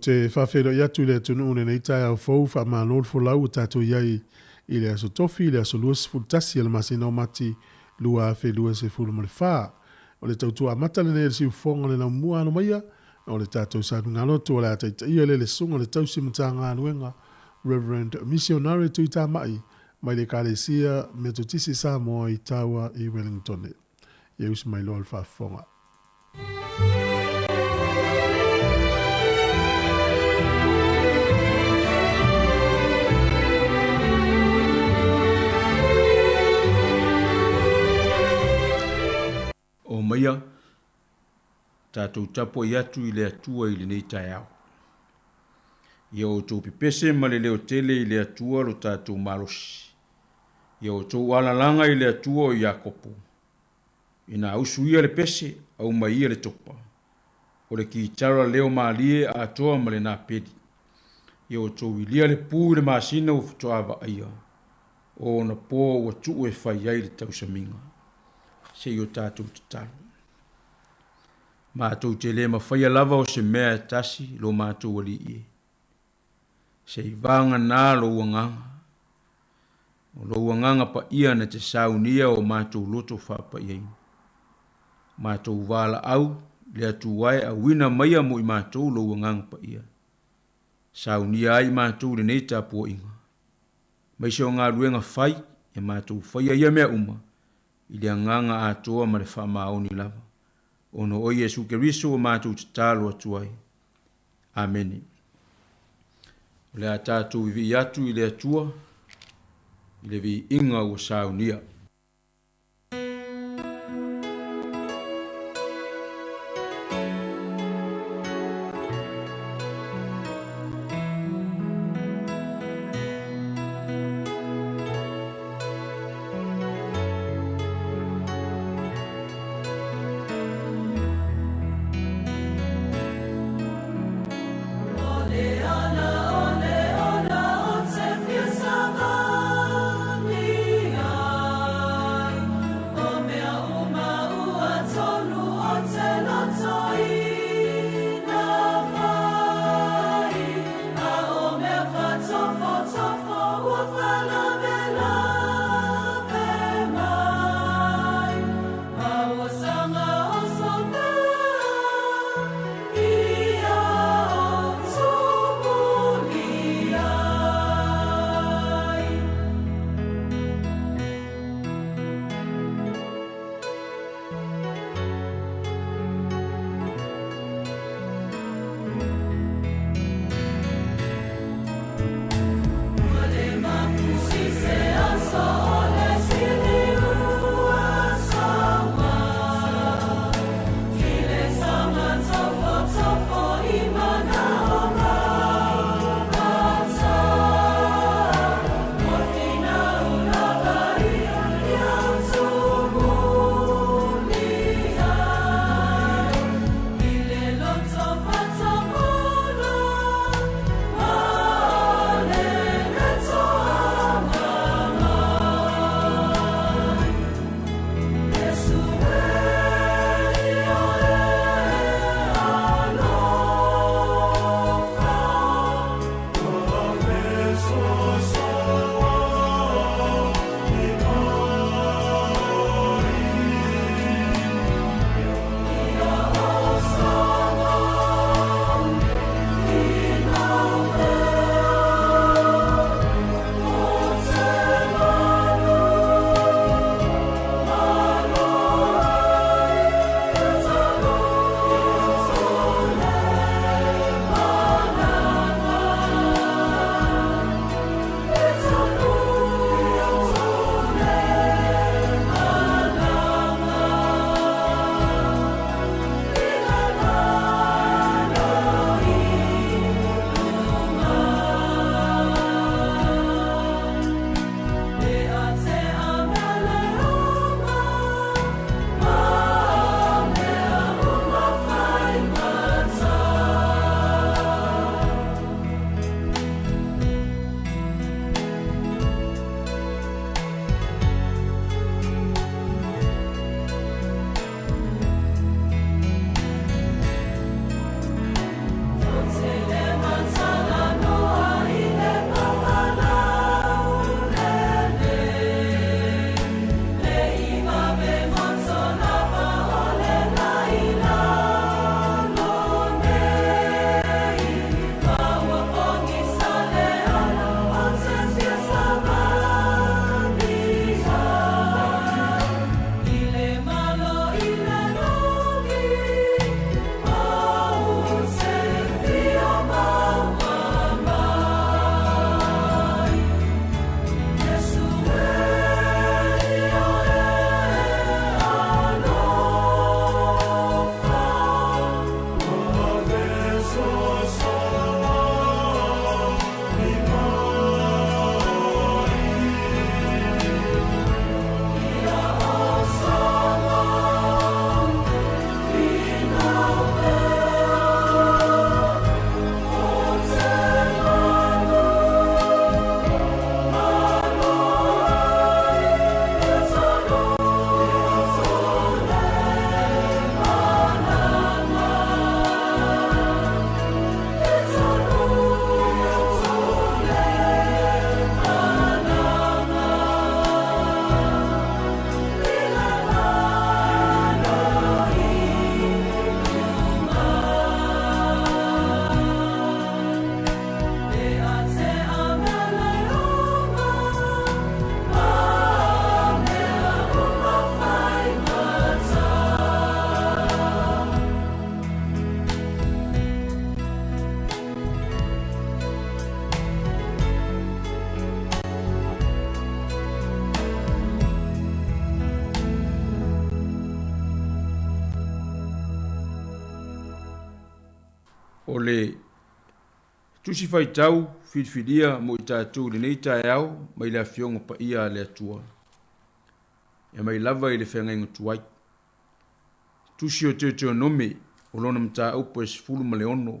te faafeiloai atu i le atunuu i lenei taeao fou, faamalo le folau ua tatou i ai i le Aso Tofi, le aso 21 o le masina o Mati 2024. O le tautua amata lenei a le siufofoga o le laumua alo maia o le tatou saluga-lotu o le a taitaia lea le Susuga i le Tausi Matagaluega Reverend Misionare Tuitamai mai le Ekalesia Metotisi Samoa i Taua i Wellingtone. Ia usu mai loa le faafofoga. Omaia, tatou tapuai atu i le Atua i lenei taeao. Ia outou pepese ma le leo tele i le Atua lo tatou malosi. Ia outou alalaga i le Atua o Iakopo. Ina usu ia le pese, aumai ia le topa. O le kitara leo malie atoa ma le napeli. Ia outou ilia le pu i le masina ua faatoa vaaia, o ona po ua tuu e fai ai le tausamiga. Se i o tatou tatalo. Matou te le mafaia lava o se mea e tasi lo matou alii e. Se i vagana lou agaga. O lou agaga paia na te saunia o matou loto faapaiaina. Matou valaau le Atua e auina maia mo i matou lou agaga paia. Saunia ai matou i lenei tapuaiga. Maise o galuega fai, ia matou faia ia mea uma i le agaga atoa ma le faamaoni lava. Ona o Iesu Keriso ua matou tatalo atu ai. Amene. O le a tatou vivii atu i le Atua i le viiga ua saunia. O le Tusi Faitau filifilia mo i tatou i lenei taeao mai le Afioga Paia a le Atua, e mai lava i le Feagaiga Tuai. Tusi o Teuteonome, o lona mataupu e 16,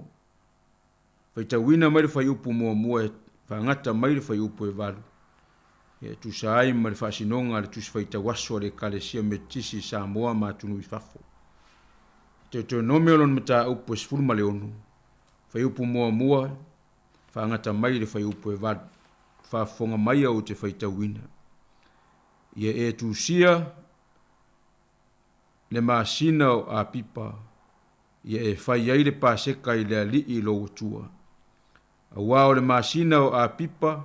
faitauina mai le fuaiupu muamua e faagata mai le fuaiupu e 8, e tusa ai ma le faasinoga a le Tusi Faitau Aso a le Ekalesia Metotisi i Samoa ma atunuu i fafo. Teuteonome o lona mataupu e 16, fuaiupu muamua faagata mai le fuaiupu e 8. Faafofoga mai au te faitauina. Ia e tusia le masina o Apipa, ia e fai ai le Paseka i le Alii lou Atua. Auā o le masina o Apipa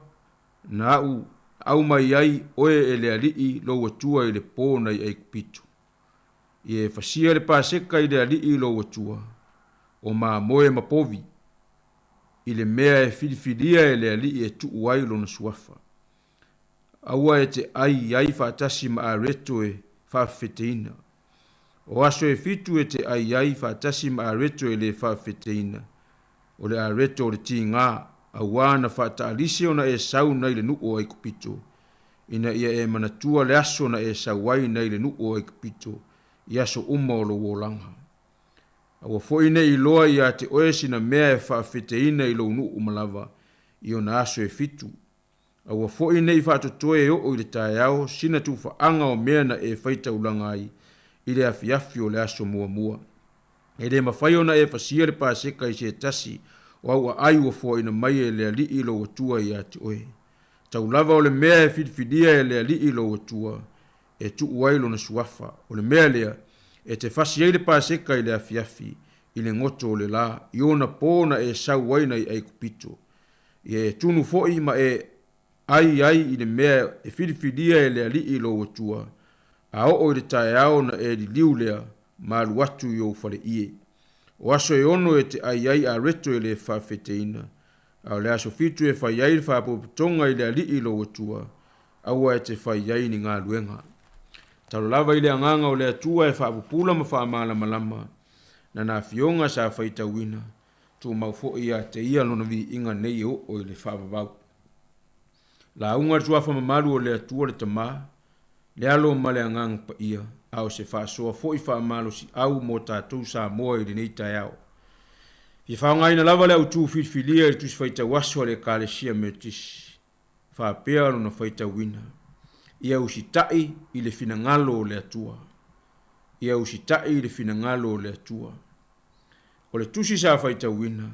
na au aumai ai oe e le Alii lou Atua i le pō nai Aikupito. Ia e fasia le Paseka i le Alii lou Atua, o mamoe ma povi, i le mea e filifilia e le Alii e tuu ai lona suafa. Aua e te ʻai ai faatasi ma areto e faafefeteina. O aso e fitu e te ʻai ai faatasi ma areto e lē faafefeteina, o le areto o le tigā, auā na faataalise ona e sau nai le nuu o Aikupito, ina ia e manatua le aso na e sau ai nai le nuu o Aikupito i aso uma o lou olaga. Aua foi ne i iloa iā te oe sina mea e faafefeteina i lou nuu uma lava i ona aso e fitu, Aua foi ne i faatotoe e oo i le taeao sina tuufaaga o mea na e faitaulaga ai i le afiafi o le aso muamua. E le mafai ona e fasia le Paseka i se tasi o au aai ua foaina mai e le Alii lou Atua ia te oe. Tau lava o le mea e filifilia e le Alii lou Atua e tuu ai lona suafa, o le mea lea e te fasi ai le Paseka i le afiafi i le goto o le la, i ona po na e sau ai nai Aikupito. Ia e tunu foi ma e ai ai i le mea e filifilia e le Alii lou Atua, a oo i le taeao ona e liliu lea ma alu atu i ou faleie. O aso e ono e te ai ai areto e le faafeteina, a o le aso fitu e fai ai le faapotopotoga i le Alii lou Atua, aua e te fai ai ni galuega. Talo lava i le agaga o le Atua e faapupula ma faamalamalama nana afioga sa faitauina, Tumau foi ia te ia lona viiga nei e oo i le faavavau. Lauga le Suafa mamalu o le Atua le Tama, le Alo ma le Agaga Paia, a o se faasoa foi faamalosiau mo tatou Samoa i lenei taeao. Fia faaaogaina lava le autu filifilia i le Tusi Faitau Aso a le Ekalesia Metotisi, faapea lona faitauina, Ia usitai i le finagalo o le Atua. Ia usitai i le finagalo o le Atua. O le tusi sa faitauina,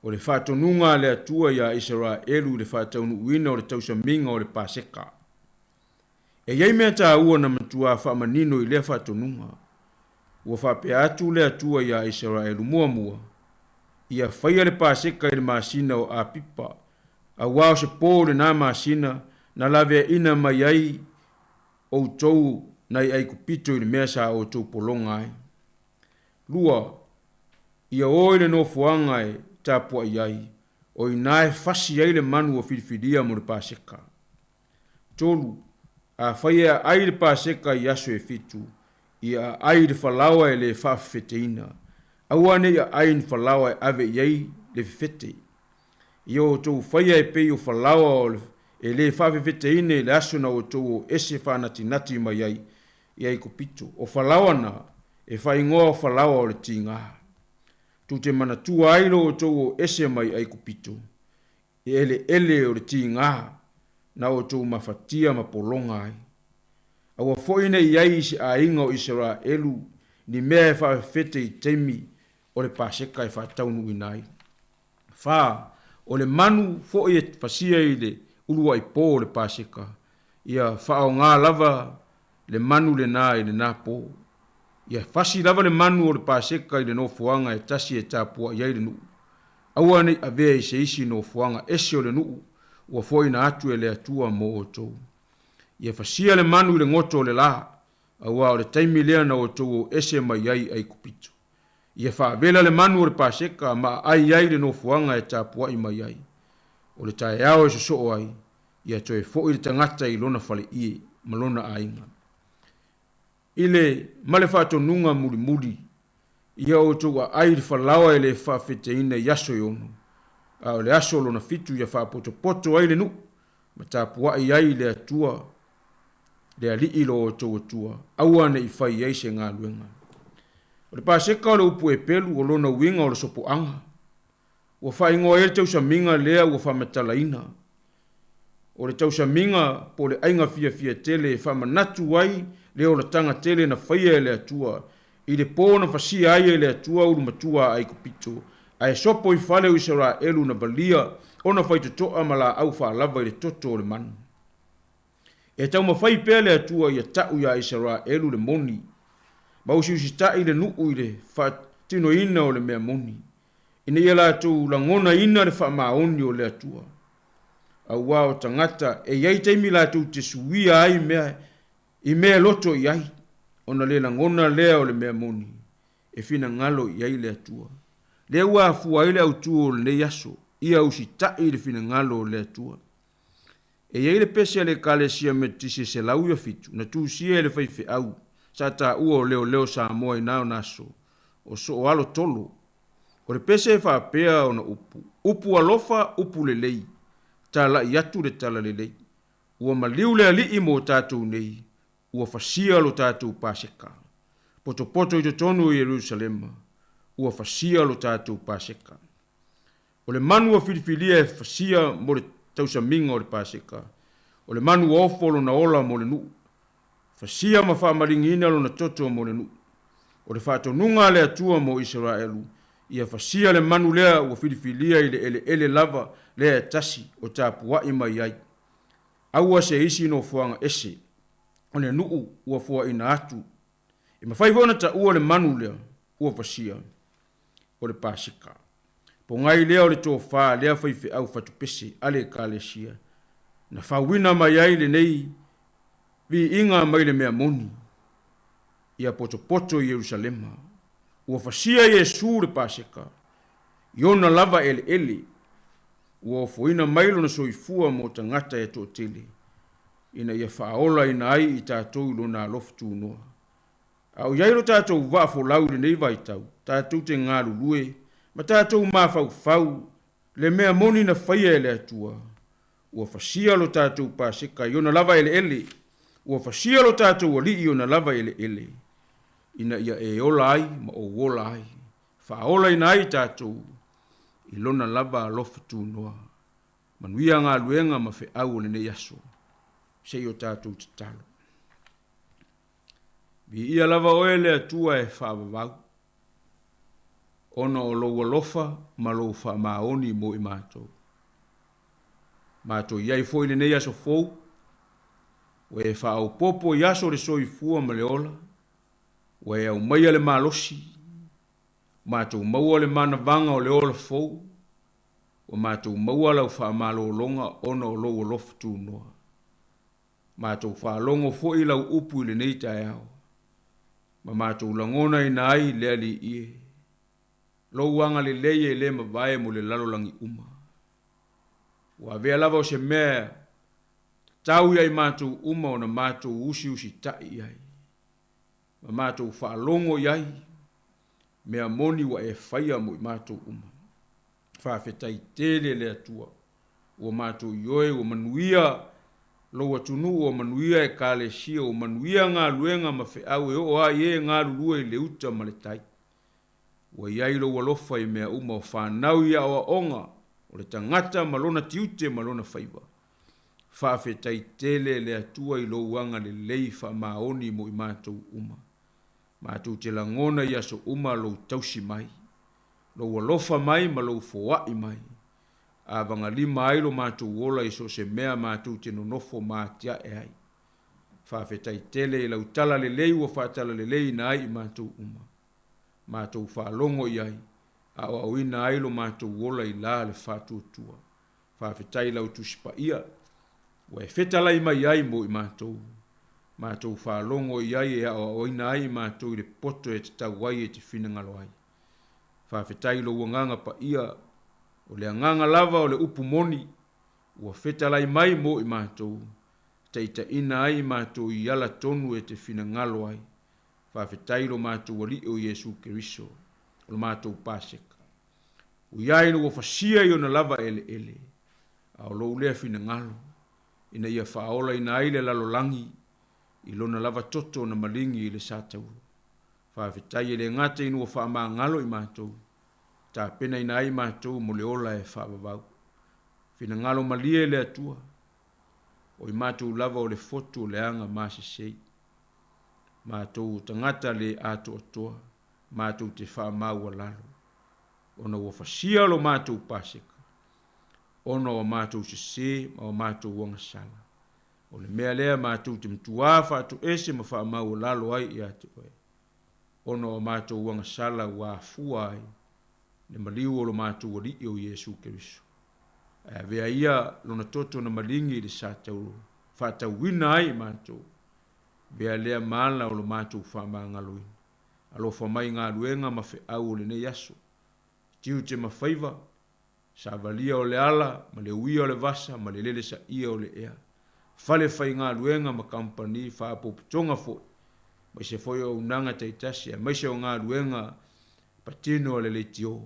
o le faatonuga a le Atua iā Isaraelu i le faataunuuina o le tausamiga o le Paseka. E i ai mea taua na matuā faamanino i lea faatonuga. Ua faapea atu le Atua iā Isaraelu muamua, Ia faia le Paseka i le masina o Apipa, auā o se pō lenā masina na laveaina mai ai outou nai Aikupito i le mea sa outou pologa ai. Lua, ia o i le nofoaga e tapuai ai, o i ina e fasi ai le manu ua filifilia mo le Paseka. Tolu, afai e aai le Paseka i aso e fitu, ia aai i le falaoa e le faafefeteina, aua ne i aai i ni falaoa e ave i ai le fefete. Ia outou faia e pei o falaoa o le e le faafefeteina i le aso na outou o ese faanatinati mai ai i Aikupito, o falaoa na, e faaigoa o falaoa o le tigā. Tou te manatua ai lo outou o ese mai Aikupito, e eleele o le tigā na outou mafatia ma pologa ai. Aua foi ne i ai i se aiga o Isaraelu ni mea e faafefete i taimi o le Paseka e faataunuuina ai. Fa, o le manu foi e fasia i le uluai pō o le Paseka, ia faaaoga lava le manu lenā i lenā pō. Ia fasi lava le manu o le Paseka i le nofoaga e tasi e tapuai ai le nuu. Aua ne i avea i se isi nofoaga ese o le nuu ua foaina atu e le Atua mo outou. Ia fasia le manu i le goto o le lā, auā o le taimi lea na outou o ese mai ai i Aikupito. Ia faavela le manu o le Paseka ma aai ai le nofoaga e tapuai mai ai. O le taeao e sosoo ai, ia toe foi le tagata i lona faleie ma lona aiga. I le ma le faatonuga mulimuli, Ia outou aai i le falaoa e le faafeteina i aso e ono, a o le aso lona fitu ia faapotopoto ai le nuu ma tapuai ai i le Atua, le Alii lo outou Atua, aua ne i fai ai se galuega. O le Paseka o le upu Epelu, o lona uiga o le sopoaga. Ua faaigoa ai le tausamiga lea ua faamatalaina. O le tausamiga po o le aiga fiafia tele e faamanatu ai le olataga tele na faia e le Atua i le po na fasia ai e le Atua ulu matua a Aikupito, ae sopo i fale o Isaraelu na valia ona faitotoa ma laau faalava i le toto o le manu. E taumafai pea le Atua ia ta'u iā Isaraelu le moni, ma usiusita'i le nu'u i le faatinoina o le mea moni, ina ia latou lagonaina le faamaoni o le Atua. Auā o tagata e i ai taimi latou te suia ai mea i mea e loto i ai, ona le lagona lea o le mea moni e finagalo i ai le Atua. Lea ua afua ai le autū o lenei aso, ia usita'i le finagalo o le Atua. E i ai le pese a le Ekalesia Metotisi e 107 na tusia e le faifeau sa taua o Leoleo Samoa i na ona aso, o Sooalo Tolo. O le pese e faapea ona upu, Upu alofa, upu lelei, talai atu le talalelei. Ua maliu le Alii mo tatou nei, ua fasia lo tatou Paseka. Potopoto i totonu o Ierusalema, ua fasia lo tatou Paseka. O le manu ua filifilia e fasia mo le tausamiga o le Paseka, o le manu ua ofo lona ola mo le nuu, fasia ma faamaligiina lona toto mo le nuu. O le faatonuga a le Atua mo Isaraelu, ia fasia le manu lea ua filifilia i le eleele lava lea e tasi o tapuai mai ai. Aua se isi nofoaga ese o le nuu ua foaina atu. E mafai foi ona taua le manu lea ua fasia o le Paseka. Pogai lea o le tofa a lea faifeau fatupese a le Ekalesia, na fauina mai ai lenei viiga mai le mea moni, ia potopoto i Ierusalema. Ua fasia Iesu le Paseka i ona lava eleele, ua ofoina mai lona soifua mo tagata e toatele, ina ia faaolaina ai i tatou i lona alofa tunoa. A o i ai lo tatou vaa folau i lenei vaitau, tatou te galulue ma tatou mafaufau le mea moni na faia e le Atua, ua fasia lo tatou Paseka i ona lava eleele, ua fasia lo tatou Alii i ona lava eleele, ina ia e ola ai ma ou ola ai, faaolaina ai tatou i lona lava alofa tunoa. Manuia galuega ma feau o lenei aso. Se i o tatou tatalo. Viia lava oe le Atua e faavavau, ona o lou alofa ma lou faamaoni mo i matou. Matou i ai foi i lenei aso fou, ua e faaopoopo i aso o le soifua ma le ola, ua e aumaia le malosi, matou maua le manavaga o le ola fou, ua matou maua lau faamalologa ona o lou alofa tunoa. Matou faalogo foi i lau upu i lenei taeao, ma matou lagonaina ai le Alii e, lou agalelei e le mavae mo le lalolagi uma. Ua avea lava o se mea tatau ia i matou uma ona matou usiusitai i ai, ma matou faalogo i ai, mea moni ua e faia mo i matou uma. Faafetai tele le Atua ua matou ioe ua manuia lou atunuu ua manuia Ekalesia ua manuia galuega ma feau e oo a i e galulue i le uta ma le tai. Ua i ai lou alofa i mea uma o fanau i aoaoga o le tagata ma lona tiute ma lona faiva. Faafetai tele le Atua i lou agalelei faamaoni mo i matou uma. Matou te lagona i aso uma lou tausi mai, lou alofa mai ma lou foai mai. Avagalima ai lo matou ola i so o se mea matou te nonofo ma atiae ai. Faafetai tele i lau tala lelei ua faatalaleiina ai i matou uma. Matou faalogo i ai, aoaoina ai lo matou ola i la le faatuatua. Faafetai i lau Tusi Paia ua e fetalai mai ai mo i matou. Matou faalogo i ai e aoaoina ai i matou i le poto e tatau ai e te finagalo ai. Faafetai i lou Agaga Paia, o le Agaga lava o le upu moni ua fetalai mai mo i matou, taitaiina ai i matou i ala tonu e te finagalo ai. Faafetai i lo matou Alii o Iesu Keriso. o le matou Paseka. Ui ai ina ua fasia i ona lava eleele, a o lou lea finagalo, ina ia faaolaina ai le lalolagi i lona lava toto na maligi i le sa tauro. Faafetai e le gata ina ua faamagalo i matou, tapenaina ai matou mo le ola e faavavau. Finagalo malie le Atua, o i matou lava o le fotu o leaga masesei. Matou o tagata le atoatoa, matou te faamaualalo, ona ua fasia lo matou Paseka, ona o a matou sese ma o matou agasala. O le mea lea matou te matuā faatoese ma faamaualalo ai ia te oe, ona o a matou agasala ua afua ai le maliu o lo matou Alii o Iesu Keriso. Ae avea ia Lona toto na maligi i le sa tauro, faatauina ai i matou, avea lea ma ala o lo matou faamagaloina. Alofa mai i galuega ma feau o lenei aso, tiute ma faiva, Savalia o le ala ma le uia o le vasa ma le lele saia o le ea. Fale faigaluega ma kamupani faapopotoga foi, aemaise foi o auaunaga taitasi aemaise o galuega patino a le leitio,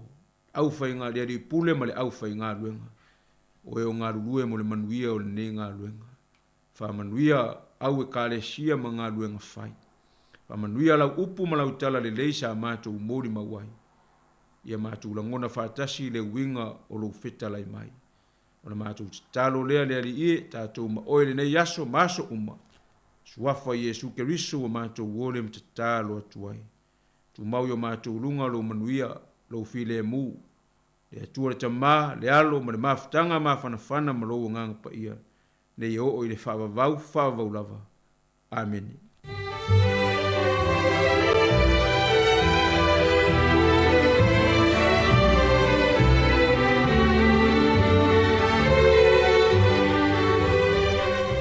le le alii pule ma le aufaigaluega o e o galulue mo le manuia o lenei galuega. Faamanuia au Ekalesia ma galuega fai. Faamanuia lau upu ma lau tala lelei sa matou molimau ai. Ia matou lagona faatasi i le uiga o lou fetalai mai. O le matou tatalo lea le Alii e, tatou ma oe i lenei aso ma aso uma. Suafa Iesu Keriso ua matou ole ma tatalo atu ai. Tumau i o matou luga lou manuia, lou filemu. Le Atua le Tama, le Alo ma le Mafutaga mafanafana ma lou Agaga Paia, nei e oo i le faavavau, faavavau lava. Amene.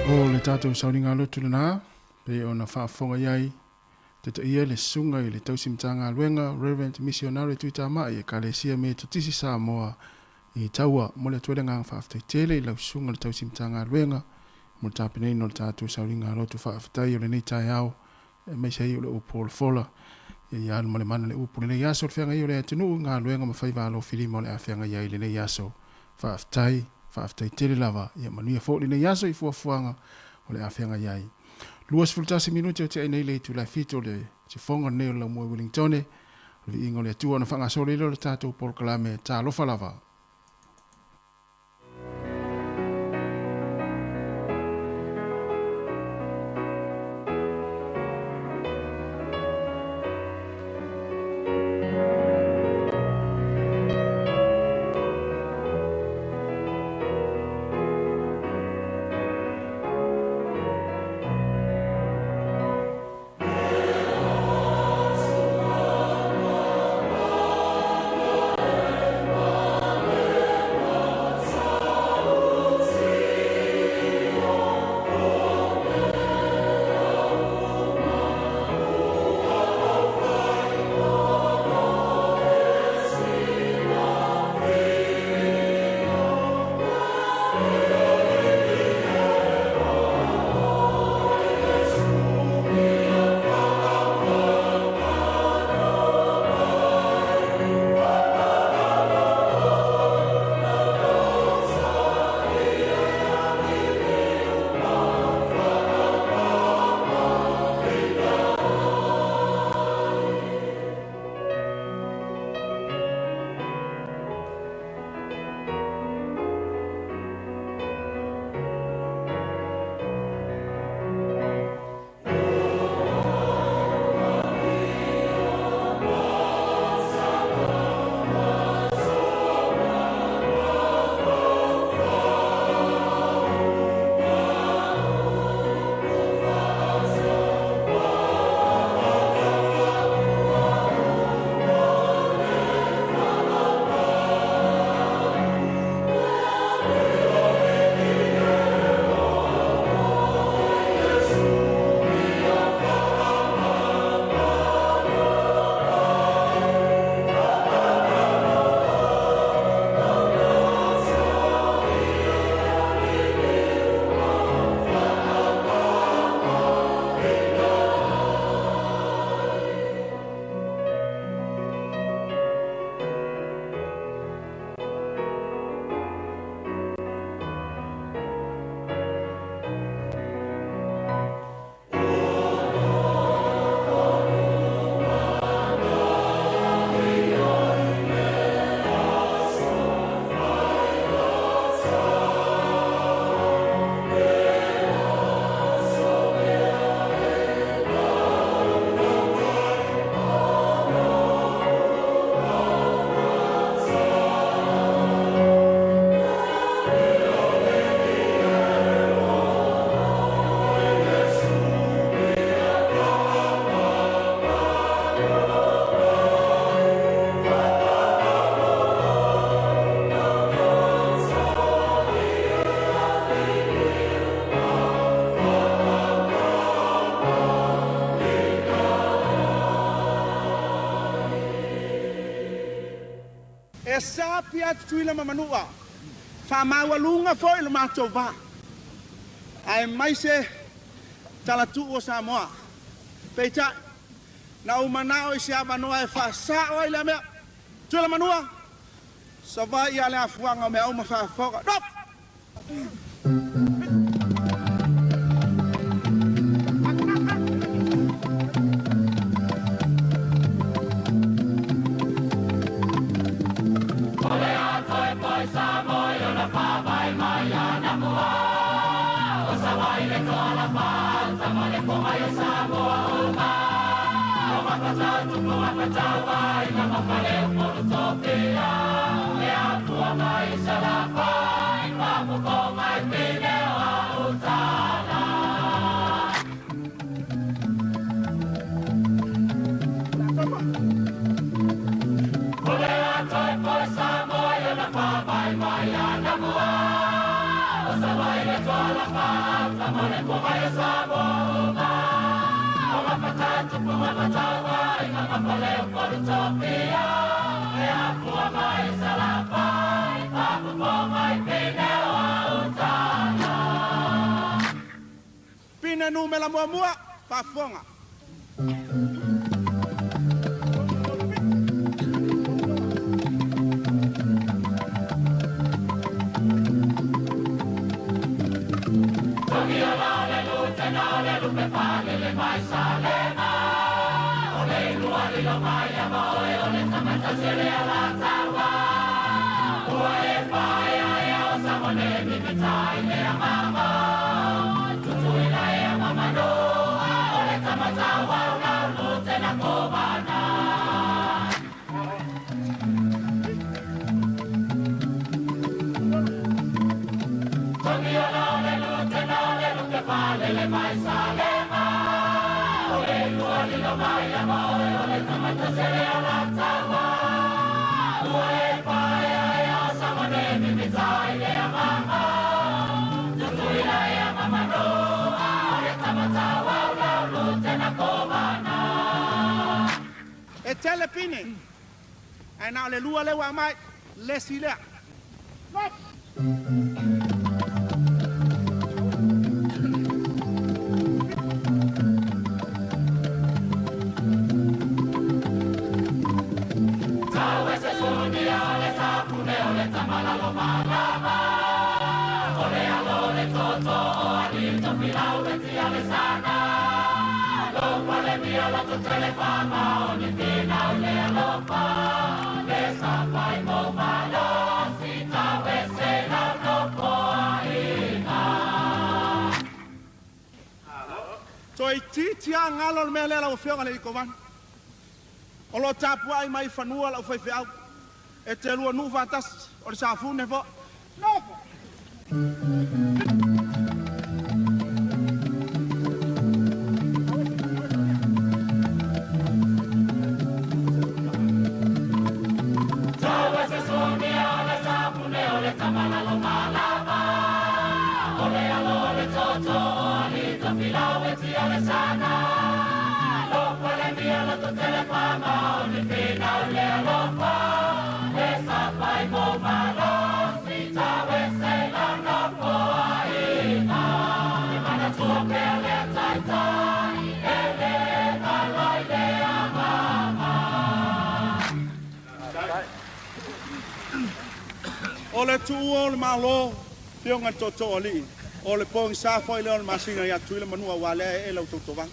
O le tatou sauniga lotu lena, pei ona faafofoga i ai Taitaia le Susuga i le Tausi Matagaluega Rev. Misionare Tuitamai Ekalesia Metotisi Samoa i Taua. Momoli atu ai le agaga faafetai tele i lau Susuga i le Tausi Matagaluega mo le tapenaina o le tatou sauniga lotu faafetai o lenei taeao aemaise ai o le upu folafola. Ia alu ma le mana le upu i lenei aso, le feagai o le atunuu i galuega ma faiva alofilima o le a feagai ai i lenei aso. Faafetai, faafetai tele lava. Ia manuia foi lenei aso i fuafuaga o le a feagai ai. 21 minute o tea nei le itula e 7 o le sifoga lenei o le laumua i Wellingtone. O le viiga o le Atua ona faagasolo ai lea o le tatou polokalame Talofa Lava. Apia Tutuila ma Manua, faamaualuga foi lo matou va, aemaise talatuu o Samoa. Peitai, na ou manao i se avanoa e faasao ai lea mea. Tutuila ma Manua, Savaii a le afuaga o mea uma faafofoga. Nofo! Pine numera muamua, faafofoga. E tele pine, ae na o le lua lea ua aumai, le isi lea. Toeitiiti lava galo le mea lea lau Afioga i le Kovana. O lo o tapuai mai i fanua lau faifeau e te lua nuu faatasi, o le Safune foi. Nofo! O le tuua o le Malo, Afioga i le Tootoo Alii, o le pogisa foi lea o le masina ia Tutuila Manua aua lea e ee lau tautovaga.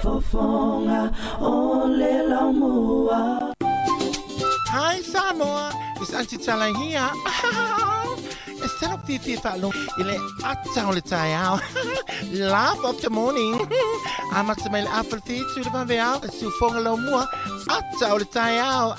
Fofoga o le laumua. Hi Samoa, it's Auntie Tala here. E sala fiafia faalogo i le ata o le taeao. Laugh of the morning. Amata mai le afa le fitu i le vaveao, e siufoga laumua, ata o le taeao.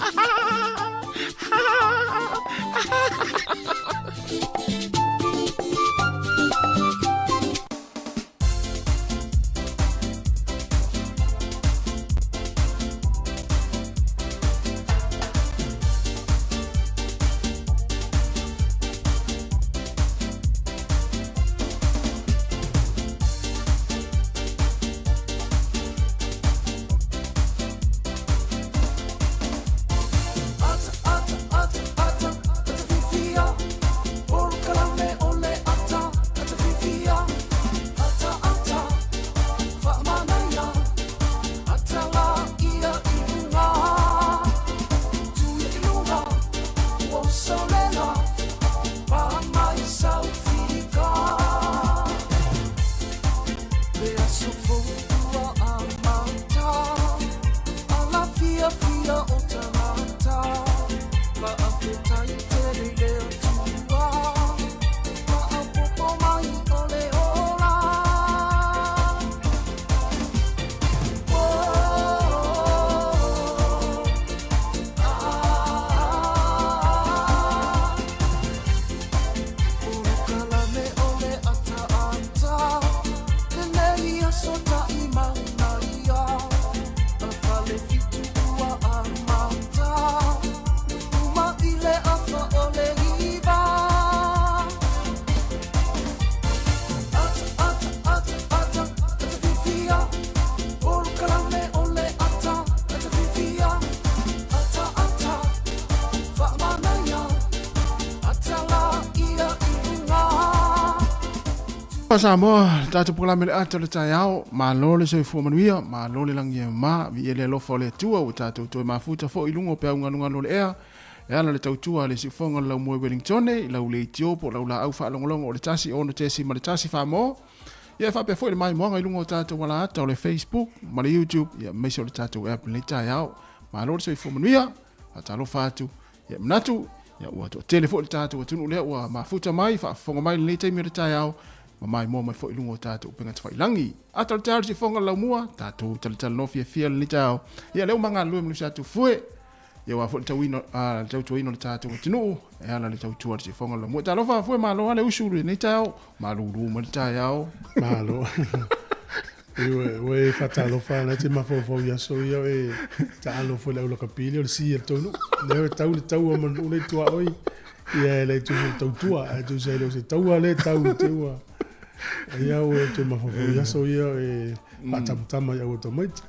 Samoa, le tatou polokalame le ata o le taeao, malo le soifua manuia, malo le lagi e mama, viia le alofa o le Atua ua tatou toe mafuta foi i luga o peau galugalu o le ea, e ala le tautua a le siufoga o le laumoe Wellingtone i lau leitio po o lau laau faalogologo o le 1 6.1 Samoa. Ia e faapea foi le maimoaga i luga o tatou alaata o le Facebook ma le YouTube, ia aemaise o le tatou app i lenei taeao. Malo le soifua manuia, faatalofa atu. Ia manatu, ia ua toatele foi le tatou atunuu lea ua mafuta mai, faafofoga mai i lenei taimi o le taeao, ma maimoa mai foi i luga o tatou upega tafailagi. Ata o le taeao le siufoga o le laumua, tatou talatalanoa fiafia i lenei taeao. Ia lea ua magalulue ma Nusiatu Fue. Ia aua foi le tauina, le tautuaina o le tatou atunuu, e ala le tautua a le siufoga o le laumua. Talofa Fue, malo lava le usu i lenei taeao, malulu mai le taeao. Malo. Ua e faatalofa na te mafaufau i aso ia e taalo foi le au lakapi lea o le si a le tou nuu. Lea e tau le taua ma le nuu lea i tuaoi. Ia e le tusa le tautua, ae tusa e le o se taua lea e tau i te ua. Ia ua e te mafaufau i aso ia e faatamatama i au tamaiti.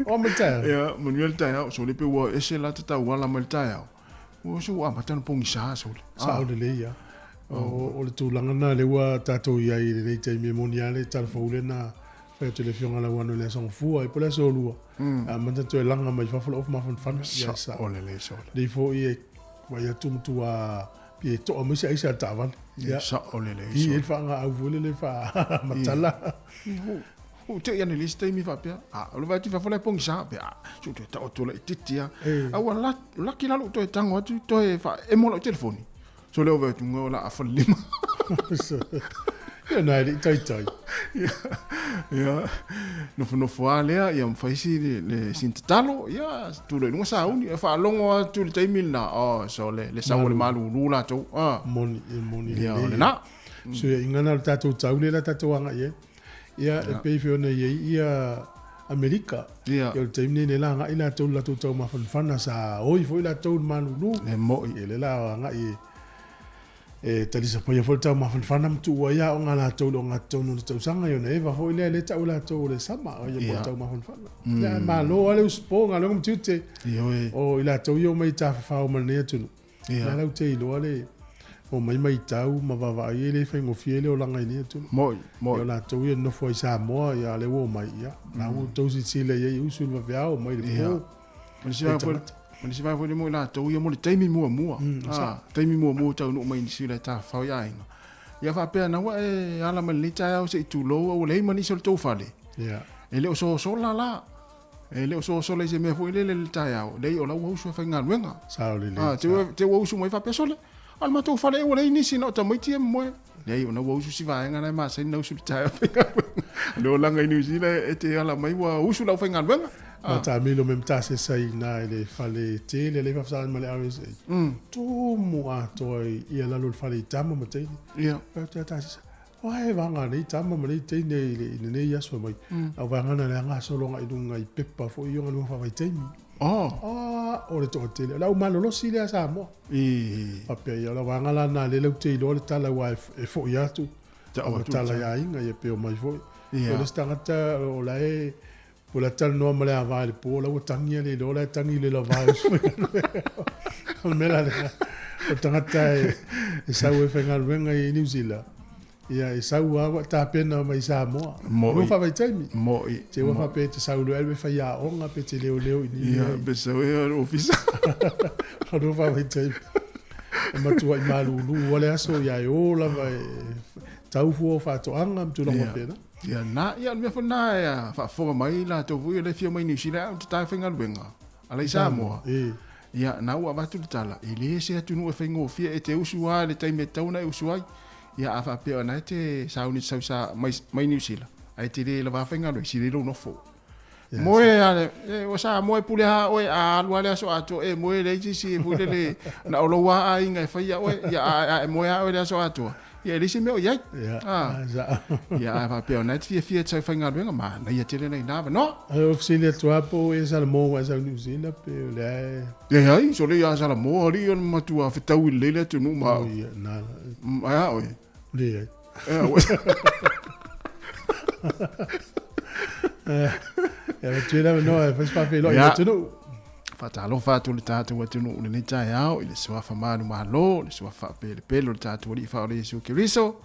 O ma taeao. Ia, manuia le taeao. Sole pe ua ese la te tauala mai le taeao. Ua se ua amata ona pogisa sole. Sao lelei ia. O le tulaga lena lea ua tatou i ai i lenei taimi e moni lava le tala fou lea na fai atu e le Afioga ia Lauano i le Aso Gafua ai po o le Aso Lua, e amata toe laga mai fafo le ofu mafanafana. Ia e sao. Lelei sole. Lei foi e vaai atu matua pei e to'a mai se aisa a le taavale. Ia sao lelei sole. I ai le faagaau foi lele faa-matala. Ua te i ane i le isi taimi faapea, a, o le vaai atu i fafo la e pogisa, pea, a, se ua toe tau atu laitiiti lava. A ua laki la lou toe tago atu toe faaemo lau telefoni. So lea ua vaai atu, o le a afa le lima. Ia na e le i taitai. Ia, nofonofo lava lea, ia ma fai si le sina tatalo, ia, tu loa i luga sauni. E faalogo atu i le taimi lena, oh, so le, le sau o le malulu latou. Ah. Moni, e moni lelei. Ia, o lena. Fesuiaiga na o le tatou tau lea la tatou agai i ai. Ia, e pei foi ona i ai ia Amerika. Ia. Ia o le taimi lenei lea la agai latou i le latou taumafanafana sa oi foi latou i le malulu. E moi. Ia lea la agai e. E talisapaia foi le taumafanafana ma tuua ai aoga a latou i le ogatotonu o le tausaga, ia ona eva foi lea lea e tau e latou o le sama, ia po o le taumafanafana. Ia ae malo lava le usupo, galuega ma tiute o i latou ia e omai e tafafao ma lenei atunuu. O la ua te iloa le omai matau ma vaavaai e le faigofie le olaga i lenei atunuu. Moi, moi. Ia o latou ia e nonofo ai i Samoa, ia a o lea ua omai, ia la ua outou silasila i ai e usu i le vaveao, omai i le po. Ma le isi vaega foi lea mo i latou ia mo le taimi muamua. Taimi muamua ua taunuu mai i Niu Sila e tafafao i aiga. Ia faapea na ua e ala mai lenei taeao se i tulou a ua leai ma nisi o le tou fale. E le o sosola la. E le o sosola i se mea foi lele i le taeao. Leai o la ua usu e faigaluega. Sao lelei. Te ua usu mai faapea sole. A o le matou fale ua leai nisi na o tamaiti ia moe. Leai ona ua usu si vaega na e masani na usu i le taeao faigaluega. Le olaga i Niu Sila e te ala mai ua usu le aufaigaluega. Ma taamilo me matasesa i ina i le fale tele lea e faafesagai ma le RSA. Tumu atoa i lalo o le fale i tama ma teine. Ia. Fai atu ia tasesa, Oa e vaga nei tama ma nei teine i le, i lenei aso mai. Au vaega na le gasologa i luga i pepa foi i o galuega faavaitaimi. Oh. Ah, o le toatele. O le au malolosi lea a Samoa. I. Faapea ia, o le vaega la na lea lau te iloa le tala aua e foi atu. Tau atu tala i aiga ia pe omai foi. Ia. O le isi tagata o la e o la talanoa ma le ava i le po, la ua tangi le iloa la e tangi le lava e usu faigaluega. O le mea la lea, o le tagata e sau e faigaluega i New Zealand, ia e sau lava ua tapena mai Samoa. Moi. Ua faavaitaimi. Moi. Te ua faapea e te sau loa e alu e faiaoga pe te leoleo i ni Ia, pe sau e le ofisa. O le faavaitaimi. E matuai malulu lava le aso ia e o lava e tau fua o faatoaga ma tulaga faapena. Ia na, ia o le mea foi lena e faafofoga mai latou foi lea e fia omai i Niu Sila ae tatau e faigaluega ala i Samoa. Ia na ua avatu le tala, e le se atunuu e faigofie e te usu lava i le taimi e tatau ona e usu ai. Ia a faapea o na e te sauni te sau sa mai, mai Niu Sila, ae te le lava faigaluega, sili lou nofo. Moe a le, e, o Samoa e pule a oe, a alu a le aso atoa, e moe leai se isi e foi lele, na o lou a aiga e fai ia oe, ia a, a e moe a oe le aso atoa. Ia e leai se mea o i ai. Ia, Ah. Ia a faapea o na e te fiafia e te sau faigaluega, manaia tele nai na avanoa. Ai o fesili atu lava po o e Samoa ua e sau Niu Sila pe o lea e... Leai, sole ia Samoa alii o le matua fetaui lelei le atunuu ma au. Ia, na. Ae a oe? Leai. E avatu ai le avanoa e fai se faafeiloai i le atunuu. Faatalofa atu le tatou atunuu i lenei taeao i le suafa manumalo, le suafa faapelepele o le tatou Alii Faaola Iesu Keriso.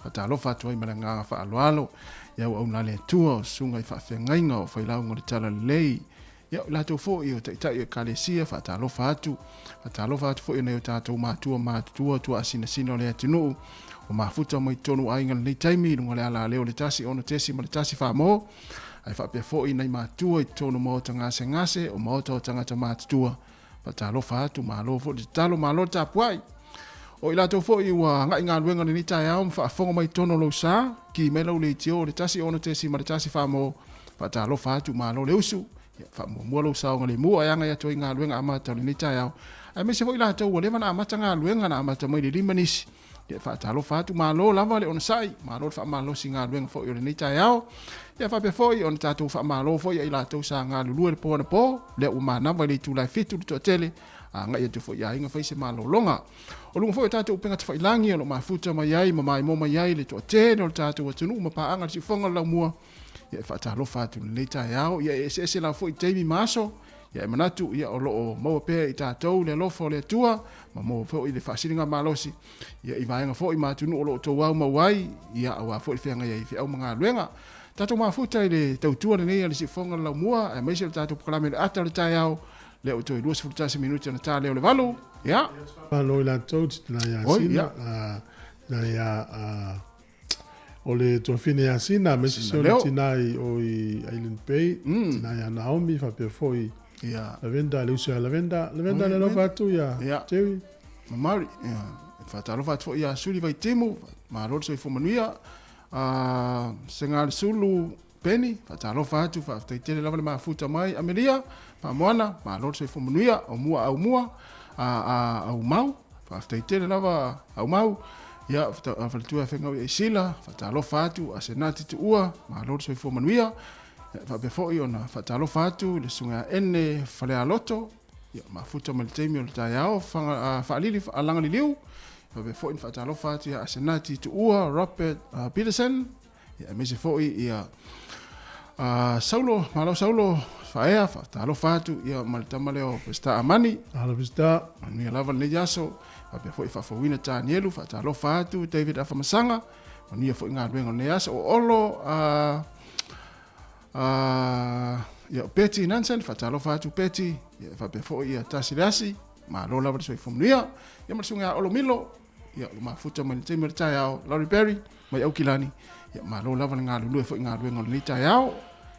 Faatalofa atu ai ma le agaga faaaloalo i auauna a le Atua, o susuga i faafeagaiga o failauga o le Talalelei, ia o i latou foi o taitai o Ekalesia, faatalofa atu. Faatalofa atu foi i nai o tatou matua matutua, tuaasinasina o le atunuu, ua mafuta mai totonu o aiga i lenei taimi i luga o le alaleo o le 1 6.1 Famo, ae faapea foi nai matua i totonu o maota gasegase, o maota o tagata matutua. Faatalofa atu, malo foi le tatalo, malo le tapuai. O i latou foi ua agai galuega i lenei taeao ma faafofoga mai totonu o lou sa, ki mai lau leitio o le 1 6.1 Famo, faatalofa atu, malo le usu. Ia, faamuamua lou saogalemu ae agai atu ai i galuega amata o lenei taeao, aemaise foi i latou ua leva ona amata galuega na amata mai le 5 nisi. Ia, faatalofa atu, malo lava le onosai, malo le faamalosi i galuega foi o lenei taeao. Ia, faapea foi ona tatou faamalo foi ia i latou sa galulue le po anapo, lea ua manava i le itula e 7 le toatele, agai atu foi i aiga fai se malologa. O luga foi o tatou upega tafailagi o lo o mafuta mai ai ma maimoa mai ai le toatele o le tatou atunuu ma paaga i le siufofoga o le laumua. Ia, e faatalofa atu i lenei taeao. Ia, e eseese lava foi taimi ma aso. Ia, e manatu, ia, o lo o maua pea i tatou le alofa o le Atua, ma maua foi le faasiligamalosi, ia, i vaega foi ma atunuu o lo o outou aumau ai, ia, aua foi le feagai ai i feau ma galuega. Tatou mafuta i le tautua lenei a le Siufofoga o le Laumua, aemaise o le tatou polokalame i le ata o le taeao, lea ua toe 21 minute ona ta lea o le 8. Ia. Malo i latou, tina ia Sina, tina ia O le tuafine ia Sina, aemaise Sina se o le Leo. tina i o i Island Bay, tina ia Naomi, faapea foi Ia. Lavenda, le uso ia Lavenda. Lavenda, Oi, le alofa atu ia Ia. Jerry. Ma Mary. Ia. E faatalofa atu foi ia Suli Vaitimu, malo le soifua manuia. Ah, Segalesulu Penny, faatalofa atu, faafetai tele lava le mafuta mai. Amelia, Faamoana, malo le soifua manuia, Aumua Aumua, a, a, Aumau, faafetai tele lava Aumau. Ia, faletua e fegau ia Isila, faatalofa atu, Asenati Tuua, malo le soifua manuia. Ia, faapea foi ona faatalofa atu i le susuga ia Ene Falealoto, ia, mafuta mai le taimi o le taeao, faalili, alaga liliu. Faapea foi ona faatalofa atu ia Asenati Tuua Robert Peterson, ia aemaise foi ia Saulo, malo Saulo, Faea, faatalofa atu ia ma le tama lea o Peseta Amani. Alo Peseta. Manuia lava lenei aso. Faapea foi faafouina Tanielu, faatalofa atu David Afamasaga, manuia foi galuega o lenei aso. O Olo ia o Betty Nansen, faatalofa atu Betty, ia faapea foi ia Tasi Leasi, malo lava le soifua manuia. Ia ma le susuga ia Olo Milo, ia o le mafuta mai le taimi o le taeao, Laurie Berry mai Aukilani, ia malo lava le galulue foi i galuega o lenei taeao.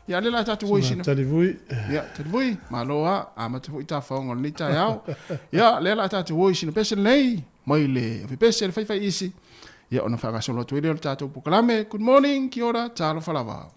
Ia a lea la tatou o i sina Talivui. Ia, Talivui, malo a, amata foi tafaoga o lenei taeao. Ia, lea la tatou o i sina pese lenei, mai le pese le faifai isi. Ia ona faagasolo atu ai lea o le tatou polokalame. Good morning, kia ora, talofa lava.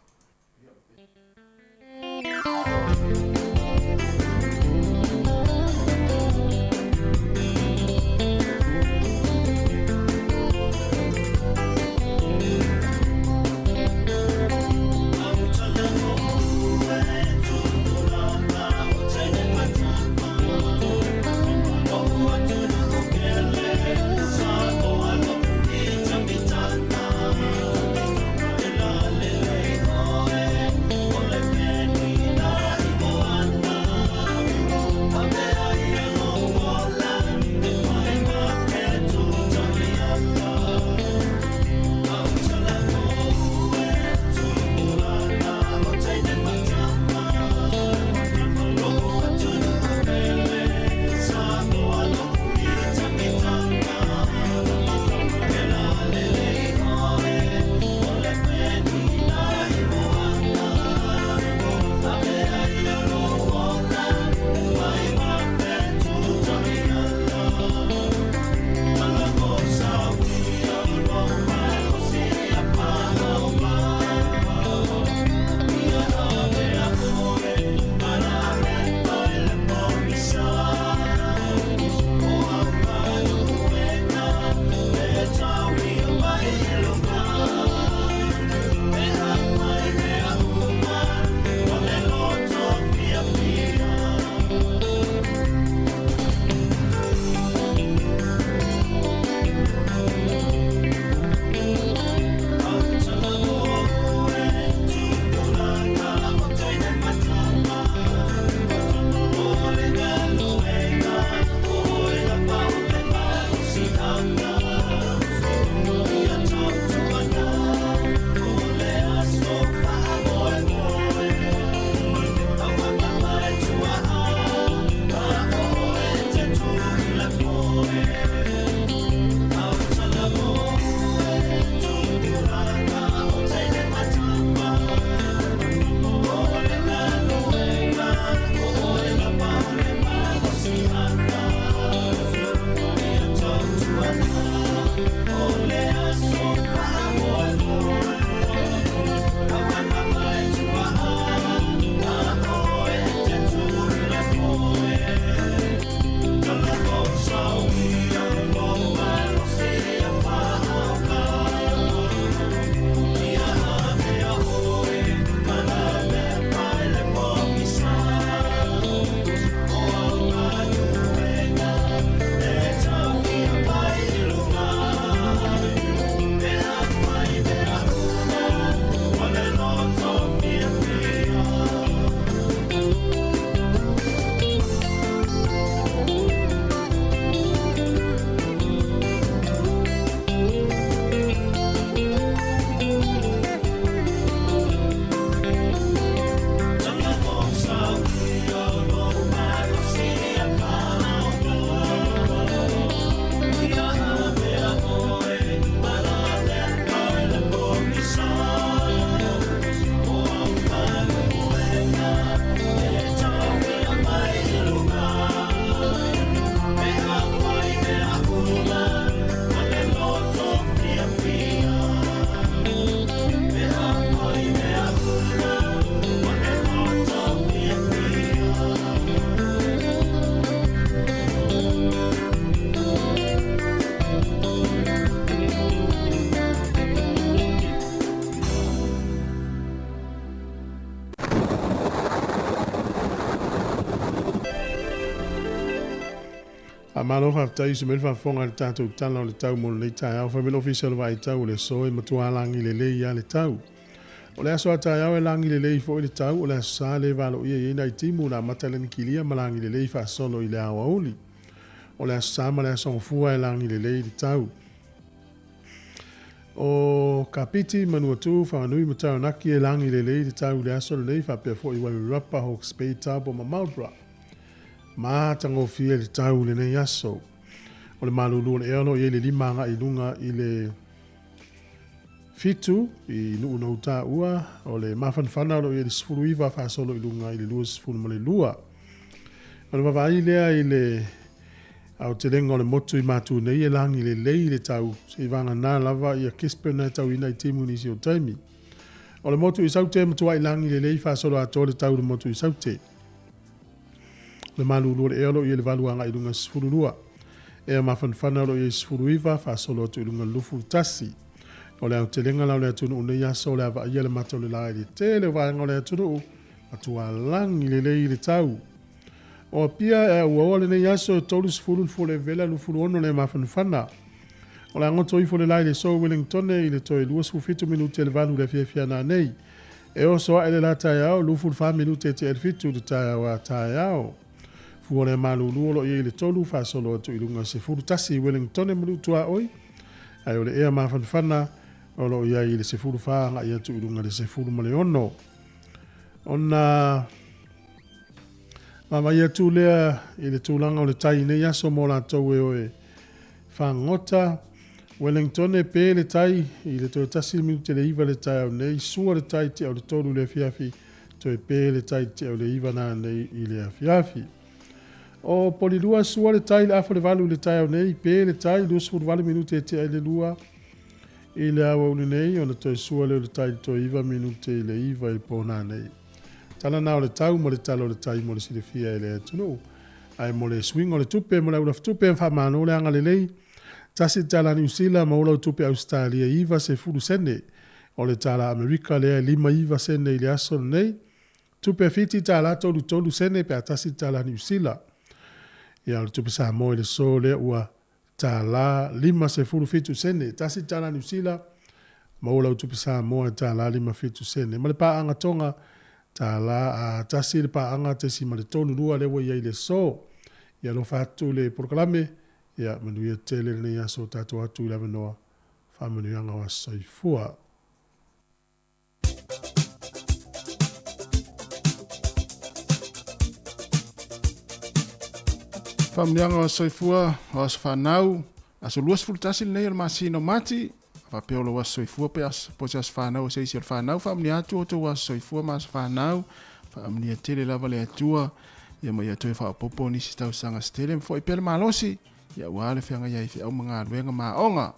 Faamalo faafetai usi mai le faafofoga i le tatou Tala o le Tau mo lenei taeao. Fai mai le Ofisa o le Vaai Tau o le aso e matua lagi lelei lava le tau. O le aso a taeao e lagi lelei foi le tau, o le Aso Sa lea e valoia i ai nai timu na amata i le Nikilia ma lagi lelei faasolo i le aoauli. O le Aso Sa ma le Aso Gafua e lagi lelei le tau. O Kapiti, Manuatu, Whanganui ma Taranaki e lagi lelei le tau i le aso lenei faapea foi Wairarapa, Hawke's Bay, Taupo ma Marlborough. Matagofie le tau i lenei aso. O le malulu o le ea o lo o i ai le 5 agai i luga i le 7 i Nuu na utaua, o le mafanafana o lo o i ai le 19 faasolo i luga i le 22. O le vaavaai lea i le aotelega o le motu i Matu nei e lagi lelei le tau, seivagana lava ia Gisborne e tauina i timu i nisi o taimi. O le motu i Saute e matuai lagi lelei faasolo atoa le tau i le motu i Saute. O le malulu o le ea o lo o i ai le 8 agai i luga i le 12. Ea mafanafana o lo o i ai le 19 faasolo atu i luga i le 21. O le aotelega la o le atunuu nei aso o le a vaaia le mata o le la i le tele o vaega o le atunuu, matua lagi lelei le tau. O Apia e auaoa lenei aso e 30 le fua o le vela 26 le mafanafana. O le a goto ifo le la i le so Wellingtone i le toe 27 minute le 8 i le afiafi a nanei. E oso ae le la taeao, 24 minute e tea i le 7 le taeao a taeao. Fua le malulu o lo o i ai i le 3 faasolo atu i luga 11 i Wellingtone ma Lutuaoi, ae o le ea mafanafana o lo o i ai i le 14 agai atu i luga i le 16. Ona vaavaai atu lea i le tulaga o le tai i nei aso mo latou e o e fagota. Wellingtone pe le tai i le toe 1 minute le 9 le taeao nei, sua le tai tea o le 3 i le afiafi, toe pe le tai tea o le 9 nanei i le afiafi. O Polilua sua le tai i le afa o le 8 i le taeao nei, pe le tai 28 minute e tea i le 2 i le aoauli nei, ona toe sua lea o le tai i le toe 9 minute i le 9 i le po nanei. Tala na o le tau ma le tala o le tai mo le silafia e le atunuu. Ae mo le suiga o le tupe mo le aulafitupe ma faamalo le agalelei, tasi le tala Niu Sila ma ola o tupe Ausetalia e 90 sene. O le tala Amerika lea e 59 sene i le aso lenei. Tupe Fiti tala 33 sene pe a tasi le tala Niu Sila. Ia o le tupe Samoa i le so lea ua tala 57 sene. Tasi le tala Niu Sila, maua lau tupe Samoa e tala 57 sene. Ma le paaga Tonga, tala a tasi le paaga tesi ma le tolu lua lea ua i ai i le aso. Ia alofa atu le polokalame, ia manuia tele lenei aso o tatou atu i le avanoa faamanuiaga o aso soifua. Faamanuiaga o aso soifua, o aso fanau, aso 21 lenei o le masina o Mati, faapea o lou aso soifua pe aso, po o se aso fanau o se isi o le fanau, faamanuia atu outou aso soifua ma aso fanau, faamanuia tele lava le Atua, ia ma ia toe faaopoopo nisi tausaga se tele ma foi pea le malosi, ia aua le feagai ai i feau ma galuega ma aoga.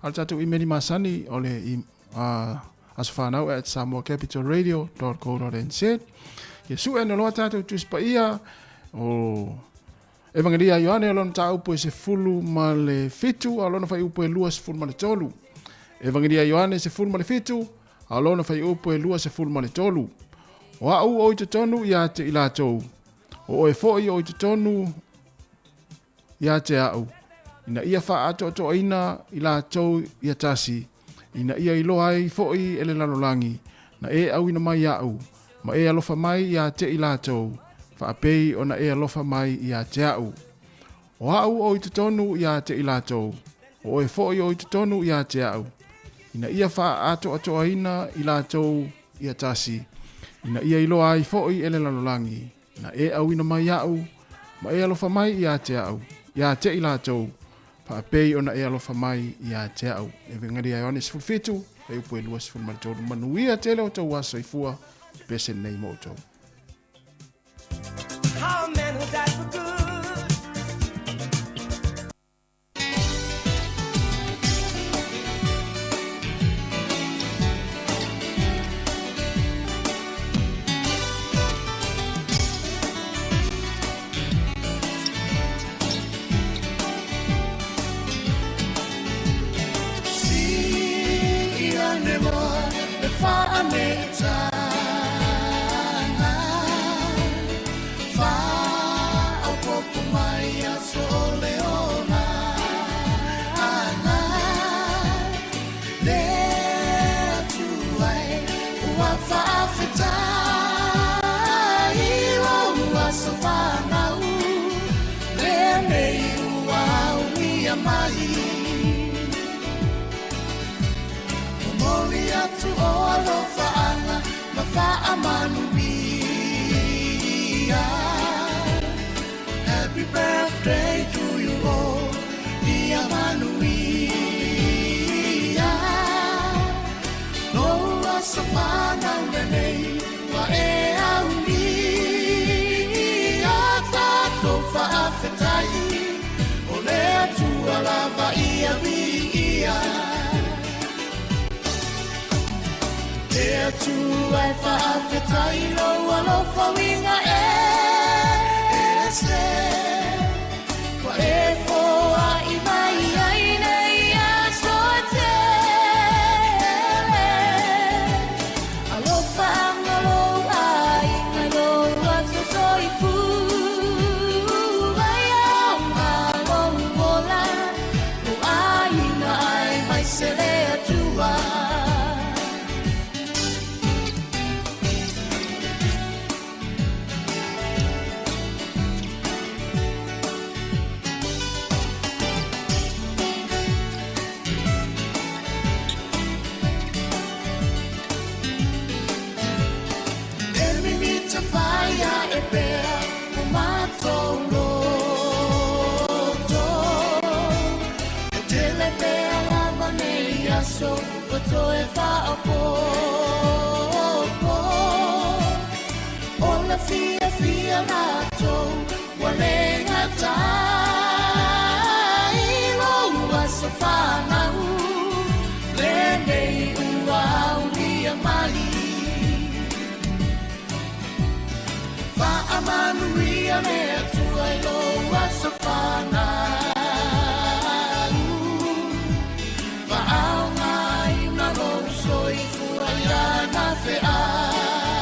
A o le tatou imeli masani o le aso fanau at samoacapitalradio.co.nz. Ia sue ane loa tatou Tusi Paia o Evangelia a Ioane o lona mataupu e 17 a o lona fuaiupu e 23. Evangelia a Ioane 17 a o lona fuaiupu e 23. O a'u o i totonu ia te i latou, o oe foi o i totonu ia te a'u, ina ia faaatoatoaina i latou ia tasi, ina ia iloa ai foi e le lalolagi, na e auina mai iaʻu, ma e alofa mai ia te i latou, faapei ona e alofa mai ia te a'u. O a'u o i totonu ia te i latou, o oe foi o i totonu ia te a'u, ina ia faaatoatoaina i latou ia tasi, ina ia iloa ai foi e le lalolagi, Na e auina mai iaʻu, ma e alofa mai ia te aʻu, ia te i latou, faapei ona e alofa mai ia te aʻu. Evangelia Ioane 17, fuaiupu e 23. Manuia tele o tou aso soifua, le pese lenei mo outou. How a man who died for good. atu o alofaaga ma faamanuia. Happy birthday to you all, ia manuia. Lou aso fanau lenei ua e aulia, tatou faafetai o le Atua lava ia viia. Le Atua e faafetai lou alofa uiga ese ua e foai mai ai nei aso e tele. Alofaga lou aiga i lou aso soifua, ia aoga lou ola, lou aiga aemaise le Atua. E mimita fai ae pea o matou loto, e tele pea lava nei aso ua toe faaopoopo. O le fiafia matou ua le gatai lou aso fanau lenei ua aulia mai. Faamanuia le Atua i lou aso fanau, faaaogaina lou soifua i ana feau,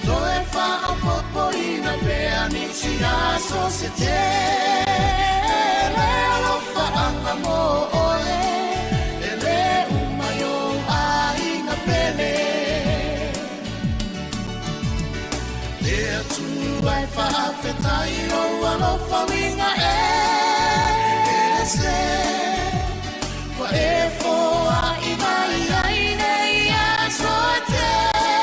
toe faaopoopoina pea nisi aso se tele. Alofaaga mo oe e le uma i ou aiga pele. Le Atua e faafetai lou alofa uiga ese ua e foai mai ai nei aso e tele.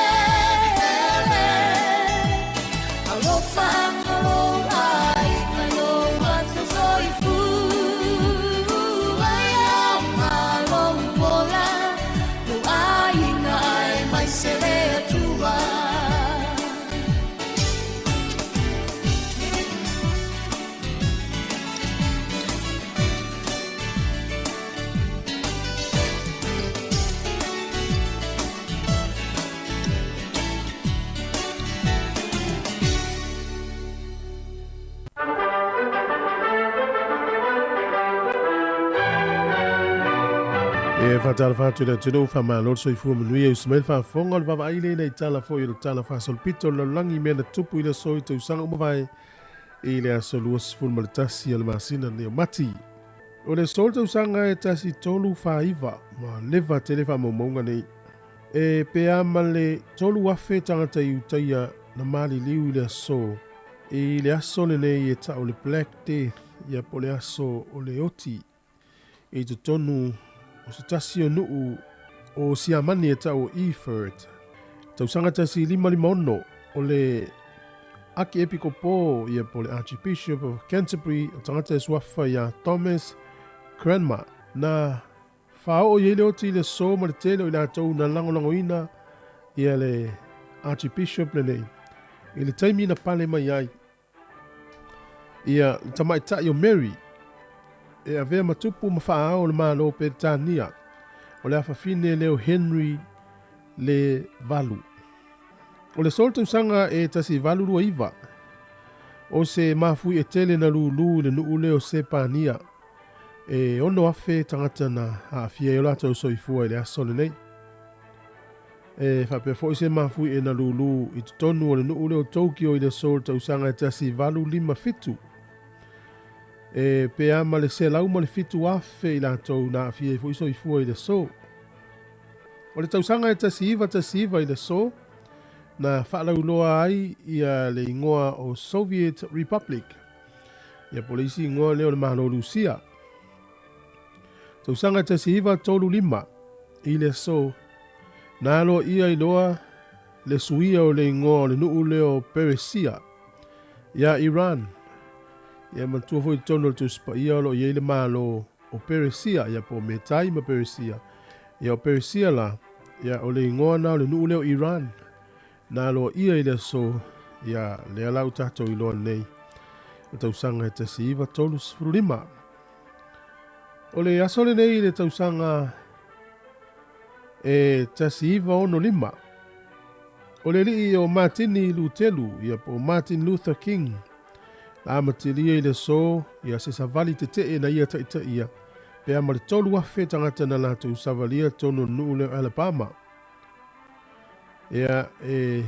Alofaga lou aiga i lou aso soifua, ia aoga lou ola, lou aiga aemaise le Atua. E faatalofa atu i le atunuu, faamalo le soifua manuia i usi mai le faafofoga o le vaavaai lea i tala foi o le Tala Faasolopito o le Lalolagi i mea na tupu i le aso i tausaga ua mavae i le aso 21 o le masina lenei o Mati. O le aso o le tausaga e 1349 ua leva tele faamaumauga nei. E pe a ma le 3,000 tagata i Utaia na maliliu i le aso i le aso lenei e tau le Black Death, ia po o le aso o le oti, i totonu o se tasi o nuu o Siamani e tau o Erfurt. Tausaga 1556 o le Akiepikopo, ia po o le Archbishop of Canterbury, o tagata e suafa ia Thomas Cranmer, na faaoo i ai le oti i le aso ma le tele o i latou na lagolagoina ia le Archbishop lenei i le taimi na pale mai ai ia le tamaitai o Mary e avea ma tupu ma faaao o le Malo o Peretania, o le afafine lea o Henry le Valu. O le aso o le tausaga e 1829, o se mafui e tele na lūlū i le nuu lea o Sepania, e 6,000 tagata na aafia ai o latou soifua i le aso lenei. E faapea foi se mafuie na lūlū i totonu o le nuu lea o Tokyo i le aso o le tausaga e 1857. E pe a ma le 107,000 i latou na aafia ai foi soifua i le aso. O le tausaga e 1919 i le aso na faalauiloa ai ia le igoa o Soviet Republic, ia po o le isi igoa lea o le Malo Rusia. Tausaga 1935, i le aso, na aloaia ai loa le suia o le igoa o le nuu lea o Peresia ia Iran. Ia manatua foi i totonu o le Tusi Paia o lo o i ai le Malo o Peresia, ia po o Metai ma Peresia. Ia o Peresia la, ia o le igoa na o le nuu lea o Iran. Na aloaia i le aso, ia lea la ua tatou iloa nei, o tausaga e 1935. O le aso lenei i le tausaga e 1965, o le alii o Matini Lutelu, ia po o Martin Luther King, na amatalia i le aso ia se savali tetee na ia taitaia, pe a ma le 3,000 tagata na latou savalia totonu o le nuu lea o Alabama. Ia e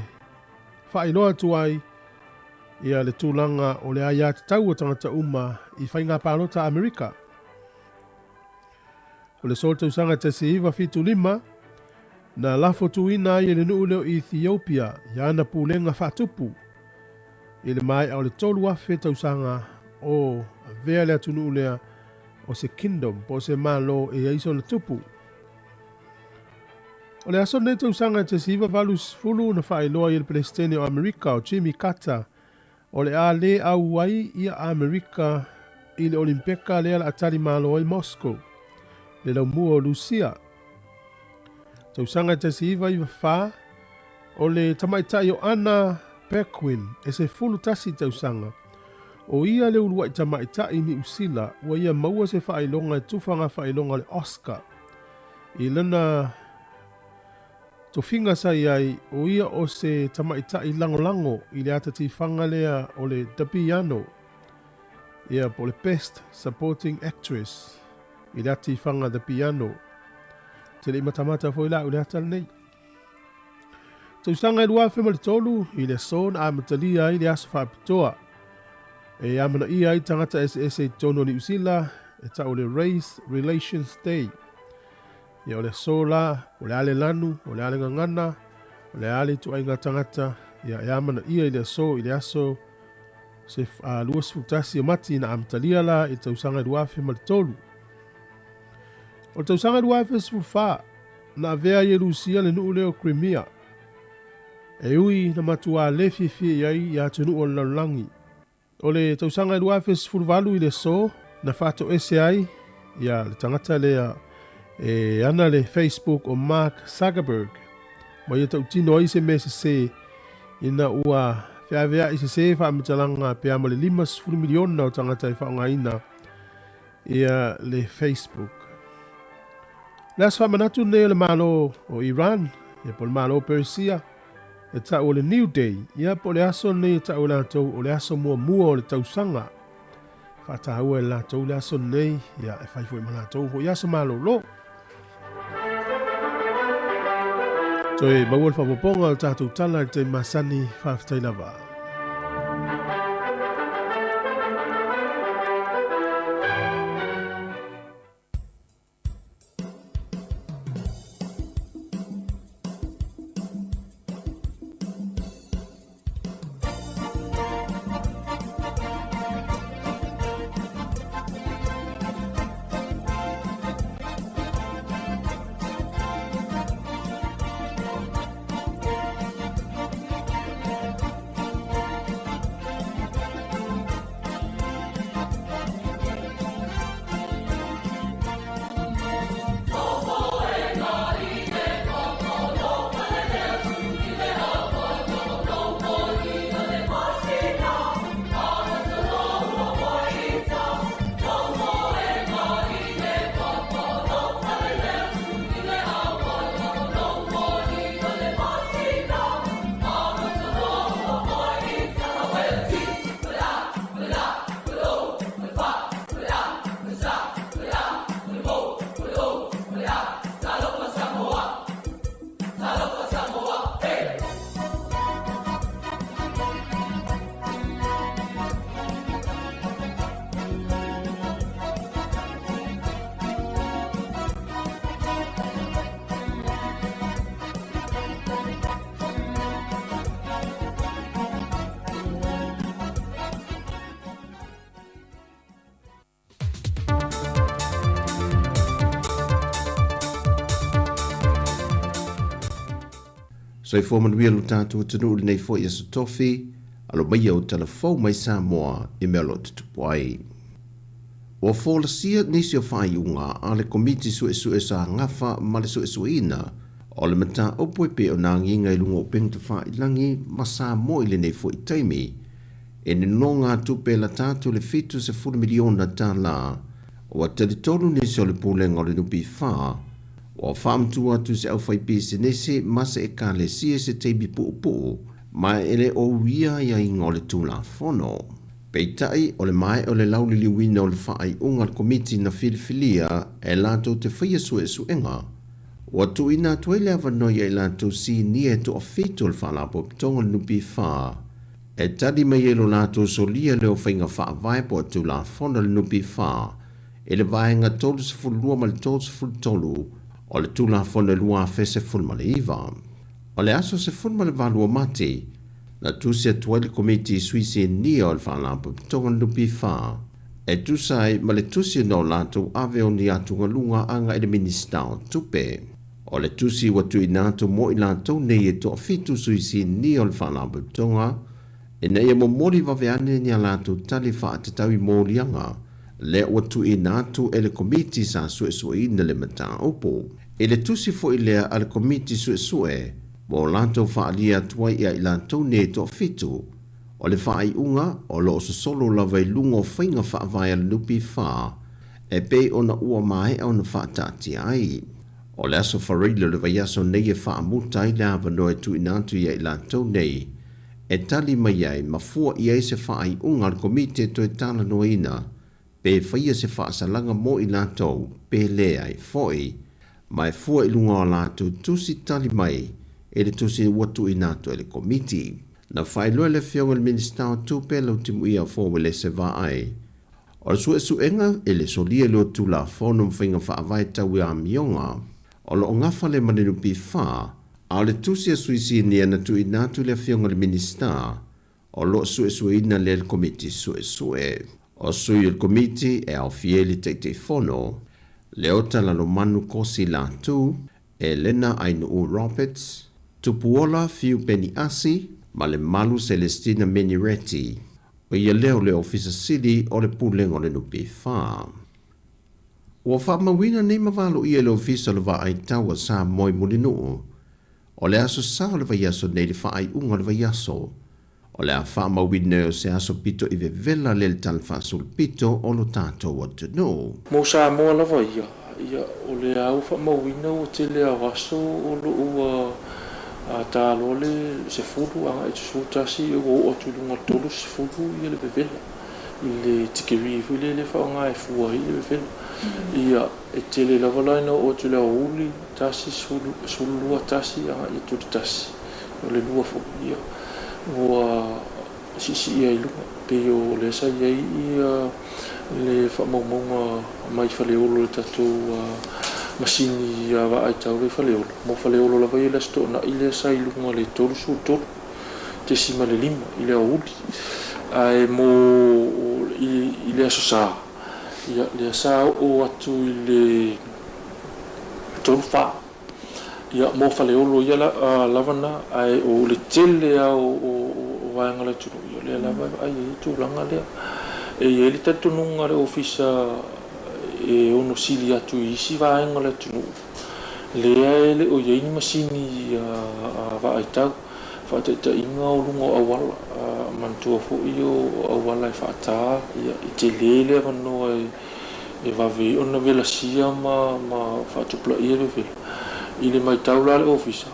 faailoa atu ai ia le tulaga o le aiatatau a tagata uma i faiga palota a Amerika. O le solo tausaga 1975, na lafo tuuina ai e le nuu lea o Ethiopia i ana pulega faatupu i le maea o le 3,000 tausaga o avea le atunuu lea o se kingdom po o se malo e i ai sona tupu. O le aso lenei tausaga 1980 na faailoa ai e le Peresetene o Amerika o Jimmy Carter o le a le auai ia Amerika i le Olimpeka lea la a tali malo ai Moscow, le laumua o Lusia. Tausaga 1994, o le tamaitai o Anna Paquin e 11 tausaga, o ia le uluai tamaitai Niu Sila ua ia maua se faailoga e tufa ngā faailoga o le Oscar i lana tofiga sa i ai, o ia o se tamaitai lagolago i le ata tifaga lea o le The Piano, ia po o le Best Supporting Actress i le ata tifaga The Piano. Te le i matamata foi la au i le ata lenei. Tausaga e 2003 i le aso na amatalia ai le aso faapitoa e amanaia ai tagata eseese i totonu o Niu Sila e tau o le Race Relations Day. Ia o le aso la, o le a le lanu, o le a le gagana, o le a le ituaiga tagata, ia e amanaia i le aso i le aso se 21 o Mati na amatalia la i le tausaga e 2003. O le tausaga 2014, na avea ai e Lusia le nuu lea o Crimea, e ui na matuā le fiafia i ai i atunuu o le lalolagi. O le tausaga 2018 i le aso na faatoese ai ia le tagata lea e ana le Facebook o Mark Zuckerberg, ma ia tautino ai se mea sese ina ua feaveai sese faamatalaga pe a ma le 50 miliona o tagata e faaaogaina ia le Facebook. O le aso faamanatu lenei o le Malo o Iran, ia po o le Malo o Perisia, e tau o le New Day, ia po o le aso lenei e tau e latou o le aso muamua o le tausaga. Faataua e latou le aso lenei, ia e fai foi ma latou foi aso malolo. Toe maua le faaopoopoga o le tatou tala i le taimi masani, faafetai lava. Soifua manuia lo tatou atunuu i lenei foi aso tofi, alo maia o tala fou mai Samoa i mea o lo o tutupu ai. Ua folasia nisi o faaiuga a le Komiti Suesue sa gafa ma le suesueina o le mataupu e pei ona agiga i luga o upega tafailagi ma Samoa i lenei foi taimi e nonogatupe e lata atu i le $70 miliona tala. Ua talitonu nisi o le Pulega o le NPF ua faamatuu atu i se aufaipisinisi ma se ekalesia i se taimi puupuu ma e le o uia aiaiga o le Tulafono. Peitai, o le maea o le lauliliuina o le faaiuga a le Komiti na filifilia e latou te faia suesuega, ua tuuina atu ai le avanoa ia i latou sinia e toafitu o le Faalapotopotoga o le NPF e tali mai ai lo latou solia lea o faiga faavae po o Tulafono a le NPF i le Vaega 32 ma le 33 o le Tulafono 2019. O le aso 18 o Mati, na tusi atu ai le Komiti i sui sinia o le Faalapotopotoga o le NPF e tusa ai ma le tusi na o latou ave o ni atugaluga agai i le Minisita o Tupe. O le tusi ua tuuina atu mo i latou nei e toafitu sui sinia o le Faalapotopotoga ina ia momoli vave ane ni a latou tali faatatau i moliaga lea ua tuuina atu e le Komiti sa suesueina le mataupu. I le tusi foi lea a le Komiti Suesue mo latou faaalia atu ai ia i latou nei e toafitu, o le faaiuga o lo o sosolo lava i luga o faiga faavae a le NPF e pei ona ua maea ona faataatia ai. O le aso Faraile o le vaiaso nei e faamuta ai le avanoa e tuuina atu ia i latou nei e tali mai ai ma fua i ai se faaiuga a le Komiti e toe talanoaina pe faia se faasalaga mo i latou pe leai foi, ma e fua i luga o a latou tusi tali mai i le tusi ua tuuina atu e le Komiti. Na faailoa e le Afioga i le Minisita o Tupe Lautimuia Fouelese Vaai, o le suesuega e le solia i le Tulafono ma Faiga Faavae Tau i Amioga o lo o gafa le ma le NPF, a o le tusi a Sui Sinia na tuuina atu i le Afioga i le Minisita o lo o suesueina lea e le Komiti Suesue. O sui o le Komiti e aofia ai le Taitaifono, Leota Lalomanu Kosi Latu, Elena Ainuu Roberts, Tupuola Fiu Peni Asi ma le Malu Celestina Menireti, o ia lea o le Ofisa Sili o le Pulega o le NPF. Ua faamauina nei ma valoia e le Ofisa o le Vaai Tau a Samoa i Mulinuu, o le aso Sa o le vaiaso nei le faaiuga o le vaiaso. O le a faamauina e o se aso pito i vevela lea le tala faasolopito o lo tatou atunuu. Mo Samoa lava ia, ia o le a ua faamauina ua tele a o aso o lo o ua ta loa le 10 agai i le 11 ua oo atu i luga o le 30 ia le vevela i le tikeri foi lea e faaaoga e fua ai le vevela. Ia e tele lava la ina oo atu i le aoauli 1, 12, 1 agai i le 31, o le 2 foi ia ua siisiia i luga. E pei o lea sa i ai ia le faamaumauga mai Faleolo i le tatou masini vaai tau lea i Faleolo. Mo Faleolo lava ia le Aso Toonai lea sa i luga i le 33.5 i le aoauli. Ae mo i le Aso Sa, ia lea sa oo atu i le 34. Ia, mo Faleolo ia lava na, ae o le tele lava o vaega o le atunuu, ia o lea lava e vaai ai le tulaga lea. E i ai le talitonuga a le Ofisa e ono sili atu i isi vaega o le atunuu, lea e le o i ai ni masini vaai tau, faataitaiga o luga o auala, manatua foi o auala e faata, ia, e tele le avanoa e e vave ai ona velasia ma faatupulaia le vevela. I le matau la a le Ofisa,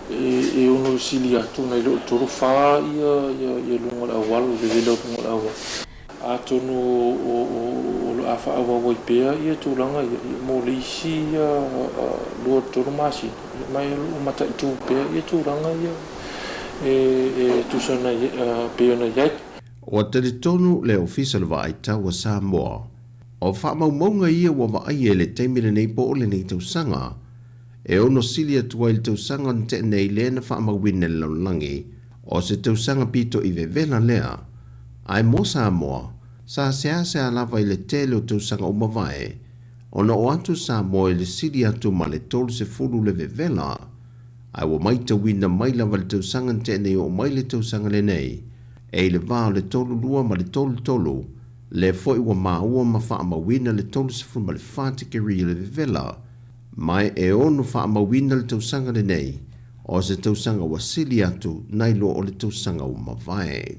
e ono sili atu nai lo le tolu fa ia luga o le auala, le vevela o luga o le auala. Atonu o le a faaauau ai pea ia tulaga ia mo le isi 2 3 masina, ma o lo o mataitu pea ia tulaga ia e tusa ona pei ona i ai. Ua talitonu le Ofisa o le Vaai Tau a Samoa, o faamaumauga ia ua vaaia i le taimi lenei po o lenei tausaga, e ono sili atu ai le tausaga na tea nei lea na faamauina e le lalolagi, o se tausaga pito i vevela lea. Ae mo Samoa, sa seasea lava i le tele o tausaga ua mavae, ona oo atu Samoa i le sili atu ma le 30 le vevela. Ae ua maitauina mai lava i le tausaga na tea nei oo mai le tausaga lenei, e i le va o le 32 ma le 33, lea foi ua maua ma faamauina le 34 tikeri o le vevela, ma e ono faamauina le tausaga lenei, o se tausaga ua sili atu nai lo o le tausaga ua mavae.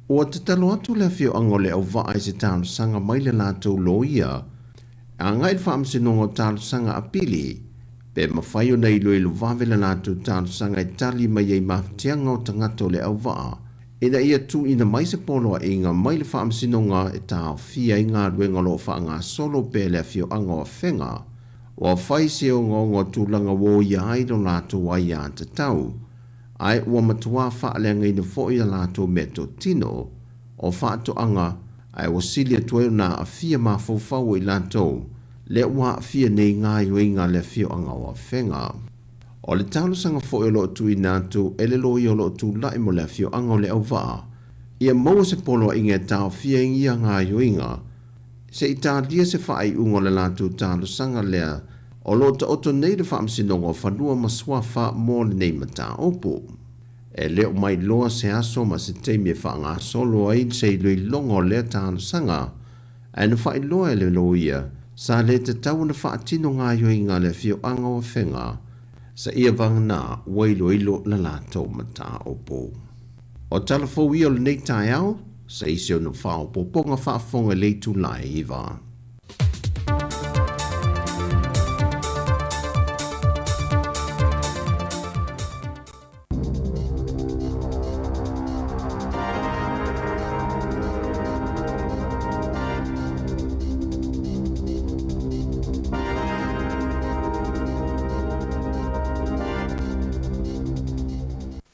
Ua tatalo atu le afioaga o Leauvaa i se talosaga mai le latou loia e agai i le Faamasinoga o Talosaga Apili pe mafai ona iloilo vave le latou talosaga e tali mai ai mafatiaga o tagata o Leauvaa ina ia tuuina mai se poloaiga mai le Faamasinoga e taofia ai galuega o lo o faagasolo pea le afioaga o Afega ua fai se ogaoga o tulaga ua oia ai lo latou aiatatau ae ua matuā faaleagaina foi a latou meatotino o faatoaga ae ua sili atu ai ona aafia mafaufau o i latou lea ua aafia nei gaoioiga a le afioaga o Afega. O le talosaga foi o lo o tuuina atu e le loia o lo o tulai mo le afioaga o Leauvaa, ia maua se poloaiga e taofia ai ia gaoioiga se i talia se faaiuga o le latou talosaga lea o lo o taoto nei le Faamasinoga o Fanua ma Suafa mo lenei mataupu. E le o mailoa se aso ma se taimi e faagasolo ai se iloiloga o lea talosaga, ae na faailoa e le loia sa le tatau ona faatino gaoioiga a le afioaga o Afega seia vagana ua iloilo la latou mataupu. O tala fou ia o lenei taeao, se isi ona faaopoopoga faafofoga i le itula e 9.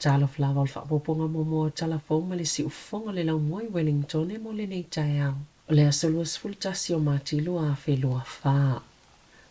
Talofa lava o le faaopoopoga muamua o tala fou ma le siufofoga o le laumua i Wellingtone mo lenei taeao. O le aso 21 o Mati 2024.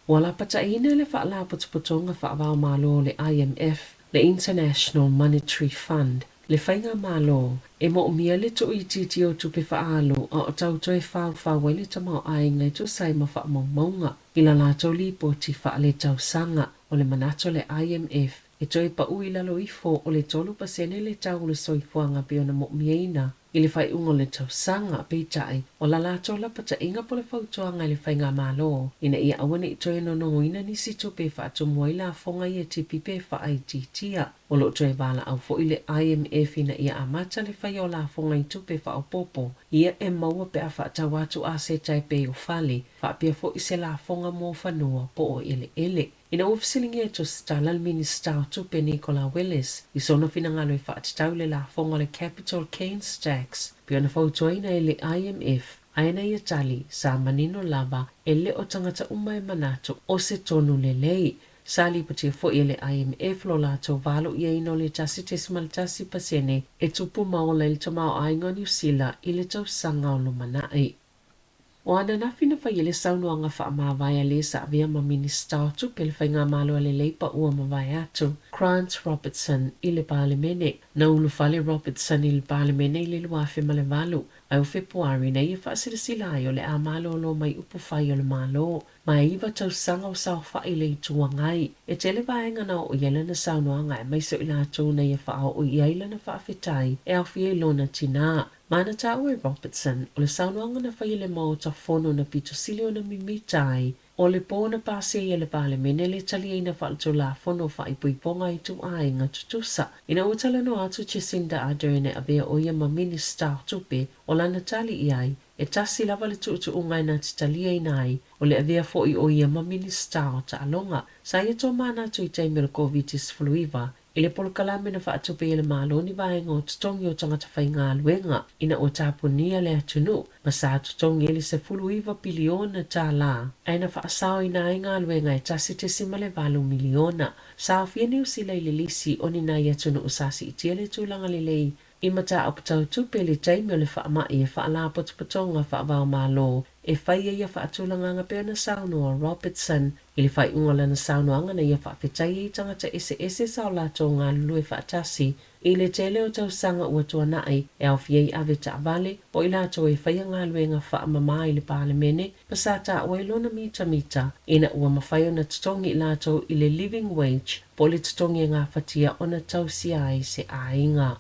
Ua lapataiina e le Faalapotopotoga Faava-o-Malo o le IMF, le International Monetary Fund, le Faigamalo e moomia le tuuitiitia o tupe faaalu a o tau toe faufau ai le tamaoaiga e tusa ai ma faamaumauga i la latou lipoti faaletausaga. O le manatu o le IMF, e toe pau i lalo ifo o le 3% le tau o le soifuaga pei ona moomiaina I le faaiuga o le tausaga, peitai, o la latou lapataiga po o le fautuaga i le Faigamalo ina ia aua ne i toe nonogoina nisi tupe e faatumu ai lafoga ia tipi pe faaitiitia. O lo o toe valaau foi le IMF ina ia amata le faia o lafoga i tupe faaopoopo ia e maua pe a faatau atu aseta e pei o fale, faapea foi se lafoga mo fanua po o eleele. Ina ua fesiligia e Tusitala le Minisita o Tupe Nicola Willis i sona finagalo e faatatau le lafoga o le Capital Gains Tax pei ona fautuaina e le IMF, ae na ia tali, sa manino lava e le o tagata uma e manatu o se tonu lelei. Sa lipotia foi e le IMF lo latou valoiaina o le 1.1% e tupu ma ola i le tamaoaiga o Niu Sila i le tausaga o lumanai. O ananafi na fai ai le saunoaga faamavae a le sa avea ma Minisita o Tupe le Faigamalo a le Leipa ua mavae atu, Grant Robertson, i le Palemene. Na ulufale Robertson i le Palemene i le 2008, ae o Fepuari na ia faasilasila ai o le a malolo mai upufai o le Malo. Ma e iva tausaga o saofai i le Itu Agai. E tele vaega na oo i ai lana saunoaga aemaise o i latou na ia faaoo i ai lana faafetai e aofia i lona tinā. Ma na taua e Robertson, o le saunoaga na fai e le Maota Fono na pito sili ona mimita ai, o le pō na pasia ai e le Palemene le taliaina faaletulafono faaipoipoga i ituaiga tutusa. Ina ua talanoa atu Jacinda Ardern e avea ʻo ia ma Minista o Tupe, o lana tali i ai, e tasi lava le tuutuuga e na te taliaina ai, o le avea foi o ia ma Minista o Taaloga. Sa ia tomanatu i taimi o le Koviti-19, I le polokalame na faatupe ai e le Malo ni vaega o totogi o tagata faigaluega ina ua tapunia le atunuu ma sa totogi ai le $19 piliona tala ae na faasaoina ai galuega e 1.8 miliona. Sa aofia Niu Sila i le lisi o ni nai atunuu sa siitia le tulaga lelei. i mataupu tau tupe i le taimi o le faamai e Faalapotopotoga Faava-o-Malo e fai ai ia faatulagaga pei ona saunoa Robertson i le faaiuga o lana saunoaga na ia faafetai ai i tagata eseese sa o latou galulue faatasi i le tele o tausaga ua tuanai e aofia ai ave taavale o i latou e faia galuega faamama i le Palemene ma sa taua ai lona mitamita ina ua mafai ona totogi i latou i le living wage po o le totogi e gafatia ona tausia ai se aiga.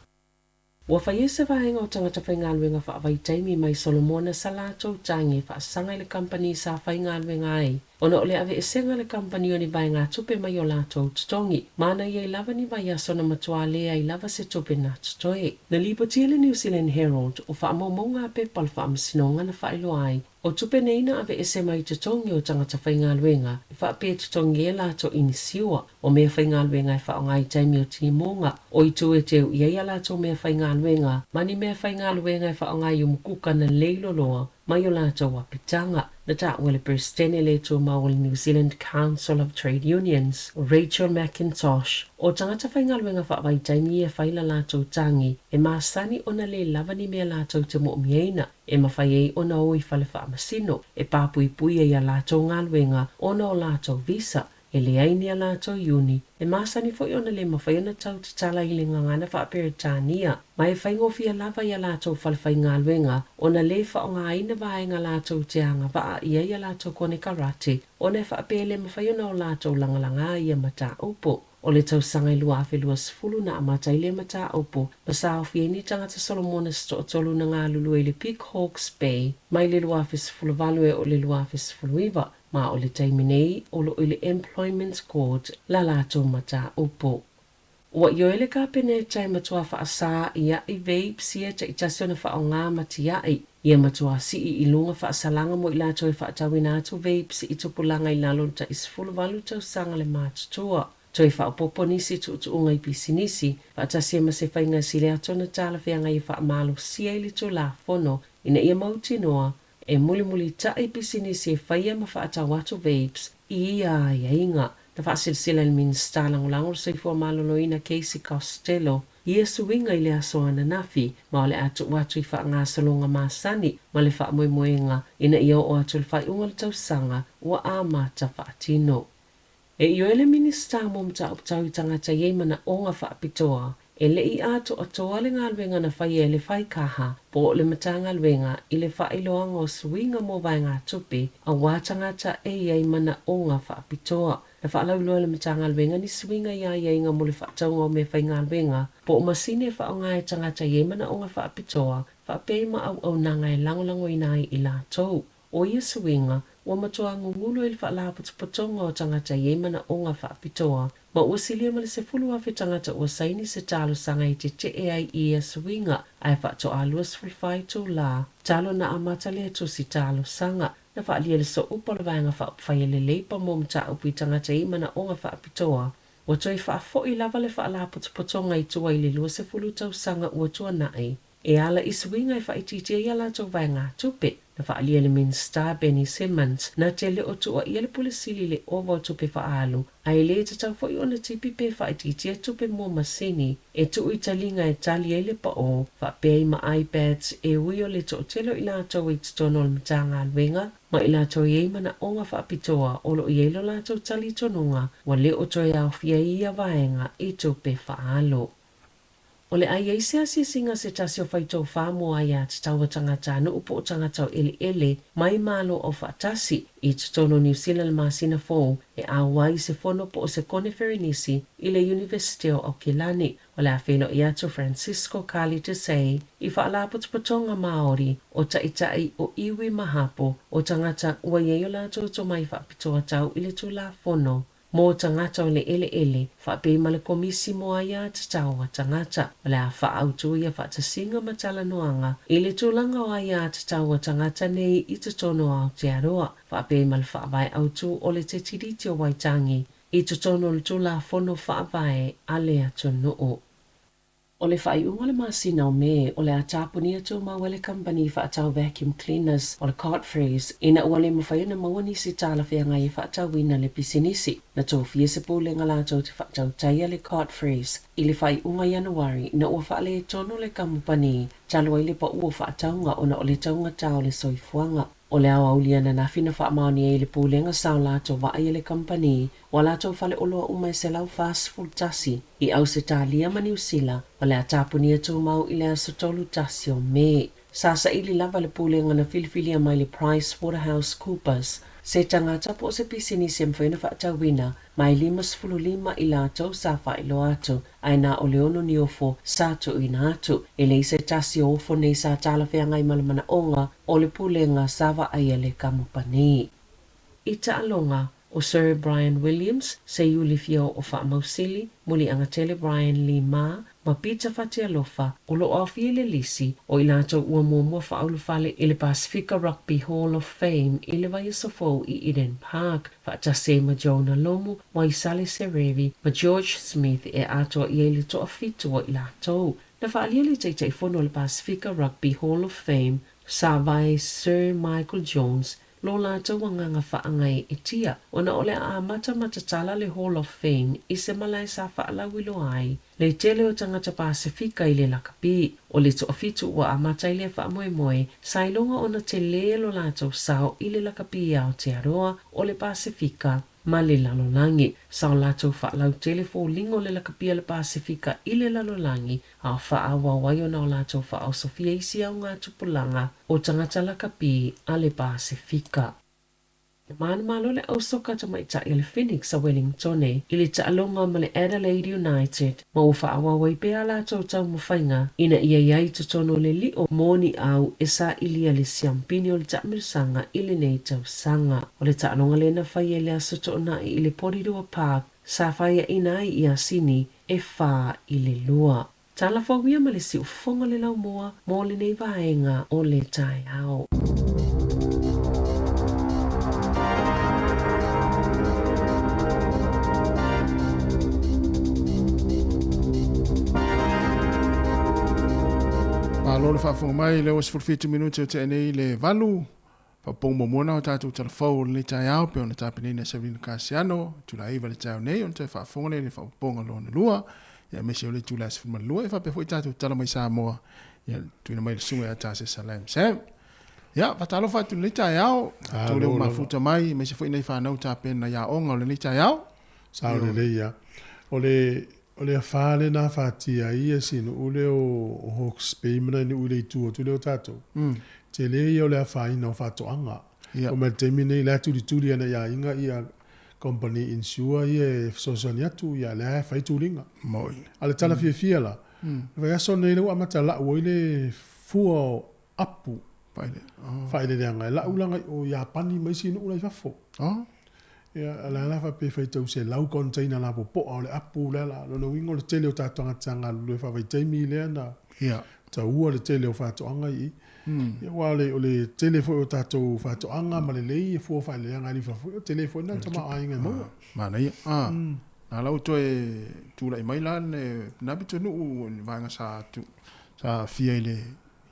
Ua fai ai se vaega o tagata faigaluega faavaitaimi mai Solomona sa latou tagi e faasaga i le kamupani sa faigaluega ai ona o le aveesega a le kamupani o ni vaegatupe mai o latou totogi ma na i ai lava ni vaiaso na matua leai lava se tupe na totoe. Na lipotia e le New Zealand Herald o faamaumauga a pepa o le faamasinoga na faailoa ai O tupe nei na aveese mai totogi o tagata faigaluega e faapea e totogi ai latou inisiua o mea faigaluega e faaaoga i taimi o timuga, o itu e teu i ai a latou mea faigaluega ma ni mea faigaluega e faaaoga i umukuka na lei loloa mai o latou apitaga. Na taua e le Peresetene le Tumau o le New Zealand Council of Trade Unions, o Rachel McIntosh, o tagata faigaluega faavaitaimi ia e fai la latou tagi e masani ona le lava ni mea latou te moomiaina e mafai ai ona o i fale faamasino e papuipui ai a latou galuega ona o latou visa, e leai ni a latou iuni, e masani foi ona le mafai ona tau tatala i le gagana faa-Peretania, ma e faigofie lava i a latou fale faigaluega ona le faaaogaina vaega latou te agavaa i ai a latou konekarate ona e faapea e le mafai ona o latou lagalaga ia mataupu. O le tausaga i 2020 na amata ai lea mataupu ma saofia ai ni tagata Solomona se toatolu na galulue i le Big Hawke's Bay mai le 2018 e oo i le 2019, ma o le taimi nei o lo o i le Employment Court la latou mataupu. Ua ioe le Kapeneta e matua faasā i aʻi vapes ia taitasi ona faaaoga ma tiaʻi Ia matua sii i luga faasalaga mo i latou e faatauina atu vapes i tupulaga i lalo o le tai 18 tausaga le matutua. Toe faaopoopo nisi tuutuuga i pisinisi, faatasi ai ma se faiga e sili atu ona talafeagai e faamalosia i le Tulafono ina ia mautinoa e mulimulitai pisinisi e faia ma faatau atu vapes i ia aiaiga. Na faasilasila e le Minisita Lagolago o le Soifua Maloloina Casey Costello ia suiga i le aso ananafi ma o le a tuu atu i faagasologa masani ma le faamoemoega ina ia oo atu i le faaiuga o le tausaga ua amata faatino. E ioe le Minisita mo Mataupu Tau i Tagata i ai manaoga faapitoa e le i atoatoa le galuega na faia e le Whaikaha po o le Matagaluega i le faailoaga o suiga mo vaegatupe aua tagata e i ai manaoga faapitoa. Na faalauiloa e le Matagaluega ni suiga i aiaiga mo le faatauga o meafaigaluega po o masini e faaaoga e tagata i ai manaoga faapitoa faapea ai ma auaunaga e lagolagoina ai i latou. ʻO ia suiga, ua matua gugulu ai le faalapotopotoga o tagata i ai manaoga faapitoa, ma ua silia ma le 10,000 tagata ua saini se talosaga e teteʻe ai i ia suiga ae faatoa 24 itulā talu ona amata lea tusi talosaga. Na faaalia le sooupu o le Vaega Faaupufai a le Leipa mo Mataupu i Tagata i Manaoga Faapitoa, ua toe faafoi lava le faalapotopotoga i tua i le 20 tausaga ua tuanai e ala i suiga e faaitiitia ai a latou vaegatupe. Na faaalia e le Minisita Benny Simmons na te le o tuuaia le Pule Sili i le ova o tupe faaalu, ae le tatau foi ona tipi pe faaitiitia tupe mo masini e tuu i taliga e tali ai le paʻō, faapea ai ma iPads e ui o le toatele o i latou i totonu o le Matagaluega ma i latou e i ai manaoga faapitoa o lo o i ai lo latou talitonuga ua le o toe aofia ai ia vaega i tupe faaalu. O le a i ai se asiasiga a se tasi o faitofa mo aiatatau a tagatanuu po o tagata o eleele mai Malo Aufaatasi i totonu o Niu Sila i le masina fou e ʻau ai se fono po o se koneferenisi i le Iunivesite o Aukilani. O le a feiloai atu Francisco Carly Desai i Faalapotopotoga Māori o Taitai o Iwi ma Hapo o tagata ua i ai o latou tomai faapitoa tau i le Tulafono Mo tagata o le eleele, faapea ma le Komisi mo Aia Tatau a Tagata, o le a faaautu ia faatasiga ma talanoaga i le tulaga o aia tatau a tagata nei i totonu o Aotearoa, faapea ma le Faavae Autu o le Te Tiriti o Waitangi i totonu o le Tulafono Faavae a le atunuu. O le faaiuga o le masina o Me, o le a tapunia tumau ai le kamupani faatau vacuum cleaners o le Godfreys ina ua le mafai ona maua nisi talafeagai e faatauina le pisinisi. Na tofia se pulega latou te faatautaia le Godfreys i le faaiuga Ianuari ina ua faaletonu le kamupani talu ai le pau o faatauga ona o le taugata o le soifuaga. O le aoauli ananafi na faamaonia ai e le Pulega sa o latou vaaia le kamupani o a latou faleoloa uma e 141 i Ausetalia ma Niu Sila o le a tapunia tumau i le aso 31 o Me. Sa saili lava le Pulega na filifilia mai le Price Waterhouse Coopers se tagata po o se pisinisi e mafai ona faatauina ma e 55 i latou sa faailoa atu ae na o le ono ni ofo sa tuuina atu. E leai se tasi o ofo nei sa talafeagai ma le manaoga o le pulega sa vaaia le kamupani. I taaloga, ʻo Sir Bryan Williams, Seiuli Fia-oo Faamausili, Muliagatele Brian Lee Ma, ma Peter Fatialofa, o lo o aofia i le lisi o i latou ua muamua faaulufale i le Pasefika Rugby Hall of Fame i le vaiaso fou i Eden Park, faatasi ai ma Jonah Lomu, Waisale Serevi ma George Smith e atoa i ai le toafitu o i latou. Na faaalia le Taitaifono o le Pasefika Rugby Hall of Fame, sa vae Sir Michael Jones, lo latou agaga faaagai e tia, ona o le a amata ma tatala le Hall of Fame i se malae sa faalauiloa ai le tele o tagata Pasefika i le lakapi. O le toafitu ua amata ai lea faamoemoe, sa iloga ona tele lo latou sao i le lakapi i Aotearoa o le Pasefika ma le lalolagi. Sa o latou faalautele foliga o le lakapi a le Pasefika i le lalolagi, a o faaauau ai ona o latou faaosofia isi augatupulaga o tagata lakapi a le Pasefika. Na manumalo le ausoka tamaitai a le Phoenix a Wellingtone i le taaloga ma le Adelaide United ma ua faaauau ai pea a latou taumafaiga ina ia i ai i totonu o le lio moniau e sailia le siampini o le taamilosaga i lenei tausaga. O le taaloga lea na faia i le Aso Toonai i le Porirua Park sa faiaina ai i Asini e 4-2. Tala fou ia ma le siufofoga o le laumua mo lenei vaega o le taeao. Malo le faafofoga mai, lea ua 17 minute o tea nei le valu. Faapouga muamua na o tatou tala fou o lenei taeao pei ona tapenaina e Sabrina Kasiano, itula e 9 i le taeao nei ona toe faafofoga lea i le faaopoopoga lona lua, ia aemaise o le itula e 12 e faapea foi tatou tala mai Samoa, ia tuuina mai le susuga ia Tasesa Lam Sam. Ia, faatalofa atu i lenei taeao, outou lea ua mafuta mai, aemaise foi nai fanau tapena i aoga o lenei taeao. Sao lelei ia. O le o le afa lea na afatia ai ia si nuu lea o Hawke's Bay ma nai nuu i le itu atu lea o tatou. Tele ia o le afaina o faatoaga. O ma le taimi nei la e tulituli ana i aiga ia company insure ia e fesoasoani atu ia lea e fai tuliga. Moi. A le tala fiafia la, le vaiaso nei lea ua amata lau ai le fua o apu faaeleeleaga e lau laga i o Iapani ma isi nuu la i fafo. Ia, la la faapea e faitau 100 container lapopoa o le apu lea la. Lona uiga o le tele o tatou tagata sa galulue faavaitaimi lea na taua le tele o faatoaga i i. Ia, aua o le, o le tele foi o tatou faatoaga ma lelei e fua faaeleeleaga i fafo, ia, tele foi na tamaoaiga e maua. Manaia. Na la ua toe tulai mai la le na pitonuu i le vaega sa tu, sa aafia i le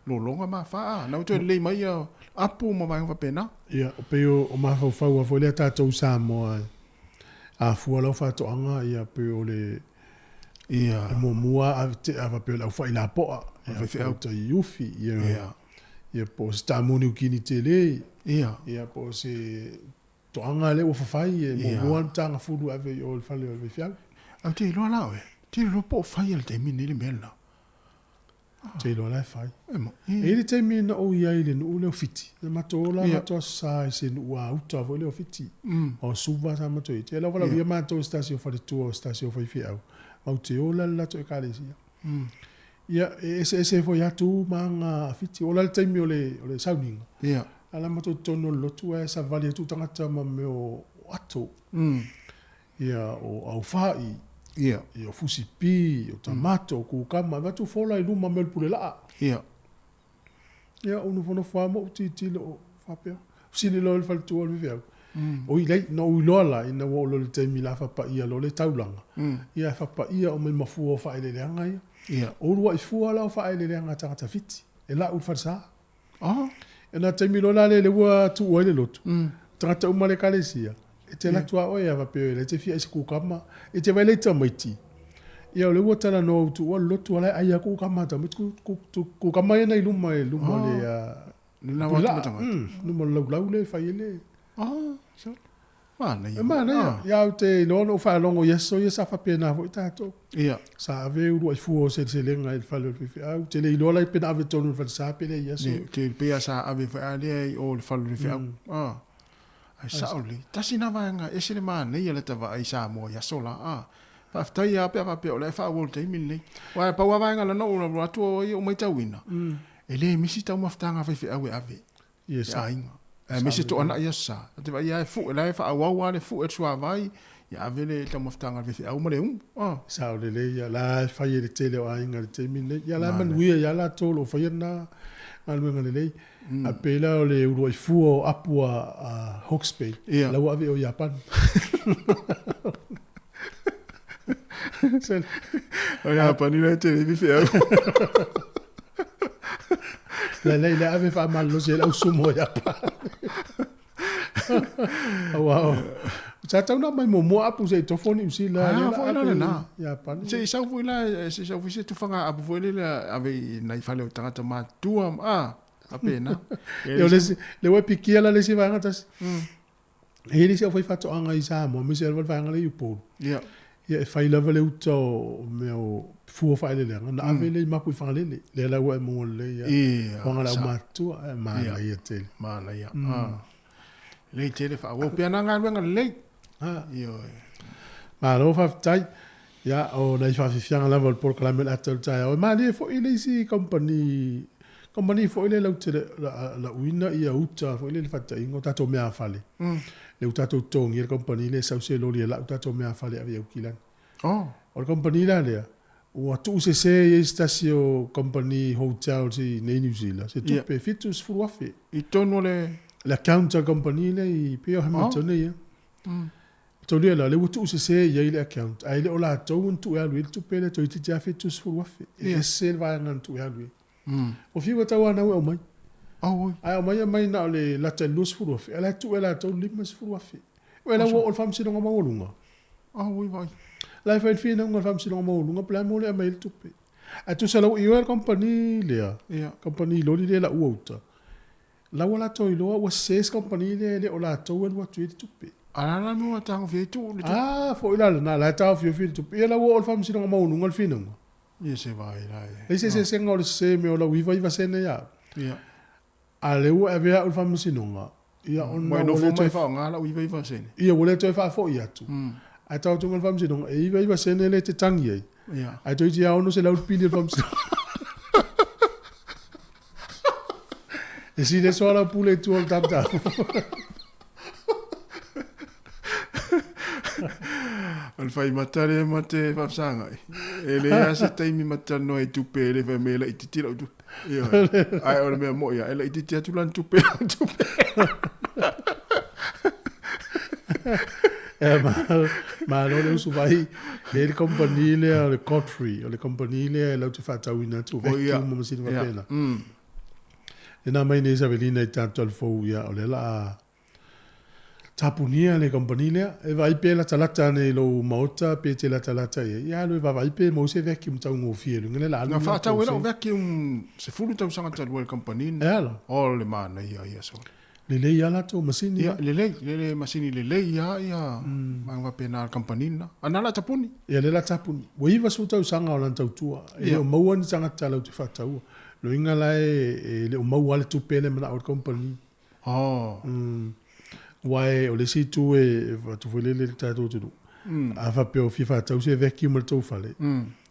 lologa ma afa a na ua toe lelei mai ia apu ma vaega faapena. Ia, pei o mafaufau lava foi lea tatou i Samoa a fua lau faatoaga ia pei o le Ia. E muamua a tea faapea o le aufai lapoa, ia po o tai ufi, ia, ia po o se taamu Niukini tele, Ia. ia po o se toaga lea ua fafai, e muamua le matagafulu e ave i o i le fale o le faifeau. Ae ou te iloa la oe, ou te iloa po o fai i le taimi lenei le mea lena. Te iloa la e fai. E i ai le taimi na ou i ai i le nuu lea o Fiti. Na matou ola matou aso sa i se nuu a uta foi lea o Fiti. O Suva sa matou i ai. Te lau valaaulia matou i se tasi o faletua o se tasi o faifeau, matou te ola le latou ekalesia. Ia, e eseese foi lava tu ma aga a Fiti. Ola le taimi o le sauniga. A la matou totonu o le lotu ae savali atu tagata ma mea o ato. Ia, o Aufai, Ia. ia, o Fusipi, o Tamato, o Kukama, avatu fola i luma mea o le pule laa. Ia. Ia, ou nofonofo lava ma ou tilotilo o faapea. Fesili loa le faletua o le faifeau. Oi leai, na ou iloa la ina ua oo loa i le taimi o le a faapaia loa le taulaga, ia e faapaia uma i mafua o faaeleeleaga ia. O uluai fua la o faaeleeleaga a tagata Fiti, e lau i le falesa. E na taimi loa la lea ua tuu ai le lotu, tagata uma o le ekalesia, e te alu atu lava oe a faapea o la e te fia ai se kukama, e te vaai la i tamaiti, ia o lea ua talanoa ua tuua le lotu a o la e ai lava kukama a tamaiti, kukama ia na i luma i luma o le pulaa, luma o le laulau lea e fai ai le... Manaia. E manaia. Ia ou te iloa na ou faalogo i aso ia sa faapena foi tatou. Ia. Sa ave uluai fua o seleselega i le fale o le faifeau. Ou te le iloa la pe na ave tonu i le falesa pe leai i aso. Ou te pei lava sa ave foi a lea i o i le fale o le faifeau. Ae sao lelei. Tasi lena vaega e ese le manaia lata vaai i Samoa i aso la. Faafetai lava pe a faapea o la e faaauau i le taimi lenei. Aua e pau lava vaega lea na ou alu atu ai ou matauina, e le misi taumafataga a faifeau e ave. Ia e aiga. Aemaise toanai i Aso Sa. Ta te vaai lava e fue, la e faaauau lava le fue o le suavai, ia ave le taumafataga a le faifeau ma le umu. Ah. Sao lelei ia, la e fai e le tele o aiga i le taimi lenei. Ia la e manuia ia latou o lo o faia lena galuega lelei. A pei la o le uluai fua o apu a Hawke's Bay, la ua ave i o Iapani. O Iapani la e tele ai faifeau. La la le ave faamalolosi ai le au sumo o Iapani. Aua o sa tau na mai muamua apu se i tofo Niu Sila. Ah, foi la lena. Iapani. Se i sau foi la, se i sau foi se tufaga apu foi lele ave i nai fale o tagata matutua, ah, faapena. E o le isi, le ua pikia la le isi vaega tasi. E i ai le isi aufaifaatoaga i Samoa, aemaise lava le vaega lea i Upolu. Ia. Ia e fai lava le uta o mea o fua faaeleeleaga, ona ave lea i mapu i Fagalele. Lea la ua e maua lelei ia. Ia. Hoanga le aumatutua, e manaia tele. Manaia. Lelei tele faaauau pea na galuega lelei. Ioe. Malo faafetai. Ia, o nai faafiafiaga lava o le polokalame o le ata o le taeao. E malie foi le isi kamupani, kamupani foi lea latou te lauina ia uta foi lea i le faataitaiga o tatou meaafale. Lea ua tatou totogia le kamupani lea e sau se loli e lau tatou meaafale e ave i Aukilani. O le kamupani la lea, ua tuusese i ai se tasi o kamupani hotels i nei Niu Sila, se tupe $70,000. I totonu o le... Le account a le kamupani lea i pei o Hamilton ia. Mataulia la, o lea ua tuusese i ai le account, ae le o latou na tuu e alu i ai le tupe lea, toeitiiti lava $70,000. E ese le vaega na tuu e alu i ai. Ua fiu e tauanau e aumai. Ae aumai aumai na o le lata i le $20,000, ae la e tuu e latou le $50,000. Ué la ua oo i le Faamasinoga Maualuga. La e fai le finauga a le Faamasinoga Maualuga po o le a le mea ua le aumai ai le tupe. Ae tusa la ua ioe le kamupani lea, kamupani loli lea e laua uta, La ua latou iloa ua sese se kamupani lea e le o latou e alu atu i ai le tupe. A la la mea ua taofia ai tuu le tupe. A foi la lena, la e taofiofi le tupe. Ia la ua oo i le Faamasinoga Maualuga le finauga. Ia se vai la e. Leai se eseesega o le sese mea o lau 99 sene ia au. Ia. A lea ua ave au i le Faamasinoga, ia ona ua le toe. Faaaoga lau 99 sene. Ia ua le toe faafoi atu. Ae taotoga i le Faamasinoga, e 99 sene lea e te tagi ai. Ia. Ae toeitiiti lava 600 le pili o le Faamasinoga. E sili e soa lau pule i tua o le taputapu. O le faimata lea ma te faafesagai. E leai lava se taimi ma te talanoa i tupe e le fai mai e laitiiti lau tupe. Ioe. Ae o le mea moi lava, e laitiiti atu lana tupe i lau tupe. E malo le usu vai e le company lea o le Godfrey, o le company lea e lau te faatauina atu vacuum ma masini faapena. Lena mai nei Savelina i tatou alofou ia o lea la a tapunia le company lea. E vaai pe latalata ane i lou maota pe te latalata i ai. Ia alu e vaavaai pe maua se vacuum taugofie luga lea la alu. Na faatau ai lau vacuum 10 tausaga talu ai le company. E ala. O le manaia ia sole. Lelei lava latou masini. Ia, lelei, lelei masini lelei lava ia vaega faapena a le kamupani lena. A na la tapuni. Ia lea la tapuni. Ua 90 tausaga o lana tautua. E le o maua ni tagata latou te faataua. Loiga la e le o maua lava le tupe lea e manao ai le kamupani. Oh. Aua o le isi itu e avatu foi lele i le tatou atunuu, a faapea o fia faatau se vacuum a le tou fale,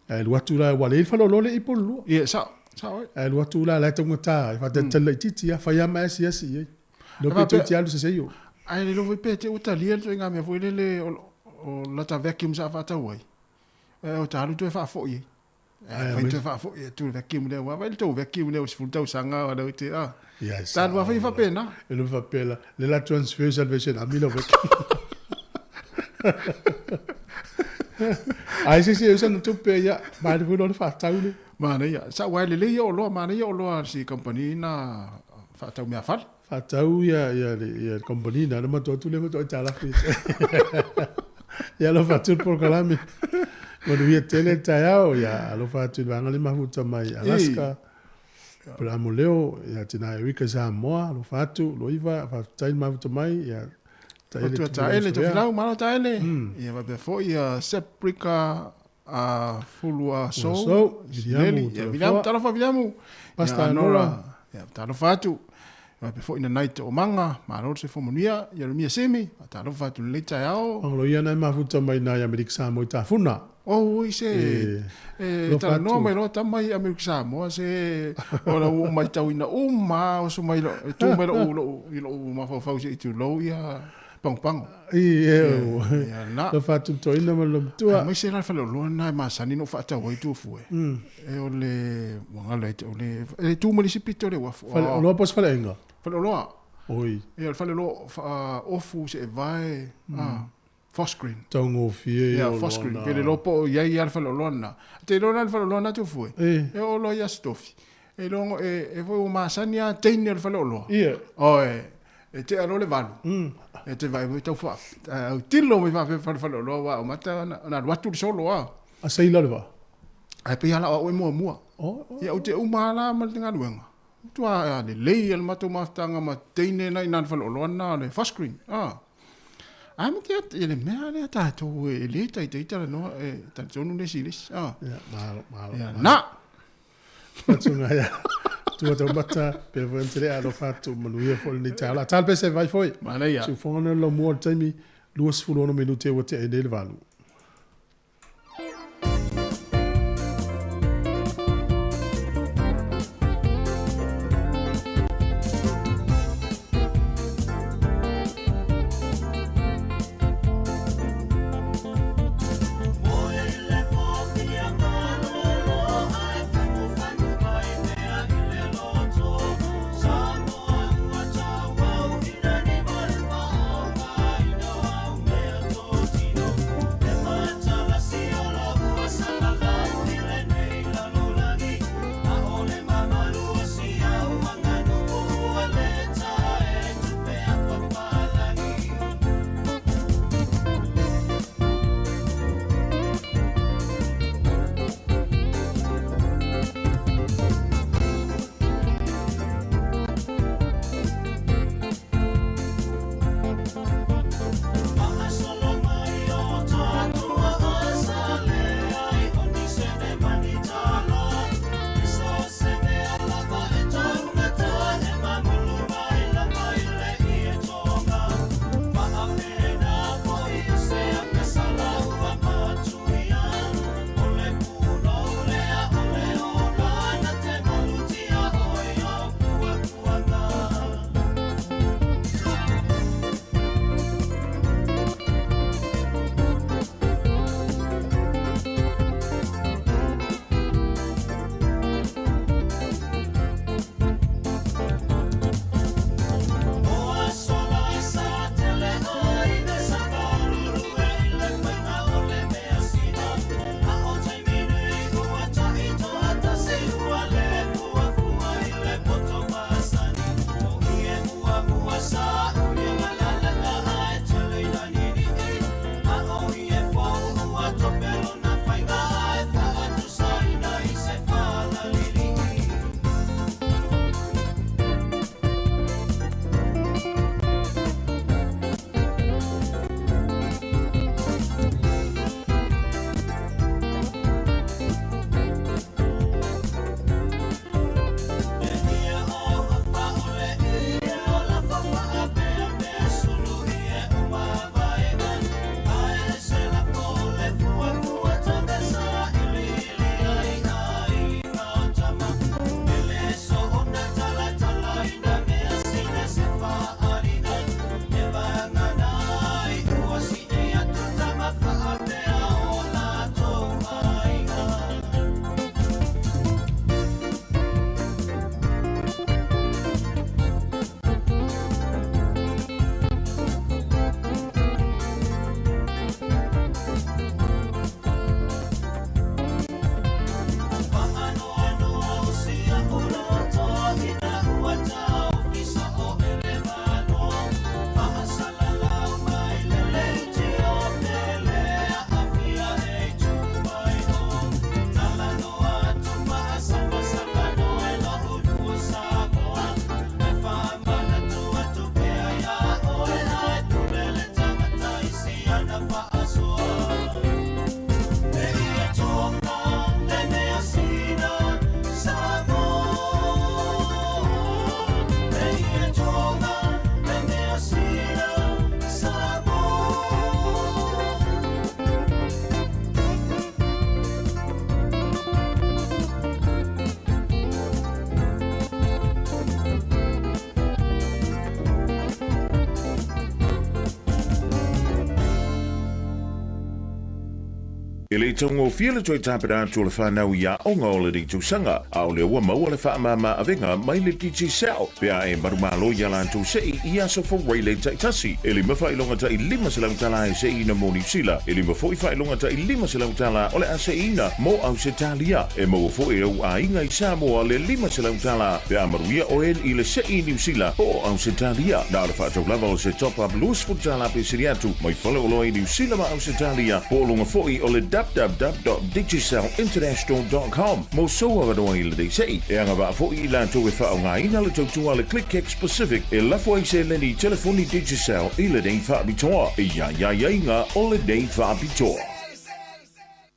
ae alu atu la, ua leai le faleoloa lea i Upolu. Ia, sao. Sao ai. Ae alu atu la, la e taugata ai, faatalitali laitiiti lava, fai lava ma asiasi i ai. Le iloa pe toeitiiti alu se seio. Ae le iloa foi pe te i ua talia le ituaiga mea foi lele o lata vacuum sa faatau ai, o ta alu toe faafoi ai. Fai toe faafoi atu le vacuum lea, aua vaai le tou vacuum lea ua 10 tausaga o lea ua te, a. Ia, e Sa lua fai faapena. E le faapea la, le la transfer Salvation Army lau vacuum. Ai se se usa na tupe ia, mai le foi le faatau le. Manaia, sa uae lelei ia oloa, manaia oloa a si kamupani na faatau meafale. Faatau ia ia le ia le kamupani na le matou atu le matou aitalafu ia alofa atu le polokalame. Manuia tele le taeao ia alofa atu i le vaega le mafuta mai Alaska. Aperamo Leo ia tina Erika Samoa alofa atu Loiva faafetai le mafuta mai ia Taele Taele Tofilau malo Taele. Ia faapea foi ia Seprika a Fulu Aso, Viliamu, Viliamu, talofa Viliamu, Pastor Nora, ia talofa atu, faapea foi nanai Toomaga, malo le soifua manuia, Ieremia Simi, talofa atu lenei taeao. Pagalo ia nai mafuta mai nai Amerika Samoa i Tafuna. Oh, oi se, e talanoa mai loa tama i Amerika Samoa se o la ua matauina uma oso mai lo, e tu mai lou, lou, i lou mafaufau se i tulou ia pagopago. I e ia na. Lo faatutoina ma lo matua. Aemaise la le faleoloa lena e masani ona ou faatau ai tuafue. E o le ua galo ia te au le e tu ma le isi pito o le uafu. Faleoloa po o se faleaiga? Faleoloa. Oi. Ia o le faleoloa ofu seevae Fosgreen. Taugofie ia oloa na. Fosgreen. Pe le iloa po o i ai lava le faleoloa lena. Te iloa la le faleoloa lena Tufue? E oo loa i Aso Tofi. E iloa e foi ua masani lava teine o le faleoloa. Ia. Oe. E tea loa le 8. E te vaai foi tau faa, autilo mai faapea fale faleoloa aua o mata ona alu atu le solo a. A seila le vaa? Ae pei lava la o au e muamua. Ia ou te uma lava la ma le galuega. Matua lelei le matou mafutaga ma teine na i na le faleoloa lena o le First Green. A. Ae ma te i le mea lea tatou e le taitai talanoa e talitonu le isi i le isi. A. Ia, malo, malo. Ia, na. Fatunga ia. Tua taumata, pe foi ante le alofa atu manuia foi lenei taeao. La tala pese vai foi. Manaia. Siufoga na lau mua o le taimi, 26 minute ua tea ai nei le 8. E le taugofie le toe tapena atu o le fanau i aoga o lenei tausaga, a o lea ua maua le faamama avega mai le Digicel pe a e manumalo i a latou sei i aso Faraile taitasi. E lima faailoga tai $500 e seiina mo Niu Sila, e lima foi faailoga tai $500 o le a seiina mo Ausetalia. E maua foi e ou aiga i Samoa le $500 pe a manuia oe i le sei i Niu Sila po o Ausetalia. Na o le faatau lava o se top-up $20 pe sili atu mai faleoloa i Niu Sila ma Ausetalia po o luga foi o le www.digicelinternational.com mo sou avanoa i lenei sei. E agavaa foi i latou e faaaogaina le tautua a le ClickX Pacific e lafo ai seleni i telefoni Digicel i lenei faapitoa. E i ai aiaiga o lenei faapitoa.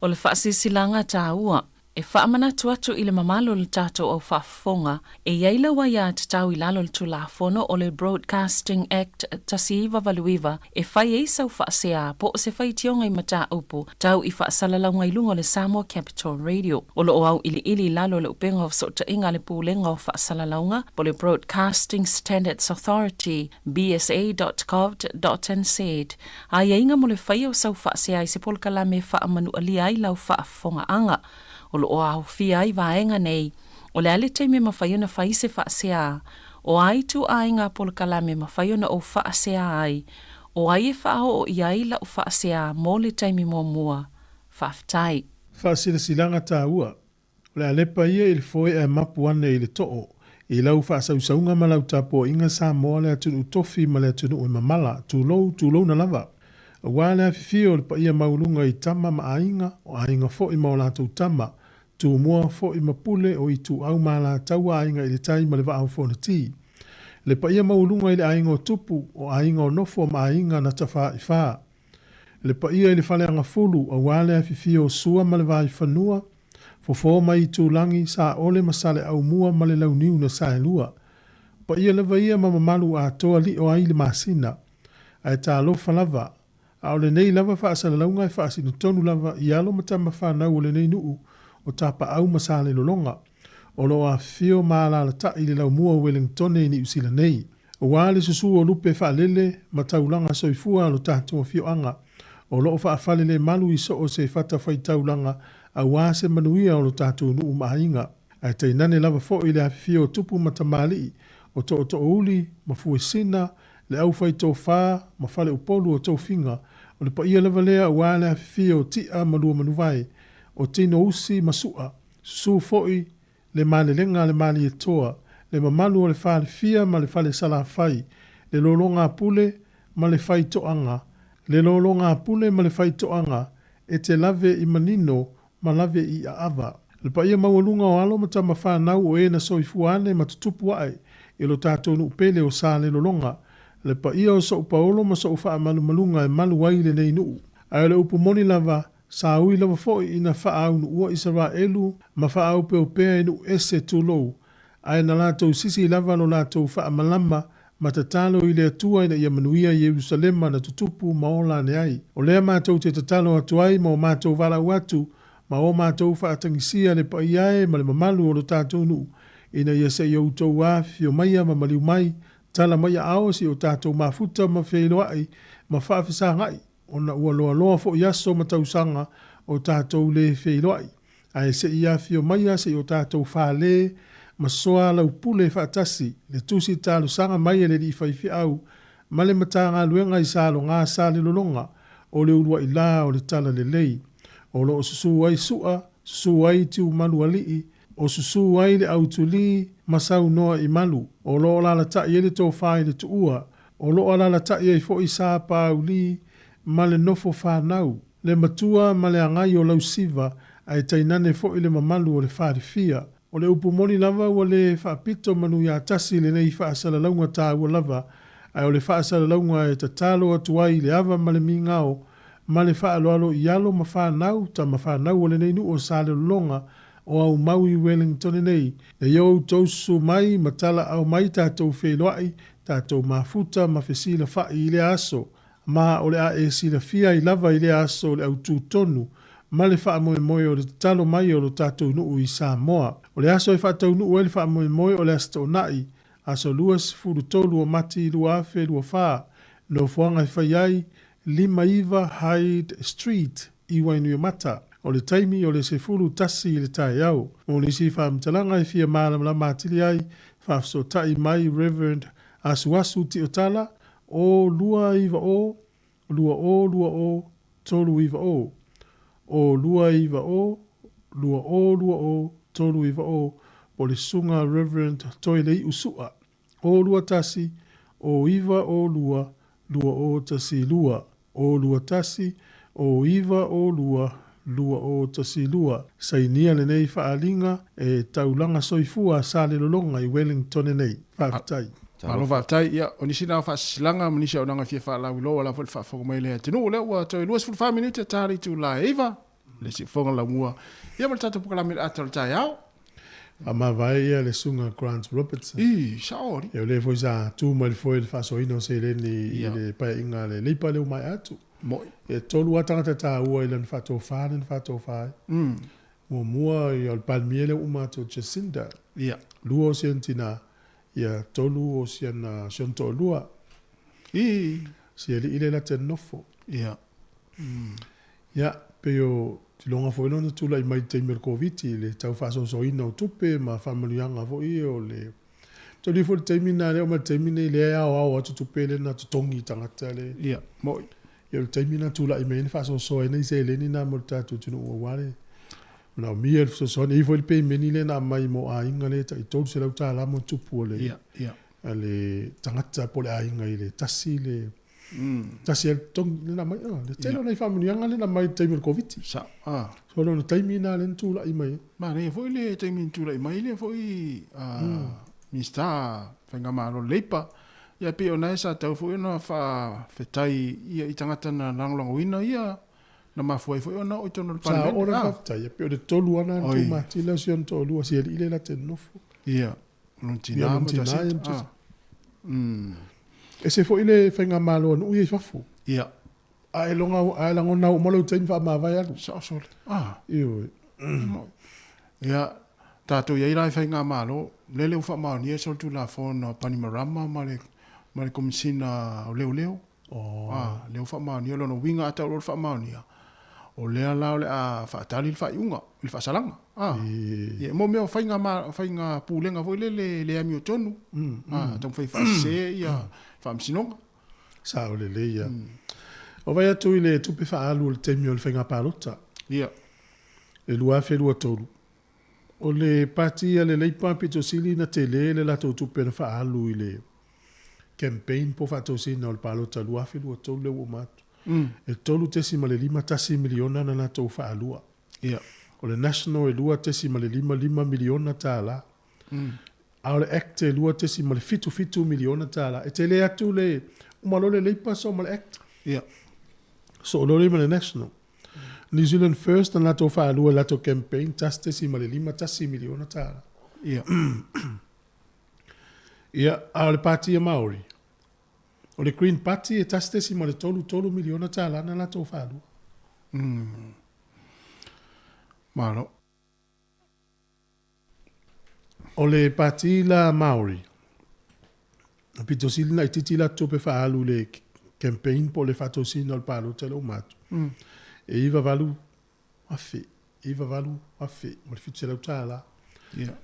O le faasilasilaga taua E faamanatu atu i le mamalu o le tatou au faafofoga, e i ai lau aiatatau i lalo o le Tulafono o le Broadcasting Act 1989 e fai ai sau faasea po o se faitioga i mataupu tau i faasalalauga i luga o le Samoa Capital Radio. O lo o auiliili i lalo o le upega o fesootaiga a le Pulega o Faasalalauga po o le Broadcasting Standards Authority, bsa.govt.nz, aiaiga mo le faia o sau faasea i se polokalame e faamanualia ai lau faafofogaaga. O lo o aofia ai vaega nei, o le a le taimi e mafai ona fai se faasea, o a ituaiga polokalame e mafai ona ou faasea ai, o ai e faaoo i ai lau faasea mo le taimi muamua. Faafetai. Faasilasilaga taua, O le a lepa ia i le foe ae mapu ane i le too, i lau faasausauga ma lau tapuaiga Samoa le atunuu tofi ma le atunuu e mamala, tulou, tulouna lava. Aua le afifio o le paia maualuga i tama ma aiga, o aiga foi ma o latou tama, Tumua foi ma Pule o Ituau ma Alataua aiga i le tai ma le Vaa o Fonoti. Le paia maualuga i le aiga o Tupu, o aiga o Nofo ma aiga na Tafaifa. Le paia i le Faleagafulu aua le afifio o Sua ma le Vaifanua, Fofo ma Itulagi, Saole ma Saleaaumua ma le Launiu na Saelua. Paia lava ia ma mamalu atoa lio ai le masina. Ae talofa lava, a o lenei lava faasalalauga e faasino tonu lava i alo ma tama fanau o lenei nuu o Tapaau ma Salelologa, o lo o afifio ma alaalatai i le laumua o Ueligitone i Niu Sila nei. Aua le susu o lupe faalele ma taulaga soifua a lo tatou afioaga, o lo o faafalelemalu i so o se fatafaitaulaga aua se manuia o lo tatou nuu ma aiga. Ae tainane lava foi le afifio o tupu ma tamalii, o tootoouli ma fuesina, le aufaitofa ma faleupolu o tofiga, o le paia lava lea aua le afifio o Ti'a ma Luamanuvae, o Tinousi ma Su'a, susu foi le malelega a le Malietoa, le mamalu o le Falefia ma le Fale Salafai, le lologa-pule ma le faitoaga, le lologa-pule ma le faitoaga, e te lave i manino ma lave i aava. Le paia maualuga o alo ma tama fanau o e na soifua ane ma tutupu ae i lo tatou nuu pele o Salelologa, le paia o sou paolo ma sou faamalumaluga e malu ai lenei nuu. Ae o le upu moni lava, sa ui lava foi ina faaunuua Isaraelu ma faaopeopea i nuu ese tulou, ae na latou sisi lava lo latou faamalama ma tatalo i le Atua ina ia manuia Ierusalema na tutupu ma ola ane ai. O lea matou te tatalo atu ai ma o matou valaau atu ma o matou faatagisia le paia e ma le mamalu o lo tatou nuu, ina ia se i outou afifio maia ma maliu mai, tala mai aao se i o tatou mafuta ma feiloai ma faafesagai, ona ua loaloa foi aso ma tausaga o tatou le feiloai, ae se i afifio maia se i o tatou fale ma soalaupule faatasi le tusi talosaga mai a le alii faifeau ma le Matagaluega i Saloga Salelologa o le uluai la o le Talalelei o lo o susu ai Su'a, susu ai Tiumalualii, o susu ai le Autulī ma saunoa i malu, o lo o alalatai ai le tofa i le tuua, O lo o alaalatai ai foi Sa Pauli ma le nofo fanau, le matua ma le agai o Lausiva, ae tainane foi le mamalu o le falefia. O le upu moni lava ua le faapito manu ia tasi lenei faasalalauga taua lava, ae o le faasalalauga e tatalo atu ai i le ava ma le migao ma le faaaloalo i alo ma fanau, tama fanau o lenei nuu o Salelologa, o aumau i Wellington nei, na ia outou susu mai ma talaau mai tatou feiloai, tatou mafuta ma fesilafa'i i lea aso, ma o le a e silafia ai lava i lea aso le autū tonu ma le faamoemoe o le tatalo mai o lo tatou nuu i Samoa. O le aso e faataunuu ai le faamoemoe o le Aso Toonai, aso 23 o Mati 2024, nofoaga e fai ai, 59 Hyde Street. i Wainuiomata. O le taimi o le 11 i le taeao. Mo nisi faamatalaga e fia malamalama atili ai, faafesootai mai Rev. Asuasu Tiotala, 0 290 2020 390, 0 290 2020 390, po o le Susuga Rev. Toelei'u Su'a, 0 21 0 9 02 2012, 0 21 0 9 02 2012. Sainia lenei faaaliga e Taulaga Soifua Salelologa i Wellingtone nei. Faafetai. Malo faafetai. Ia, o nisi na o faasisilaga ma nisi auaunaga e fia faalauiloa, o la foi le faafofoga mai a le atunuu. O lea ua toe 24 minute ta le itula e 9, le siufofoga laumua ia ma le tatou polokalame i le ata o le taeao. Faamavae ia le Susuga Grant Robertson. I, sao alii. Ia o lea foi sa tu mai le foe i le faasoaina o seleni i le paeaiga a le Leipa lea ua maea atu. Moi. E tolu lava tagata taua i lana faatofa lea na faatofa ai. Muamua ia o le Palemia lea ua uma atu o Jacinda. Ia. Lua o si ona tina, ia tolu o si ana si ona toalua. I. Si alii lea la te nofo. Ia. Ia, pei o iloga foi lona tulai mai i le taimi o le Koviti i le tau faasoasoaina o tupe ma faamanuiaga foi o le Taulia foi le taimi lena lea oo mai le taimi lenei lea e aoao atu tupe lea na totogi i tagata le Ia, moi. Ia o le taimi lena tulai mai ai na faasoasoa ai nai seleni na mo le tatou atunuu aua le manaomia le fesoasoani. E i ai foi le pemeni lea na aumai mo aiga lea e tai $300 ma tupu a le Ia, ia. a le tagata po o le aiga i le tasi le tasi ai le totogi lea na aumai. Le tele o nai faamanuiaga lea na aumai i le taimi o le Koviti. Sao, ah. So lona taimi lena lea na tulai mai ai. Manaia foi le taimi na tulai mai lea foi Minisita Faigamalo Leipa, ia pei o na sa tatau foi ona faafetai ia i tagata na lagolagoina ia na mafua ai foi ona oo i totonu o le Sa oo Palemene. la Ah. faafetai, ia pei o le tolu lava na na Oi. tumatila o si ona toalua, si alii lea la te nofo. Ia, o lona Ia, tina lona ma tina, Jacinta. ia ma Jacinta. Ah. Mm. Ese foi le faigamalo a nuu ia i fafo. Ia. A e loga, a e lagona uma lou taimi faamavae alu. Sao sole. Ah. Ioe. Ia, tatou i ai la i faigamalo, lele ua faamaonia solitulafono a Panimarama ma le ma le Komisina o Leoleo. Oh. Ah, lea ua faamaonia lona uiga a tau loa le faamaonia, o lea la o le a faatali le faaiuga i le faasalaga. Ah. Ia, mo mea o faiga ma faiga pulega foi lele le amiotonu. Ah, taumafai e faasese ia faamasinoga. Sao lelei ia. O vai atu i le tupe faaalu o le taimi o le faiga palota. Ia. Le 2023. O le pati a le Leipa pito sili na tele le latou tupe na faaalu i le campaign po faatosina o le palota 2023 lea ua uma atu. E $3.51 miliona na latou faalua. Ia. O le National e $2.55 miliona tala. A o le Act e $2.77 miliona tala. E tele atu le uma loa le Leipa soo ma le Act. Ia. Soo loa lea ma le National. New Zealand First na latou faalua i le latou campaign $1.51 miliona tala. Ia. Ia, a o le Pati a Maori, o le Green Party e $1.33 miliona tala na latou faalua. Malo. O le Pati la Maori, pito sili na itiiti la tupe faaalu i le campaign po o le faatosina o le palota lea ua uma atu. E iva valu afe, iva valu afe ma le $700. Ia.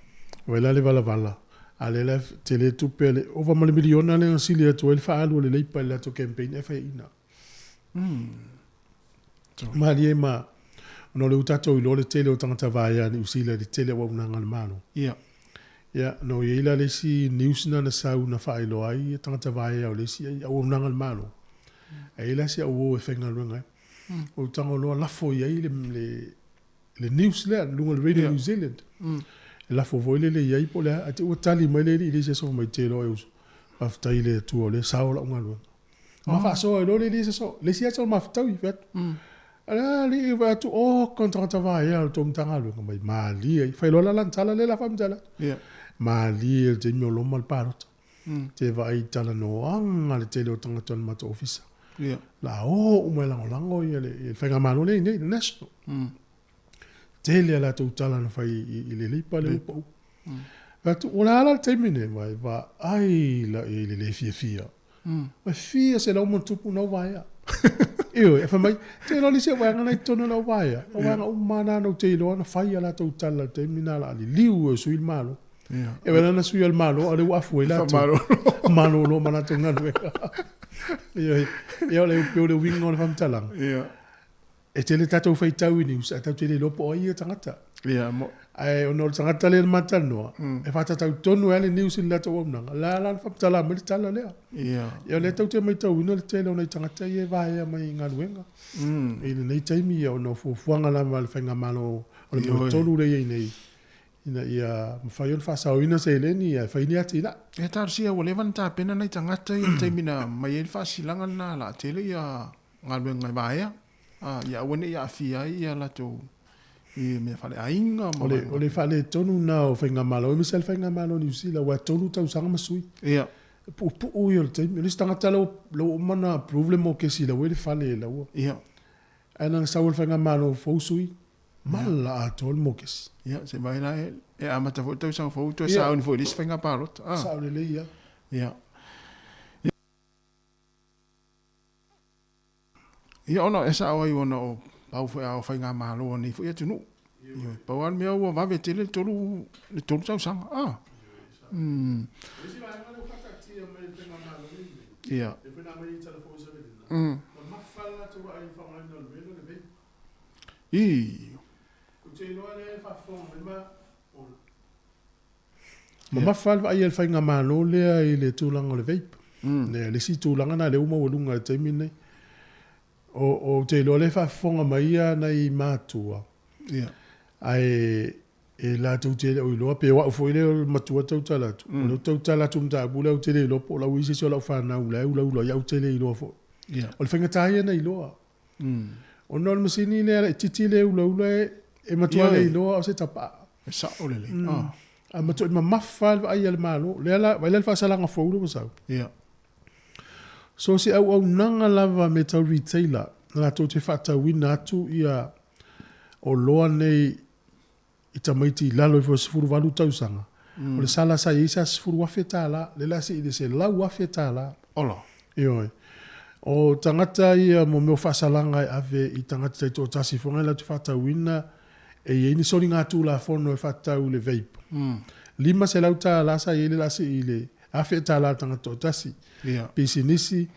O ai la le valavala, a lea la tele tupe a le ova ma le miliona lea na sili atu ai le faaalu a le Leipa i le latou campaign e faiaina. Malie ma ona o lea ua tatou iloa le tele o tagata vaea a Niu Sila i le tele o auaunaga a le Malo. Ia. Ia, no i ai la le isi news na na sau na faailoa ai tagata vaea o le isi auaunaga a le Malo. E i ai la si au uo e faigaluega ai. O tago loa lafo i ai le, le, le news lea i luga o le Radio New Zealand. E lafo foi lele i ai po o le a, ae te i ua tali mai le alii i le isi aso fai mai te iloa e uso. Faafetai i le Atua o lea e sao lau galuega. Ma faasoa ai loa le alii i isi aso. Le isi aso o le mafutaui, fai atu. A alii fai atu, oh, kona tagata vaea o le tou Matagaluega mai malie ai. Fai loa la lana tala lea la faamatala atu. Malie le taimi o loma le palota. Te vaai i talanoaga le tele o tagata o le matou ofisa. La o uma e lagolago ia le, le faigamalo lea i nei, le National. Tele a latou tala na fai i le Leipa le upa upa. Fai atu, o le a la le taimi nei, mai vaai la i le le fiafia. Mai fia $100+ nau vaea. Ioe, e fai mai, te iloa le isi vaega na i totonu o lau vaea, o vaega uma lava na na ou te iloa na fai a latou tala i le taimi lena o le a liliu e sui le Malo. E wena na sui o le Malo, a o lea ua afu ai latou. Malolo ma latou galuega. Ioe, ia o le pei o le uiga o le faamatalaga. E tele tatou faitau i news ae tatou te le iloa po o ai ia tagata. Ia, mo. Ae ona o le tagata lea na ma talanoa, e faatatau tonu ai lava le news i le latou auaunaga, la la na faamatala mai le tala lea. Ia. Ia o lea tou te matauina le tele o nai tagata ia e vaea mai i galuega. I lenei taimi ia ona o fuafuaga lava a le faigamalo o le moatolu lea e i ai nei, ina ia mafai ona faasaoina seleni ae fai ni atinae. Ia talosia ua leva ona tapena nai tagata ia i le taimi na aumai ai le faasilaga lena o le a tele ia galuega e vaea, ia aua ne i aafia ai ia latou i mea faaleaiga ma. O le faaletonu lena o faigamalo, aemaise lava le faigamalo a Niu Sila, aua e 3 tausaga ma sui. Ia. E puupuu ia o le taimi. O le isi tagata la ua uma ona approve le mokesi la ua i le fale la ua. Ia. Ae na ona sau o le faigamalo fou sui, mala atoa le mokesi. Ia, se i vaai la e amata foi le tausaga fou toe sauni foi i le isi faiga palota. Sao lelei lava. Ia. Ia ona e sao ai ona o pau foi a o faigamalo a nei foi atunuu. Ioe, pau lava le mea ua vave tele le tolu, le tolu tausaga. Ah. Mm. Ia. Mm. I. Mamafa le vaai a le faigamalo lea i le tulaga o le vape. Le le isi tulaga lena lea ua maualuga i le taimi lenei. O ou te iloa o lea e faafofoga mai ia nai matua. Ae e latou te le o iloa pe o au foi lea o le matua tautala atu. O lea ou te tautala atu i le mataupu lea ou te le iloa po o la ua i ai se isi o lau fanau la e ulaula ai ae ou te le iloa foi. O le faigata ia ona iloa. Ona o le masini lea laitiiti lea e ulaula e matua le iloa o se tapaa. E sao lelei. A matuai mamafa lava le vaai a le Malo. Lea la, vaai la i le faasalaga fou lea ua sau. So o se auaunaga lava me tau retailer latou te faatauina atu ia oloa nei i tamaiti i lalo ifo o le 18 tausaga, o le sala sa i ai sa $10,000, lea la sii i le $100,000. Ola. Ioe. O tagata ia mo mea o faasalaga e ave i tagata taitoatasi foi latou te faatauina e i ai ni soligatulafono e faatatau i le vape. $500 sa i ai le la sii i le $1,000 le tagata toatasi. Pisinisi,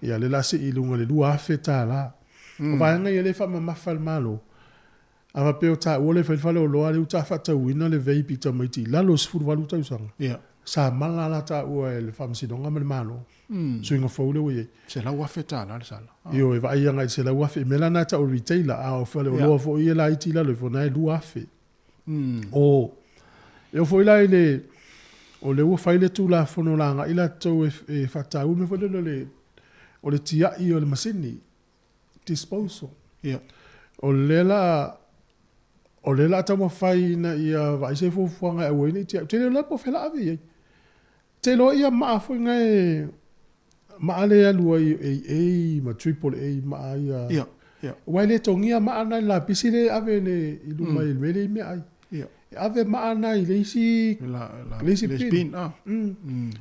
ia lea la sii i luga i le $2,000. O vaega ia lea e faamamafa e le Malo. A faapea o taua lea e fai le faleoloa lea ua ta faatauina le vape i tamaiti i lalo o le 18 tausaga, sa mala la taua e le Faamasinoga ma le Malo. Suiga fou lea ua i ai. $100,000 le sala. Ioe, e vaai agai i le $100,000. O mea la na e tau o retailer, a o faleoloa foi ia laiti i lalo ifo, na e $2,000. O, e oo foi la i le, o lea ua fai le Tulafono o le a agai latou e faataua le mea foi lele o le tiai o le masini. disposal. Ia. O lea la o lea la taumafai ina ia vaai se fuafuaga e aua ai ne i tiai. Ou te le iloa po o fea la ave i ai. Te iloa ia maa foi na e maa lea e alu ai AA ma triple A maa ia. Ia. Ia. Aua e le togia maa na i le lapisi lea e ave i le i luma i le mea lea i meaai. Ia. E ave maa na i le isi La, la, le isi le bin. bin. Ah.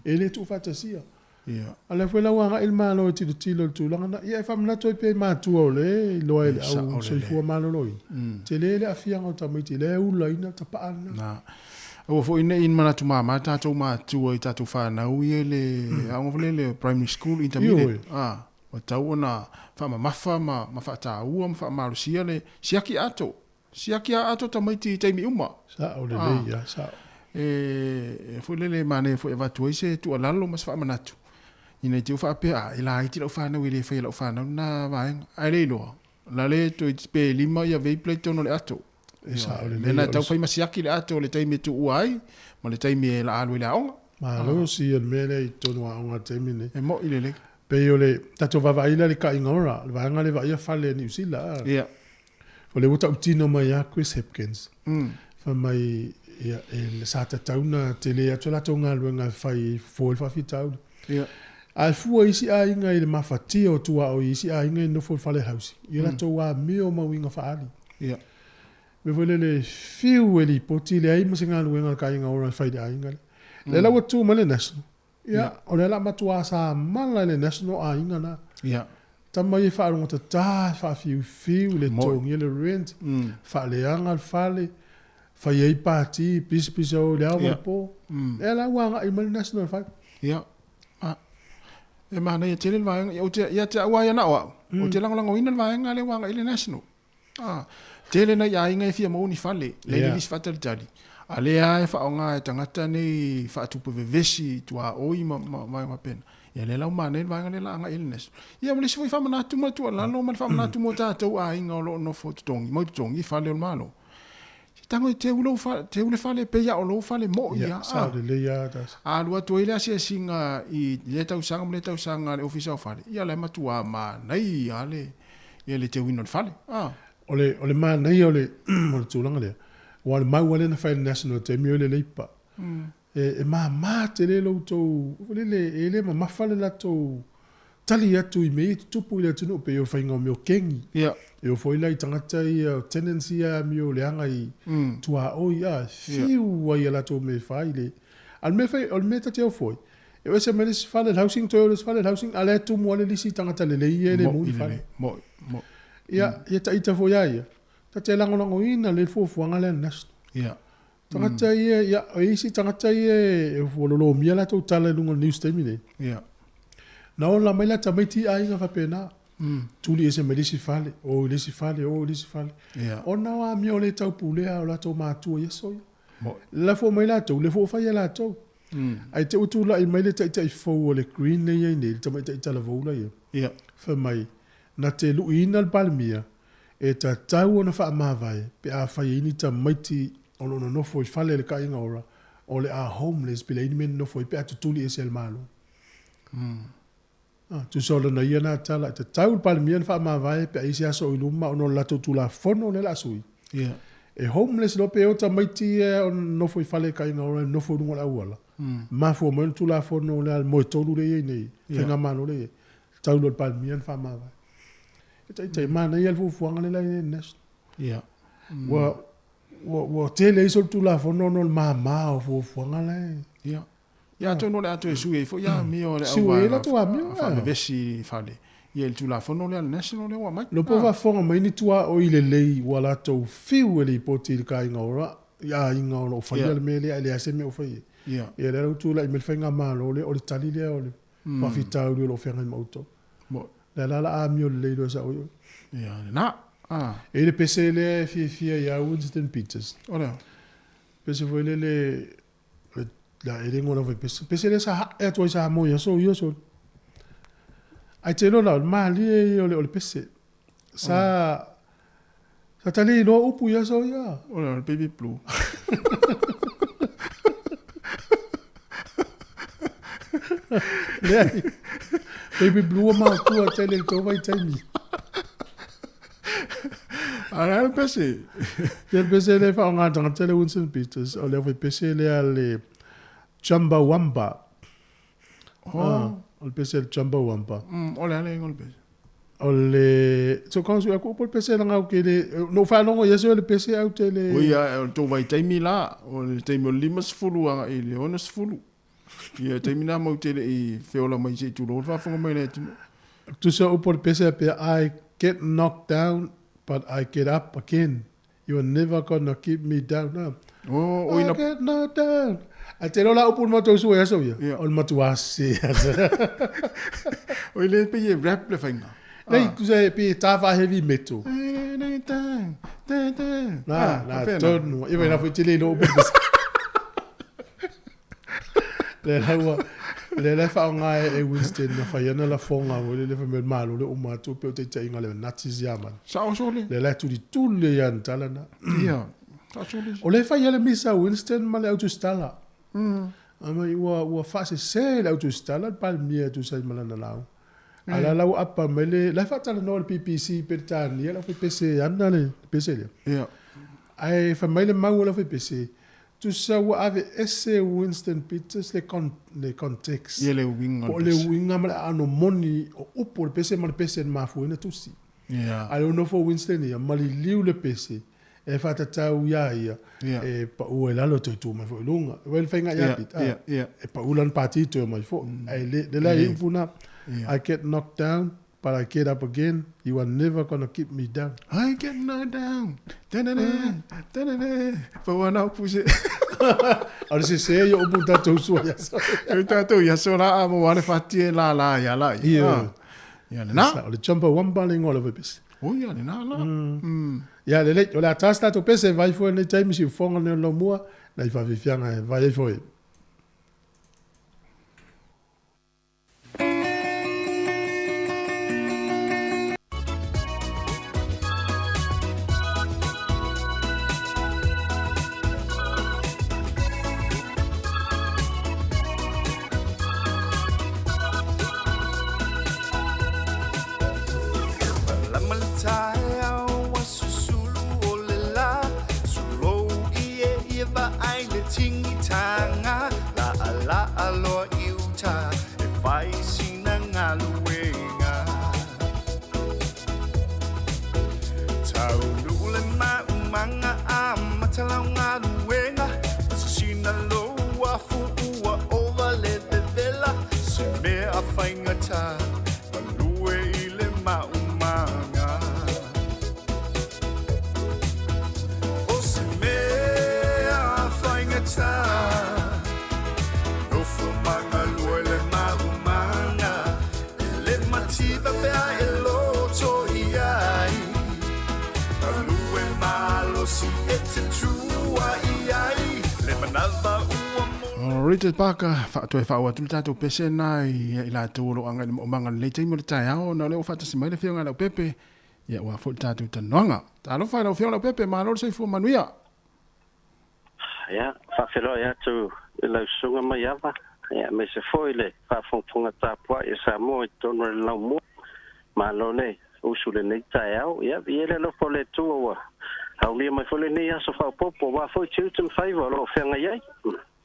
E le tuufaatasia. Ia. A lea foi la ua agai le Malo e tilotilo i le tulaga lena. Ia e faamanatu ai pea i matua o lea e iloa e le au soifua maloloina, tele le aafiaga o tamaiti lea e ulaina tapaa lena. Na. Aua foi ne i manatu mama tatou matua i tatou fanau ia i le aoga foi lea le primary school, intermediate. Ah, ua tatau ona faamamafa ma, ma faataua ma faamalosia le siaki ato. Siaki a ato tamaiti i taimi uma. Sao lelei a, sao. E foi lele e manaia foi e avatu ai se tuualalo ma se faamanatu ina i te i ua faapea, a, e laiti lau fanau e le faia e lau fanau lena vaega. Ae le iloa, la le toeitiiti pe lima ia vape la i totonu o le ato. E sao lelei. Mea lena e tau fai ma siaki le ato i le taimi e tuua ai ma le taimi e la alu ai i le aoga. Malosi ia le mea lea i totonu o aoga i le taimi lenei. E moi lelei. Pei o le tatou vaavaai lea i le kaiga ora, le vaega lea e vaaia fale a Niu Sila. Ia. O lea ua tautino mai lava Chris Hipkins, fai mai, ia, e, sa tatau ona tele atu a latou galuega e fai e fofo ai le faafitauli. Ae fua isi aiga i le mafatia o tuaoi i isi aiga e nofo i le fale housing, i o latou amio ma uiga faaali. Mea foi lele, fiu e lipoti, leai ma se galuega a le Kaiga Ora e fai i le aiga lea. Lea la ua tu mai le National, ia, o lea o le a matua samala e le National aiga na. Tama ia e faalogotatā, e faafiufiu, le totogia le rent, faaleaga le fale, fai ai pati, pisapisa o i le ao ma le po. Lea la ua agai mai le National e fai. Ia. A, e manaia tele le vaega. Ia, ou te, ia te au lava ia na o au, ou te lagolagoina le vaega lea ua agai i le National. A, tele nai aiga e fia maua ni fale, lea i le lisi faatalitali, a lea lava e faaaoga e tagata nei faatupe vevesi i tuaoi ma, ma vaega faapena. Ia lea la ua manaia le vaega lea la agai i le National. Ia ma le isi foi faamanatu ma le tuualalo ma le faamanatu mo tatou aiga o lo o nofo totogi, mau totogi i fale o le Malo. Se tago e teu lou fale, teu le fale pei lava o lou fale moi Ia, a. sao lelei lava tasi. A alu atu ai le asiasiga i lea tausaga ma lea tausaga a le Ofisa o Fale, ia la e matua manaia lava le, ia le teuina o le fale. A. O le, o le manaia o le, o le tulaga lea, aua o le mau lava lea na fai e le National i le taimi o i le Leipa, e, e mama tele lo outou, foi lele, e le mamafa le latou tali atu i mea ia e tutupu i le atunuu, pei o le faiga o mea o kegi. Ia. E oo foi la i tagata ia, o tenants ia e amio leaga i tuaoi, a, e fiu ai i a latou mea e fai le, a o le mea e fai, o le mea ta te ofo ai, E o ese mai le isi fale, le housing, toe o le isi fale, le housing, a o la e tumu lava le lisi i tagata lelei ia e le maua ni fale. Moi, moi. Ia, ia taita foi a ia, ta te lagolagoina le fuafuaga lea a le National. Ia. Tagata ia, ia, o isi tagata ia e ua lolomia latou tala i luga o le news taimi nei. Ia. Na ola mai la tamaiti i aiga faapena. Tuli ese mai le isi fale, o i le isi fale, o i le isi fale. Ia. Ona o amio le taupulea o latou matua i aso ia. Moi. Lafo mai latou, le foi ua fai e latou. Ae te i ua tulai mai le taitai fou o le Green lea e i ai nei, le tamaitai talavaula ia, Ia. fai mai, na te luiina le Palemia e tatau ona faamavae pe afai e i ai ni tamaiti o lo o nonofo i fale a le Kāinga Ora o le a homeless pe leai ni mea e nonofo ai pe a tutuli ese e le Malo. A, tusa o lana ia lena tala, e tatau i le Palemia ona faamavae pe a i ai se aso o i luma ona o le latou Tulafono lea o le a sui. Ia. E homeless loa pe o tamaiti ia o nonofo i fale kaiga ora e nonofo i luga o le auala. Mafua mai ona Tulafono lea a le moe tolu lea e i ai nei, Faigamalo lea e i ai. Tatau loa i le Palemia ona faamavae. E taitai manaia le fuafuaga lea la e i ai nei le National. Ia. Ua, ua, ua tele ai solitulafono ona o le mama o fuafuaga la e. Ia. Ia atonu o le a toe sui ai foi amio a le Sui ai latou amio, auvaega faavevesi i fale ia i le Tulafono lea a le National lea ua aumai. Lopo faafofoga mai ni tuaoi lelei ua latou fiu e lipoti i le kaiga o i aiga o lo o faia le mea lea ae leai se mea o fai ai. Ia. Ia lea la ua tulai mai le faigamalo lea o le tali lea o le faafitauli o lo o feagai ma outou. Lea la la amio lelei loa sa oi oi. Ia lena. Ah. E i le pese lea e fiafia ia Winston Peters. O lea. Pese foi lele La e le igoa lava i pese. Pese lea sa hae atu ai Samoa i aso ia aso. Ae te iloa la, o le malie ia o le pese. Sa, sa tali iloa upu i aso ia. O le baby blue. Leai. Baby blue ua maotua tele i le tou vaitaimi. A le a le pese? Ia le pese lea e faaaoga e le tagata lea Winston Peters, o le aufaipese lea a le Chumbawamba. Oh. Ah, o le pese a le Chumbawamba. O le a le igoa o le pese? O le... So kau sui aku upu le pese leaga ou te le... Na ou faalogo i aso ia le pese ae ou te le... Oi, a, o le tou vaitaimi la, o le taimi o le 50 agai i le 60. Ia, taimi na mau te le i feola mai se i tulou le faafofoga mai le atunuu. Tusa upu o le pese a pea, I get knocked down but I get up again. You are never gonna keep me down. Ah. Oh, oi I na... get knocked down. Ae te iloa la upu o le matou sue aso ia? Ia. O le matua se. Oi le pei e rap le faiga. Nei, tusa e pei e tāwha heavy metal. Na, na, tonu. Ia wena foi te le iloa upu o le pese. Le la ua, le la e faaaoga e Winston na fai ana lafoga foi lele fai mai o le Malo le uma atu pei o taitaiga le Nazis Siamani. Sao sole. Le la e tulituli ai ana tala na. Ia, sao sole. O lea e fai ai le misa a Winston ma le autusitala. Fai mai ua, ua faasese le autusitala le Palemia e tusa ai ma lana lauga. A la la ua apa mai le, la e faatalanoa i le BBC i Peretania le aufaipese e ana le pese lea. Ia. Ae fai mai le mau a le aufaipese, Tusa ua aveese e Winston Peters le con, le context. Ia le uiga Po o le uiga ma le aano moni o upu o le pese ma le pese na mafua ai ona tusi. Ia. A o nofo o Winston ia, maliliu le pese e faatatau iā ia, Ia. e pau ai lalo toe tu mai foi i luga. Uai le faiga ia Ia, Pete, a, ia, ia. e pau lana pati toe mai foi. Ae le, le la e upu na, Ia. I get knocked down, but But I get up again, you are never gonna keep me down. I get knocked down. Da-na-na, da-na-na. Pau ana upu se. A o le sese ia upu tatou sua ia so. E tatou ia so la a mo wale fatie la la ia la. Ia. Ia le na. O le jumper wamba le ingoa o le vaipese. O ia le na la. Ia lelei, o le a ta se tatou pese e vai fua nei taimi siufoga nei o le laumua, nai faafiafiaga e vai ai foi. Malama le taeao ua susulu o le lā Sulou i e ia vaai le tingitaga Laʻalaʻa loa i uta e fai sina galuega Taunuu le maumaga amata lau galuega Sisina lou afu ua ova le vevela Se mea faigata galue i le maumaga O se mea faigata Nofo ma galue le maumaga E le mativa pe a e loto i ai Galue malosi e te tua i ai Le manava ua O Richard Parker, toe faaoo atu le tatou pese lena ia i latou o lo o agai i le moomaga i lenei taimi o le taeao, ona o lea ua faatasi mai le Afioga ia Leaupepe, ia aua foi le tatou talanoaga. Talofa i lau Afioga Leaupepe, malo le soifua manuia. Ia, faafeiloai atu i lau susuga Maiava, ia, aemaise foi le faafogafoga tapuai a Samoa i totonu o le laumua. Malo le usu i lenei taeao. Ia, viia le alofa o le Atua ua aulia mai foi lenei aso faaopoopo aua foi tiute ma faiva o lo o feagai ai.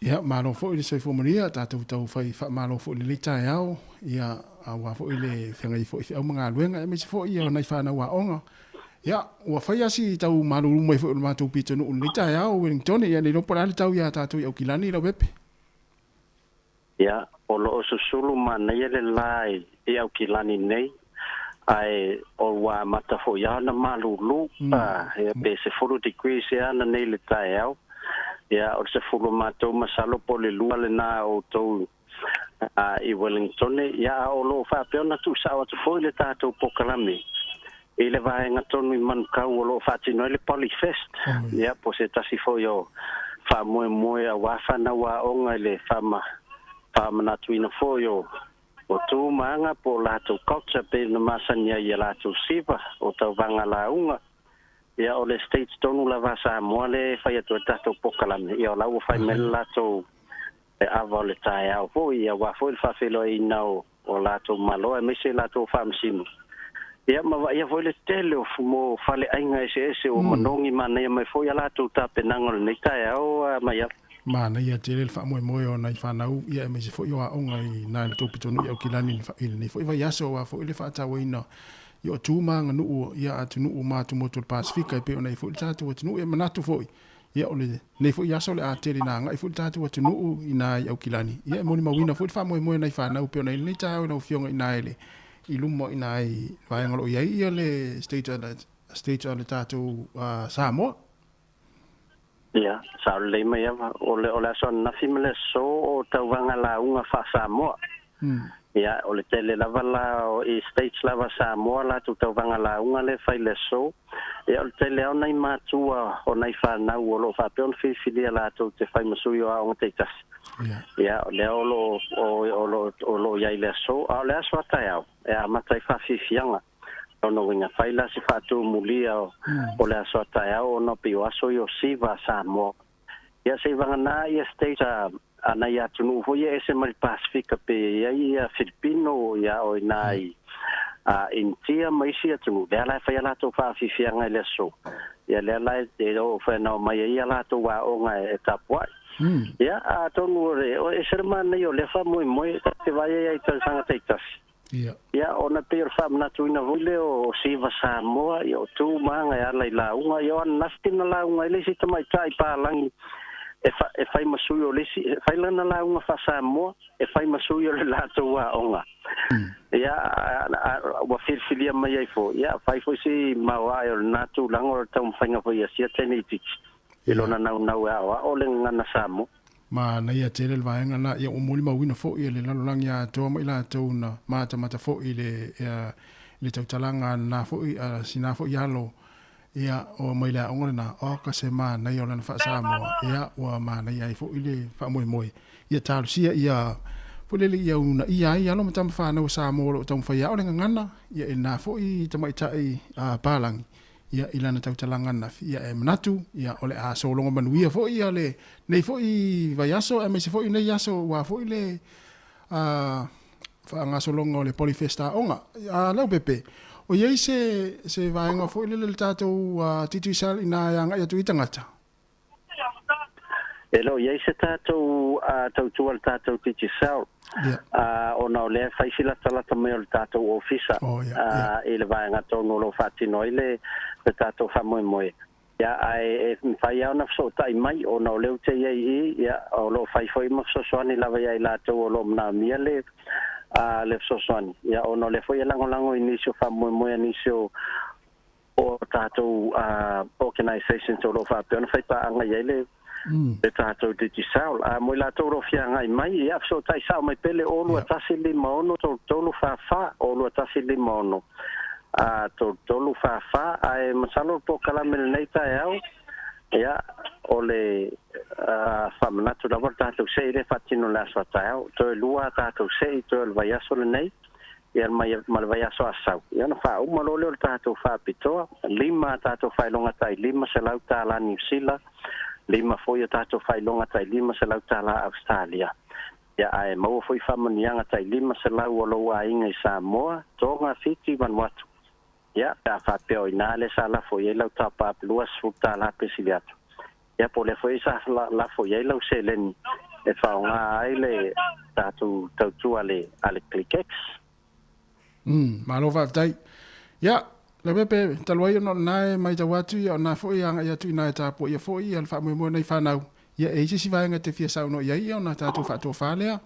Ia, malo foi le soifua manuia, tatou tau fai faamalo foi i lenei taeao, ia, aua foi le feagai foi i feau ma galuega, aemaise foi ia nai fanau aoga. Ia, ua fai lava si tau malulu mai foi o le matou pitonuu i lenei taeao, Wellingtone, ia le iloa po o le a le tau iā tatou i Aukilani, Laupepe. Ia, o lo o susulu manaia le la i Aukilani nei, ae o ua amata foi lava ona malulu, ia, pe 10 degrees ea ananei i le taeao. Ia, o le 10 o matou masalo po o le 2 lena o outou i Wellingtone, ia, a o lo o faapea ona tuusao atu foi le tatou polokalame i le vaega tonu i Manukau o lo o faatino ai le Polyfest, ia, po o se tasi foi o faamoemoe aua fanau aoga i le faamanatuina foi o tu ma aga po o latou culture pei ona masani ai i a latou siva o tauvaga lauga. Ia, o le States tonu lava a Samoa lea e fai atu ai le tatou polokalame, ia, o la ua fai mai le latou ava o le taeao foi, aua foi le faafeiloaiina o latou malo aemaise latou faamasino. Ia, ma vaaia foi le tele o mo faleaiga eseese ua manogi manaia mai foi a latou tapenaga o lenei taeao Maiava. Manaia tele le faamoemoe o nai fanau, ia aemaise foi o aoga i na i le tou pitonuu i Aukilani i lenei foi vaiaso, aua foi le faatauaina i o tu ma aganuu ia atunuu ma atumotu o le Pasefika e pei ona i ai foi le tatou atunuu. E manatu foi Ia, o lenei foi aso o le a tele ina agai foi le tatou atunuu ina i Aukilani. Ia, e molimauina foi le faamoemoe o nai fanau pei ona i ai lenei taeao i lau Afioga ina i le i luma ina i vaega o lo o i ai ia le state a le state a le tatou Samoa. Ia, sao lelei mai ava. O le o le aso ananafi ma le aso o tauvaga lauga faa-Samoa. Ia, o le tele lava la o i States lava Samoa latou tauvaga lauga lea e fai i le aso. Ia, o le tele lava o nai matua o nai fanau o lo o faapea ona filifilia latou te fai ma sui o aoga taitasi. Ia, o lea o lo o, o lo o lo o i ai i le aso, a o le aso a taeao e amata ai faafiafiaga. Lona uiga, fai la se faatumulia o le aso a taeao ona pei o aso ia o Siva a Samoa. Ia se i vagana ia States a a nai atunuu foi ia ese mai le Pasefika pe i ai ia Filipino ia o ina i a Initia ma isi atunuu lea la e fai a latou faafiafiaga i le aso. Ia lea la e oo foi ona omai ai ia latou aoga e tapuai. Ia atonu o le o ese le manaia o lea faamoemoe ta te vaai ai i tausaga taitasi. Ia. Ia, ona pei o le faamanatuina foi lea o Siva Samoa, ia o tu ma aga e ala i lauga, ia o ananafi na lauga ai le isi tamaitai palagi E fa, e fai ma sui o le isi, e fai lana lauga faa-Samoa, e fai ma sui o le latou aoga. Ia, ua filifilia mai ai foi, ia, fai foi si maoae o lena tulaga o le taumafaiga foi ia sia teine itiiti i lona naunau e aoao le gagana Samoa. Manaia tele le vaega lena, ia ua molimauina foi e le lalolagi atoa ma i latou na matamata foi i le, ia, i le tautalaga a lena foi, a sina foi alo, ia, o mai le aoga lena, oka se manaia o lana faa-Samoa, ia, ua manaia ai foi le faamoemoe, ia talosia ia, foi lele ia uunaia ai alo ma tama fanau a Samoa o lo o taumafai e ao le gagana, ia, i lena foi tamaitai a palagi, ia, i lana tautalaga ananafi, ia, e manatu, ia, o le a sologa manuia foi ia lenei foi vaiaso aemaise foi lenei aso aua foi le a, faagasologa o le Polyfest aoga. A Leaupepe, o i ai se, se vaega foi lele le tatou uh, Digicel inā e agai atu i tagata? E le o i ai se tatou uh, tautua le tatou Digicel yeah. uh, ona o lea e fai si latalata mai o le tatou ofisa oh, yeah, yeah. i le vaega tonu o lo o faatino ai le, le tatou faamoemoe. Ia, ae e mafai lava ona fesootai mai ona o lea ou te i ai i i, ia, o lo o fai foi ma fesoasoani lava ia i latou o lo o manaomia le, a, le fesoasoani. Ia, ona o lea foi e lagolago i nisi o faamoemoe a nisi o, o tatou a, organizations o lo o faapea ona faipaaga i ai le, le tatou Digicel. A, mo i latou o lo o fia agai mai, ia, fesootai sao mai pea le 0 2 1 5 6 3 3 4 4, 0 2 1 5 6 a 33 4 4, ae masalo o le polokalame lenei taeao, ia, o le faamanatu lava o le tatou sei lea e faatino i le aso a taeao. Toe lua a tatou sei toe o le vaiaso lenei, ia ma le vaiaso a sau. Ia ona faauma loa lea o le tatou faapitoa, lima a tatou faailoga tai $500 Niu Sila, lima foi a tatou faailoga tai $500 Ausetalia. Ia, ae maua foi faamanuiaga tai 500 o lou aiga i Samoa, Toga, Fiti, Vanuatu. Ia, pe a faapea o i ina lea sa lafo i ai lau top-up $20 pe sili atu. Ia, po o lea foi sa lafo i ai lau seleni e faaaoga ai le tatou tautua a le, a le ClickX. Malo faafetai. Ia, Leaupepe, talu ai ona o lena e matau atu, ia o lena foi e agai atu i ina e tapuaia foi ia le faamoemoe o nai fanau. Ia, e i ai se isi vaega e te fia saunoa i ai, ia ona tatou faatofa lea.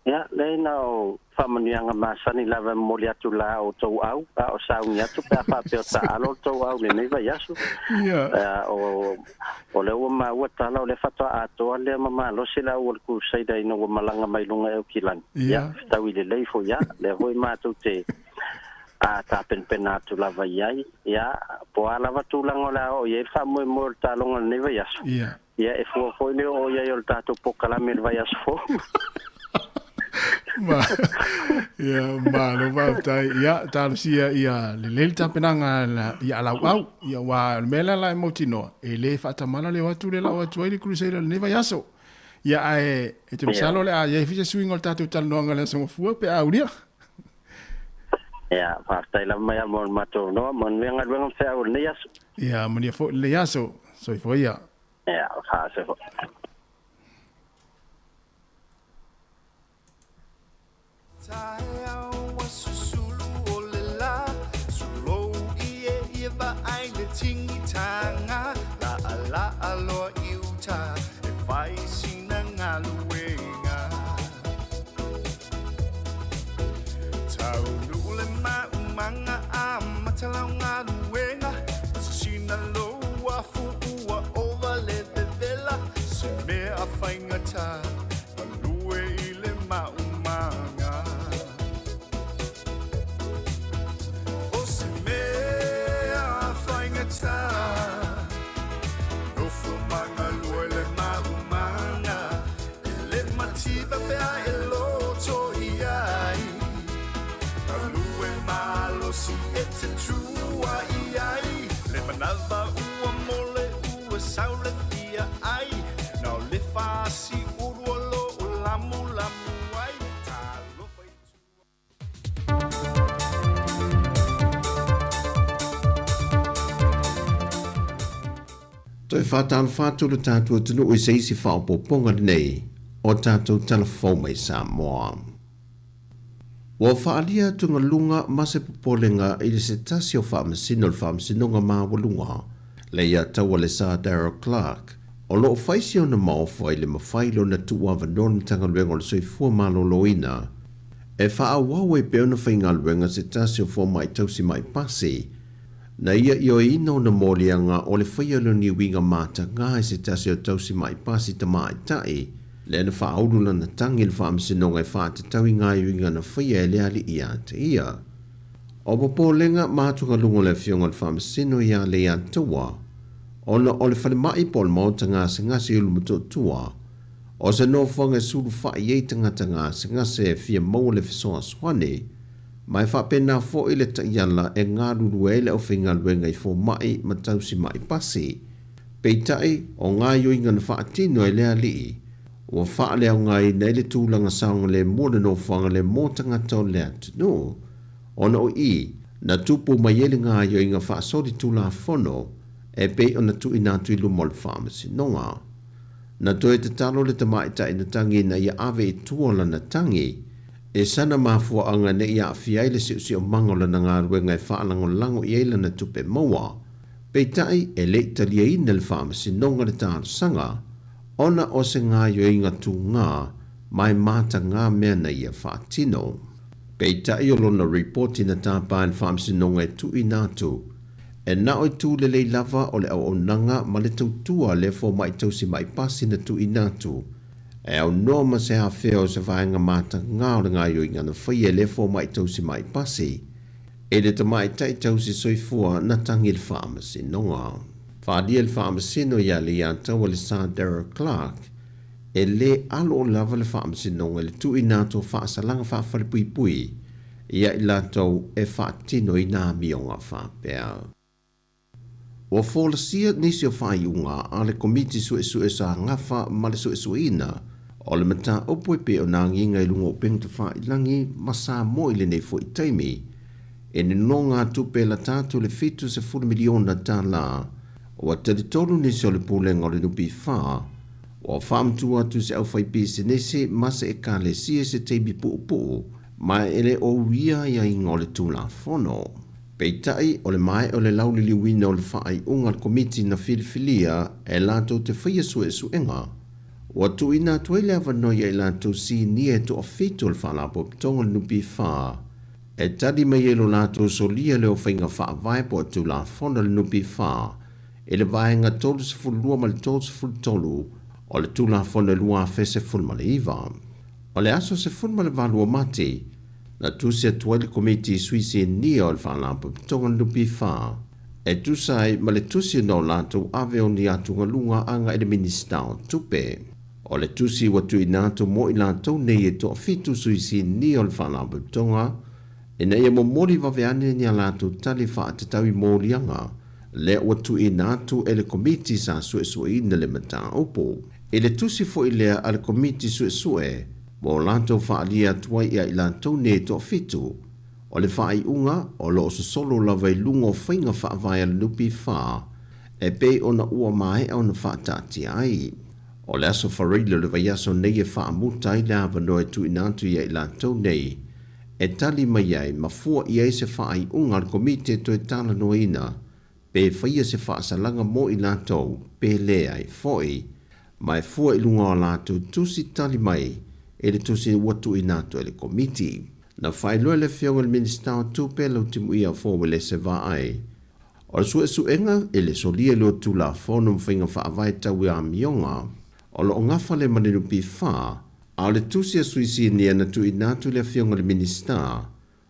Ia, leai na o faamanuiaga masani lava e momoli atu la outou au, a o sauni atu pe a faapea o taalo le tou au i lenei vaiaso. Ia, o, o lea ua maua tala o lea faatoa atoa lea ma malosi le au o le Crusader ina ua malaga mai luga e Aukilani. Ia, fetaui lelei foi ia, lea foi matou te a tapenapena atu lava i ai. Ia, po o a lava tulaga o le a oo i ai le faamoemoe o le taaloga i lenei vaiaso. Ia, e fua foi le oo i ai o le tatou polokalame i le vaiaso fou. Ma, ia, malo faafetai. Ia, talosia ia lelei le tapenaga ia lauau. Ia, aua o le mea lea la e mautinoa, e le faatamala le o atu le lau atu ai le Crusader i lenei vaiaso. Ia, ae e te masalo o le a i ai foi se suiga o le tatou talanoaga i le aso Gafua pe a aulia. Ia, faafetai lava mai mo le matou noa. Manuia galuega ma feau o lenei aso. Ia, manuia foi lenei aso. Soifua ia. Ia, faasefo. Taeao ua susulu o le la, Sulou i e ia vaai le tingitanga, Laalaa loa i uta e fai sina galuega. Taunuu le maumaga amata lau galuega, Sina lou afu ua ova le vevela, Se mea faigata galue i le maumaga. O se mea faigata, nofo ma galue le maumaga, E le mativa pe a e loto i ai, Galue malosi e te tua i ai, Le manava ua mole ua sau le fia ai, Nao le fasi ulu o lo o lamulamu ai, Talofa i tua. Toe faatalofa atu lo tatou atunuu i se isi faaopoopoga lenei o tatou Tala Fou mai Samoa. Ua faaalia atugaluga ma se popolega i le se tasi o Faamasino o le Faamasinoga Maualuga le ia taua le Sir Darrell Clarke. O lo o fai si ona maofa i le mafai lea ona tuuavanoa le Matagaluega o le Soifua Maloloina e faaauau ai pea ona faigaluega se tasi o fomai tausi mai pasi na ia ioeina ona moliaga o le faia lea o ni uiga mataga i se tasi o tausi mai pasi tamaitai lea na faaulu lana tagi i le faamasinoga e faatatau i gaoioiga na faia e le alii ia te ia. O popolega ma atugaluga o le Afioga i le Faamasino ia Leiataua ona o le falemai po o le maota gasegase i Ulumotootua o se nofoaga e sulufai ai tagata gasegase e fia maua le fesoasoani ma e faapena foi le taiala e galulue ai le aufaigaluega i fomai ma tausi mai pasi. Peitai, o gaoioiga na faatino e le alii ua faaleaogaina ai le tulaga saogalemu o le nofoaga lea mo tagata o le atunuu ona o i na tupu mai ai le gaoioiga faasolitulafono e pei ona tuuina atu i luma o le Faamasinoga. Na toe tatalo le tamaitai na tagi ina ia ave i tua lana tagi e sana mafuaaga ne i aafia ai le siosiomaga o lana galuega e faalagolago i ai lana tupe maua. Peitai, e le i taliaina e le Faamasinoga le talosaga ona o se gaoioiga tuga ma e mataga mea na ia faatino. Peitai o lona ripoti na tapa e le Faamasinoga e tuuina atu e na o itu lelei lava o le auaunaga ma le tautua a lea fomai tausi mai pasi na tuuina atu e aunoa ma se afea o se vaega mataga o le gaoioiga na faia e lea fomai tausi mai pasi e le tamaitai tausi soifua na tagi i le Faamasinoga. Faaalia e le Faamasino ia Leiataua le Sir Darrell Clarke e lē alo lava le Faamasinoga i le tuuina atu o faasalaga faafalepuipui ia i latou e faatinoina amioga faapea. Ua folasia nisi o faaiuga a le Komiti Suesue sa gafa ma le suesueina o le mataupu e pei ona agiga i luga o upega tafailagi ma Samoa i lenei foi taimi e nonogatupe e lata atu i le $70 miliona tala. Ua talitonu nisi o le Pulega o le NPF ua faamatuu atu i se aufaipisinisi ma se ekalesia i se taimi puupuu ma e le o uia aiaiga o le Tulafono. Peitai, o le maea o le lauliliuina o le faaiuga a le Komiti na filifilia e latou te faia suesuega, ua tuuina atu ai le avanoa ia i latou sinia e toafitu o le Faalapotopotoga o le NPF e tali mai ai lo latou solia lea o faiga faavae po o Tulafono a le NPF i le Vaega 32 ma le 33 o le Tulafono 2019. O le aso 18 o Mati, na tusi atu ai le Komiti i sui sinia o le Faalapotopotoga o le NPF e tusa ai ma le tusi na o latou ave o ni atugaluga agai i le Minisita o Tupe. O le tusi ua tuuina atu mo i latou nei e toafitu sui sinia o le Faalapotopotoga ina ia momoli vave ane ni a latou tali faatatau i moliaga lea ua tuuina atu e le Komiti sa suesueina le mataupu. I le tusi foi lea a le Komiti Suesue mo latou faaalia atu ai ia i latou nei e toafitu, o le faaiuga o lo o sosolo lava i luga o faiga faavae a le NPF e pei ona ua maea ona faataatia ai. O le aso Faraile o le vaiaso nei e faamuta ai le avanoa e tuuina atu ia i latou nei e tali mai ai ma fua i ai se faaiuga a le Komiti e toe talanoaina pe faia se faasalaga mo i latou pe leai foi, ma e fua i luga o a latou tusi tali mai i le tusi ua tuuina atu e le Komiti. Na faailoa e le Afioga i le Minisita o Tupe, Lautimuia Fouelese Vaai, o le suesuega e le solia lea o Tulafono ma faiga faavae tau i amioga o lo o gafa lea ma le NPF, a o le tusi a sui sinia na tuuina atu i le Afioga i le Minisita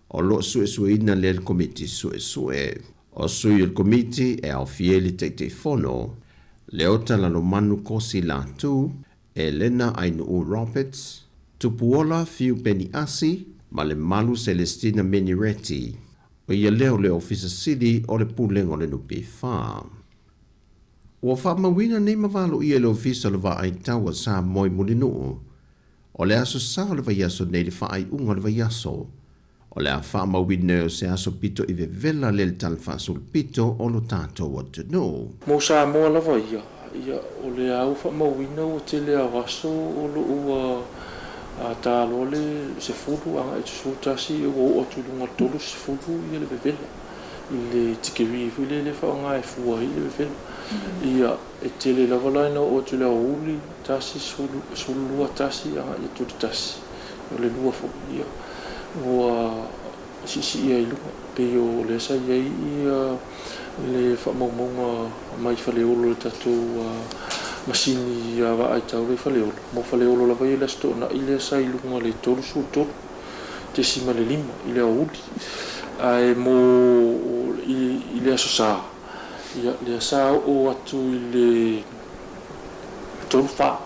o lo o suesueina lea e le Komiti Suesue. O sui o le Komiti e aofia ai le Taitaifono, Leota Lalomanu Kosi Latu, Elena Ainuu Roberts, Tupuola Fiu Peniasi ma le Malu Celestina Menireti, o ia lea o le Ofisa Sili o le Pulega o le NPF. Ua faamauina nei ma valoia e le Ofisa o le Vaai Tau a Samoa i Mulinuu o le aso Sa o le vaiaso nei le faaiuga o le vaiaso. O le a faamauina o se aso pito i vevela lea i le tala faasolopito o lo tatou atunuu. Mo Samoa lava ia, ia o le a ua faamauina ua tele a o aso o lo o ua ta loa le 10 agai i le 11 ua oo atu i luga o le 30 ia le vevela. i le tikeri foi lea e faaaoga e fua ai le vevela. Ia, e tele lava la ina oo atu i le aoauli, tasi, 12, tasi agai atu i le tasi, o le lua foi, ia, ua siisii ai i luga. Pei o lea sa i ai ia le faamaumauga mai Faleolo i le tatou masini vaai tau lea i Faleolo. Mo Faleolo lava ia le Aso Toonai lea sa i luga i le 33.5 i le aoauli. Ae mo i le Aso Sa, ia, lea sa oo atu i le 34.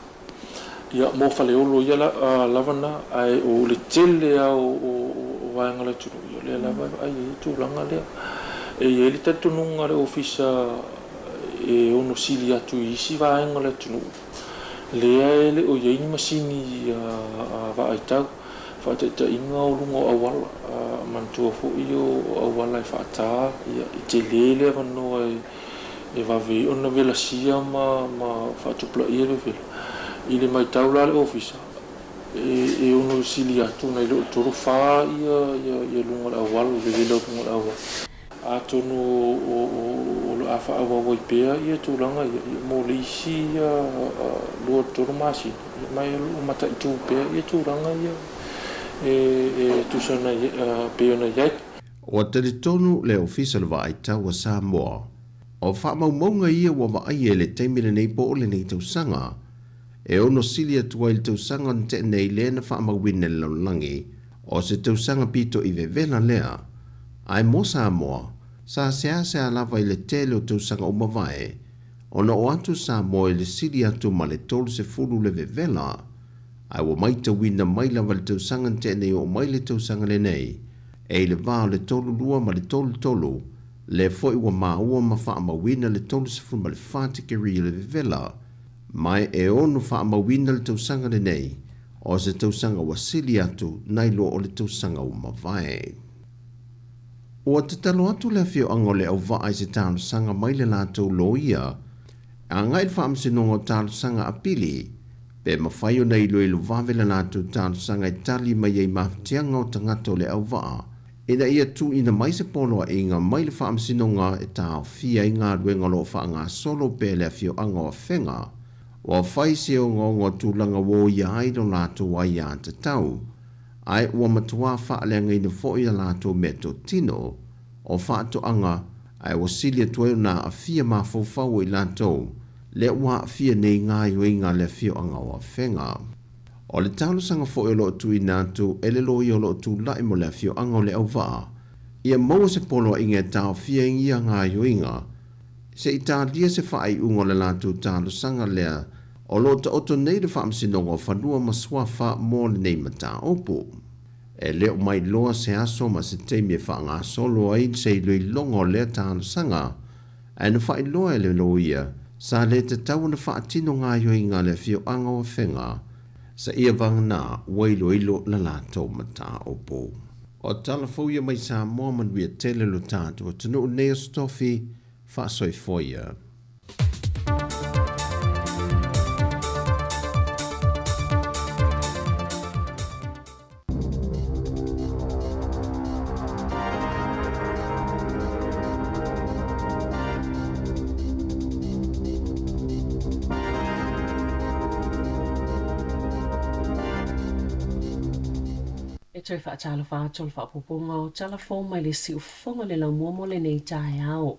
Ia, mo Faleolo ia lava na, ae o le tele lava o vaega o le atunuu, ia o lea lava e vaai ai le tulaga lea. E i ai le talitonuga a le Ofisa e ono sili atu i isi vaega o le atunuu, lea e le o i ai ni masini vaai tau, faataitaiga o luga o auala, manatua foi o auala e faata, ia, e tele le avanoa e e vave ai ona velasia ma ma faatupulaia le vevela. I le matau la a le Ofisa, e ono sili atu nai lo le 3, 4 ia ia luga o le auala, le vevela o luga o le auala. Atonu o le a faaauau ai pea ia tulaga ia mo le isi 2 3 masina, ma o lo o mataitu pea ia tulaga ia e tusa ona pei ona i ai. Ua talitonu le Ofisa o le Vaai Tau a Samoa, o faamaumauga ia ua vaaia i le taimi lenei po o lenei tausaga, e ono sili atu ai le tausaga na tea nei lea na faamauina e le lalolagi, o se tausaga pito i vevela lea. Ae mo Samoa, sa seasea lava i le tele o tausaga ua mavae, ona oo atu Samoa i le sili atu ma le 30 le vevela. Ae ua maitauina mai lava i le tausaga na tea nei oo mai le tausaga lenei, e i le va o le 32 ma le 33, lea foi ua maua ma faamauina le 34 tikeri o le vevela, ma e ono faamauina le tausaga lenei, o se tausaga ua sili atu nai loa o le tausaga ua mavae. Ua tatalo atu le afioaga o Leauvaa i se talosaga mai le latou loia, agai i le Faamasinoga o Talosaga Apili, pe mafai ona iloilo vave le latou talosaga e tali mai ai mafatiaga o tagata o Leauvaa ina ia tuuina mai se poloaiga mai le Faamasinoga e taofia ai galuega o lo o faagasolo pea i le afioaga o Afega. Ua fai se ogaoga o tulaga ua oia ai lo latou aiatatau, ae ua matuā faaleagaina foi a latou meatotino o faatoaga ae ua sili atu ai ona aafia mafaufau o i latou lea ua aafia nei gaoioiga a le afioaga o Afega. O le talosaga foi o lo o tuuina atu e le loia o lo o tulai mo le afioaga o Leauvaa, ia maua se poloaiga e taofia ai ia gaoioiga se i talia se faaiuga o le latou talosaga lea o lo o taoto nei le Faamasinoga o Fanua ma Suafa mo lenei mataupu. E le o mailoa se aso ma se taimi e faagasolo ai se iloiloga o lea talosaga, ae na faailoa e le loia, sa le tatau ona faatino gaoioiga a le afioaga o Afega, sa ia vagana ua iloilo la latou mataupu. O tala fou ia mai Samoa manuia tele lo tatou atunuu nei Aso Tofi, faasoifua ia. E toe faatalofa atu o le faaopoopoga o tala fou mai le siufofoga o le laumua mo lenei taeao.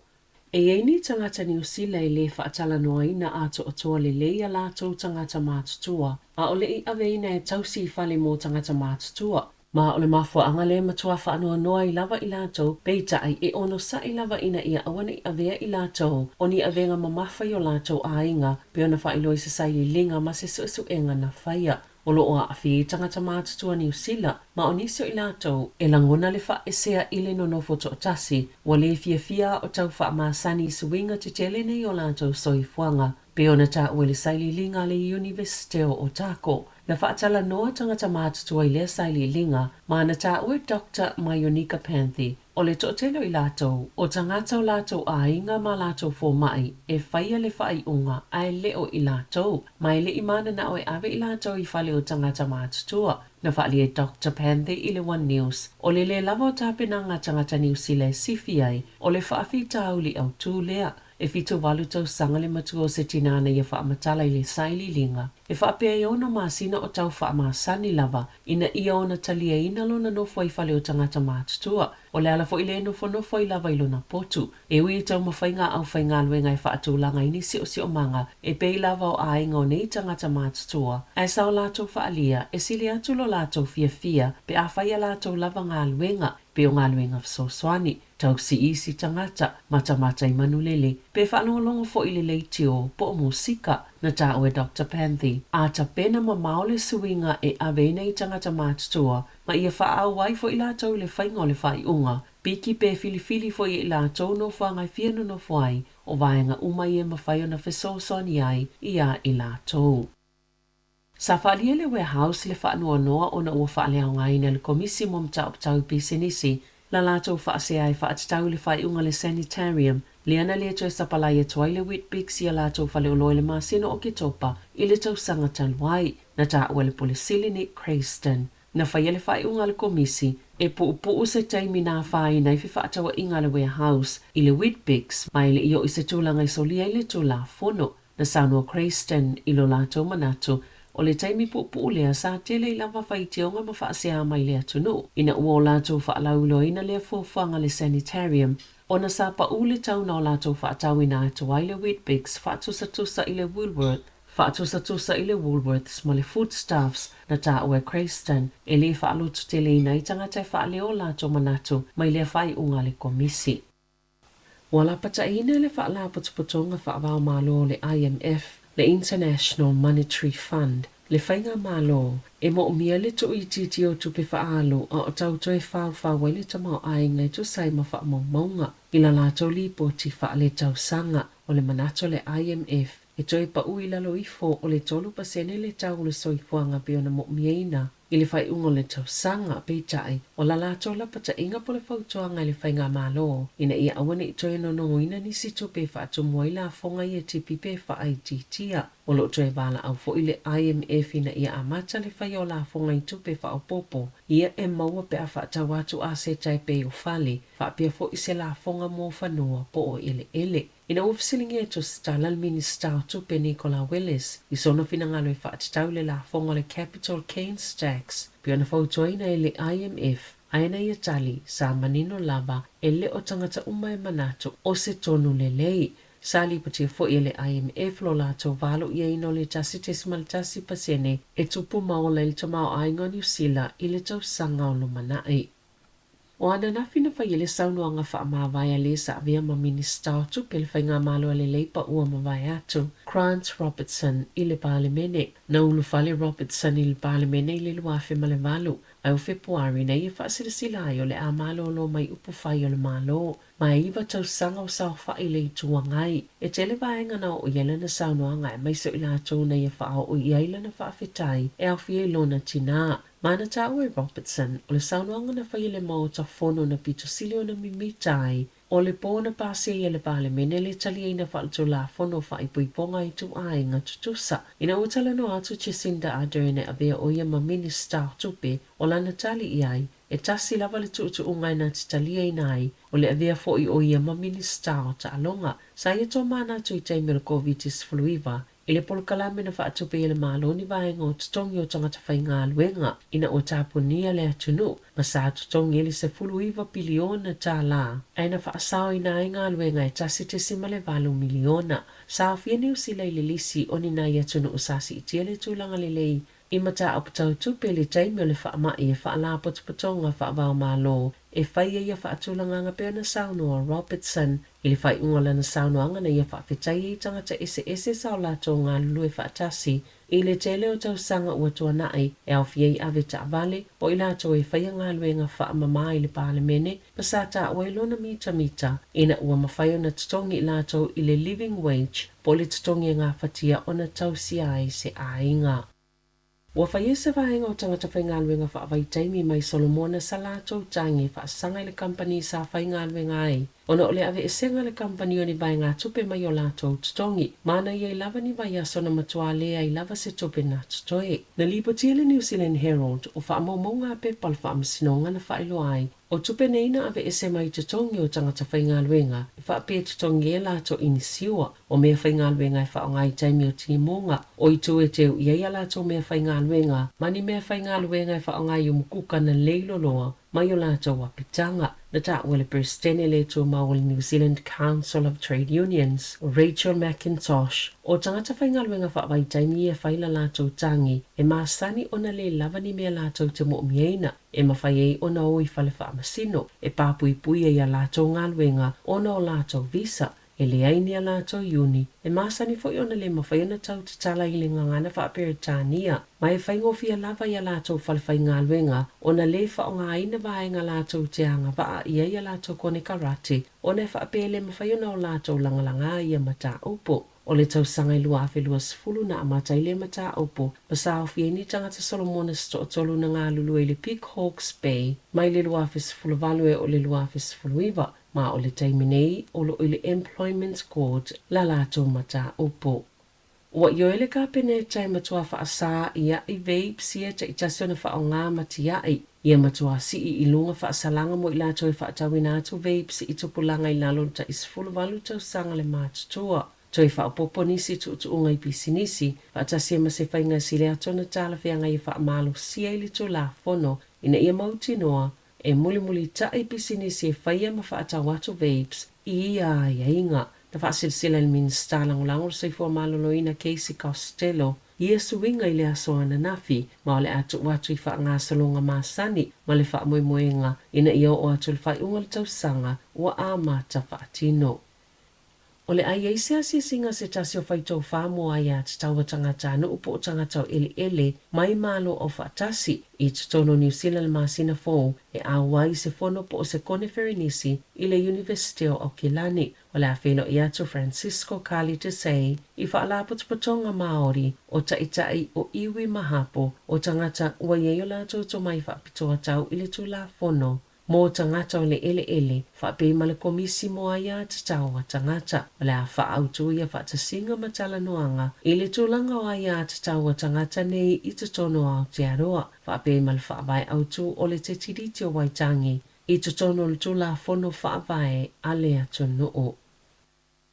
E i ai ni tagata Niu Sila e lē faatalanoaina atoatoa lelei a latou tagata matutua, ʻaʻole i aveina e tausi i fale mo tagata matutua. Ma o le mafuaaga lea e matua faanoanoa ai lava i latou, peitai, e onosai lava ina ia aua ne i avea i latou o ni avega mamafa i o latou aiga, pei ona faailoa i se sailiiliga ma se suesuega na faia. O lo o aafia ai tagata matutua Niu Sila, ma o nisi o i latou e lagona le faaesea i le nonofo toatasi, ua le fiafia a o tau faamasani i suiga tetele nei o latou soifuaga. Pei ona taua i le sailiiliga a le Iunivesite o Otago, na faatalanoa tagata matutua i lea sailiiliga ma na taua e Doctor Mayonika Panthy, o le toatele o i latou, o tagata o latou aiga ma latou fomai e faia le faaiuga ae le o i latou, ma e le i mananao e ave i latou i fale o tagata matutua. Na faaalia e Doctor Panthy i le One News, o le lē lava o tapenaga a tagata Niu Sila e sifi ai, o le faafitauli autū lea. E 78 tausaga le matua o se tinā na ia faamatala i le sailiiliga, e faapea e ono masina o tau faamasani lava ina ia ona taliaina lona nofo ai fale o tagata matutua. O le ala foi lea e nofonofo ai lava i lona potu. E ui i taumafaiga a aufaigaluega e faatulaga ai ni siosiomaga e pei lava o aiga o nei tagata matutua, ae sa o latou faaalia e sili atu lo latou fiafia pe a fai a latou lava galuega pei o galuega fesoasoani, tausi i isi tagata, matamata i manulele, pe faalogologo foi i le leitio po o musika. Na taua e Doctor Panthy, a tapena mamao le suiga e ave ai nei tagata matutua ma ia faaauau ai foi latou i le faiga o le faaiuga, piki pe filifili foi e i latou nofoaga e fia nonofo ai, o vaega uma ia e mafai ona fesoasoani ai iā i latou. Sa faaalia e le Warehouse le faanoanoa ona ua faaleaogaina e le Komisi mo Mataupu Tau i Pisinisi la latou faasea e faatatau i le faaiuga a le Sanitarium lea na le toe sapalai atu ai le Weet-Bix i a latou faleoloa i le masina o Oketopa i le tausaga talu ai. Na taua e le Pule Sili Nick Crayston na faia le faaiuga a le Komisi e puupuu se taimi na afaina ai fefaatauaiga a le Warehouse i le Weet-Bix ma e le i oo i se tulaga e solia ai le Tulafono. Na saunoa Crayston i lo latou manatu, o le taimi puupuu lea sa tele i lava faitioga ma faasea mai le atunuu ina ua o latou faalauiloaina lea fuafuaga le Sanitarium ona sa paʻu le tau na o latou faatauina atu ai le Weet-Bix faatusatusa i le Woolworth faatusatusa i le Woolworths ma le Foodstuffs. Na taua e Crayston e le faalototeleina ai tagata e faaleo o latou manatu mai lea faaiuga a le Komisi. Ua lapataiina e le Faalapotopotoga Faavaomalo o le IMF, le International Monetary Fund, le Faigamalo e moomia le tuuitiitia o tupe faaalu a o tau toe faufau ai le tamaoaiga e tusa ai ma faamaumauga i la latou lipoti faaletausaga. O le manatu o le IMF, e toe pau i lalo ifo o le 3% le tau o le soifuaga pei ona moomiaina I le faaiuga o le tausaga, peitai, o la latou lapataiga po o le fautuaga i le Faigamalo ina ia aua ne i toe nonogoina nisi tupe e faatumu ai lafoga ia tipi pe faaitiitia. O lo o toe valaau foi le IMF ina ia amata le faia o lafoga i tupe faaopoopo ia e maua pe a faatau atu aseta e pei o fale, faapea foi se lafoga mo fanua po o eleele. Ina ua fesiligia e Tusitala le Minisita o Tupe Nicola Willis i sona finagalo e faatatau i le lafoga o le Capital Gains Tax pei ona fautuaina e le IMF, ae na ia tali, sa manino lava e le o tagata uma e manatu o se tonu lelei. Sa lipotia foi e le IMF lo latou valoiaina o le 1.1% e tupu ma ola i le tamaoaiga o Niu Sila i le tausaga o lumanai. O ananafi na fai ai le saunoaga faamavae a le sa avea ma Minisita o Tupe le Faigamalo a le Leipa ua mavae atu, Grant Robertson, i le Palemene. Na ulufale Robertson i le Palemene i le 2008, ae o Fepuari na ia faasilasila ai o le a malolo mai upufai o le Malo. Ma e iva tausaga o saofai i le Itu Agai. E tele vaega na oo i ai lana saunoaga aemaise o i latou na ia faaoo i ai lana faafetai e aofia i lona tinā. Ma na taua e Robertson, o le saunoaga na fai e le Maota Fono na pito sili ona mimita ai, o le pō na pasia ai e le Palemene le taliaina faaletulafono faaipoipoga i ituaiga tutusa. Ina ua talanoa atu Jacinda Ardern e avea ʻo ia ma Minista o Tupe, o lana tali i ai, e tasi lava le tuutuuga e na te taliaina ai, o le avea foi ʻo ia ma Minista o Taaloga. Sa ia tomanatu i taimi o le Koviti-19, I le polokalame na faatupe ai e le Malo ni vaega o totogi o tagata faigaluega ina ua tapunia le atunuu ma sa totogi ai le $19 piliona tālā ae na faasaoina ai galuega e $1.8 miliona. Sa aofia Niu Sila i le lisi o ni nai atunuu sa siitia le tulaga lelei i mataupu tau tupe i le taimi o le faamai e Faalapotopotoga Faava-o-Malo e fai ai ia faatulagaga pei ona saunoa Robertson i le faaiuga o lana saunoaga na ia faafetai ai tagata eseese sa o latou galulue faatasi i le tele o tausaga ua tuanai e aofia ai ave taavale o i latou e faia galuega faamama i le Palemene ma sa taua ai lona mitamita ina ua mafai ona totogi i latou i le living wage po o le totogi e gafatia ona tausia ai se aiga. Ua fai ai se vaega o tagata faigaluega faavaitaimi mai Solomona sa latou tagi faasaga i le kamupani sa faigaluega ai ona o le aveesega a le kamupani o ni vaegatupe mai o latou totogi ma na i ai lava ni vaiaso na matua leai lava se tupe na totoe. Na lipotia e le New Zealand Herald o faamaumauga a pepa o le faamasinoga na faailoa ai O tupe nei na aveese mai i totogi o tagata faigaluega e faapea e totogi ai a latou inisiua o mea faigaluega e faaaoga i taimi o timuga, o itu e teu i ai a latou mea faigaluega ma ni mea faigaluega e faaaoga i umukuka na lei loloa mai o latou apitaga. Na taua e le Peresetene le Tumau o le New Zealand Council of Trade Unions, o Rachel McIntosh, o tagata faigaluega faavaitaimi ia e fai la latou tagi e masani ona le lava ni mea latou te moomiaina e mafai ai ona o i fale faamasino e papuipui ai a latou galuega ona o latou visa e leai ni a latou iuni e masani foi ona le mafai ona tau tatala i le gagana faa-Peretania ma e faigofie lava i a latou fale faigaluega ona le faaaogaina vaega latou te agavaa i ai a latou konekarate ona e faapea e le mafai ona o latou lagalaga ia mataupu. O le tausaga i 2020 na amata ai lea mataupu ma sa aofia ai ni tagata Solomona se toatolu na galulue i le Big Hawke's Bay mai le 2018 e oo i le 2019, ma o le taimi nei o lo o i le Employment Court la latou mataupu. Ua ioe le Kapeneta e matua faasā i aʻi vapes ia taitasi ona faaaoga ma tiaʻi ia matua sii i luga faasalaga mo i latou e faatauina atu vapes i tupulaga i lalo o le tai 18 tausaga le matutua. Toe faaopoopo nisi tuutuuga i pisinisi, faatasi ai ma se faiga e sili atu ona talafeagai e faamalosia i le Tulafono ina ia mautinoa e mulimulitaʻi pisinisi e faia ma faatau atu vapes i ia aiaiga. Na faasilasila e le Minisita Lagolago o le Soifua Maloloina Casey Costello ia suiga i le aso ananafi ma o le a tuu atu i faagasologa masani ma le faamoemoega ina ia oo atu i le faaiuga o le tausaga ua amata faatino. O le a i ai se asiasiga a se tasi o faitofa mo aiatatau a tagatanuu po o tagata o eleele mai Malo Aufaatasi i totonu o Niu Sila i le masina fou e auai i se fono po o se koneferenisi i le Iunivesite o Aukilani. O le a feiloai atu Francisco Carly Desai i Faalapotopotoga Māori o Taitai o Iwi ma Hapo o tagata ua i ai o latou tomai faapitoa tau i le Tulafono mo tagata o le eleele, faapei ma le Komisi mo Aiatatau a Tagata. O le a faaautu ia faatasiga ma talanoaga i le tulaga o aiatatau a tagata nei i totonu o Aotearoa, faapei ma le Faavae Autu o le Te Tiriti o Waitangi i totonu o le Tulafono Faavae a le atunuu.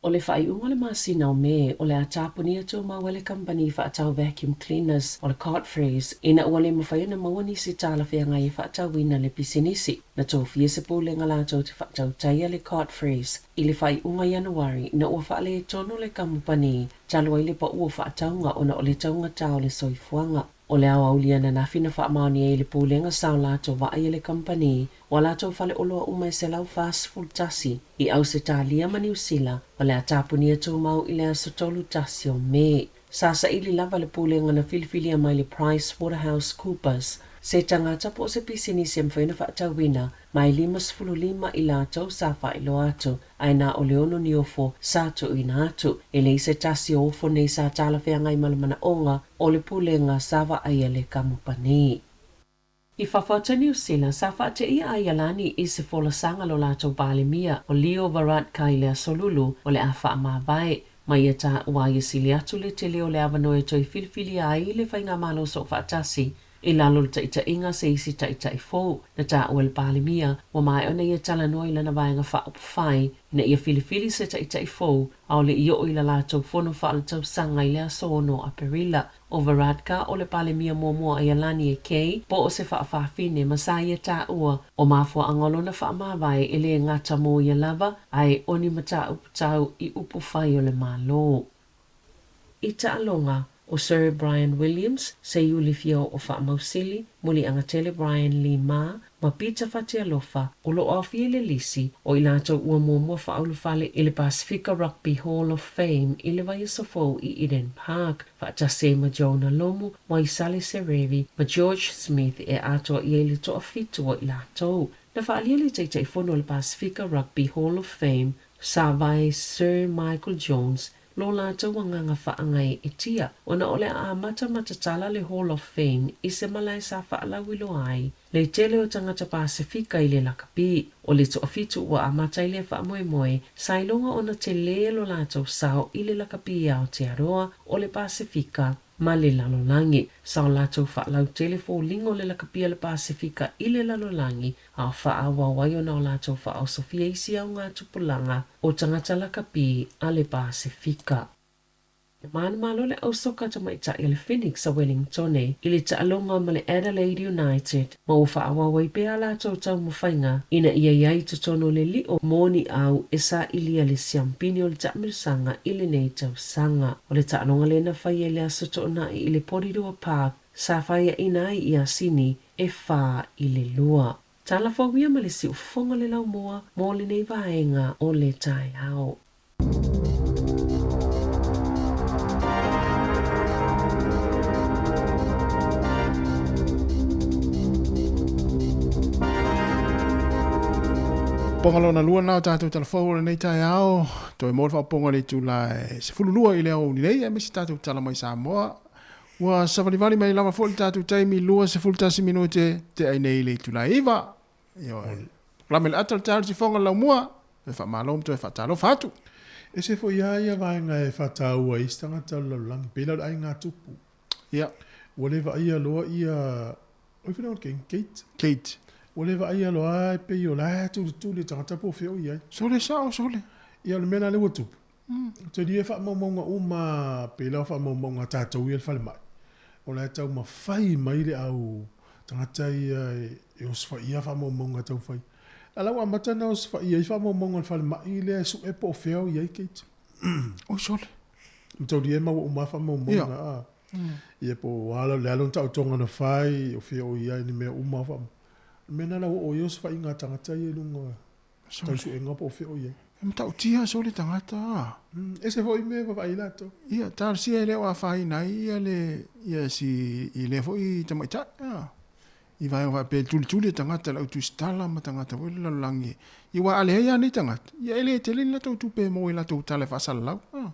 O le faaiuga o le masina o Me, o le a tapunia tumau ai le kamupani faatau vacuum cleaners o le Godfreys ina ua le mafai ona maua nisi talafeagai e faatauina le pisinisi. Na tofia se pulega latou te faatautaia le Godfreys i le faaiuga Ianuari ina ua faaletonu le kamupani talu ai le pau o faatauga ona o le taugata o le soifuaga. O le aoauli ananafi na faamaonia ai e le Pulega sa o latou vaai e le kamupani o a latou faleoloa uma e 141 i Ausetalia ma Niu Sila, o le a tapunia tumau i le aso 31 o Me. Sa saili lava le Pulega na filifilia mai le Price Waterhouse Coopers se tagata po o se pisinisi e mafai ona faatauina ma e 55 i latou sa faailoa atu ae na o le ono ni ofo sa tuuina atu. E leai se tasi o ofo nei sa talafeagai ma le manaoga o le pulega sa vaaia le kamupani. I fafo atu i Niu Sila, sa faateia a Ialani i se folasaga lo latou Palemia o Leo Varadkar i le aso Lulu o le a faamavae ma ia taua ai e sili atu le tele o le avanoa e toe filifilia ai le Faigamalo Soofaatasi I lalo o le taitaiga a se isi taitai fou, na taua e le Palemia, ua maea ona ia talanoa i lana vaega faaupufai ina ia filifili se taitai fou, ʻaʻole i oo i la latou fono faaletausaga i le aso 6 o Aperila. ʻO Varadkar o le Palemia muamua a Ialani e Kay, po o se faafafine ma sa ia taua, o mafuaaga o lona faamavae e le gata mo ia lava, ae o ni mataupu tau i upufai o le Malo. I taaloga. ʻO Sir Bryan Williams, Seiuli Fiaoʻo Faamausili, Muliagatele Brian Lee Ma, ma Peter Fatialofa, o lo o aofia i le lisi, o i latou ua muamua faaulufale i le Pasifika Rugby Hall of Fame i le vaiaso fou i Eden Park, faatasi ai ma Jonah Lomu, Waisale Serevi, ma George Smith e atoa i ai le toafitu o i latou. Na faaalia le Taitaifono o le Pasifika Rugby Hall of Fame, Savae Sir Michael Jones, lo latou agaga faagaeetia, ona o le a amata ma tatala le Hall of Fame i se malae sa faalauiloa ai le tele o tagata Pasefika i le lakapi. O le toafitu ua amata ai lea faamoemoe, sa iloga ona telē lo latou sao i le lakapi i Aotearoa o le Pasefika ma le lalolagi. Sa o latou faalautele foliga o le lakapi a le Pasefika i le lalolagi, a o faaauau ai ona o latou faaosofia isi augatupulaga o tagata lakapi a le Pasefika. Na manumalo le ausoka tamaitai a le Phoenix a Wellingtone i le taaloga ma le Adelaide United ma ua faaauau ai pea a latou taumafaiga ina ia i ai i totonu o le lio moniau e sailia le siampini o le taamilosaga i lenei tausaga. O le taaloga lea na faia i le Aso Toonai i le Porirua Park sa faiaina ai i Asini e 4-2. Tala fou ia ma le siufofoga o le laumua mo lenei vaega o le taeao. Ponga lona lua na o tātou talafou o lenei taeao, toe mo le faaopoopoga i le itula e 12 i le aoauli nei, aemaise tātou tala mai Samoa. Ua savalivali mai lava foi le tātou taimi 21 minute te ai nei i le itula e 9. Ioe. Lame le ata o le taeao i le sifoga o le laumua, toe faamalo ma toe faatalofa atu. Ese foi lava ia vaega e faataua ai isi tagata o le lalolagi, pei la o le aiga tupu. Ia. Ua le vaaia loa ia, oi fina o le Kate. Kate. Ua le vaaia loa e pei o la e tulituli e tagata po o fea o i ai. Sole sao, sole. Ia o le mea la lea ua tupu. Ou te lia faamaumauga uma pei la o faamaumauga a tatou ia i le falemai. O la e taumafai mai le au tagata ia e osofaiia faamaumauga e taumafai. A la ua amata ona osofaia ai faamaumauga a le falemai lea e sue po o fea o i ai Kate. Oi sole. Mataulia e maua uma lava faamaumauga. A. Ia po o a le a lona taotoga na fai, o fea o i ai, ni mea uma. O le mea lena la ua oo i ai osofaiga a tagata ia i luga. Tau suega po o fea o i ai. E matautia sole tagata a. Ese foi mea e vaavaai latou. Ia, talosia e le o afaina ai ia le, ia si, i lea foi tamaitai a. I vaega faapea e tulituli e tagata le au tusitala ma tagata foi le lalolagi. Ia aua a leai a nei tagata, ia e le tele ni latou tupe e maua i latou tala e faasalalau a.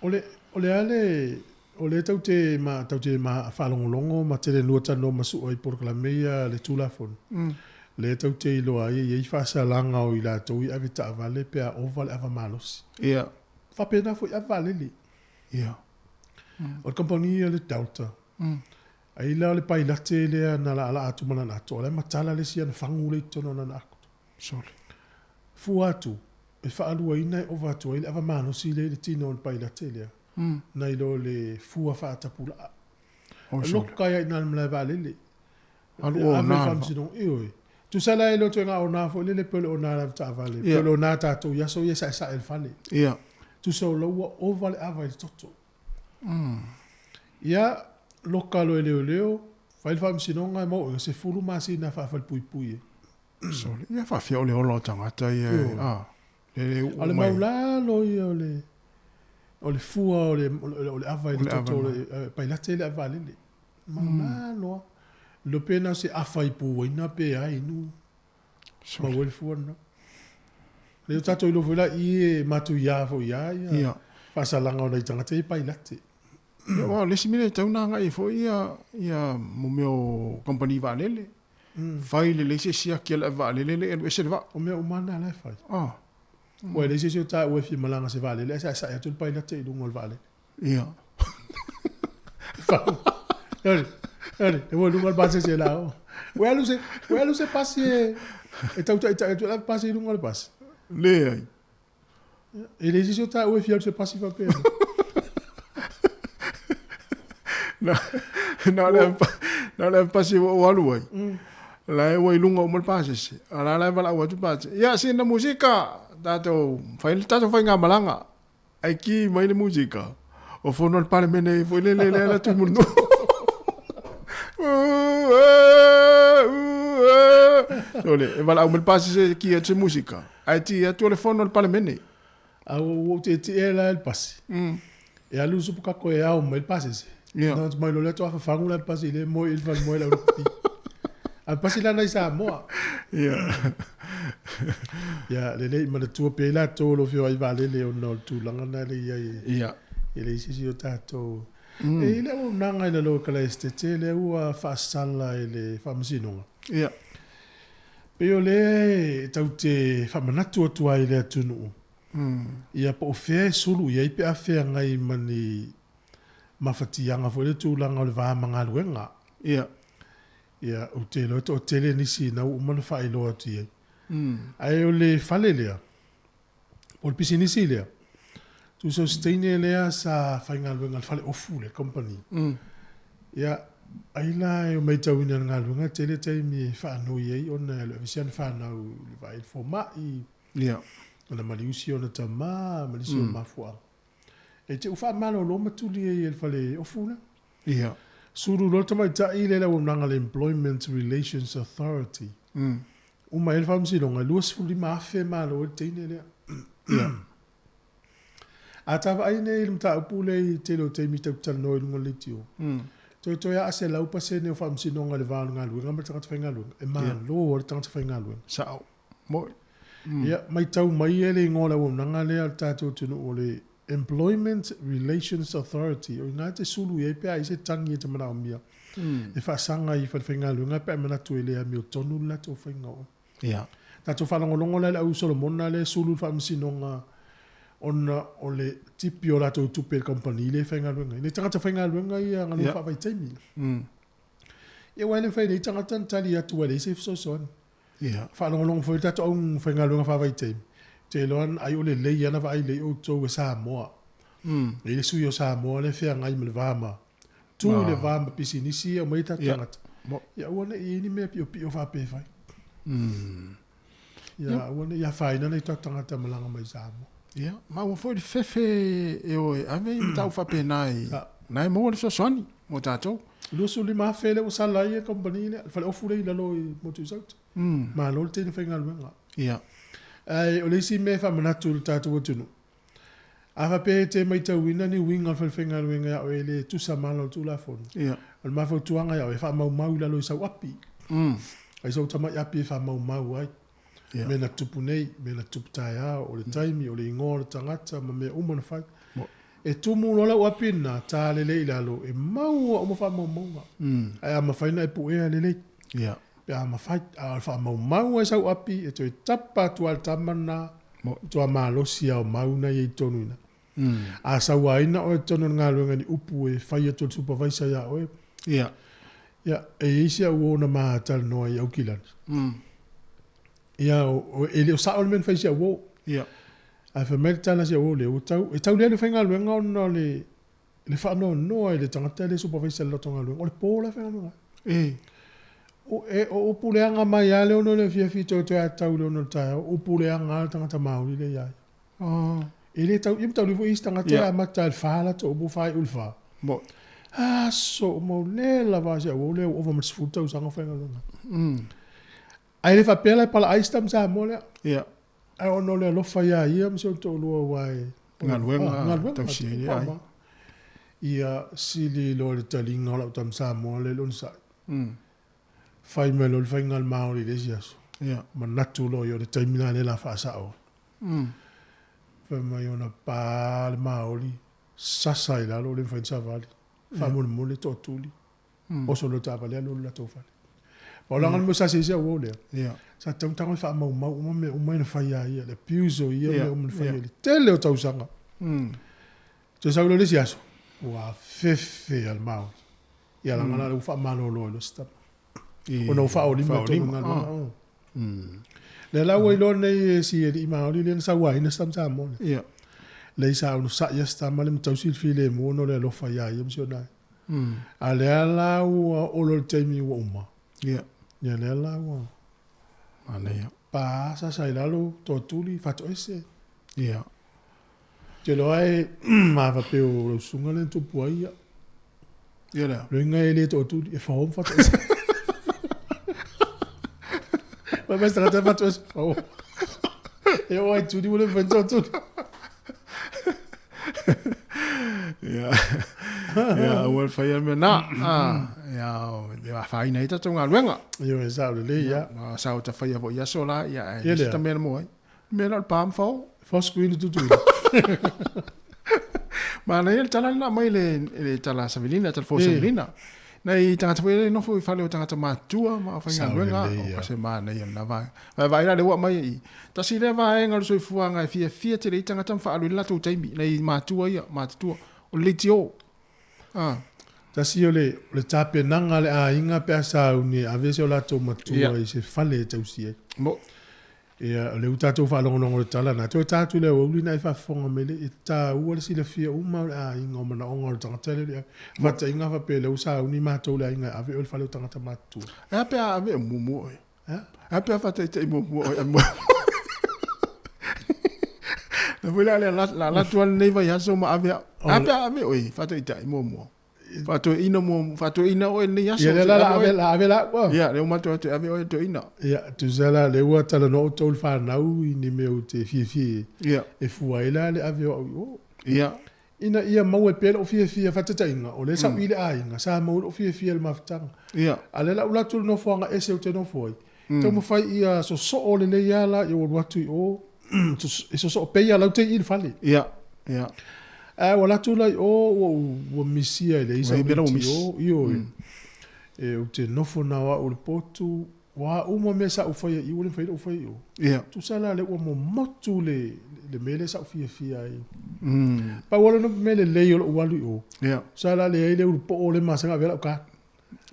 O le, o le a le, o lea tau te ma, tau te ma faalogologo ma tele lua talanoa ma sua i polokalame ia a le Tulafono. Lea tau te iloa ai e i ai faasalaga o i latou i ave taavale pe a ova le ava malosi. Ia. Faapena foi ave vaalele. Ia. O le kamupani ia le Delta. Ai la o le pailate lea na laalaa atu ma lana ato, o la e matala le isi ana fagu lea i totonu o lana ato. Sole. Fua atu, e faaluaina e ova atu ai le ava malosi lea i le tino o le pailate lea, nai lo le fua faatapulaa. Oi sole. Loka ai i ina i le malae vaalele. Alu o Ave na le vaa. faamasinoga, ioe. Tusa la e le o toe ona foi lele pe o le ona le avetaavale, pe Ia. o le ona tatou i aso ia e saesae i le fale. Ia. Tusa o la ua ova le ava i le toto. Ia, loka loa e leoleo, fai le faamasinoga e maua i 10 masina e faafalepuipui ai. Sole. Ia faafia o le ola o tagata ia. Ioe. A. Le le A o le uu mai. maulalo ia o le o le fua o le o le ava i O le le ava toto o na. le pailate i le ave vaalele. Maulalo lava. Le pe na o se afa i puaina pe a inu. Sole. Maua ai le fua lena. Lea o tatou iloa foi la i e matuia foi ia ia Ia. faasalaga o nai tagata ia pailate. Ia, aua o le isi mea e tatau ona agai ai foi ia ia mo mea o kamupani vaalele. Fai lelei se siaki a le ave vaalele le i alu ese le vaa. O mea uma na la e fai. Ah. Ua e leai se isi o taua e fia malaga se vaalele ae saesae atu le pailate i luga o le vaalele. Ia. Ele, ele, e ua i luga o le pasese la o. Ua alu se, ua alu se pasi e, e tautaitai atu e ave pasi i luga o le pasi. Leai. E leai se isi o taua e fia alu se pasi faapea. Na, na o le, na o le pasi ua ou alu ai. La e ua i luga uma le pasese. A la la e valaau atu pasese. Ia, sina musika! Tatou, fai le tatou faigamalaga. Ai ki mai le musika. O fono a le Palemene foi lele lea la tu mulinuu. Sole, e valaau mai le pasi e ki atu se musika. Ae ti atu o le fono a le Palemene. A ua ou tietie la i le pasi. E alu le supukako e ao mai le pasese. Ia. Na atu mai loa lea toa fafagu la le pasi le moe i le falemoe le au rugby. A le pasi la nai Samoa. Ia. Ia, lelei manatua pea i latou o lo o feoai vaalele ona o le tulaga lena le i ai. Ia. E leai se isi o tatou. E i ai le auaunaga i lalo o Ekalesia lea ua faasala e le Faamasinoga. Ia. Pei o lea e tatou te faamanatu atu ai i le atunuu, ia po o fea e sulu i ai pe a feagai ma ni mafatiaga foi le tulaga o le va ma galuega. Ia. Ia, ou te iloa e toatele nisi na ua uma ona faailoa atu i ai. Ae o le fale lea, o le pisinisi lea, tusa o se teine lea sa faigaluega i le fale ofu le company. Ia, ai la e matauina i le galuega, e tele taimi e faanoi ai ona e alu ave si ana fanau i le vaai i le fomai, Ia. ona maliusi ona tama ma nisi o mafuaaga. E te u faamalolo ma tuli ai e le fale ofu lea. Ia. Sulu loa le tamaitai lea i le auaunaga a le Employment Relations Authority. Uma ai le faamasinoga, e $25,000 malo ai le teine lea. Ia. A ta vaai nei i le mataupu lea i le tele o taimi tatou te talanoa i luga o le leitio, toetoe lava a 100% o faamasinoga i le va o le galuega ma le tagata faigaluega, e malo lava le tagata faigaluega. Sao. Moi. Ia, matau mai e le igoa o le auaunaga lea a le tatou atunuu o le Employment Relations Authority, o i ina e te sulu i ai pe a i ai se tagi e te manaomia e faasaga i falefaigaluega pe a e manatu e le amiotonu le latou faiga o oe. Ia. Tatou faalogologo la i le au Solomona lea e sulu i le faamasinoga ona o le tipi o latou tupe i le kamupani lea e faigaluega ai. Nei tagata faigaluega ia galuega faavaitaimi. Ia aua e le mafai e nei tagata ona tali atu ua leai se fesoasoani. Ia. Faalogologo foi le tatou au faigaluega faavaitaimi, ou te iloa ai o lelei lava na vaai lelei outou e Samoa. E i ai le sui o Samoa lea e feagai ma le va ma tu i le va ma pisinisi ia aumai ai tatou tagata. Ia aua ne i i ai ni mea piopio faapea e fai. Ia aua ne i afaina nai tatou tagata malaga mai i Samoa. Ia, maua foi le fefe e o e ave i mataupu faapena i na e maua le fesoasoani mo tatou. 25,000 lea ua sala ai le kamupani lea, le faleofu lea i lalo i Motu i Sauta. Malo le teine faigaluega. Ia. Ae o le isi mea e faamanatu i le tatou atunuu, a faapea e te maitauina ni uiga o le falefaigaluega ia oe e le tusa ma ala o le Tulafono, Ia. o le mafautuaga ia oe e faamaumau i lalo i sau api. Ai sau tamai api e faamaumau ai. Ia. Mea na tupu nei, mea na tupu taeao, o le taimi, o le igoa o le tagata ma mea uma na fai. E tumu loa lau api lena, ta lelei i lalo, e maua uma faamaumauga. Ae a mafai ona e puea lelei. Ia. Pe a mafai, a o le faamaumau ai sau api, e toe tapa atu lava i le tama lena, matua malosi lava o mau na i ai i totonu i ina. A sauaina oe i totonu o le galuega i ni upu e fai atu e le supervisor ia oe, Ia. Ia, e i ai si au uo na ma talanoa i Aukilani. Ia, o, e le o sao le mea na fai si au uo. Ia. Ae fai mai le tala a si au uo lea, ua tau, e tau leai le faigaluega ona o le, le faanoanoa i le tagata lea e supervisor i le latou galuega. O le po la e faigaluega ai. E. O, e, o upu leaga mai lava le 6 i le afiafi toetoe a tau i le 6 o le taeao, o upu leaga lava le tagata Māori lea ia ia. Oh. E le tau, ia ma tauli foi isi tagata Ia. e amata i le fa latou upu faaiu i le fa. Mo. Aso uma o le lava si au uo lea ua ova ma le 10 tausaga o faigaluega. Ae le faapea la e pala ai si tama Samoa lea. Ia. Ae ona o le alofa ia ia ma si ona toalua aua e Galuega, Ah, galuega, tausi ai le pa ai. ma. Ia sili loa le taliga o lau tama Samoa lea i le onosai. Fai mai loa le faiga a le Māori i le isi aso. Ia. Manatu loa ia o le taimi la lea o le a faasao ai. Fai mai ona pa le Māori, sasa i lalo, le mafai ona savali. Faamolemole toatuli. Oso loa le taavale alu i le latou fale. Ma o le aga le mea sa siasi au o lea. Ia. Sa tatau ona tago e faamaumau uma mea uma na fai ia ia, le abuse o ia Ia, mea uma na fai ia. ia i le tele o tausaga. Toe sau loa le isi aso, ua afefe a le Māori. Ia laga la ua faamalolo ai loa se tama. Ona ua faaolima i totonu o galuega. Ah. Lea la ua iloa nei e si alii Māori lea na sauaina se tama Samoa lea. Ia. Lea sa onosai ia se tama lea ma tausi le filemu ona o le alofa ia ia ma si ona ai. A lea la ua olo le taimi ua uma. Ia. Ia lea la ua Manaia. pa sasa i lalo, toatuli, fatoese. Ia. Te loa e a faapea o lau susuga lea na tupu ai ia. Ia lea. Loiga e le toatuli, e fao ma faatoese. Mai mai se tagata e faatoese fao. E oo ai tuli ua le mafai ona toatuli. Ia, ia aua le faia le mea na. Ah, ia, e afaina ai tatou galuega. Ioe, sao lelei, ia. Ma sa o ta faia foi i aso la, ia, ae Ia le lea. se mea na mua ai. Mea la o le pa ma fao. Fao screen i Tutuila. Manaia le tala lena aumai le, le tala savilina, tala fou Eh. savilina. Nai tagata foi lea e nofo i fale o tagata matutua ma faigaluega, Sao lelei, o ia. se manaia lena vaega. Vaevaai la lea ua aumai i tasi lea vaega o le soifuaga e fiafia tele ai tagata ma faaalu ai le latou taimi, nai matua ia, matutua, o le leitio. Ah. Tasi o le, o le tapenaga a le aiga pe a sauni e ave se o latou matua Ia. i se fale e tausi ai. Mo. Ia, o lea ua tatou faalogologo i le tala na toe ta atu i le aoauli na e faafofoga mai le, e taua le silafia uma o le aiga o manaoga o le tagata lea o le faataitaiga faapea lea ua sauni matou le aiga e ave oe i le fale o tagata matutua. E a pe a ave e muamua oe? A? E a pe a faataitai muamua oe a Na foi la le la la atu lenei vaiaso ma ave au. A pe a ave oe faataitai muamua. Faatoeaina muamua, faatoeaina oe lenei aso. Ia lea la la ave la ave la ua. Ia, lea ua matou atu e ave oe toeaina. Ia, tusa la lea ua talanoa outou i le fanau i ni mea ou te fiafia Ia. e fua ai la le ave o au i o. Ia. Ina ia maua pea lou fiafia faataitaiga, o lea sa ou i le aiga, sa maua lou fiafia i le mafutaga. Ia. A o lea la ua alu atu i le nofoaga ese ou te nofo ai, taumafai ia sosoo lelei lava la ia ua alu atu i o, e sosoo pea ia lautei i le fale. Ia. Ia. Ae ua alu atu la i o ua ou ua misia e leai sau leitio, ioe. E ou te nofo na o au i le potu, o a uma mea sa ou faia i i ua le mafai ona ou faia i o. Ia. Tusa la lea ua momotu le le mea lea sa ou fiafia ai. Pau lava lona mea lelei o lou alu i o. Ia. Tusa la leai le ulupoo le masani avea lau card.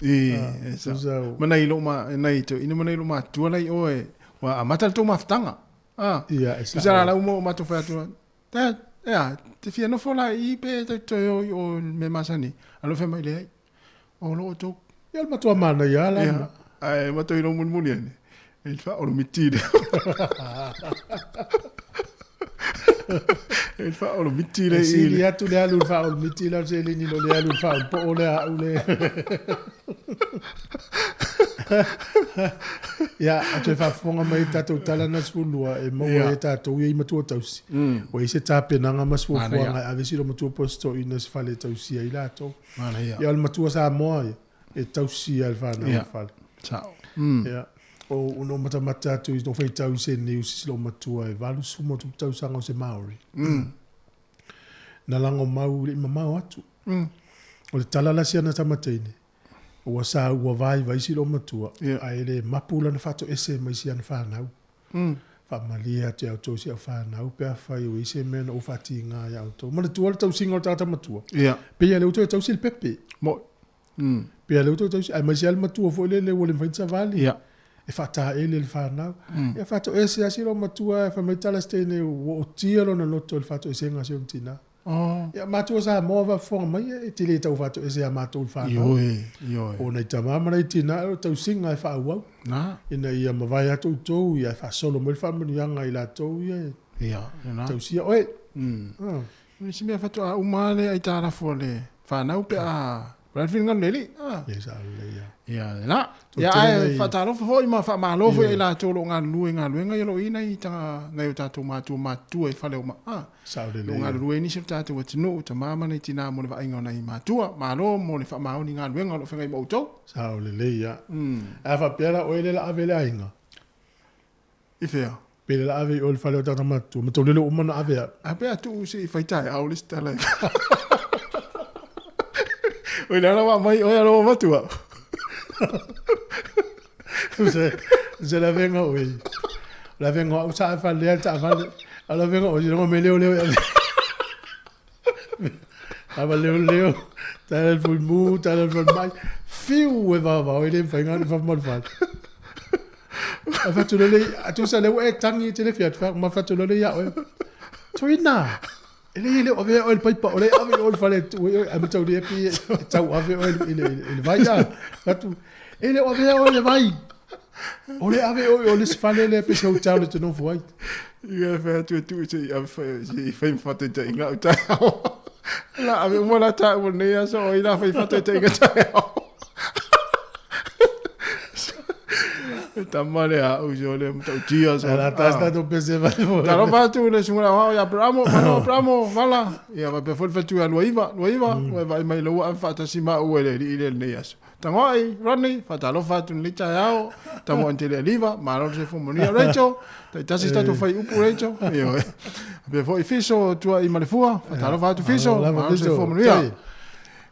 I, e sao. Ma nai lou ma, nai toeaina ma nai lou matua la i o e, ua amata le tou mafutaga. Ah. Ia, e sao. Tusa la la uma o matou fai atu, Dad, ea, te fia nofo la i i pe tatou te toe o i o i le mea masani. A lo fai mai, leai, o lo outou. Ia o le matua manaia lava la Ia, lena. ae matou iloa mulimuli ane, e le faaolomiti lea. E le faaolomiti lea E i sili le. atu le alu i le faaolomiti la o le seleni i lo le alu i le faaolopoo lea a au le. Ia, a toe faafofoga mai i tatou tala na 12 e maua ai e tatou ia i matua tausi. Ua i ai se tapenaga ma se fuafuaga e ave silo matua positoina se fale e tausia ai latou. Ia, o le matua Samoa ia, e tausi lava e le fanau i le fale. Ia, o ona ou matamata atu i lou faitau i se news i si lou matua e 80+ tausaga o se Maori. Na lagomau i le i mamao atu. O le tala la si ana tama teine, Ua sa ua vaivai si loomatua, ae le mapu lana faatoese mai si ana fanau. Faamalie atu ia outou si au fanau pe afai ua i ai se mea na ou faatiga ia outou. Manatua le tausiga o le tagata matua, pei a lea ua toe tausi le pepe. Pei a lea ua toe tausi, aemaise lava le matua foi lele ua le mafai ona savali. E faataele le fanau. Ia faatoese lava si loomatua ae fai mai tala se teine ua ootia lona loto i le faatoesega a si ona tina. Oh. Ia, matua Samoa faafofoga mai, e te le tau faatoese ia matou le fanau. Ioe, ioe. O nai tama ma nai tina, o tausiga e faaauau. Na. Ina ia mavae atu outou, ia e faasolo mai le faamanuiaga i latou ia e Ia, lena. tausia oe. O se mea faatoa uma lava le aitalafu a le fanau pe a O le a le finagalo o le Alii? Ah. Ia, sa lelei lava. Ia, lena. Ia, ae faatalofa foi ma faamalo foi ia i latou o lo o galulue i galuega ia o lo o i ai nai taga, nai o tatou matua matutua i fale o ma, ah, Sao o lo o lelei. galulue ai nisi o le tatou atunuu, tama ma nai tina mo le vaaiga o nai matua. Malo mo le faamaoni i galuega o lo o feagai ma outou. Sao lelei lava. A faapea la oe lea la ave i le aiga. I fea? Pe le la ave i o i le fale o tagata matutua, ma tau lele ua uma ona ave au. A pe a tuu se i fai taeao le isi tala e Oi le ala wa mai oe alo matua. Se, se la venga oi. La venga au sa fa le ta fa. A la venga oi no me leo leo. A va leo leo. Ta le fu mu, ta le fu mai. Fiu e va va oi le fa ngā fa mal fa. A fatulole, a tusa le ua e tangi i te le fiatu wha, ma fatulole ia oe. Tuina! E le le o vea oe le paipa, o le ave oe le fale, a matau le pi e tau ave oe i le, i le vai a. Fatu, e le o vea oe le vai. O le ave oi o le isi fale lea pe se hotel e te nofo ai. Ia e fai atu e tuu se i ave fai se i fai ma faataitaiga au taeao. La ave uma la taua i lenei aso o ai la fai faataitaiga taeao. E tama le au se o le matautia se. La tasi tatou pese vai foi. Talofa atu i le susuga i le aoao ia Aperamo, malo Aperamo, vala. Ia faapea foi le faletua ia Luaiva, Luaiva, ua e vaai mai lau ave faatasi ma au e le alii lea i lenei aso. Tagoai, Rodney, faatalofa atu i lenei taeao, tamo Antele Aliva, malo le soifua manuia. Rachel, taitasi se tatou faiupu Rachel. Ioe. Faapea foi Fiso, Tuai ma le Fua, faatalofa atu Fiso, malo le soifua manuia.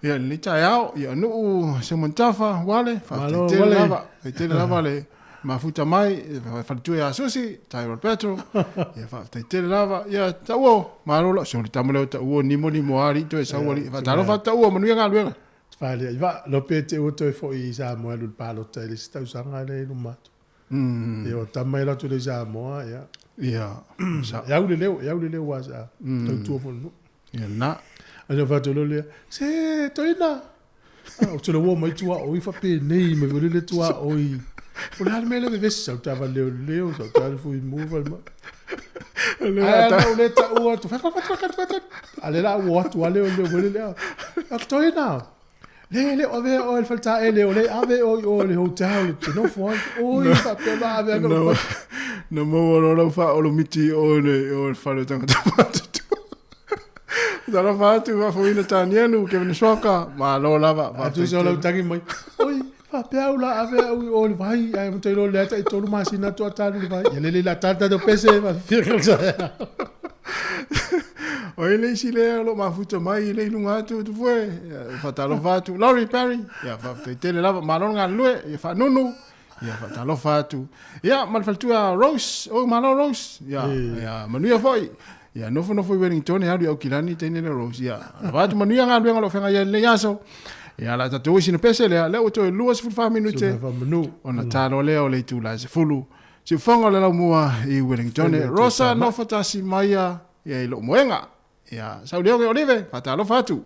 Ia lenei taeao, ia Nuu Seumanutafa, Wale, faafetai tele lava, faafetai tele lava le mafuta mai, faletua ia Susi, Tai Roberto, ia faafetai tele lava. Ia Tauo, malo la, so le tama lea o Tauo nimo nimo lava alii toe sau alii. Faatalofa atu Tauo, manuia galuega. Faale i vaa, lo pe te ua toe foi i Samoa e alu i le palota i le isi tausaga lea i luma atu. Ia o tama e alu atu lea i Samoa, ia. Ia. E au le leo, e au le leo aua sa tautua foi i le nuu. Ia na. Ae na fai atu loa lea, se toeaina, ou te ua mai tuaoi faapenei mai foi lele tuaoi. O le a le mea lea vevesi sau taavale leoleo, sau taavale fuimu, falemai. Ae ana ou le taua atu, fai fai fai fai fai fai. A lea la ua o atu lava leoleo foi lele, a toeaina, le le o avea oe i le faletaele, o lea e ave oe i o i le hotel e te nofo ai. Oi, faapea la ave ave oe. Na maua loa lau faaolomiti i o i le fale o tagata matutua. Talofa atu, faafofoina Tanielu, Kevin Swaka, malo lava. A tusa o lau tagi mai, oi, faapea au la ave au i o i le vai, ae matai loa lea tai 3 masina atu a talu le vai. Ia lele la talu tatou pese, faafia kalsa. O ai le isi lea o lo o mafuta mai le i luga atu Tufue, faatalofa atu Laurie Barry, ia faafetai tele lava, malo le galulue, ia faanunu, ia faatalofa atu. Ia ma le faletua Rose, oi malo Rose, ia, ia manuia foi. Ia nofonofo i Wellington e alu i Aukilani teine lea Rose, ia alofa atu manuia galuega o lo o feagai ai i lenei aso. Ia la tatou o i sina pese lea, lea ua toe 24 minute ona talo lea o le itula e 10. Siufofoga o le Laumua i Wellington, Rosa Nofatasi Maia ia i lou moega. Ia Saulioge Olive, faatalofa atu.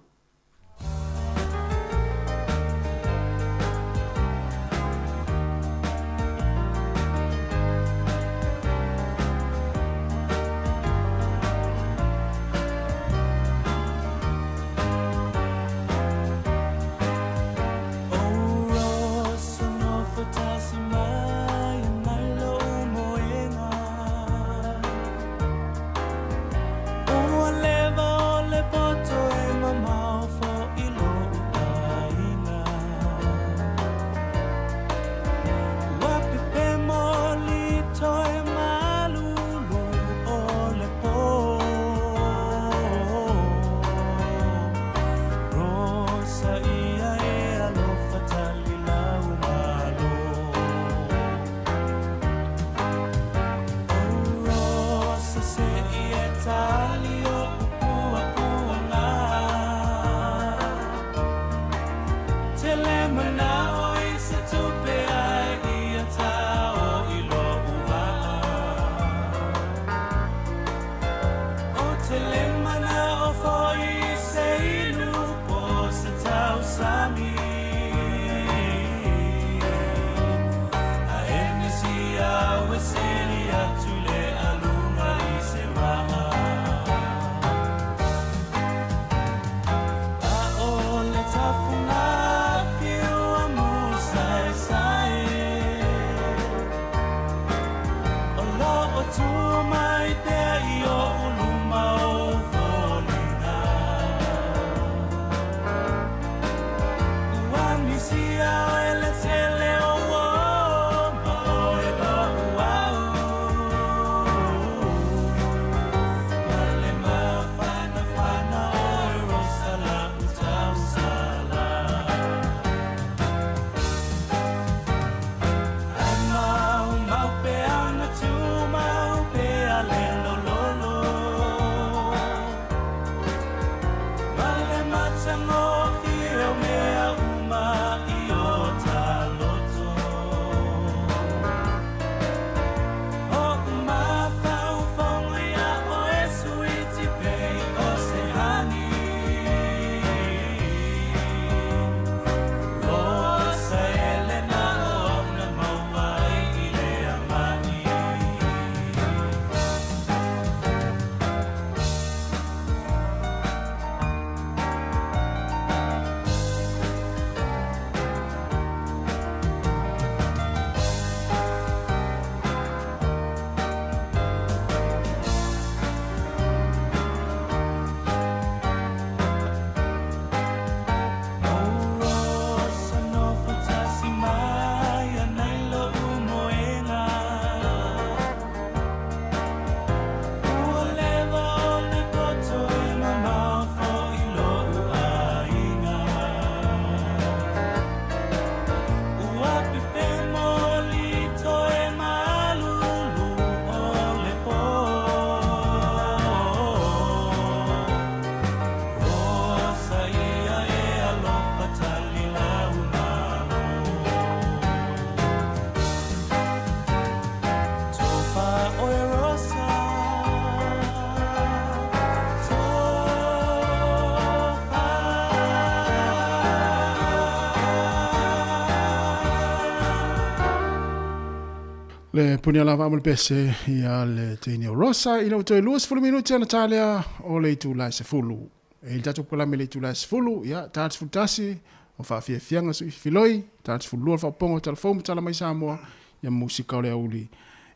Le puni ala vaa ma le pese ia le teine o Rosa ina ua toe 20 minute ona ta lea o le itula e 10. E i le tatou polokalame i le itula e 10, ia, ta le 11, o faafiafiaga sui filoi, ta le 12 le faaopoopoga o tala fou ma tala mai Samoa, ia ma musika o le aoauli.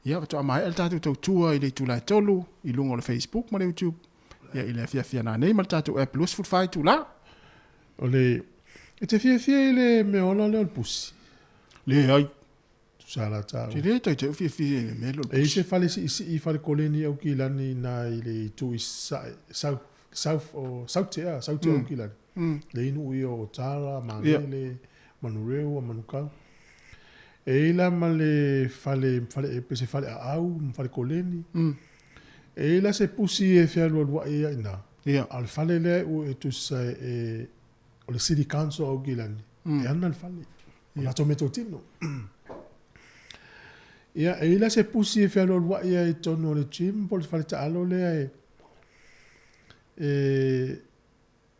Ia, faatoa maea le tatou tautua i le itula e 3 i luga o le Facebook ma le YouTube, ia, i le afiafi a nanei ma le tatou app 24 itula. O le, e te fiafia i le mea ola lea o le pusi? Leai. Tusa la taua. Te le taitai o fiafia i le mea lea o le E i se fale siisii fale koleni Aukilani i na i le itu i sae, south, south o Saute a, Saute mm. Aukilani. Mm. Le inu ia o Tara, Manele, yeah. Manurewa, Manukau. E i la ma le fale, fale e pese fale a au, ma fale koleni. E i la se pusi e fealualuai ia ina. Yeah. A o le fale lea e tusa e, o le City Council o Aukilani. Mm. E ana le fale. O latou meatotino. Ia, e i ai la se pusi e fealualuai ai i totonu o le gym po o le faletaalo lea e, e,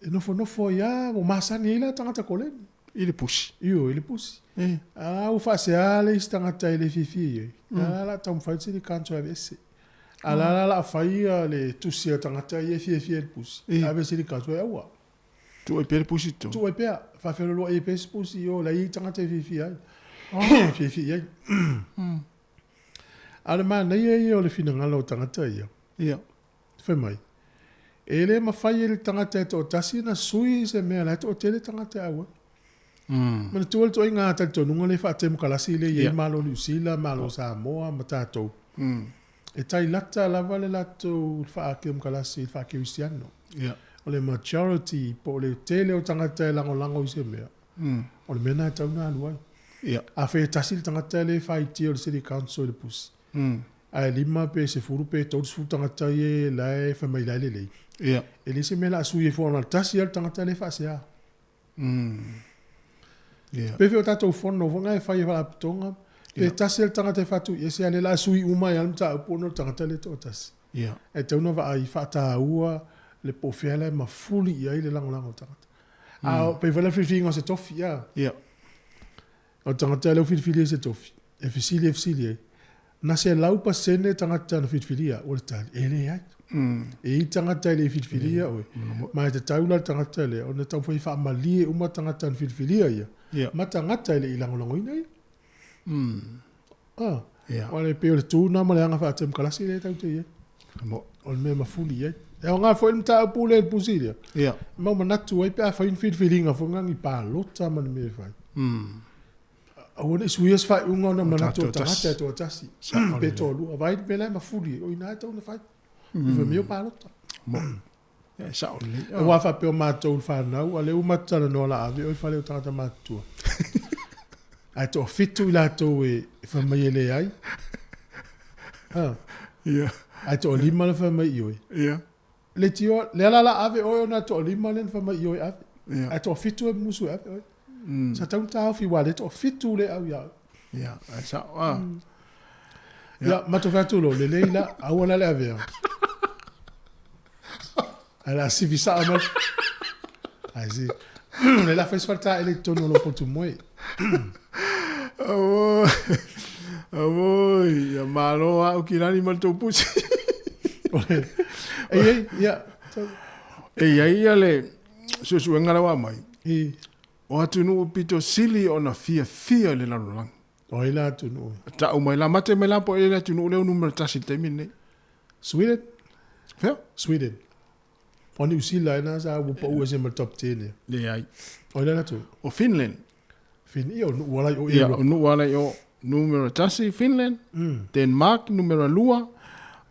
e nofonofo ai lava, ua masani ai la tagata koleni. I le pusi? Ioe, i le pusi. E. A ua faasea le isi tagata e le fiafia i ai. Mm. A la taumafai le City Council e aveese. A la la la fai le tusi a tagata ia e fiafia i le pusi. E. Ave City Council e aua. Tuu ai pea le pusi i totonu. Tuu ai pea. Faafeolooloai ai pea se pusi i o, la e i ai tagata e fiafia ai. Fiafia i ai. A o le manaia ia o le finagalo o tagata ia. Ia. Fai mai, e le mafai e le tagata e toatasi ona sui se mea la e toatele tagata e auai. Manatua le ituaiga talitonuga lea faatemokalasi lea e i ai Malo o Niu Sila, Malo o Samoa ma tatou. E tai lata lava le latou faakemokalasi i le faakerisiano. O le majority po o le tele o tagata e lagolago i se mea, o le mea lena e tatau ona alu ai. Afai e tasi le tagata lea e faaitia o le City Council i le pusi, ae 5 pe 10 pe 30 tagata ia la e fai mai la e lelei, e leai se mea o le a sui ai fua ona o le tasi lava le tagata lea e faasea. Yeah. Pe fai o tatou fono foi e fai e faalapotopotoga, pe tasi le tagata e faatuiese a lea o le a sui uma ai lava le mataupu ona o le tagata lea e toatasi. Yeah. E tatau ona vaai faataua le po o fea la e mafuli i ai le lagolago o le tagata. A pei foi la filifiliga o se tofi, a. Yeah. O le tagata lea ua filifilia i se tofi, e fesili e fesili ai, na 100% tagata na filifilia, ua le tali, e leai. E i ai tagata e le i filifilia oe, ma e tatau la le tagata lea ona taumafai e faamalie uma tagata na filifilia ia, ma tagata e le i lagolagoina ia. Ah, Aua e pei o le tu lena ma le aga faatemokalasi lea tatou te i ai. O le mea e mafuli i ai. E aoga foi le mataupu lea i le pusi lea. Ia. E mau manatu ai pe a fai ni filifiliga foi nga ni palota ma ni mea e fai. Aua ne i suia se faaiuga ona manatu o le tagata e toatasi pe toalua. Vaai le mea la e mafuli ai, o i ina e tatau ona fai. I fai mai o palota. Ia, e sao lelei. Aua faapea o matou le fanau, a o lea ua matou talanoa o le a ave oe i fale o tagata matutua. Ae toafitu i latou e fai mai e leai. Ha. Ia. Ae toalima le fai mai ioe. Ia. Le tio, lea la la ave oe ona toalima lea na fai mai ioe ave. Ia. Ae toafitu e musu e ave oe. Sa tatau ona taofi aua lea toafitu le au ia oe. Ia, ae sao a. Ia, matou fai atu loa, lelei la, aua la le avea. Ae la sifi sao mai. Ae si, le la fai se faletaele i totonu o lou potu moe. Auoi, auoi, ia malo au ki lani ma le tou pusi. E i ai, ia. E i ai ia le suesuega lea ua aumai. I. O atunuu pito sili ona fiafia i le lalolagi. O ai la atunuu? Tau mai la, mate mai la po o le atunuu lea o numera tasi i le taimi lenei. Sweden? Fea? Sweden. O Niu Sila ena sa ua pau ese ma le top 10 ea. Leai. O ai la atunuu? O Finland. Fin, ia o nuu ala i o Ia, o nuu ala i o. Numera tasi Finland, Denmark numera lua,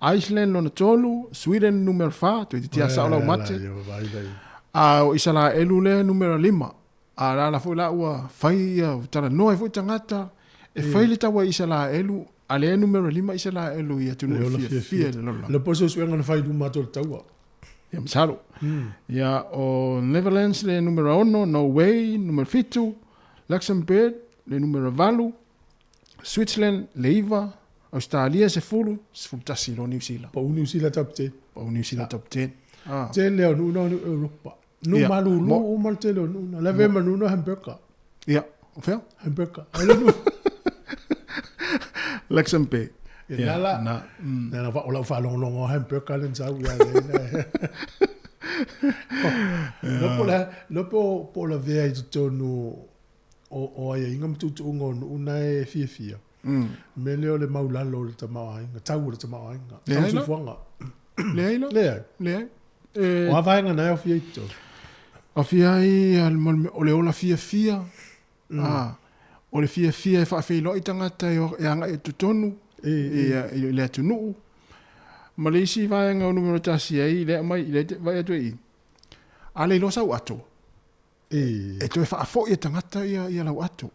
Iceland lona tolu, Sweden numera fa, toeitiiti lava sao lau mate. A o Isalaelu lea numera lima. A la la foi la ua fai ia, ua talanoa ai foi tagata, e fai le taua i Isalaelu, a lea e numera lima Isalaelu i atunuu e fiafia i le lalolagi. Le po o se suesuega na fai i luma atu o le taua. Ia masalo. Ia o Netherlands le numera ono, Norway numera fitu, Luxembourg le numera valu, Switzerland le iva, Australia 10, 11 loa Niu Sila. Pau Niu Sila top 10. Pau Niu Sila top 10. Ah. Tele o nuu na o Europa. Nuu malulu uma le tele o nuu na. La ve ma nuu na hamburger. Ia, o fea? Hamburger. Ai le nuu. Luxembourg. Ia na la. Na. Na na o lau faalogologo o hamburger le na sau ia le. No po la no po po la vea i totonu o o aiaiga ma tuutuuga o nuu na e fiafia. Me lea o le maulalo o le tamaoaiga, tau o le tamaoaiga, tau Leai la. soifuaga. Leai la. Leai. Leai. O a vaega na e aofia ai i totonu? Aofia ai o le ola fiafia, o le fiafia e faafeiloai tagata e agai i totonu i le atunuu. Ma le isi vaega o numera tasi ai, lea aumai, lea e vaai atu ai i i, a le iloa sau ato, e toe faafoi e tagata ia lau ato.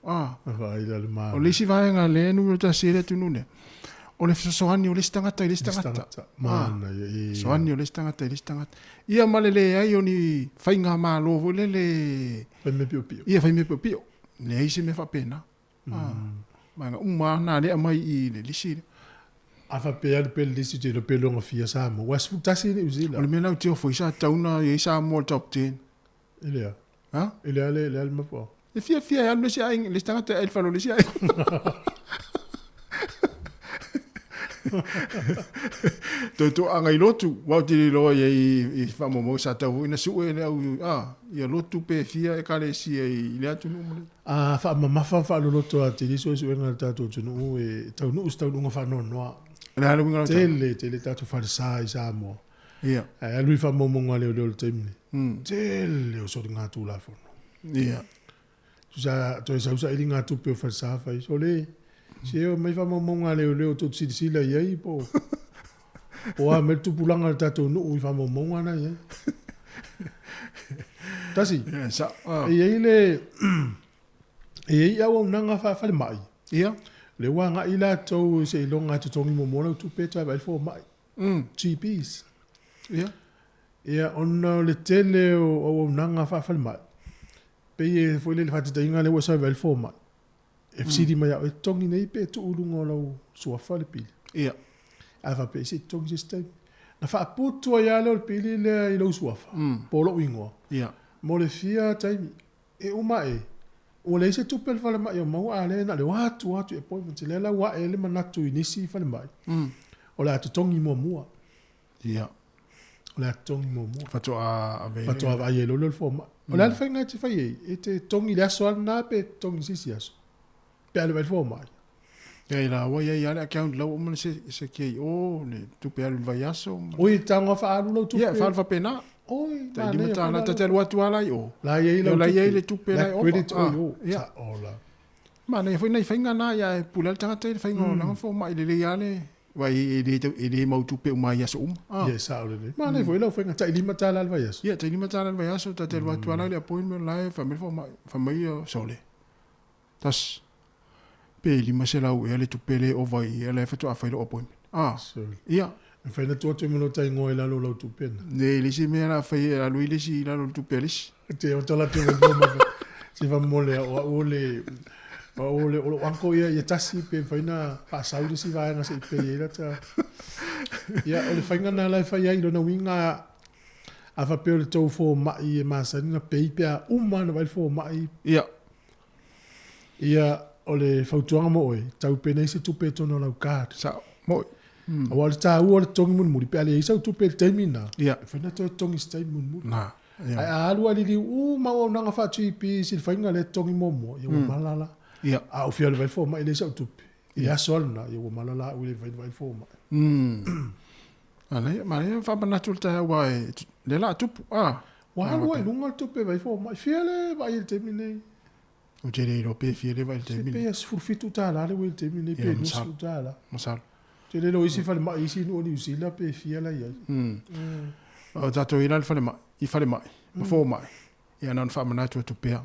O le isi vaega lea e numera tasi ai le atunuu lea, o le fesoasoani o le isi tagata i le isi tagata. Fesoasoani o le isi tagata i le isi tagata. Ia ma le leai o ni faigamalo foi lele. Fai mea piopio. Ia, fai mea piopio. Leai se mea faapena. Vaega uma lava na lea aumai i le lisi lea. A faapea alu pea le lisi ou te iloa pe logafia Samoa. Ua 11 Niu Sila. O le mea la ou te ofo ai sa tatau ona i ai Samoa i le top ten. I le a? Ha? I le a le, le a le mafuaaga? E fiafia e alu le isi aiga, le isi tagata e ai i le fale o le isi aiga. Toe toaga i lotu, aua ou te le iloa i ai i faamaumauga sa tatau foi ona sue le au a, ia lotu pe fia ekalesia i le atunuu ma le. A faamamafa ma faaloloto atili suesuega a le tatou atunuu e taunuu se taunuuga faanoanoa. O le a le uiga o lau tala? Tele, tele tatou falesa i Samoa. Ia. Ae alu i faamaumauga a leoleo i le taimi nei, tele o soligatulafono. Ia. Tusa toe sau sailiga tupe o falesa fai, sole, se o mai faamaumauga a leoleo tou te silasila i ai po o a mai le tupulaga o le tatou nuu i faamaumauga na i ai. Tasi, Ia, sa, ah. e i ai le, e i ai auaunaga faa-falemai. Ia. Lea ua agai latou seiloga e totogi muamua lau tupe toe vaai le fomai. GPs. Ia. Ia, ona o le tele o auaunaga faa-falemai, pei e foi lele faataitaiga lea ua e sau e vaai le fomai, e fesili mai ia oe, e totogi nei pe tuu i luga o lau suafa le pili? Ia. A faapea, se i totogi se isi taimi. Na faaputu ai lava lea o le pili lea i lou suafa, po o lou igoa, Ia. mo le fia taimi. E uma ae, ua leai se tupe a le falemai o maua, a lea na o le o atu atu i appointments. Lea la ua ae ai le manatu i nisi falemai, o le a totogi muamua. Ia. O le a totogi muamua. Faatoa ave. Faatoa vaai ai loa lea o le fomai. O le a le faiga e te fai ai? E te totogi i le aso lava lena pe totogi i se isi aso? Pe a le vaai i le fomai. Ia i la ua i ai lava le account lau uma le se ki o le tupe alu i le vaiaso. Oi, tago faaalu lau tupe. Ia, faaalu faapena. Oi, Tai $5, ta te alu atu lava la i o. La i ai lau tupe. La i ai le tupe la e ova. Credit o i o. Ia. Sao la. Manaia foi nai faiga na, ia e pule lava le tagata i le faiga o lana fomai lelei lava le aua e le mau tupe uma i aso uma. Ia, e sao lelei. Manaia foi lau faiga, tai $5 le vaiaso. Ia, tai $5 le vaiaso, ta te alu atu lava la i le appointment la e fai mai le fomai, fai mai ia, sole. Tasi. Pe 500 ea le tupe lea e ova i i, la e faatoa fai lou appointment. Ah. Sole. Ia. E mafai ona tuu atu ai ma lota igoa i lalo o lau tupe na. Ne, le isi mea la fai e alu i le isi i lalo o le tupe a le isi. Te o tala atu mai ma se fa mole o au o le o au o le o lou uncle ia ia tasi pe mafai ona faasau le isi vaega se i pay ai lata. Ia o le faiga na la e fai ai lona uiga a faapea o le tou fomai e masani ona pay pe a uma ona vaai le fomai. Ia. Ia, o le fautuaga mo oe, tau pene ai se tupe i totonu o lau card. Sao, moi. Aua o le taua o le totogi mulimuli, pe a leai sau tupe i le taimi lena, Ia. e mafai ona toe totogi i se taimi mulimuli. Na, ia. Ae a alu a liliu uma auaunaga faa-GP i le faiga lea totogi muamua, ia ua mala la. Ia. A ou fia alu e vaai le fomai e leai sau tupe, i le aso lava lena, ia ua mala la au e le mafai ona vaai le fomai. Manaia, manaia faamanatu le taeao aua e, lea la a tupu, a. Ua alu ai i luga le tupe e vaai fomai. Fia le vaai i le taimi lenei? Ou te le iloa pe fia le vaai i le taimi lenei. Se pe $17 le ua i le taimi lenei, pe $20. Masalo. Ou te le iloa isi falemai, isi nuu o Niu Sila pe fia la i ai. O tatou i la i le falemai, i falemai, ma fomai, ia na ona faamanatu atu pea.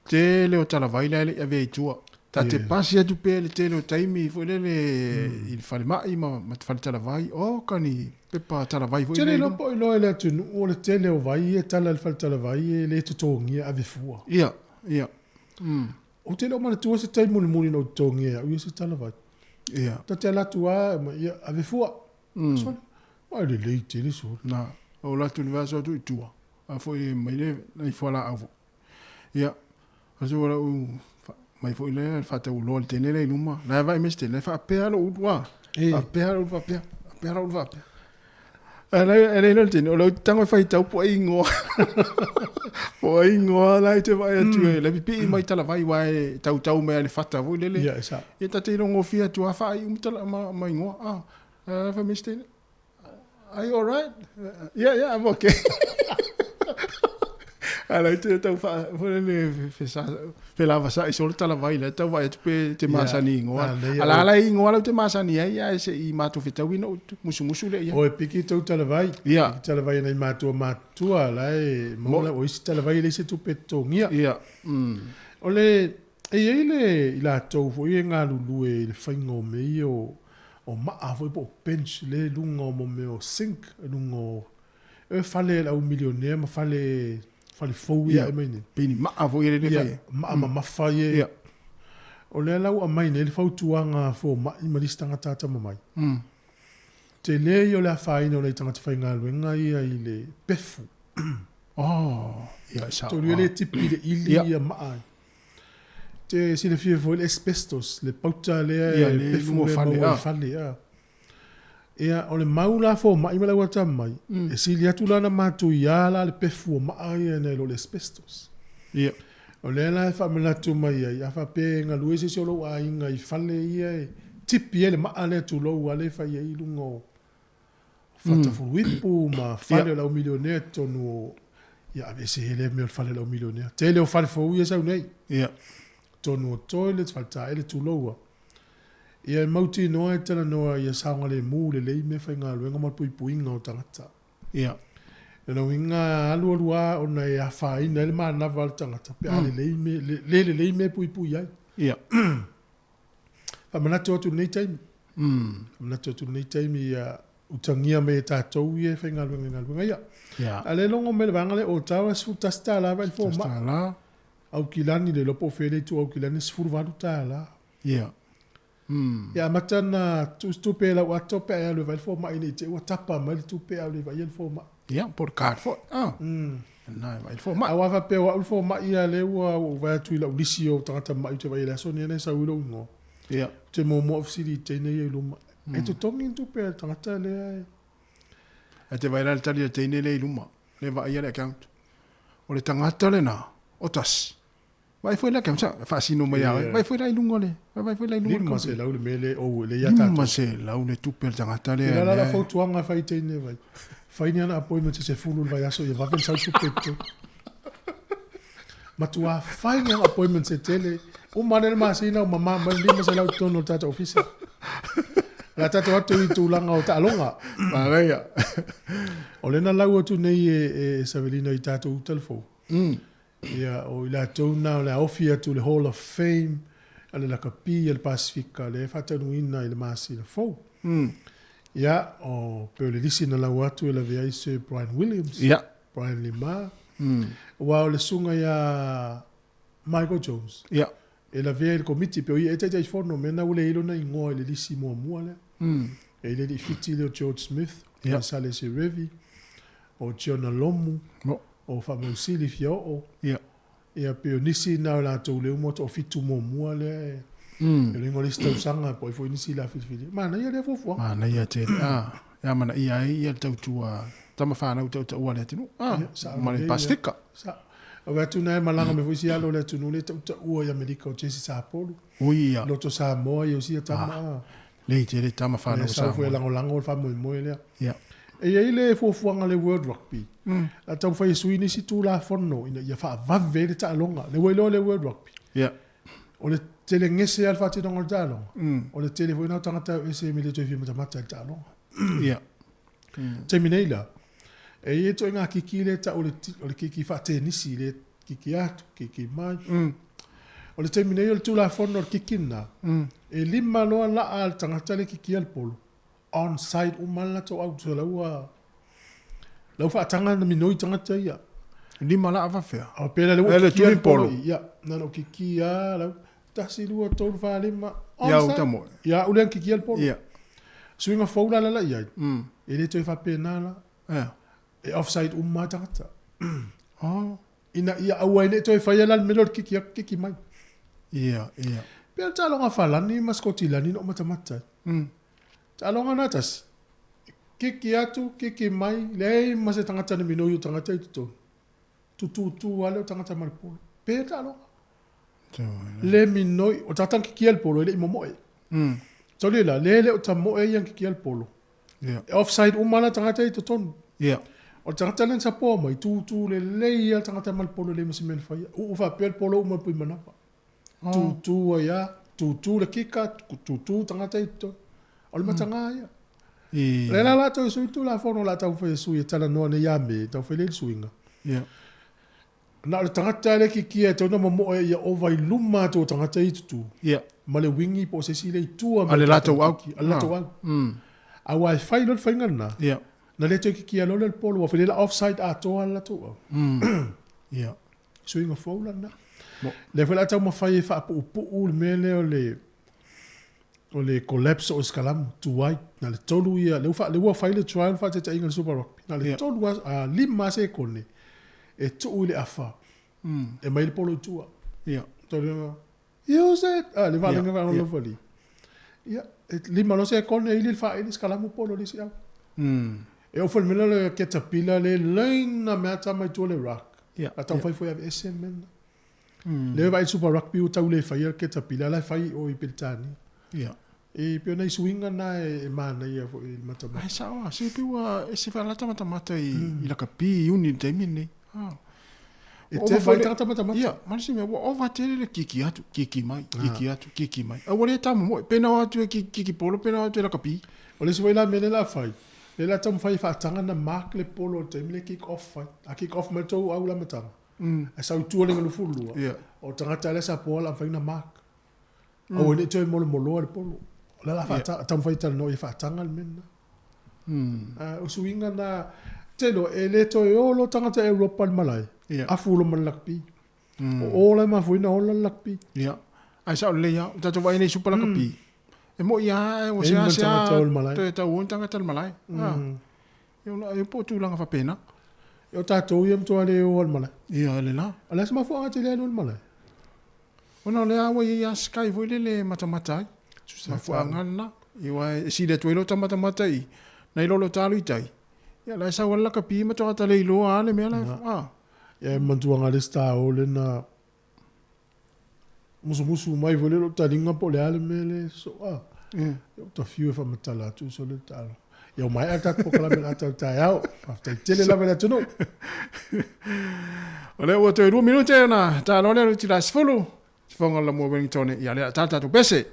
Tele o talavai la e le i avea i tua. Ta te pasi atu pea i le tele o taimi foi lele i le falemai ma ma te fale talavai, oka ni pepa talavai foi Tele lele. iloa po o iloa e le atunuu o le tele o vai ia e tala i le fale talavai e le totogia e ave fua. Ia, ia. Ou te le o manatua se taimi mulimuli na ou totogia e au ia se talavai. Ia. Ta te alu atu lava ma ia ave fua. Sole. Ai lelei tele sole. Na, o alu atu i le vaiaso atu i tua, a foi mai le nai fualaau foi. Ia, asu lau Mai foi lea le faatauloa i le teine lea i luma. La e vaai mai si teine, faapea lou ulu a. Faapea lou ulu faapea. Faapea lou ulu faapea. Ae la e le teine, o lea ou te tago e faitau po o ai igoa. Po o ai igoa la e te vaai atu e le pipii mai talavai aua e tautau mai lava i le fata foi lele. Ia, e sao. Ia ta te iloa gofie atu lava faaiu ma tala ma igoa. Ah, ae fai mai si teine, Are you alright? Yeah, yeah, I'm okay. Ae la te tau wha, foi le felavasa'i solo talavai la tau vaai atu pe te masani ingoa. A la la ingoa lau te masani ai ae se i matou fetaui na ou musumusu lea ia. Oi piki tou talavai. Ia. Piki talavai nai matua matua la e maua o isi talavai e leai se tupe totogia. Ia. O le E i ai le i latou foi e galulue i le faiga o mea ia o o maa foi po o bench lea i luga o mo mea o sink i luga o e fale a le au milionea ma fale fale fou ia e aumai nei. Pei ni maa foi ia lea e fai ai. Maa mamafa ia. Ia. O lea la ua aumai nei le fautuaga a fomai ma nisi tagata atamamai. Tele ia o le afaina o nai tagata faigaluega ia i le pefu. Oh, ia e sao. Tolu ia le tipi i le ili ia maa ai. Te silafia foi le asbestos, le pauta lea Ia, e le pefu luga o lea fale, maua i ah. fale. Ah. Ia, o le mau la fomai ma le auatamai, e sili atu la ona matuia la le pefu o maa ia nai lo le asbestos. Ia. O lea la e faamanatu mai ai, a faapea e galue se isi o lou aiga i fale ia e tipi ai le maa lea tulou a lea e fai ai i luga o Fatafuluipu ma fale o le au milionea i totonu o, ia aveese ai lea mea o le fale o le au milionea. Tele o fale fou ia e sau nei. Ia. Totonu o toilets, faletaele, tulou a. Ia e mautinoa e talanoa ia saogalemu lelei meafaigaluega ma le puipuiga o tagata. Ia. Lona uiga alualu a ona e afaina ai le manava a le tagata pe a lelei me, le lelei mea e puipui ai. Ia. Faamanatu atu i lenei taimi. Faamanatu atu i lenei taimi ia utagia mai e tatou ia e faigaluega i galuega ia. Ia. A o lea e logo mai le vaega lea o Otawa e $11 vaai le fomai. $11. Aukilani le iloa po o fea le itu Aukilani e $18. Ia. Ia amata ona tuu se tupe i lau ato pe a e alu e vaai le fomai ne i te i ua tapa mai le tupe a o le vaaia le fomai. Ia, po o le card foi. Ah. Na e vaai le fomai. Aua faapea o au le fomai ia lea ua ou vaai atu i lau lisi o tagata mamai ou te vaai i le aso lenei e sau i lou igoa. Ia. Ou te muamua ou fesili i teine ia i luma. E totogi ni tupe a le tagata lea e. Ae te vaai la i le tali a le teine lea i luma, lea e vaaia le account. O le tagata lena, o tasi. Vaai foi la ke sa faasino mai ia oe. Vaai foi la i luga o le, vaai foi la i luga o le 500 le mea lea ou e lea ia tatou. 500 le tupe a le tagata lea. Ia la la fautuaga e fai i teine vai. Fai ni ana appointment se 10 i le vaiaso ia vave ona sau tupe i totonu. Matua fai ni ana appointment se tele. Uma ane le masina ua mama mai le 500 i totonu o le tatou ofisa. O le a tatou atu i tulaga o taaloga. Manaia. O lea na lau atu nei e Savelina i tatou uta le fou. Ia, o i latou na o le a ofi atu i le Hall of Fame a le lakapi a le Pasefika lea e faataunuuina i le masina fou. Ia, o pei o le lisi na lau atu e lavea ai Sir Brian Williams, Brian Limar, aua o le susuga ia Michael Jones, e lavea i le komiti, pei o ia e Taitaifono, mea na ua le i ai lona igoa i le lisi muamua lea. E i ai le alii fiti lea o George Smith, o Sale Serevi, o Jonah Lomu, o Faamausili Fiaoo, ia pei o nisi na o latou lea ua toafitu muamua lea e e le igoa o le isi tausaga po o ai foi nisi la filifili. Manaia lea fuafuaga. Manaia tele. Ah, e amanaia ai ia le tautua tama fanau tautaua a le atunuu. Ah, Ia, ma le lelei, Pasefika. Sa. O atu na e malaga mai foi si alo o le atunuu lea e tautaua i Amerika o Jesse Sapolu. Ui ia. Loto Samoa ia o sia tama. Ah, lei tele tama fanau Lea sau foi e Samoa. lagolago le faamoemoe lea. Ia. E i ai le fuafuaga a le World Rugby, la taumafai e sui nisi Tulafono ina ia faavave ai le taaloga. Lea ua iloa le World Rugby. O le tele gese lava le faatinoga o le taaloga, o le tele foi lena o tagata e o ese e le toe fia matamata i le taaloga. Taimi nei la, e i ai ituaiga kiki lea e tau o le, o le kiki faatenisi, le kiki atu, kiki mai. O le taimi nei o le Tulafono o le kiki lena, e lima loa laa a le tagata lea e kikia le polo, on site uma le latou au so la ua la ua faataga na minoi tagata ia. Lima laa faafefea? O pela le ua E le kikia tuli le polo polo. i ia na ona kikia la tasi lua tolu fa lima on Ia site. uta moe. Ia ule kikia le polo. Ia. Suiga fou la la i ai. E le toe faapena la. Ia. E offside uma tagata. Oh. Ina ia aua ai ne i toe faia la le mea lea o le kiki atu kiki mai. Ia, ia. Pei o le taaloga a Falani ma Sikotilani na ou matamata ai. Taaloga na tasi, kiki atu, kiki mai, leai ma se tagata na minoi o tagata i totonu. Tutūtū lava lea o tagata ma le polo. Pe le taaloga. Le minoi, o le tagata na kikia le polo e le i momoe. Tauli la, le le o tamoe ia na kikia le polo. E offside uma la tagata i totonu. O le tagata lea na sapoa mai, tūtū lelei lava le tagata ma le polo e leai ma se mea na faia. Uu faapea le polo uma i le puimanafa. Tūtū ai lava, tūtū le kika, tūtū tagata i totonu. O le mataga ia. O lea la latou e sui le Tulafono o le a taumafai e sui e talanoa nei ia me, taumafai lea i le suiga. Na o le tagata lea e kikia e tatau ona momoe ia ova i luma atu o tagata ia i tutū. Ma le uigi po o se isi lea i tua mai. A le latou au. A le latou au. Aua e fai loa le faiga lena, na le toe kikia loa lea o le polo, ua fai lea la offside atoa le latou au. Suiga fou la lena. Lea foi o le a taumafai e faapuupuu le mea lea o le o le collapse o Eskalamu, tuai. Na le tolu ia, lea ua, lea ua fai le trial faataitaiga i le Super Rugby. Na le tolu a, lima sekone e tuu i le afa e mai le polo i tua. Tolu use it! Ah, le valega yeah. Yeah. Ia, e lima loa sekone e ili le faaili Eskalamu polo le isi au. E oo foi i le mea lea o le caterpillar le laina mea tama i tua le ruck. A taumafai foi e aveese le mea lena. Lea e vaai i le Super Rugby ua tau le faia le caterpillar la e fai i o i Peretania. E pei o nai suiga na e manaia foi i le matamata. Ae sao lava, se pei ua ese faalata matamata i lakapi i uni i le taimi lenei. E te fai tagata matamata. Ia, ma le isi mea, ua ova tele le kiki atu, kiki mai, kiki atu, kiki mai. A ua le tamomoe, pe na o atu e kiki polo, pe na o atu e lakapi. O le isi foi la mea lea o le a fai, lea o le a taumafai e faataga ona mark le polo i le taimi lea e kick off ai. A kick off mai le tou au i le amataga, ae sau i tua le 22, o le tagata lea sa poa o le a mafai ona mark. Aua ne i toe molomoloa le polo. O le a la taumafai e talanoa ia faataga le mea lena. O suiga na, te iloa, e le toe o loa tagata Europa i le malae, afu loa ma le lakapi. O o la e mafua ai ona ola le lakapi. Ia. Ae sao lelei lava, o tatou vaai nei i Super Lakapi, e moi lava ua seasea toe tau o ni tagata i le malae. Ia, e po o tulaga faapena. O tatou ia matua le o i le malae. Ia, le la. O le a se mafuaaga e te le alu ai i le malae? Ona o lea ua i ai lava Sky foi lele e matamata ai. Mafuaaga lena. Ia aua e sili atu ai lota matamata i nai lo lota alu i tai. Ia la e sau lava le lakapi ma tagata le iloa lava le mea la e a. Ia e manatua nga le isi taao lea na musumusu mai foi lea lou taliga po o le a le mea lea so a. Ia ua ta fiu e faamatala atu so le taalo. Ia ua maea le tatou polokalame o le ata o le taeao. Faafetai tele lava i le atunuu. O lea ua toe 2 minute ona taalo lea le itula 10. Sifoga o le Lamua Wellington ia lea ta tatou pese.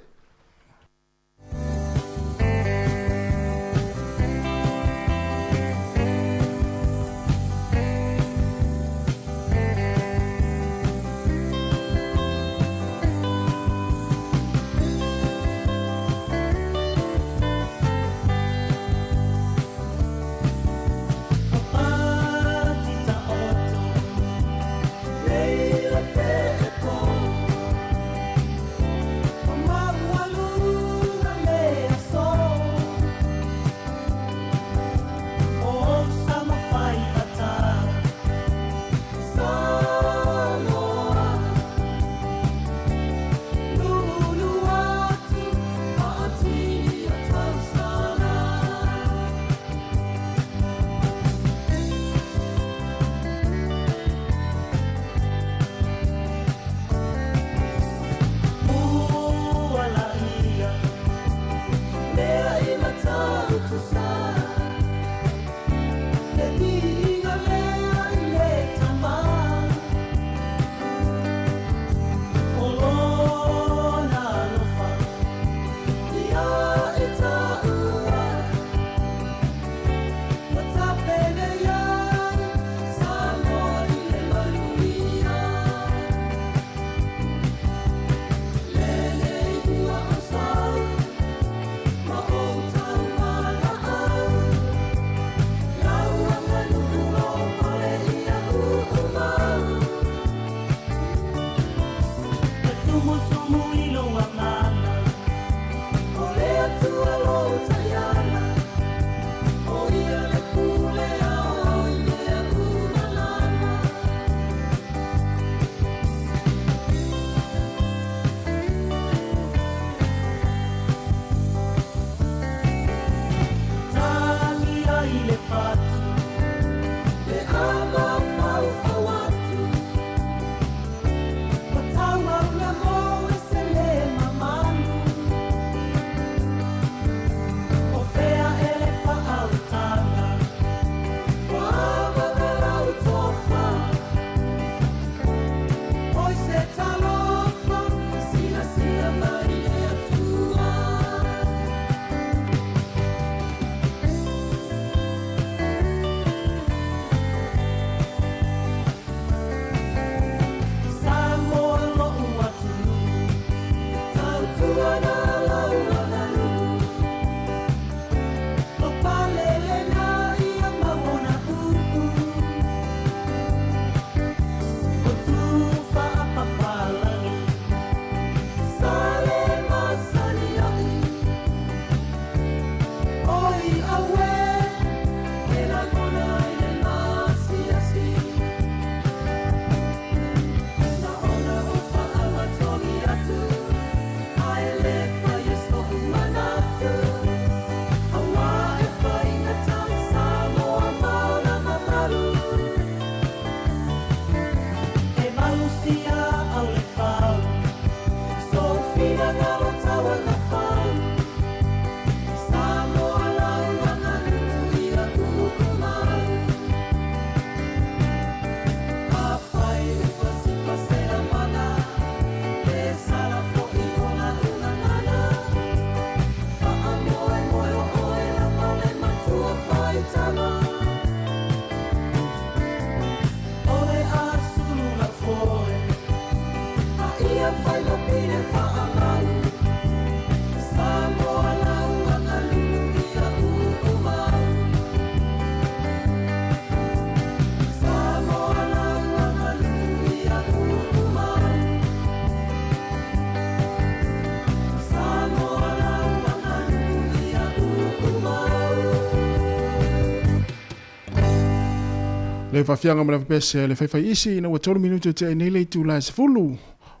Le faafiaga ma le avapese a le faifaiisi ina ua 3 minute o tea ai nei le itula e 10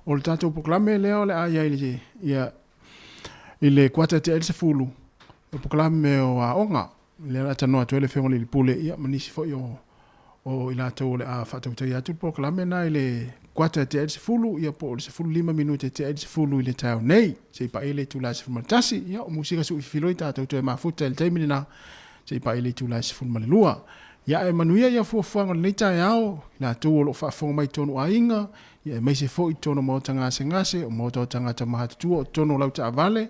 o le tatou polokalame lea o le a i ai i le, ia, i le kuata e tea ai le 10 o polokalame o aoga lea o le a talanoa atu ai le Afioga i le Alii Pule ia ma nisi foi o o i latou o le a faatautaia atu le polokalame lena i le kuata e tea ai le 10 ia po o le 15 minute e tea ai le 10 i le taeao nei se i paia le itula e 11. Ia o musika suifiloi tatou toe mafuta i le taimi lena se i paia le itula e 12. Ia ae manuia ia fuafuaga o lenei taeao i latou o lo o faafofoga mai i totonu o aiga, ia aemaise foi i totonu o maota gasegase, o maota o tagata matutua, o totonu o lau taavale,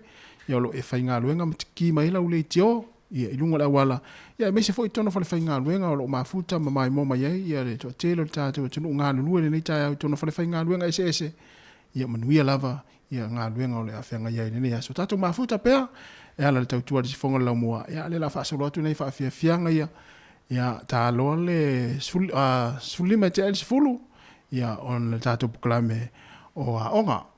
ia o lo o e faigaluega ma tiki mai lau leitio, ia i luga o le auala, ia aemaise foi i totonu o falefaigaluega o lo o mafuta ma maimoa mai ai ia le toatele o le tatou atunuu galulue i lenei taeao i totonu o falefaigaluega eseese, ia manuia lava ia galuega o le a feagai ai i lenei aso. Tatou mafuta pea e ala i le tautua a le sifoga o le laumua. Ia, lea o le a faasolo atu nei faafiafiaga ia, ia ta loa le 15 e tea ai le 10, ia ona le tatou polokalame o aoga.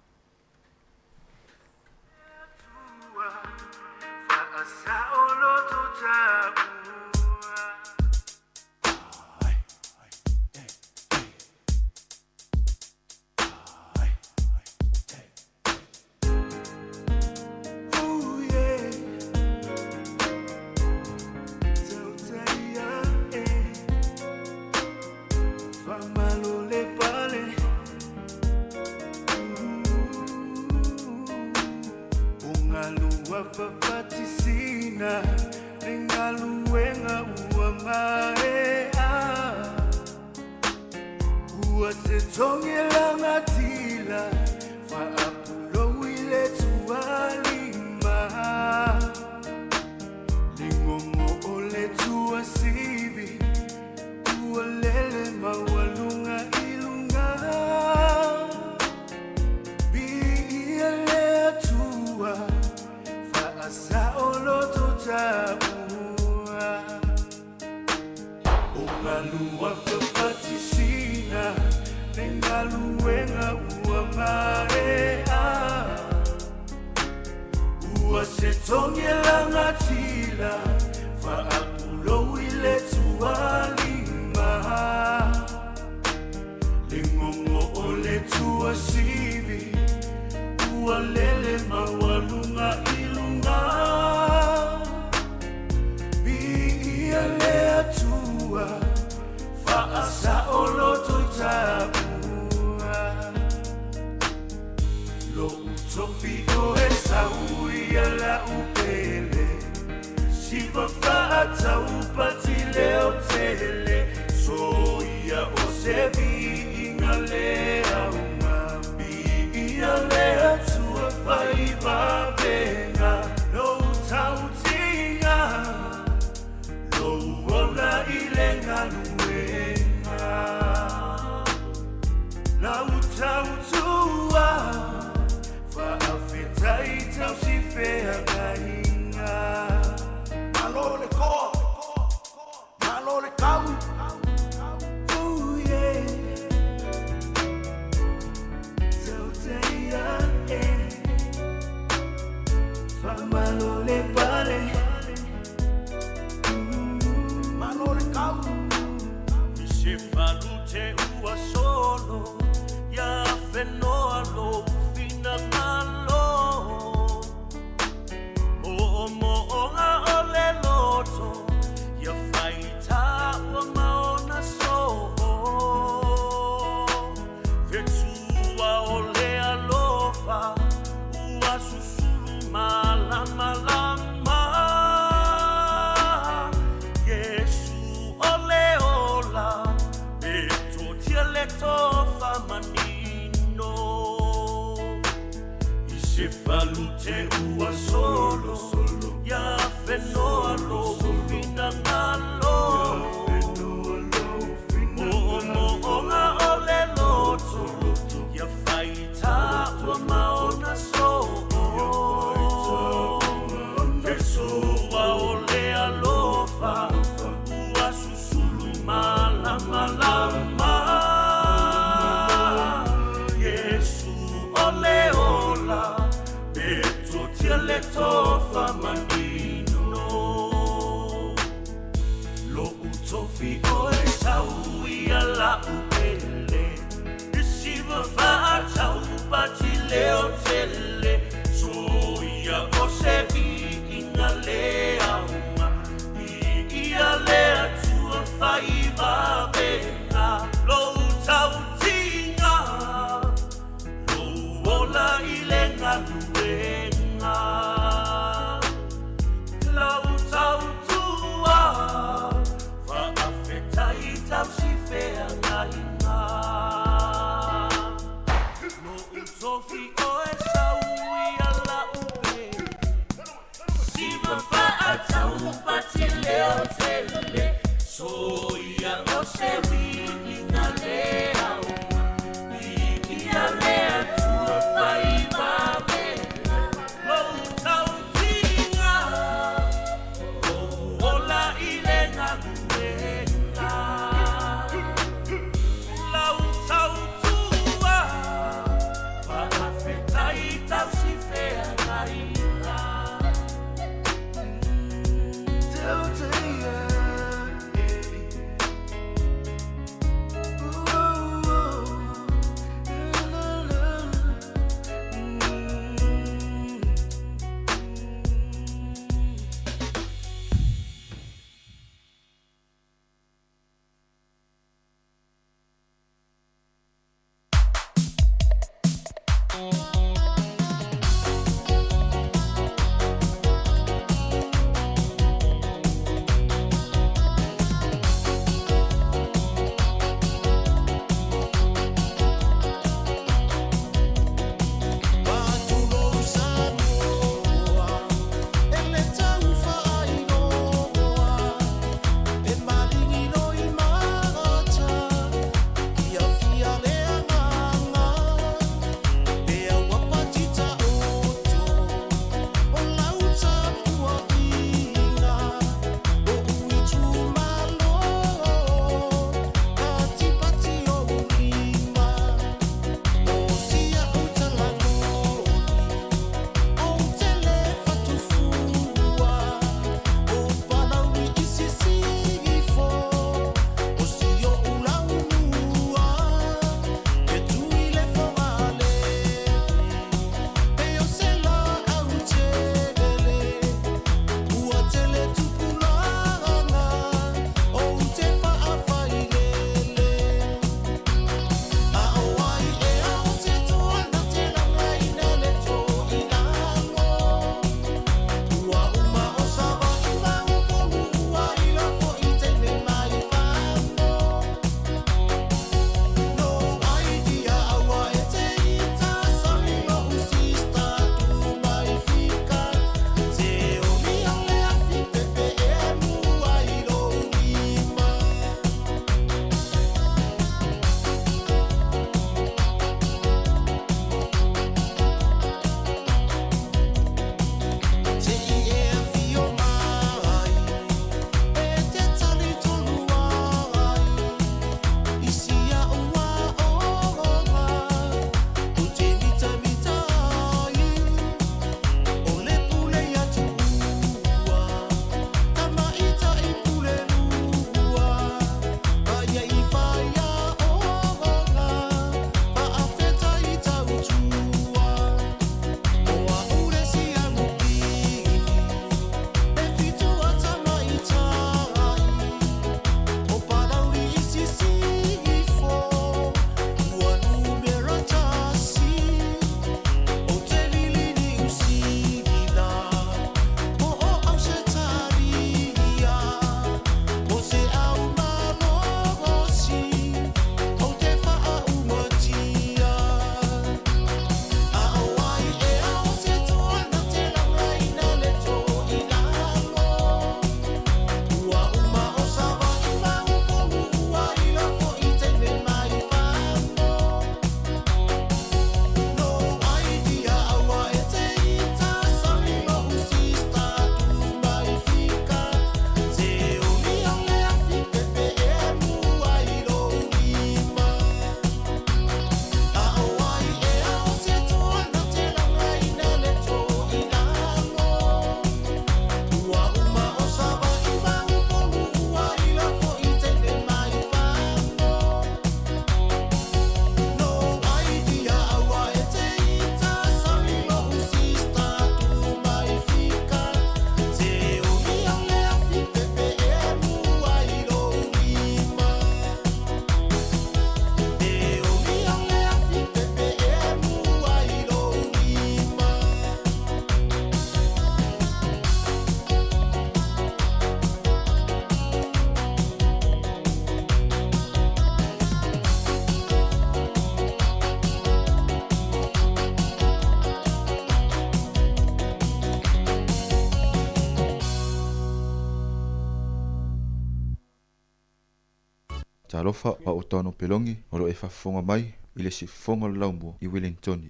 Talofa pa o tano pelongi o lo e faafofoga mai i le siufofoga o le laumua i Wellingtoni.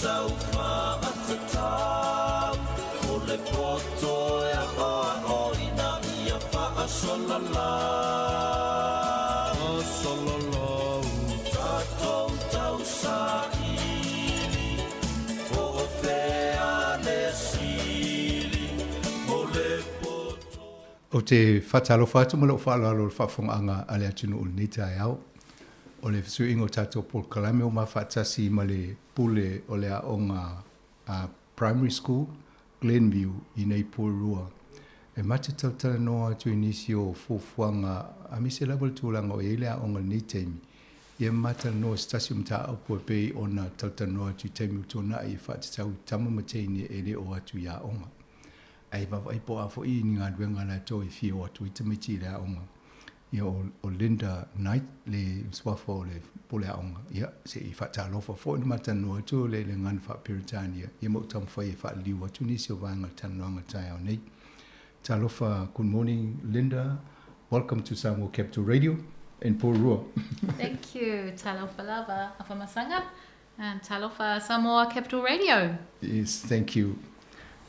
tau faatatau o le poto e aoaoina ia faasalalau. Tatou tausaili po o fea le sili o le poto. Ou te faatalofa atu ma lou faaaloalo i le faafofogaaga a le atunuu i lenei taeao. O le fesuiaiga o tatou polokalame ua mafaatasi ma le pule o le aoga a Primary School, Glenview i nei Porirua. E ma te talatalanoa atu i nisi o fuafuaga aemaise lava le tulaga o i ai le aoga i lenei taimi. Ia ma talanoa i se tasi o mataupu e pei ona talatalanoa atu i taimi ua tuanai e faatatau i tama ma teine e le o atu i aoga. Ae vaavaai po o a foi ni galuega a latou e fia o atu ai tamaiti i le aoga. Ia o, o Linda Knight le suafa o le pule aoga. Ia, se i faatalofa foi na matalanoa atu le le gagana faa-Peretania. Ia ma ou taumafai e faaliliu atu nisi o vaega o le talanoaga i le taeao nei. Talofa, good morning Linda. Welcome to Samoa Capital Radio in Porirua. Thank you. Talofa lava, Afamasaga. And talofa Samoa Capital Radio. Yes, thank you.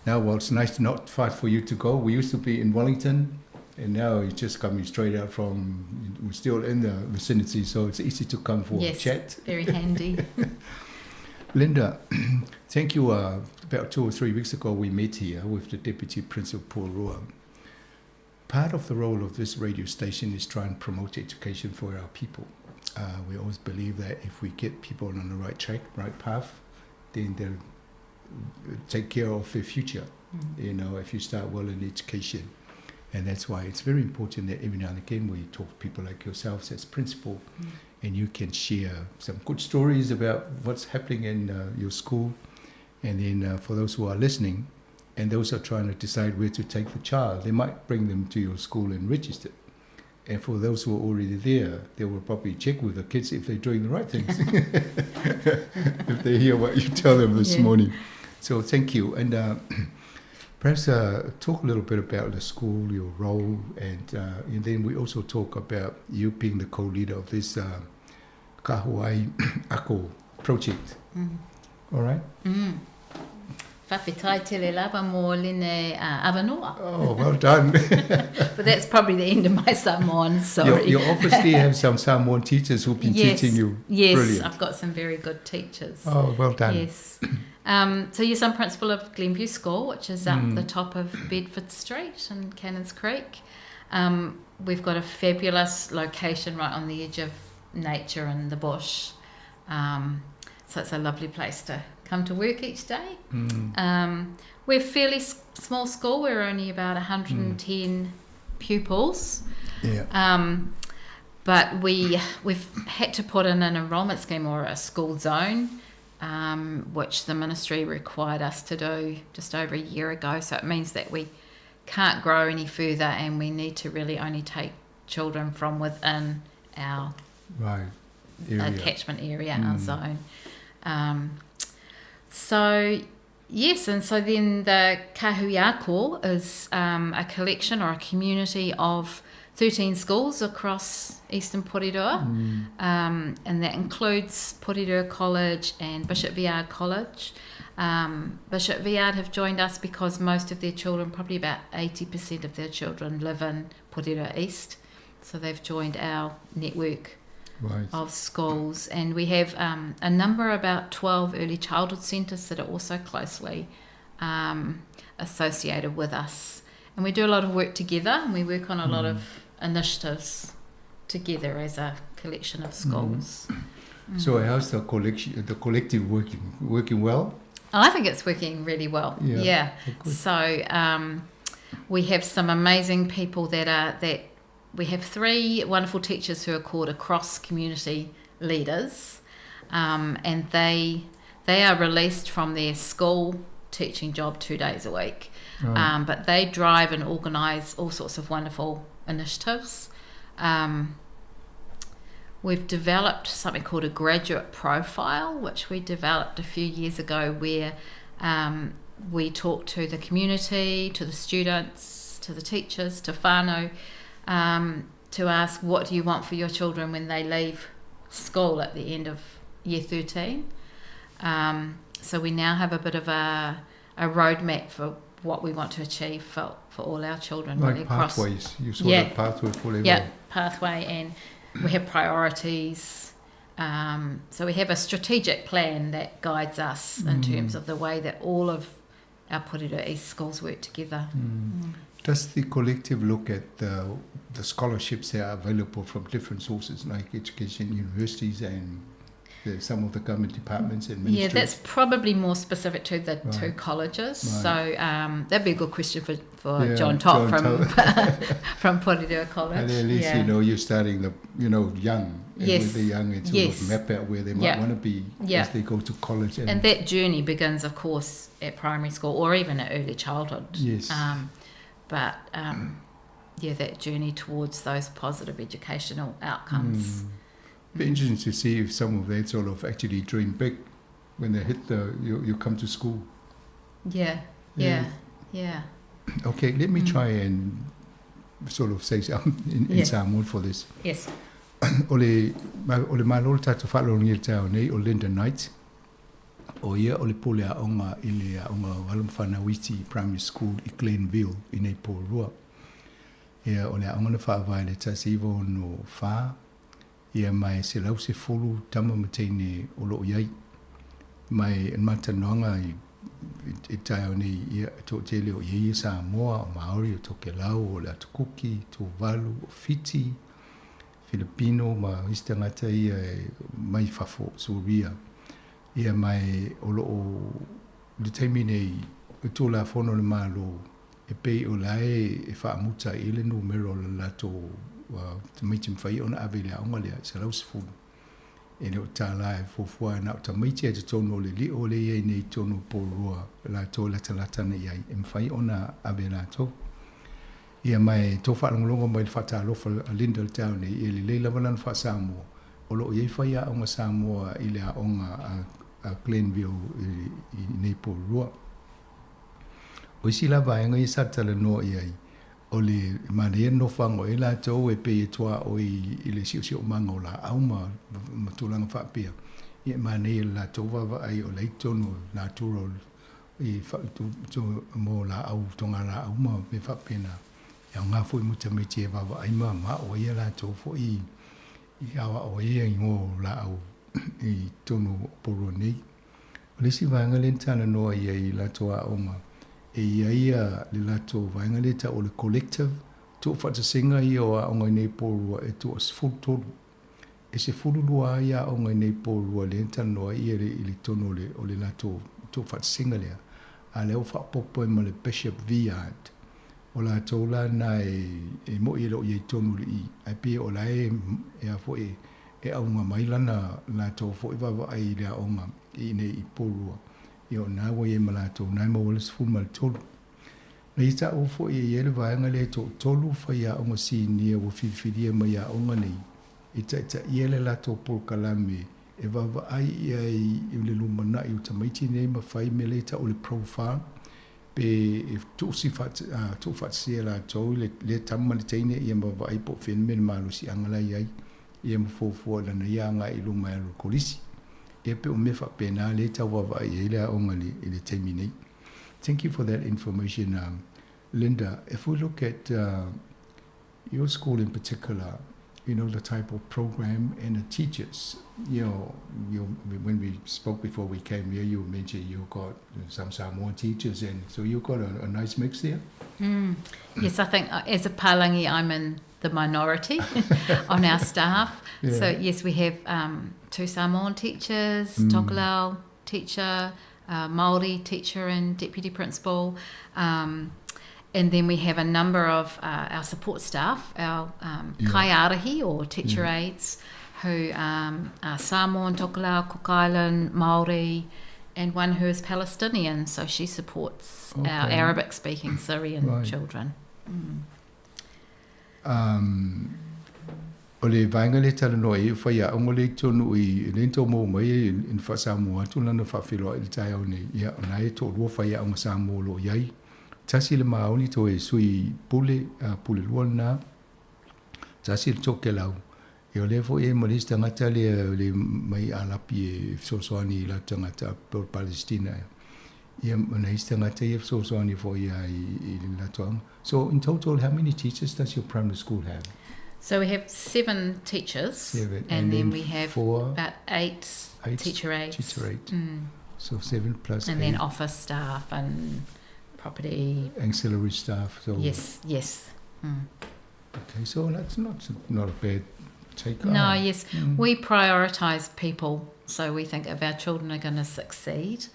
Now, well, it's nice to not fight for you to go. We used to be in Wellington, and now you're just coming straight out from, we're still in the vicinity, so it's easy to come for yes, a chat. very handy. Linda, thank you. About 2 or 3 weeks ago, we met here with the Deputy Principal Porirua. Part of the role of this radio station is try and promote education for our people. We always believe that if we get people on the right track, right path, then they'll take care of their future, you know, if you start well in education. And that's why it's very important that every now and again we talk to people like yourselves as principal, and you can share some good stories about what's happening in your school. And then for those who are listening, and those who are trying to decide where to take the child, they might bring them to your school and register. And for those who are already there, they will probably check with the kids if they're doing the right things, if they hear what you tell them this morning. So thank you. And perhaps talk a little bit about the school, your role, and then we also talk about you being the co-leader of this Kahuai Ako project. All right? Faafetai tele lava mo lenei avanoa. Oh, well done. But that's probably the end of my Samoan, sorry. You obviously have some Samoan teachers who've been teaching you. Yes, Brilliant. I've got some very good teachers. Oh, well done. Yes. So yes, I'm principal of Glenview School, which is up the top of Bedford Street in Cannons Creek. We've got a fabulous location right on the edge of nature and the bush. So it's a lovely place to come to work each day. We're fairly small school. We're only about 110 pupils. Yeah. But we've had to put in an enrolment scheme or a school zone, which the ministry required us to do just over a year ago. So it means that we can't grow any further, and we need to really only take children from within our Area. catchment area, our zone. So, yes, and so then the Kahui Ako is a collection or a community of 13 schools across Eastern Porirua, and that includes Porirua College and Bishop Viard College. Bishop Viard have joined us because most of their children, probably about 80% of their children, live in Porirua East, so they've joined our network of schools. And we have a number, about 12 early childhood centres that are also closely associated with us. And we do a lot of work together, and we work on a lot of initiatives together as a collection of schools. So how's the collection, the collective working well? I think it's working really well. Yeah. Yeah. Oh, good. So we have some amazing people that are, that we have 3 wonderful teachers who are called across community leaders, and they are released from their school teaching job 2 days a week. But they drive and organise all sorts of wonderful initiatives. We've developed something called a graduate profile, which we developed a few years ago, where we talk to the community, to the students, to the teachers, to whānau, to ask what do you want for your children when they leave school at the end of year 13. So we now have a bit of a, a roadmap for what we want to achieve for, for all our children. Like really across- pathways. You sort of pathway for Yeah, everyone. pathway, and we have priorities. So we have a strategic plan that guides us in terms of the way that all of our Porirua East schools work together. Does the collective look at the scholarships that are available from different sources, like education universities and some of the government departments and Yeah, ministries? that's probably more specific to the two Right. colleges. Right. So that'd be a good question for Yeah, John Topp John from Topp. from Porirua College. And at least yeah. you know you're starting the you know young and Yes. with the young and sort Yes. of map out where they might Yeah. want to be Yeah. as they go to college and, And that journey begins, of course, at primary school or even at early childhood. Yes. But yeah, that journey towards those positive educational outcomes. Be interesting to see if some of that sort of actually dream big when they hit the you come to school. Yeah, Yeah. yeah, yeah. Okay, let me try and sort of say something in Yeah. Samoan for this. Yes. O le, o le malo le tātou whaalongi le tau nei o Linda Knight. O ia o le pole a onga i le a onga o Alamwhanawiti Primary School i Glenville i nei Porirua. Ia o le aoga na faavae le 1964 ia mai 110 tama ma teine o loo iai. Mai e matanoaga i taeao nei ia e toatele o iai ia Samoa, o Maori, o Tokelau, o le Atukuki, Tuvalu, o Fiti, Filipino ma isi tagata ia e mai fafo, Suria. Ia mai o loo le taimi nei o Tulafono le Malo e pei o lae e faamuta i le numera o le latou tamaiti mafai ona ave i le aoga lea, 110. E le o tālā e fuafua na o tamaiti e totonu o le lio le iai nei tonu o Porirua latou e latalata ana i ai, e mafai ona ave latou. Ia mai tō whaalongolongo mai le whaatalofa a Linda le tau nei, e lelei lava lana whaasamoa. O loo iai whai aoga Samoa i le aoga a Glenville i nei Porirua. O isi la vaega ia sa talanoa i ai, o le manaia nofoaga o ai latou e pei e tuaoi i le siosiomaga o laau ma tulaga faapea. Ia e manaia le latou vaavaai o la i totonu o natura i mo laau, togalaau ma mea faapena. E aoga foi mo tamaiti e vaavaai ma maao ai ia latou foi i aoao ai ia igoa o laau i totonu o Porirua nei. O le isi vaega lea na talanoa i ai i latou aoga, e i ai le latou vaega lea e tau o le collective, tuufaatasiga ia o aoga i nei Porirua e 13. E 12 ai aoga i nei Porirua lea na talanoa ai i le totonu o le latou tuufaatasiga lea. A lea ua faaopoopo ai ma le Bishop Viard. O latou la na e mo'i e le o i ai tonu i le i, ae pei o la e a foi e auga mai lana latou foi vaavaai i le aoga i inei i Porirua. Ia o na ua i ai ma latou, na e maua le 13. Na ia taua foi e i ai le vaega lea e toatolu faiaoga sinia ua filifilia mai aoga nei e taitaia le latou polokalame e vaavaai i ai i le lumanai o tamaiti nei ma fai mea lea e tau o le profile pe e tuufaatasia e latou i lea tama ma le teine ia ma vaavaai po o fea le mea le malosiaga la e i ai ia ma fuafua i lana ia agai i luma e alu i le kolisi. Ia pe o mea faapena lea e tau vaavaai i ai le aoga i le taimi nei. Thank you for that information, Linda. If we look at your school in particular, the type of program and the teachers, when we spoke before we came here, you mentioned you got some Samoan teachers, and so you got a nice mix there. Yes, I think as a Palangi, I'm in the minority on our staff. Yeah. So yes, we have 2 Samoan teachers, Tokelau teacher, Māori teacher and deputy principal. And then we have a number of our support staff, our kaiārahi or teacher aides, who are Samoan, Tokelau, Cook Island, Māori, and one who is Palestinian, so she supports our Arabic-speaking Syrian children. O le vaega lea e talanoa ai, o faiaoga lea i totonu i lea na tou maua mai ai i Faa-Samoa atu lana faafeiloai i le taeao nei. Ia, o na e toalua faiaoga Samoa o lo o i ai. Tasi le Māori toe sui pule, pule lua lena, tasi le Tokelau. Ia o lea foi e i ai ma le isi tagata lea le mai Alapi e fesoasoani i latou tagata po o Palestina ea. Ia ma nai isi tagata ia e fesoasoani foi ia i le latou aoga. So in total how many teachers does your primary school have? So we have seven teachers, seven. And, and then, then we have four, about eight, eight teacher aides. Teacher aide. So seven plus And eight. then office staff and property. Ancillary staff. So yes, yes. Okay, so that's not a bad take. No, yes. We prioritise people. So we think if our children are going to succeed,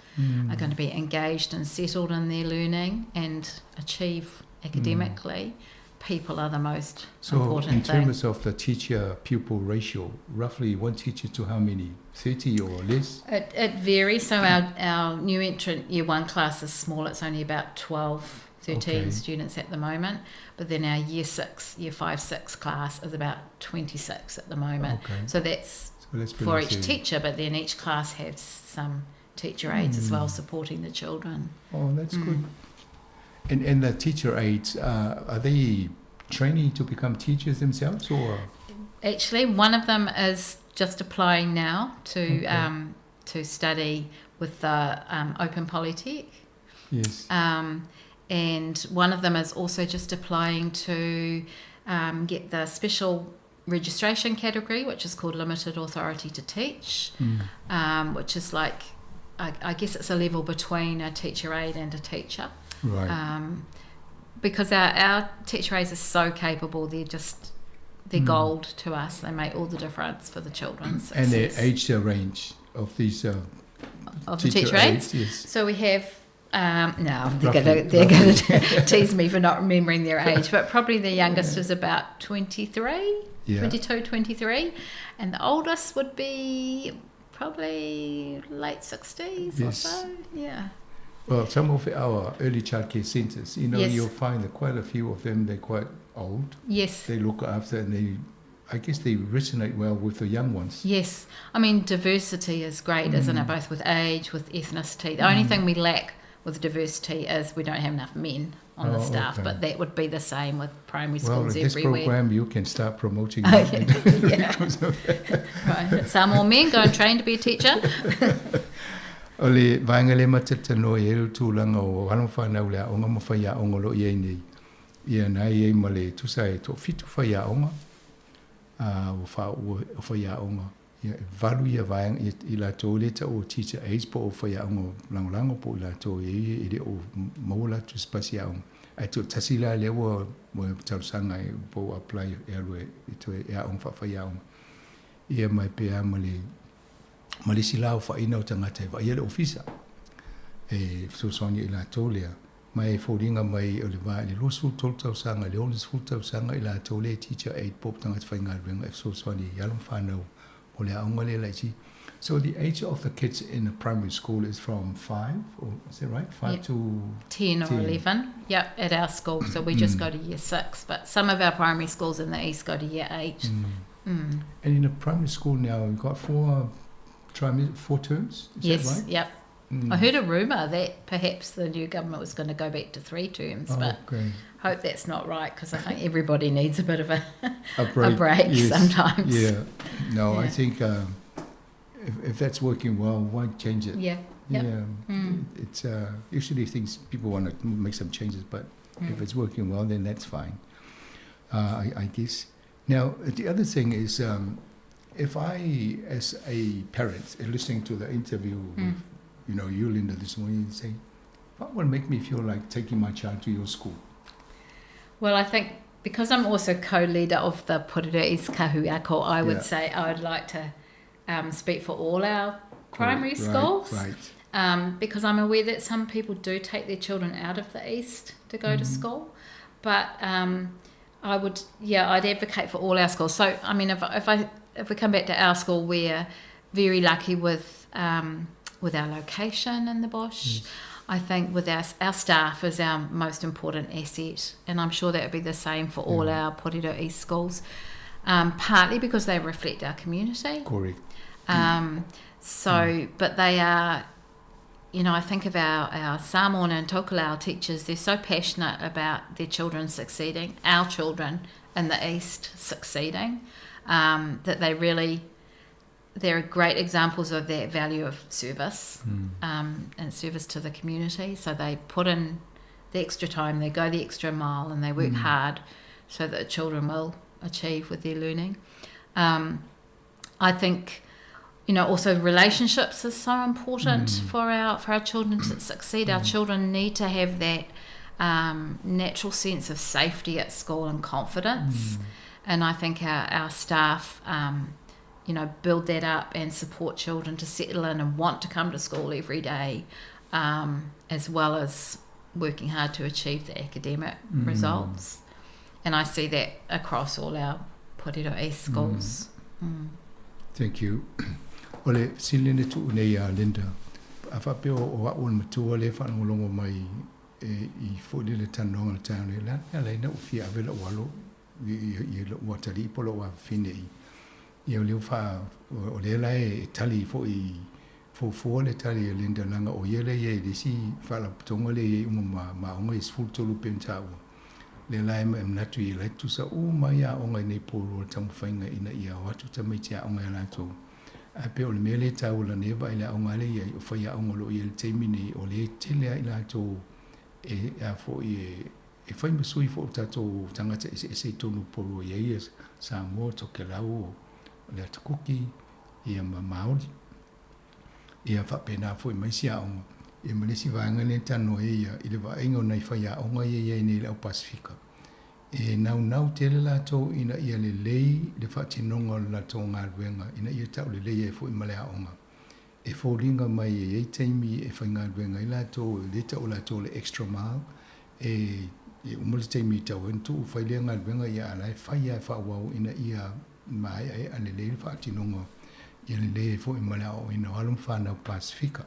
are going to be engaged and settled in their learning and achieve academically, people are the most So important in thing. terms of the teacher-pupil ratio, roughly one teacher to how many? 30 or less? It varies. So our new entrant year one class is small. It's only about 12, 13 students at the moment. But then our year six, year 5, 6 class is about 26 at the moment. So that's So let's for each pretty teacher, but then each class has some teacher aides as well supporting the children. Oh, that's good. And the teacher aides, are they training to become teachers themselves or? Actually, one of them is just applying now to to study with the Open Polytech. And one of them is also just applying to get the special registration category, which is called Limited Authority to Teach, which is like, I guess it's a level between a teacher aide and a teacher. Because our teacher aides are so capable, they're gold to us. They make all the difference for the children's And the success. age range of these Of the teacher teacher aides? aides, yes. So we have, no, they're Roughly, gonna they're roughly. gonna tease me for not remembering their age, but probably the youngest is about 23, 22, 23, and the oldest would be probably late 60s or so. Yeah. Well, some of our early childcare centres, you'll find that quite a few of them, they're quite old. They look after and they, I guess they resonate well with the young ones. Yes. Diversity is great, isn't it? Both with age, with ethnicity. The only thing we lack with diversity is we don't have enough men on the Oh, staff, okay. but that would be the same with primary Well, schools with this everywhere. program, you can start promoting. Oh, it. yeah. Right. Some more men go and train to be a teacher. O le vaega lea matou te talanoa i ai le tulaga o alo ma fanau i le aoga ma faiaoga o lo o i ai nei. Ia na e i ai ma le tusa e toafitu faiaoga, a ua faauu o faiaoga. Ia e valu ia vaega ia i latou lea e tau o teacher aides po o faiaoga lagolago po o i latou e i e le o maua latou sipasi aoga. Ae toatasi la lea ua ua talosaga e po ua apply e alu e toe e aoga faafaiaoga. Ia mai pe a ma le ma le isi la aofaiga o tagata e vaaia le ofisa e fesoasoani i latou lea. Ma e foliga mai o le va i le 23 tausaga i le 60 tausaga i latou lea e teacher aide po o tagata faigaluega e fesoasoani i alo ma fanau mo le aoga lea laiti. So the age of the kids in the primary school is from 5, or is that right? 5 to 10 or 10. 11, yep, at our school. So we just go to year 6, but some of our primary schools in the east go to year 8. And in the primary school now, you've got four terms, is Yes, that right? yep. I heard a rumour that perhaps the new government was going to go back to 3 terms, but hope that's not right, because I think everybody needs a bit of A break, a break yes. sometimes. Yeah. No, I think if that's working well, why change it? Yeah. Yep. Yeah. It's usually things people want to make some changes, but if it's working well, then that's fine. I guess. Now, the other thing is, if I, as a parent, listening to the interview with, you, Linda, this morning, and say, what will make me feel like taking my child to your school? Well, I think because I'm also co-leader of the Porirua East Kahui Ako, I would say I would like to speak for all our primary schools. Because I'm aware that some people do take their children out of the East to go to school. But I'd advocate for all our schools. So, if we come back to our school, we're very lucky with our location in the bush. I think with our staff is our most important asset, and I'm sure that would be the same for all our Porirua East schools, partly because they reflect our community. But they are, I think of our Samoan and Tokelau teachers, they're so passionate about their children succeeding, our children in the East succeeding. That they really, they're great examples of that value of service and service to the community. So they put in the extra time, they go the extra mile, and they work hard so that the children will achieve with their learning. I think, you know, also relationships is so important for our children to succeed. Our children need to have that natural sense of safety at school and confidence. And I think our staff, you know, build that up and support children to settle in and want to come to school every day, as well as working hard to achieve the academic results. And I see that across all our Porirua East schools. Thank you. O le fesili lena e tuu nei ia Linda, a faapea o au o le matua lea e faalogologo mai e, i foi lele talanoaga o le taeao nei, o le a le mea e ala ai ona ou fia ave lou alo i lou atalii po o lou afafine i ia o lea ua faa, o lea la e tali foi fuafua le tali a Linda leaga o ia lea e i ai i le isi faalapotopotoga lea e i ai uma ma aoga ia 13 pei ona taua. Lea la e manatu i ai la e tutusa uma ai aoga i nei Porirua i le taumafaiga ina ia o atu tamaiti aoga ia latou. Ae pei o le mea lea e taua lana ia vaai i le aoga lea e i ai, o faiaoga o lo o i ai i le taimi nei, o lea e tele lava i latou e a foi e e fai ma sui foi o tatou tagata eseese i totonu o Porirua i ai ia Samoa, Tokelau, o le Ata Kuki, ia ma Maori. Ia faapena foi ma isi aoga. Ia ma le isi vaega lea e talanoa ai ia i le vaaiga o nai faiaoga ia e i ai nei i le au Pasefika. E naunau tele latou ina ia lelei le faatinoga o le latou galuega ina ia taulelei ai foi ma le aoga. E foliga mai e i ai taimi e faigaluega ai latou e le tau latou o le extra mile, e uma le taimi e tatau ai ona tuu fai lea galuega ia a o la e fai lava e faaauau ina ia maeaea lelei le faatinoga ia lelei ai foi ma le aoaoina o alo ma fanau Pasefika.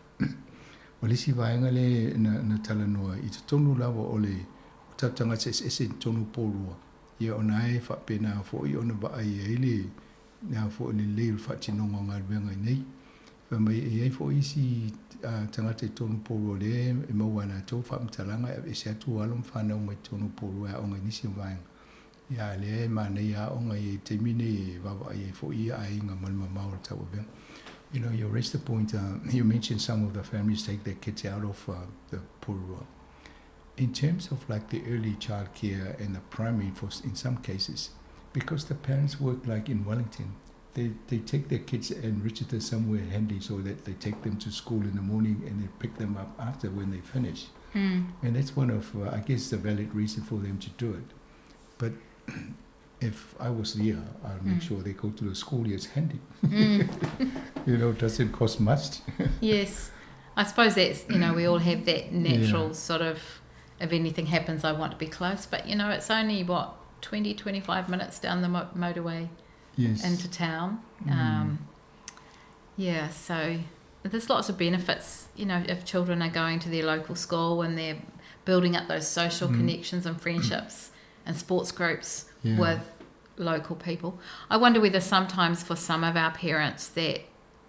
O le isi vaega lea na talanoa i totonu lava o le tatou tagata eseese i totonu o Porirua, ia ona e faapena foi ona vaai ai le a foi lelei o le faatinoga o galuega i nei. Fai mai e i ai foi isi tagata i totonu o Porirua o lea e maua e latou faamatalaga e aveese atu alo ma fanau mai totonu o Porirua e aoga i nisi o vaega. Ia a lea e manaia aoga i ai i le taimi nei e vaavaai ai foi ia aiga ma le mamao o le tauavega. You know, you raised the point, you mentioned some of the families take their kids out of the Porirua. In terms of like the early childcare and the primary for in some cases, because the parents work like in Wellington, they, they take their kids and register somewhere handy so that they take them to school in the morning and they pick them up after when they finish. And that's one of, I guess, the valid reason for them to do it. But if I was there, I'd make sure they go to the school here. It's handy. You know, it doesn't cost much. Yes. I suppose that's, you know, we all have that natural sort of, if anything happens, I want to be close. But, you know, it's only, what, 20, 25 minutes down the motorway into town. Yeah, so there's lots of benefits, you know, if children are going to their local school and they're building up those social connections and friendships and sports groups with local people. I wonder whether sometimes for some of our parents that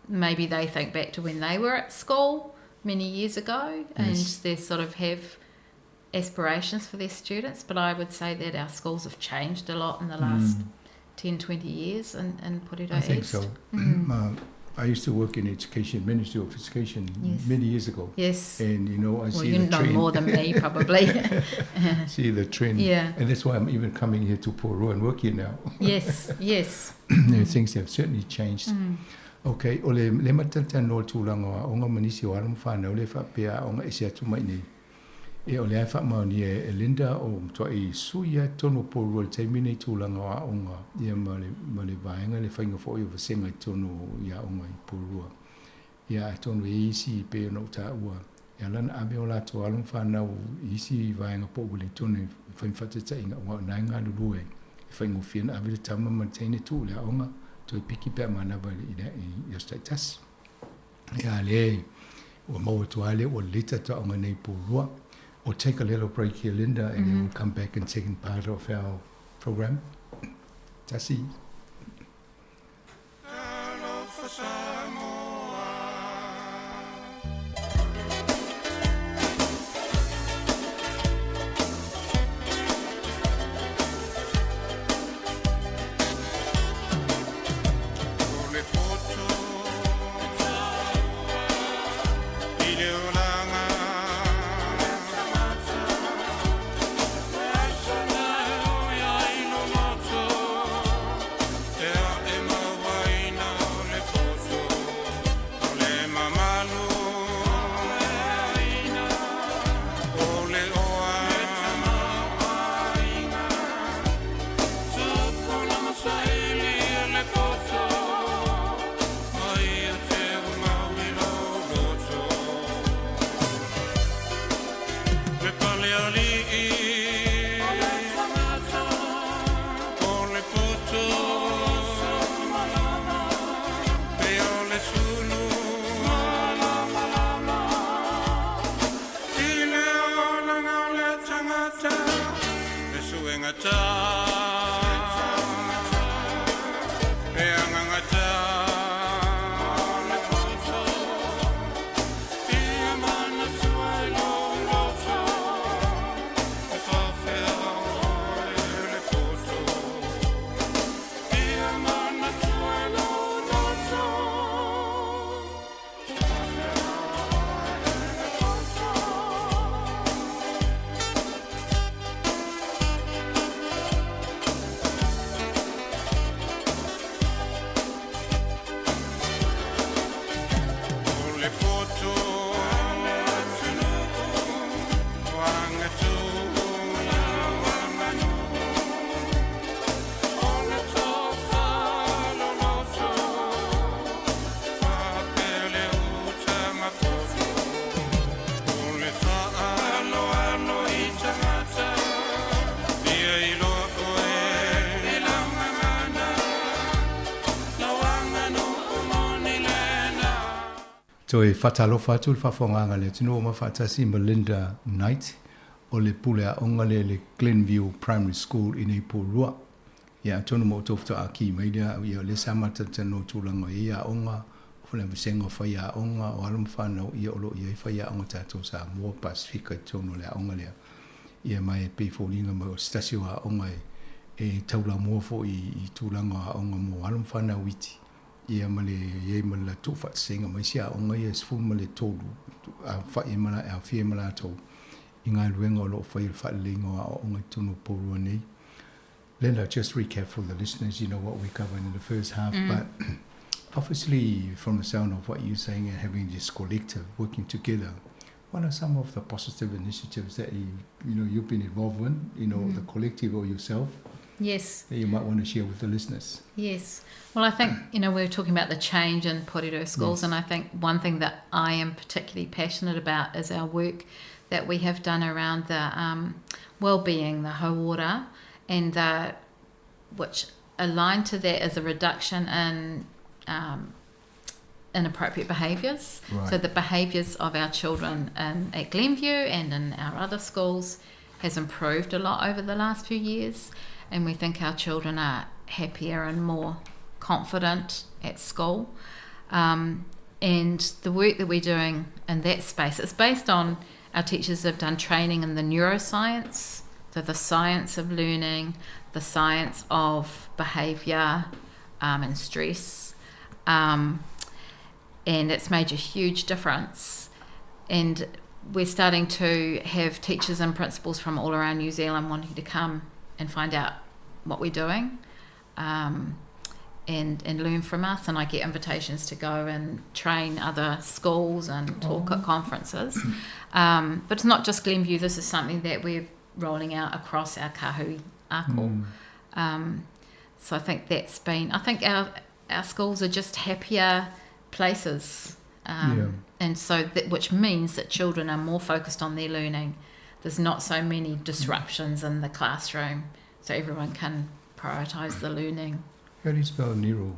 maybe they think back to when they were at school many years ago and they sort of have aspirations for their students, but I would say that our schools have changed a lot in the last 10, 20 years in Porirua I think East. so. I used to work in education, Ministry of Education, many years ago. And, you know, I Well, see you the know trend. more than me, probably. See the trend. And that's why I'm even coming here to Porirua and work here now. Yes, yes. Things have certainly changed. Okay, o le le matalanoa i le tulaga o aoga ma nisi o alo ma fanau lea e faapea aoga ese atu mai i inei. Ia o lea e faamaonia e Linda o matuai sui lava i totonu o Porirua i le taimi lenei i tulaga o aoga ia ma le ma le vaega le faiga foi o vasega i totonu i aoga i Porirua. Ia atonu e i ai isi pei ona ou taua e ala ona ave o latou alo ma fanau i isi vaega po o Ueligitone e fai ma faataitaiga aua o i ina e galulue e faigofie ona ave le tama ma le teine tuu i le aoga toe piki pe a manava i le i aso taitasi. Ia a lea ua maua atu lava lea ua lelei tatou aoga nei i Porirua. We'll take a little break here Linda and then we'll come back in second part of our program. Tasi. Alii o le poto pe o le sulu I le olaga o le tagata e suegata E agagata le poto Ia manatua i lou loto E faafea oe le poto Ia manatua i lou loto E faafea oe le poto O le poto le atunuu o agatū O le tofa loloto faapea le uta mapoto O le faaaloalo i tagata Ia iloa oe i lau gagana Lau aganuu moni lena Toe faatalofa atu le faafofogaaga a le atunuu ma faatasi ma Linda Knight o le pule aoga lea i le Glenview Primary School i nei Porirua. Ia atonu ma outou faatoa ki mai lea, ia o lea sa matalatalanoa i tulaga o i ai aoga, o le vasega o faiaoga, o alo ma fanau, ia o lo o i ai faiaoga tatou Samoa, Pasefika i totonu o le aoga lea. Ia ma e pei foliga mai o se tasi o aoga e e taulamua foi i tulaga o aoga mo alo ma fanau iti. Ia ma le i ai ma le latou faataseina ma isi aoga ia e 13 aofai ai ma e aofia ai ma latou i galuega o lo o faia i le faaleleiga o aoaoga i totonu o Porirua nei. Linda, just recap for the listeners, you know what we covered in the first half, mm. but obviously from the sound of what you're saying and having this collective working together, what are some of the positive initiatives that you you know you've been involved in, you know, mm. the collective or yourself? Yes. That you might want to share with the listeners. Yes. Well, I think, you know, we were talking about the change in Porirua schools, yes. and I think one thing that I am particularly passionate about is our work that we have done around the um, well-being, the hauora, and the, which aligned to that is a reduction in um, inappropriate behaviours. Right. So the behaviours of our children in, at Glenview and in our other schools has improved a lot over the last few years, and we think our children are happier and more confident at school. Um, and the work that we're doing in that space, it's based on our teachers have done training in the neuroscience, so the science of learning, the science of behaviour um, and stress. Um, and it's made a huge difference. And we're starting to have teachers and principals from all around New Zealand wanting to come and find out what we're doing um, and, and learn from us. And I get invitations to go and train other schools and talk oh. at conferences. Um, but it's not just Glenview, this is something that we're rolling out across our Kahui Ako. Mm. Um, so I think that's been, I think our, our schools are just happier places. Um, yeah. And so, that, which means that children are more focused on their learning. There's not so many disruptions in the classroom, so everyone can prioritise the learning. How do you spell neuro?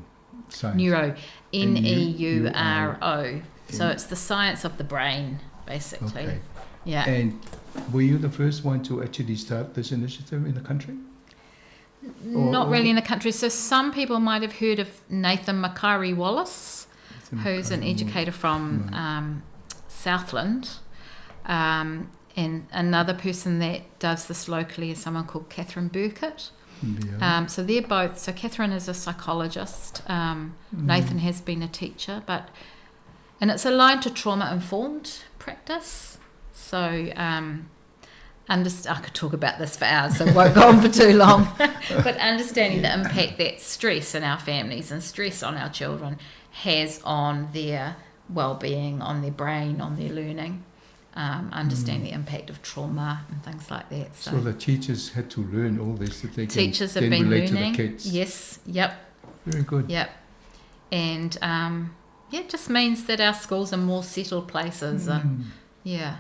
Science? Neuro, N E U R O. So it's the science of the brain, basically. Okay. Yeah. And were you the first one to actually start this initiative in the country? Or, Not really in the country. So some people might have heard of Nathan Makari Wallace, Nathan who's an educator from right. um, Southland. Um, and another person that does this locally is someone called Catherine Burkett. Yeah. Um, so they're both. So Catherine is a psychologist. Um, mm. Nathan has been a teacher, but and it's aligned to trauma informed practice. So um, underst- I could talk about this for hours, so I won't go on for too long. but understanding the impact that stress in our families and stress on our children has on their well-being, on their brain, on their learning. Um, understand mm. the impact of trauma and things like that. So, so the teachers had to learn all this that they can teachers have been relate learning. to the kids. Yes. Yep. Very good. Yep. And um, yeah, it just means that our schools are more settled places. Mm. And yeah.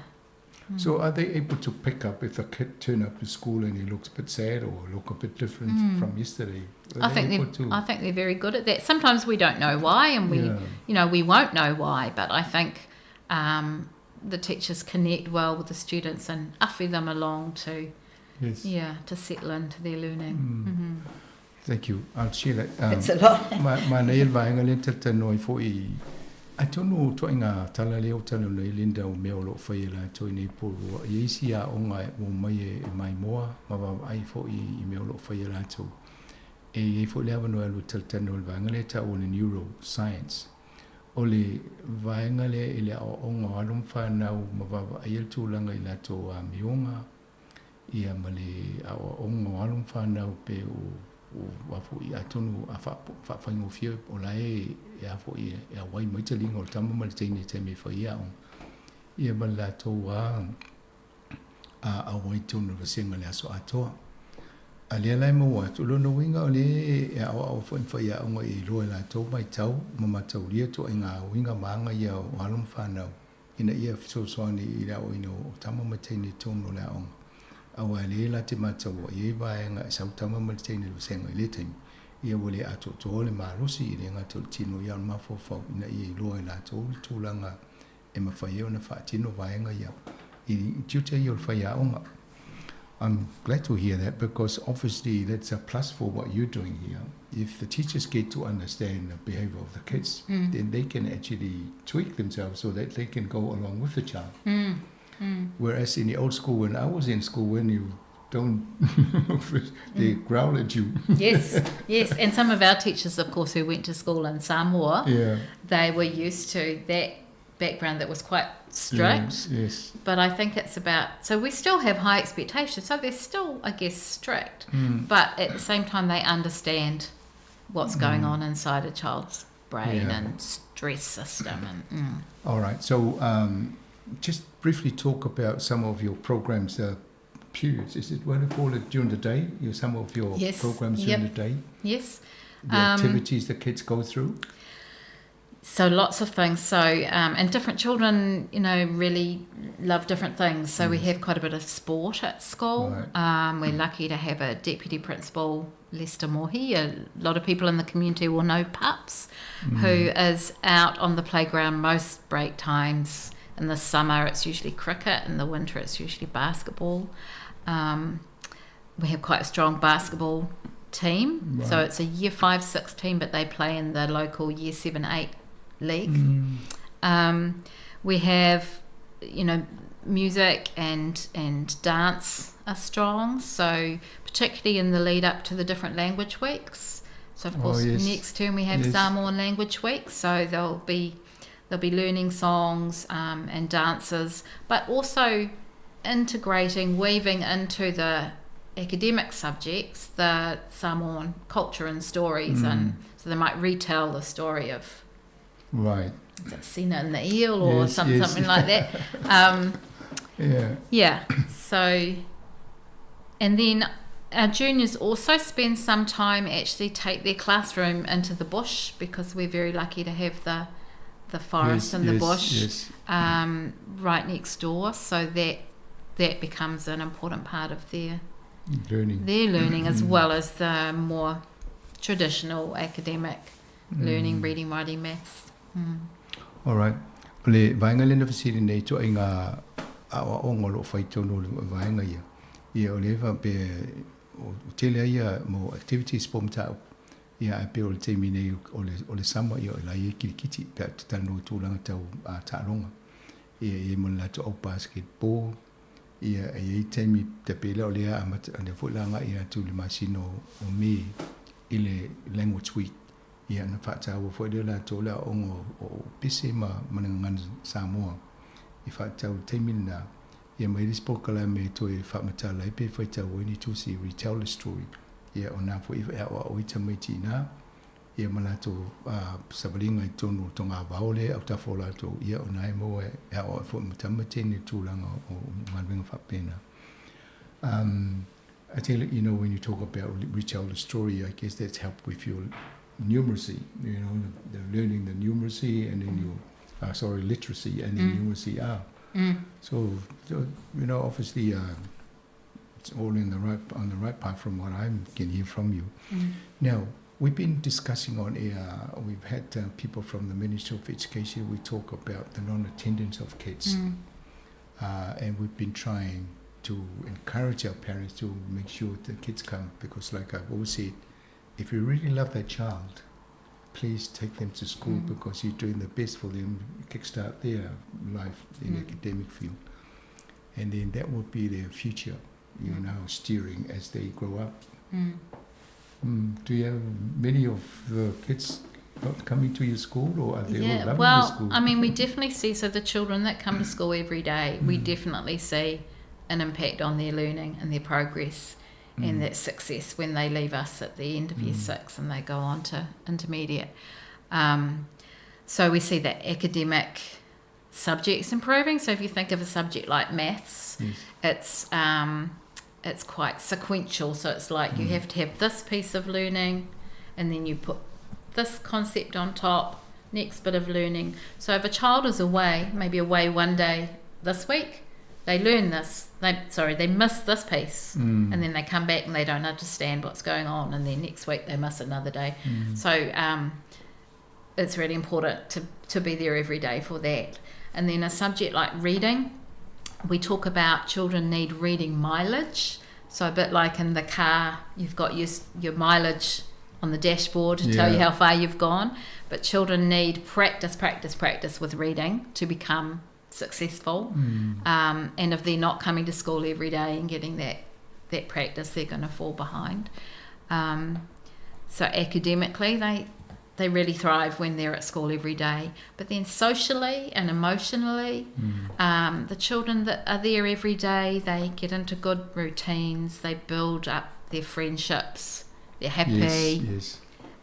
So are they able to pick up if a kid turn up to school and he looks a bit sad or look a bit different from yesterday? Are I they think able they're, to? I think they're very good at that. Sometimes we don't know why, and we, Yeah. you know, we won't know why. But I think the teachers connect well with the students and uffy them along to, Yes. yeah, to settle into their learning. Thank you. I'll share that. It's a lot. Ma ma nei le vaega lea talatalanoa ai foi atonu o toaiga tala lea o talanoa ai Linda o mea o loo faia e latou i nei Porirua. E i ai isi aoga e omai e maimoa ma vaavaai foi i mea o loo faia e latou. E i ai foi le avanoa e alu e talatalanoa i le vaega lea e taua o le neuroscience. O le vaega lea i le aoaoga o alo ma fanau ma vaavaai ai le tulaga i latou amioga ia ma le aoaoga o alo ma fanau pe o o a foi atonu a faafaigofie o la e e a foi e auai mai taliga o le tama ma le teine i taimi e fai ai aoga ia ma le latou a a auai tonu i le vasega i le aso atoa. A lea la e maua atu, o lona uiga o lea e aoao foi ma faiaoga e iloa e latou matau ma mataulia toaiga uiga ma aga ia o alo ma fanau ina ia fesoasoani i le aoaoina o tama ma teine i totonu o le aoga. Aua e lē la te mataua i ai vaega e sau tama ma le teine i le vasega i lea taimi, ia ua le atoatoa le malosi, e le gata o le tino ia a o le mafaufau ina ia iloa e latou le tulaga e mafai ai ona faatino vaega ia i tiute ia o le faiaoga. I'm glad to hear that because obviously that's a plus for what you're doing here. If the teachers get to understand the behavior of the kids, then they can actually tweak themselves so that they can go along with the child. Whereas in the old school, when I was in school, when you don't, they growl at you. Yes, yes. And some of our teachers, of course, who went to school in Samoa, they were used to that background that was quite strict. But I think it's about, so we still have high expectations, so they're still, I guess, strict. But at the same time, they understand what's going on inside a child's brain and stress system. All right. So just briefly talk about some of your programs, periods. Is it what you call it during the day? You know, some of your programs during the day? Yes. The activities the kids go through? So lots of things. And different children, you know, really love different things. So we have quite a bit of sport at school. We're lucky to have a deputy principal, Lester Mohi. A lot of people in the community will know Pups, who is out on the playground most break times. In the summer, it's usually cricket. In the winter, it's usually basketball. We have quite a strong basketball team. So it's a year 5-6 team, but they play in the local year 7-8 league. We have, you know, music and dance are strong. So particularly in the lead up to the different language weeks. So of course next term we have Samoan Language Week. So they'll be learning songs and dances, but also integrating, weaving into the academic subjects the Samoan culture and stories, and so they might retell the story of is it Sina and the Eel or something like that. Yeah. So, and then our juniors also spend some time actually take their classroom into the bush, because we're very lucky to have the forest and the bush right next door. So that becomes an important part of their learning, their learning as well as the more traditional academic learning, reading, writing, maths. All right. O le vaega lea na fesili nei toaiga aoaoga o loo fai tonu o le vaega ia. Ia o le faapea o tele ai ia mo activities po o mataupu. Ia ae pei o le taimi nei o le summer ia o la e i ai kilikiti pe a talanoa i tulaga tau taaloga. Ia e i ai ma le latou au basketball. Ia e i ai taimi te pei lea o lea amata o lea foi o le a agai atu i le masina o Me i le language week. Ia na faataua foi lea e latou le aoaoga o pese ma ma le gagana Samoa i faatatau i le taimi lena. Ia ma i ai le isi polokalame e toe faamatala ai pe faitau ai ni tusi retell the story. Ia o na foi e aoao ai tamaiti i ina ia ma latou savaliga i totonu o le togavao lea e autafa o latou ia o na e maua e aoao ai foi ma tama teine i le tulaga o galuega faapena. I tell you, you know, when you talk about retell the story, I guess that's helped with your numeracy, the learning the numeracy and then your, sorry, literacy and then numeracy. So, you know, obviously, it's all in the right on the right path from what I can hear from you. Now, we've been discussing on air, we've had people from the Ministry of Education, we talk about the non-attendance of kids. And we've been trying to encourage our parents to make sure the kids come, because like I've always said, if you really love that child, please take them to school because you're doing the best for them, kickstart their life in academic field. And then that will be their future, you know, steering as they grow up. Do you have many of the kids not coming to your school, or are they all Yeah, loving the well, school? I mean, we definitely see, so the children that come to school every day, we definitely see an impact on their learning and their progress and that success when they leave us at the end of year 6 and they go on to intermediate. So we see that academic subjects improving. So if you think of a subject like maths, it's quite sequential. So it's like you have to have this piece of learning, and then you put this concept on top, next bit of learning. So if a child is away, maybe away one day this week, they learn this, they miss this piece, and then they come back and they don't understand what's going on, and then next week they miss another day. So it's really important to be there every day for that. And then a subject like reading, we talk about children need reading mileage. So a bit like in the car, you've got your mileage on the dashboard to tell you how far you've gone. But children need practice, practice, practice with reading to become successful. And if they're not coming to school every day and getting that practice, they're going to fall behind. So academically, they really thrive when they're at school every day. But then socially and emotionally, the children that are there every day, they get into good routines, they build up their friendships, they're happy.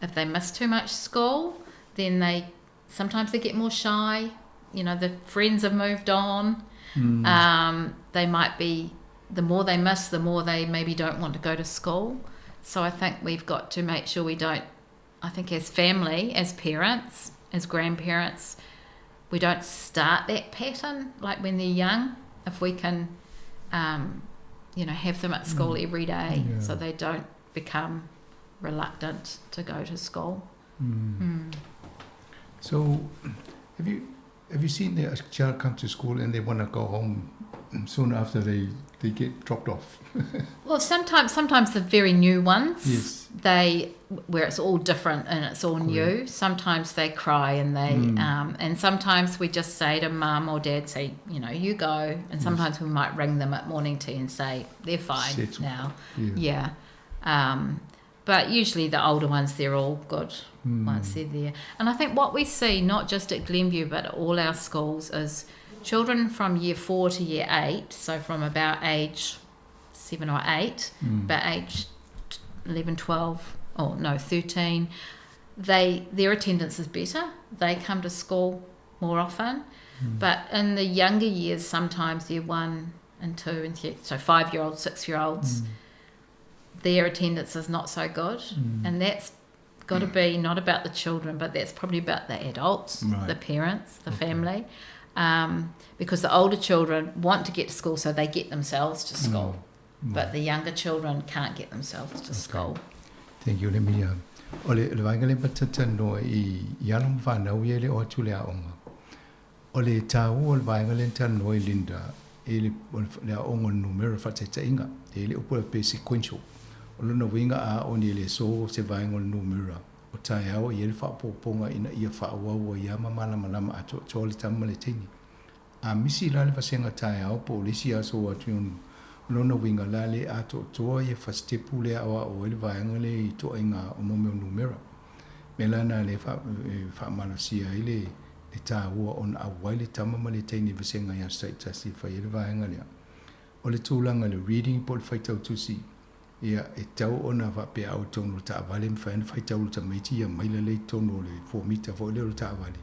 If they miss too much school, then sometimes they get more shy. You know, the friends have moved on. They might be, the more they miss, the more they maybe don't want to go to school. So I think we've got to make sure we don't, I think as family, as parents, as grandparents, we don't start that pattern like when they're young. If we can, have them at school every day so they don't become reluctant to go to school. So have you seen the child come to school and they want to go home soon after they get dropped off? Well, sometimes the very new ones, where it's all different and it's all new, sometimes they cry and they, and sometimes we just say to mum or dad, say, you know, you go, and sometimes we might ring them at morning tea and say they're fine Settle. now. But usually the older ones, they're all good once they're there. And I think what we see, not just at Glenview, but at all our schools, is children from year 4 to year 8, so from about age 7 or 8, about age 11, 12, or no, 13, their attendance is better. They come to school more often. But in the younger years, sometimes year 1 and 2 and 3, so 5-year-olds, 6-year-olds, their attendance is not so good. And that's got to be not about the children, but that's probably about the adults, the parents, the family. Because the older children want to get to school, so they get themselves to school. But the younger children can't get themselves to school. Thank you. Let me, o le vaega le matatanoa i alo ma whanau ia le o atu le aonga. O le tāua o le vaega le tanoa i Linda, e le, o le, le aonga numera whataitainga, e le upu pe sequential. O lona winga a o ni le so se vaega o le numera. O tae ao i ele whaapoponga ina ia whaawau ia ma mana malama ato to le tama le teini. A misi la le vasenga tae ao po le si aso atu i lona winga la le ato toa ia whastepu le awa o ele vaega le i toa inga o mome o numera. Me lana le whaamalosia i le tāua ona awai le tama ma le teini vasenga ia saitasi whai ele vaega lea. O le tūlanga le reading po le whaitau tusi. Ia e tau ona whapea au tono taavale mwhaina whaitau le tamaiti ia maila le tono le 4 mita fo le taavale.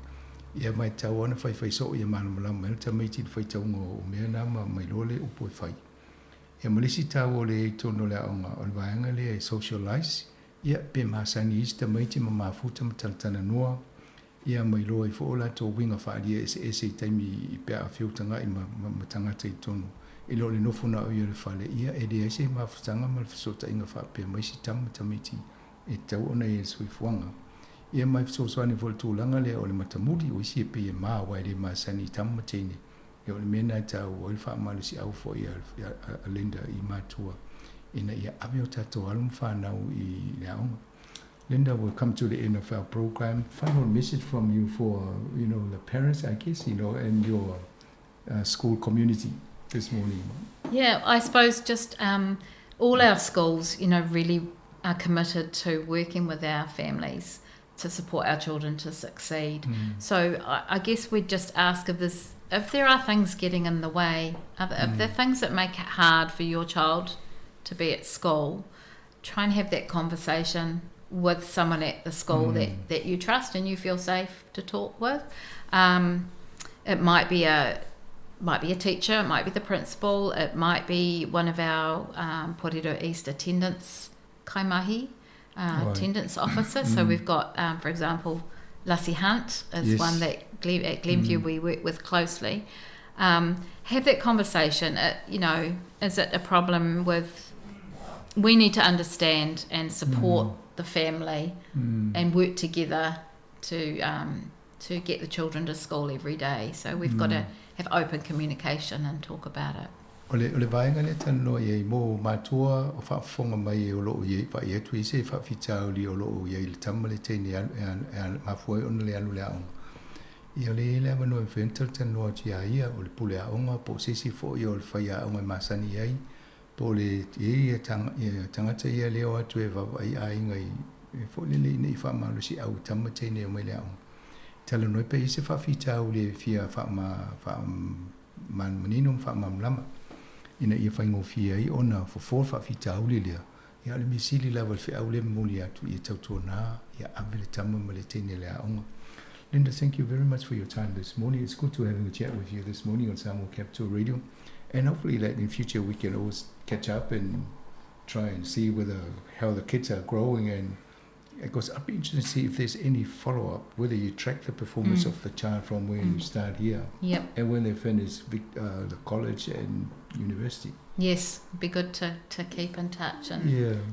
Ia mai tau ona whai whai so ia mana malama mai le tamaiti le whaitau ngō o mea nā ma mai loa le upo e whai. Ia malisi tau o le tono le aonga o le vaega le e socialize. Ia pe masani isi tamaiti ma mafuta ma talatana noa. Ia ma iloa ai foi o latou uiga faaalia eseese i taimi pe a feutaga'i ma, ma, ma tagata i totonu. E le o le nofo na o ia i le fale, ia e leai se mafutaga ma le fesootaiga faapea ma isi tama ma tamaiti e tatau ona i ai i le soifuaga. Ia ma e fesoasoani foi i le tulaga lea o le matamuli, o isi e pei e ma aua e le masani i tama ma teine. Ia o le mea lena e taua ai le faamalosiau foi a, a, a Linda i matua ina ia ave o tatou alo ma fanau i le aoga. Linda, we'll come to the end of our program. Final message from you for, you know, the parents, I guess, you know, and your school community this morning. Yeah, I suppose just all our schools, you know, really are committed to working with our families to support our children to succeed. So I guess we'd just ask if there's if there are things getting in the way, if there are things that make it hard for your child to be at school, try and have that conversation with someone at the school that you trust and you feel safe to talk with. It might be a teacher, it might be the principal, it might be one of our Porirua East attendance kaimahi, attendance officer. So we've got, for example, Lassie Hunt is one that at Glenview we work with closely. Have that conversation. You know, is it a problem with... We need to understand and support the family and work together to get the children to school every day. So we've got to have open communication and talk about it. O le vaega lea talanoa i ai mo matua o faafofoga mai e o loo i ai vaai atu i se faafitauli o loo i ai le tama le teine e alu e mafua ai ona le alu i le aoga. Ia o lea e i ai le avanoa e mafai ona talatalanoa atu ia ia o le pule aoga po o se isi foi o le faiaoga e masani ai po o le i ai ia tagata ia lea o atu e vaavaai aiga i foi lele ina ia faamalosiau i tama teine e omai i le aoga. Talanoa pe i ai se faafitauli e fia faamanumanino ma faamalamalama ina ia faigofie ai ona fofo le faafitauli lea. Ia o le mea sili lava le feau lea e momoli atu ia tautuana ia ave le tama ma le teine i le aoga. Linda, thank you very much for your time this morning. It's good to having a chat with you this morning on Samoa Capital Radio. And hopefully that in future we can always catch up and try and see whether how the kids are growing. And of course, I'd be interested to see if there's any follow-up, whether you track the performance of the child from where you start here and when they finish the college and university. Yes, it'd be good to keep in touch and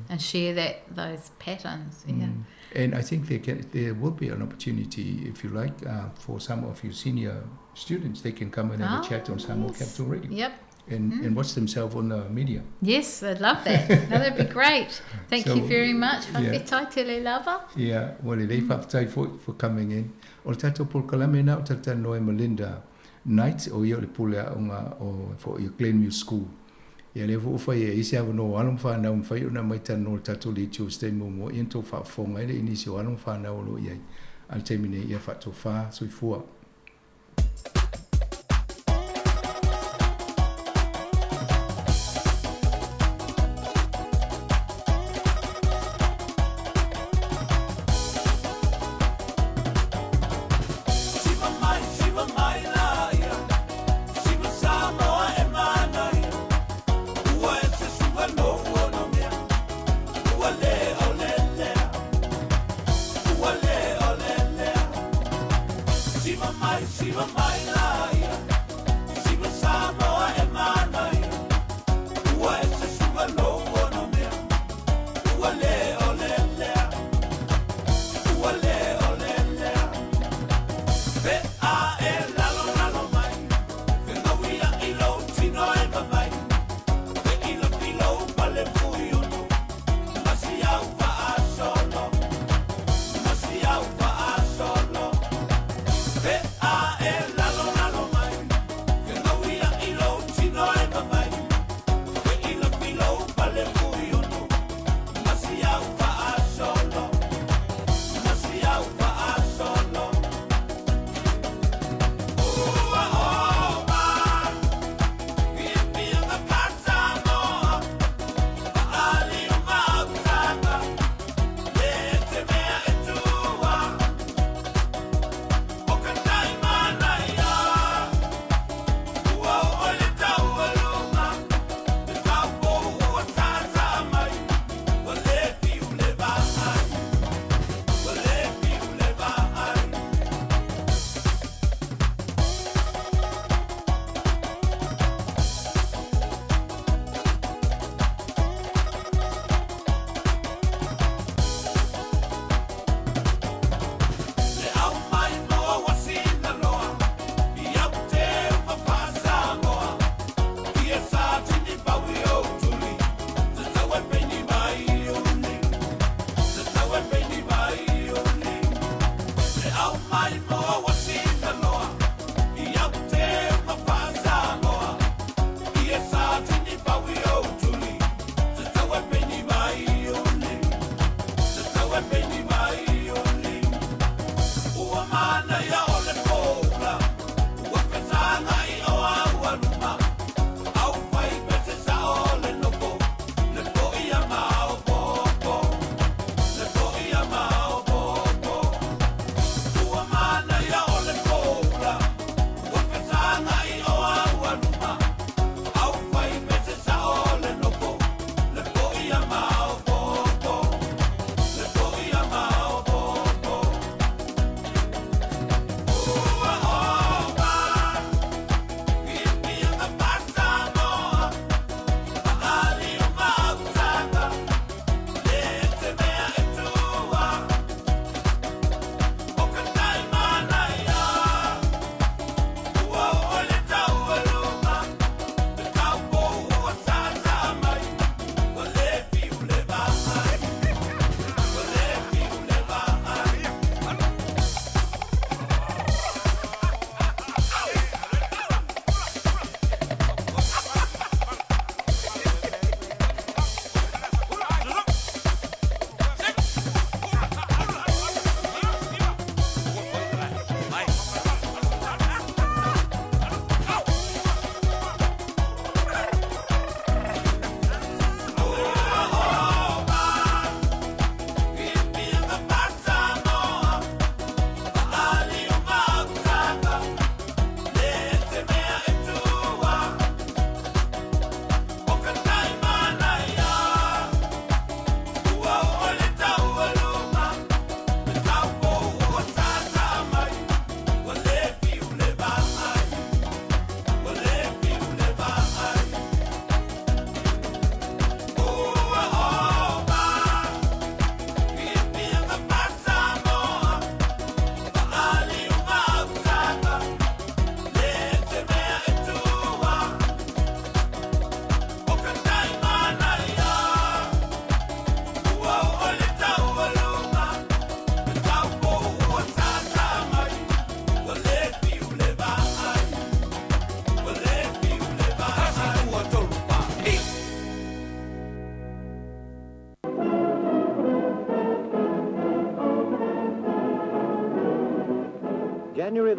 and share those patterns. Yeah. And I think there will be an opportunity, if you like, for some of your senior students. They can come and have a chat on Samoa Capital Radio. And watch themselves on the media. Yes, I'd love that. No, that'd be great. Thank you very much. Fa'afetai tele lava. Yeah, well, e lei fa'afetai for coming in. O le tatou polokalame na o talatalanoa ma Linda Knight, o ia o le pule aoga o foi o Glenview School. Ia lea foi ua fai e ai se avanoa o alo ma fanau mafai ona aumai talanoa i le tatou leitio i se taimi muamua ia na tou faafofoga ai le i nisi o alo ma fanau o lo o i ai. A le taimi nei, ia faatofā soifua. Siva mai, siva mai laia, siva Samoa e manaia. Ua e se suga nofu o na mea, ua le o le lea, ua le o le lea. Siva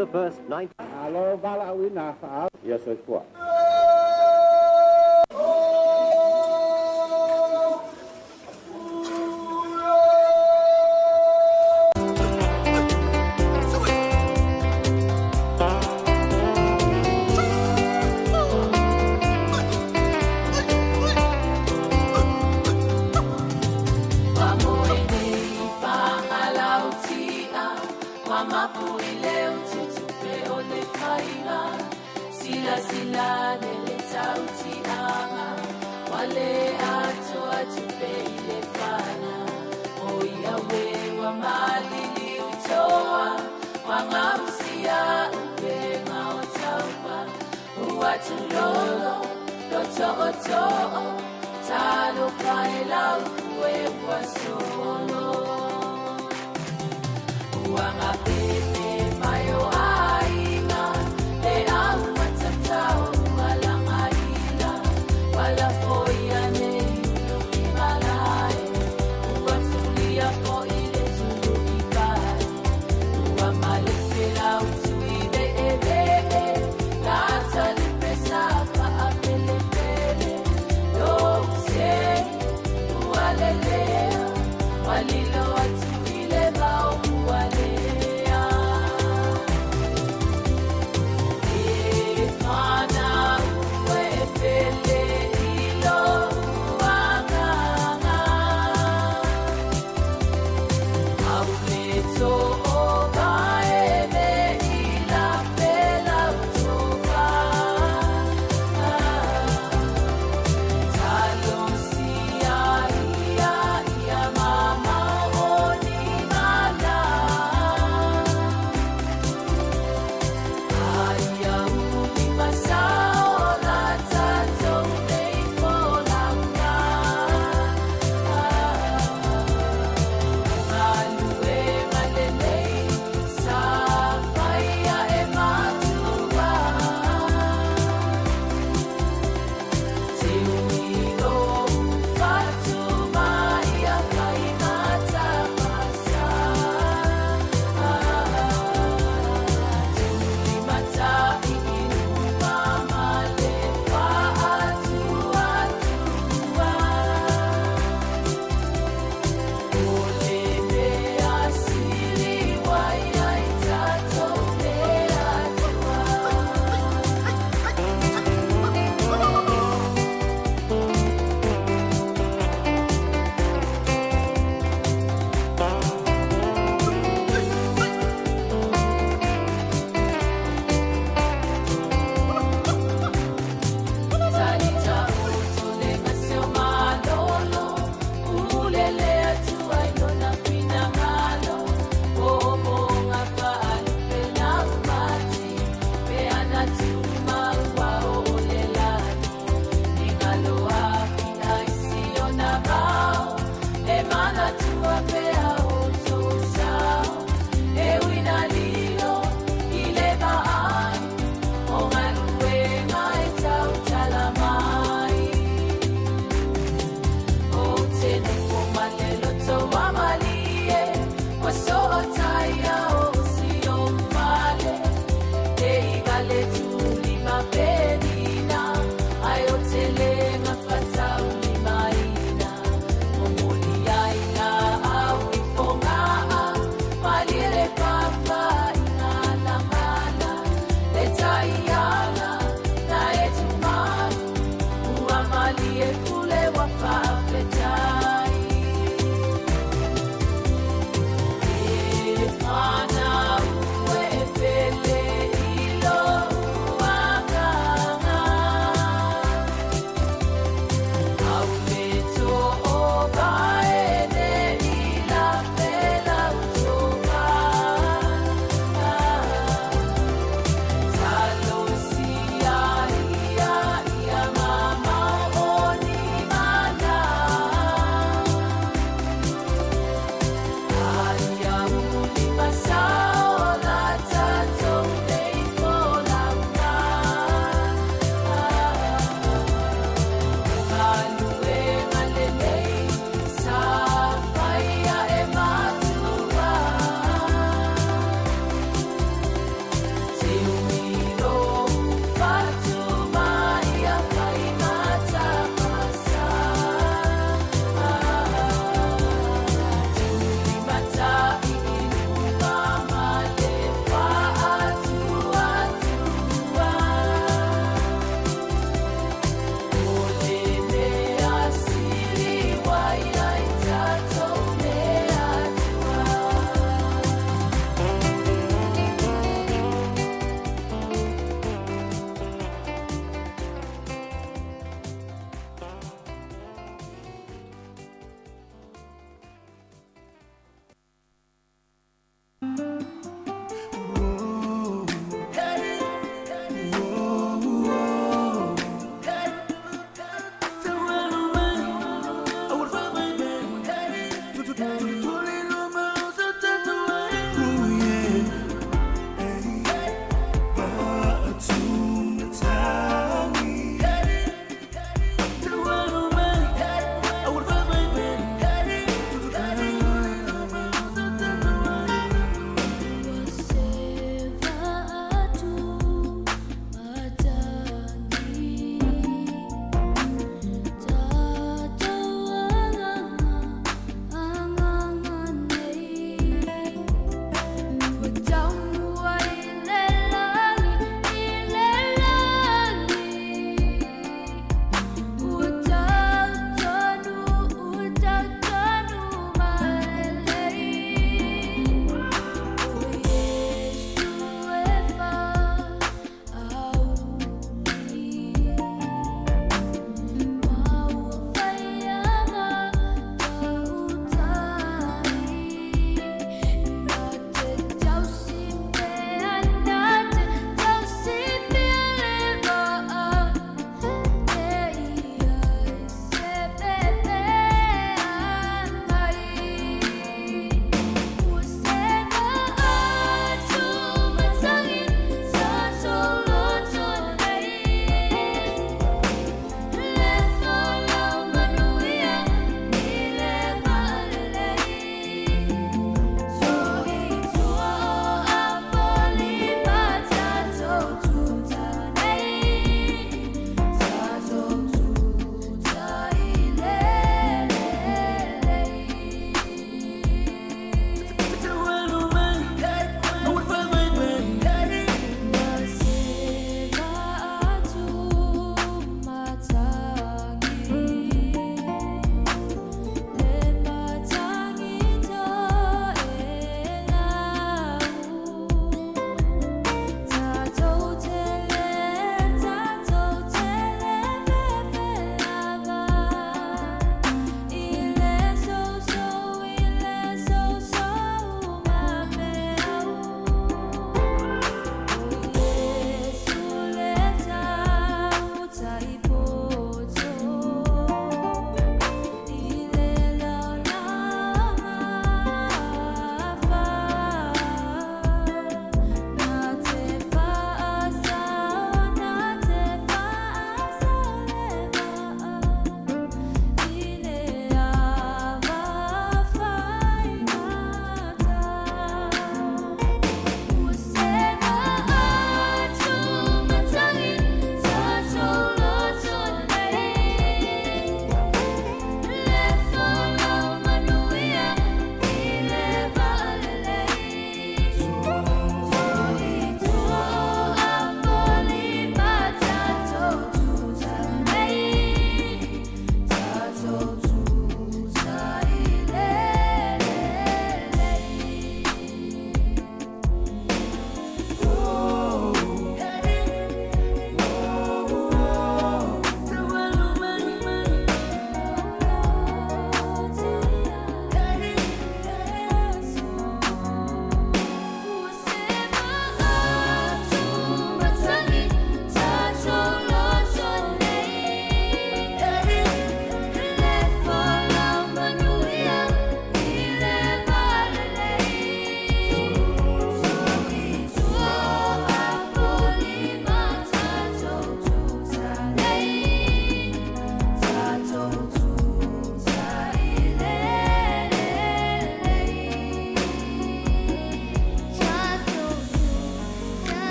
the 1st, 19... Malo valaauina a Ia soifua.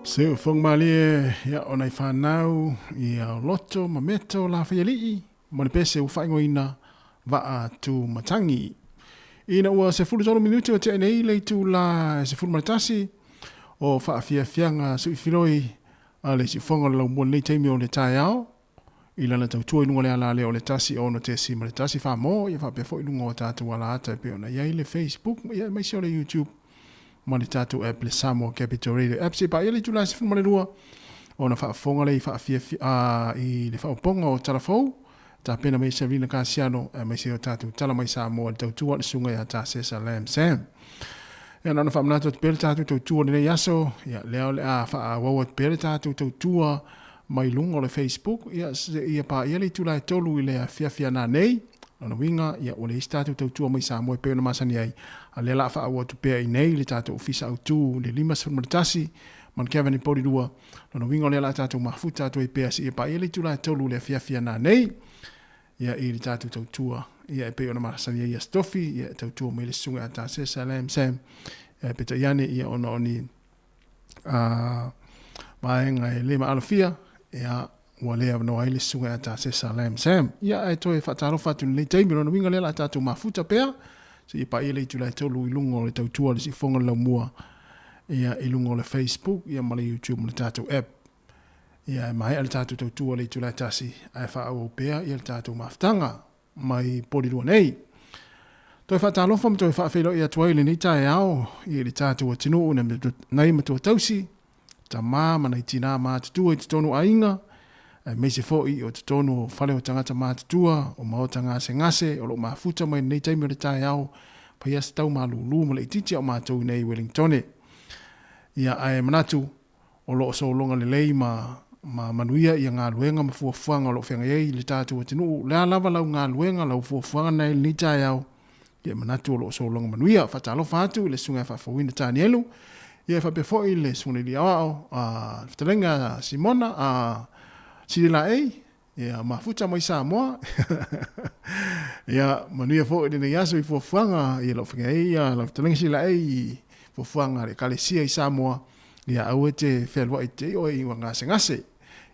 Siufoga malie ia o nai fanau ia o Loto ma Meto Lafaialii ma le pese ua faaigoaina Vaa Tu Matangi. Ina ua 13 minute o tea nei le itula e 11 o faafiafiaga suifiloi a le siufoga o le laumua lenei taimi o le taeao i lana tautua i luga o le ala lea o le 1 6.1 Samoa, ia faapea foi i luga o tatou alaata e pei ona i ai le Facebook ia aemaise o le YouTube ma le tatou app le Samoa Capital Radio app. Se i paia le itula e 12 ona faafofoga lea i faafiafia i le faaopoopoga o tala fou tapena mai e Sabrina Kasiano aemaise o tatou tala mai Samoa i le tautua a le susuga ia Tasesa Lam Sam. Ia na ona faamanatu atu pea le tatou tautua i lenei aso, ia lea o le a faaauau atu pea le tatou tautua mai luga o le Facebook, ia seia paia le itula e 3 i le afiafi a nanei. Lona uiga, ia ua leai se tatou tautua mai Samoa e pei ona masani ai, a lea la a faaauau atu pea i nei le tatou ofisa autu i le 51 Mount Cavan i Porirua. Lona uiga o lea la a tatou mafuta atu ai pea seia paia le itula e 3 i le afiafi a nanei, ia i le tatou tautua, ia e pei ona masani ai ia Stofi, ia e tautua mai le susuga ia Tasesa Lam Sam, ia peitai ane, ia ona o ni vaega e le maalofia, ia, ua le avanoa ai le susuga ia Tasesa Lam Sam. Ia, ae toe faatalofa atu i lenei taimi, o lona uiga lea o le a tatou mafuta pea, seia paia le itula e 3 i luga o le tautua a le Siufofoga o le Laumua, ia, i luga o le Facebook, ia, ma le YouTube ma le tatou app. Ia, e maea le tatou tautua i le itula e 1, ae faaauau pea, ia, le tatou mafutaga mai Porirua nei. Toe faatalofa ma toe faafeiloai atu ai i lenei taeao i le tatou atunuu nai matua tausi, tama ma nai tinā matutua i totonu o aiga, aemaise foi o totonu o fale o tagata matutua, o maota gasegase o lo o mafuta mai lenei taimi o le taeao, paia se tau malūlū ma le itiiti a o matou i nei i Wellingtone. Ia, ae manatu, o lo o sologa lelei ma ma manuia ia galuega ma fuafuaga o lo o feagai ai le tatou atunuu. O le a lava lau galuega, lau fuafuaga na i lenei taeao, ia e manatu o lo o sologa manuia. Faatalofa atu i le Susuga ia Faafouina Tanielu, ia e faapea foi le Susuga i le Alii Aoao, a le Fetalaiga a Simona, a Sililaei, ia mafuta mai Samoa. Ia manuia foi lenei aso i fuafuaga i lau feagai ai ia lau fetalaiga Sililaei i fuafuaga a le Ekalesia i Samoa. Ia aua e te fealuai te i oe i ua gasegase.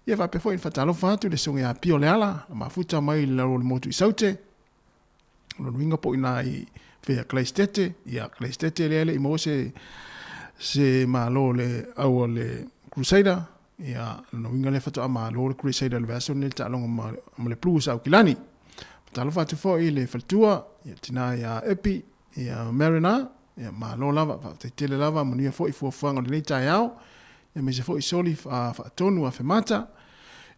Ia faapea foi ona faatalofa atu i le Susuga ia Pio Leala, na mafuta mai i le lalo o le motu i Saute. O lona uiga po o ina i fea Kalaisitete, ia Kalaisitete lea e le i maua se, se malo le au a le Crusader, ia lona uiga lea faatoa malo le Crusader i le vaiaso lenei i le taaloga ma, ma le Blues a Aukilani. Faatalofa atu foi i le faletua, ia tina ia Epi, Ia Marina, ia malo lava, faafetai tele lava, manuia foi fuafuaga o lenei taeao, ia aemaise foi soli faatonu a Femata.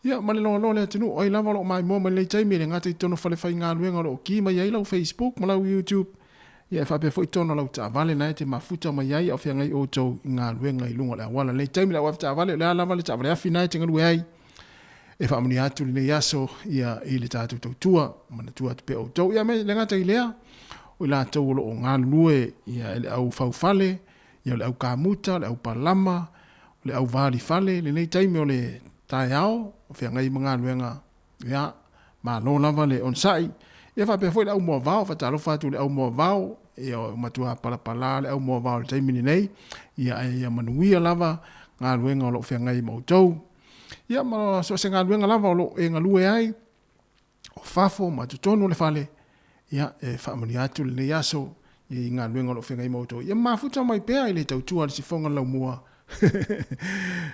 Ia ma le loaloa o le atunuu, o ai lava o lo o maimoa mai lenei taimi, e le gata i totonu o falefaigaluega o lo o ki mai ai lau Facebook ma lau YouTube, ia e faapea foi totonu o lau taavale na e te mafuta mai ai a o feagai outou i galuega i luga o le auala. Lenei taimi le auavetaavale, o le a lava le taavale afi na e te galue ai, e faamanuia atu lenei aso ia i le tatou tautua, manatua atu pea outou. Ia me le gata i lea, o i latou o lo o galulue ia i le au faufale, ia o le au kamuta, o le au palama, o le au valifale, lenei taimi o le taeao, o feagai ma galuega, ia, malo lava le onosai. Ia faapea foi le au moavao, faatalofa atu i le au moavao, ia o matua palapala le au moavao i le taimi lenei, ia ae ia manuia lava galuega o lo o feagai ma outou. Ia ma so o se galuega lava o lo o e galue ai, o fafo ma totonu o le fale, ia e faamanuia atu lenei aso i galuega o lo o feagai ma outou. Ia mafuta mai pea i le tautua a le sifoga laumua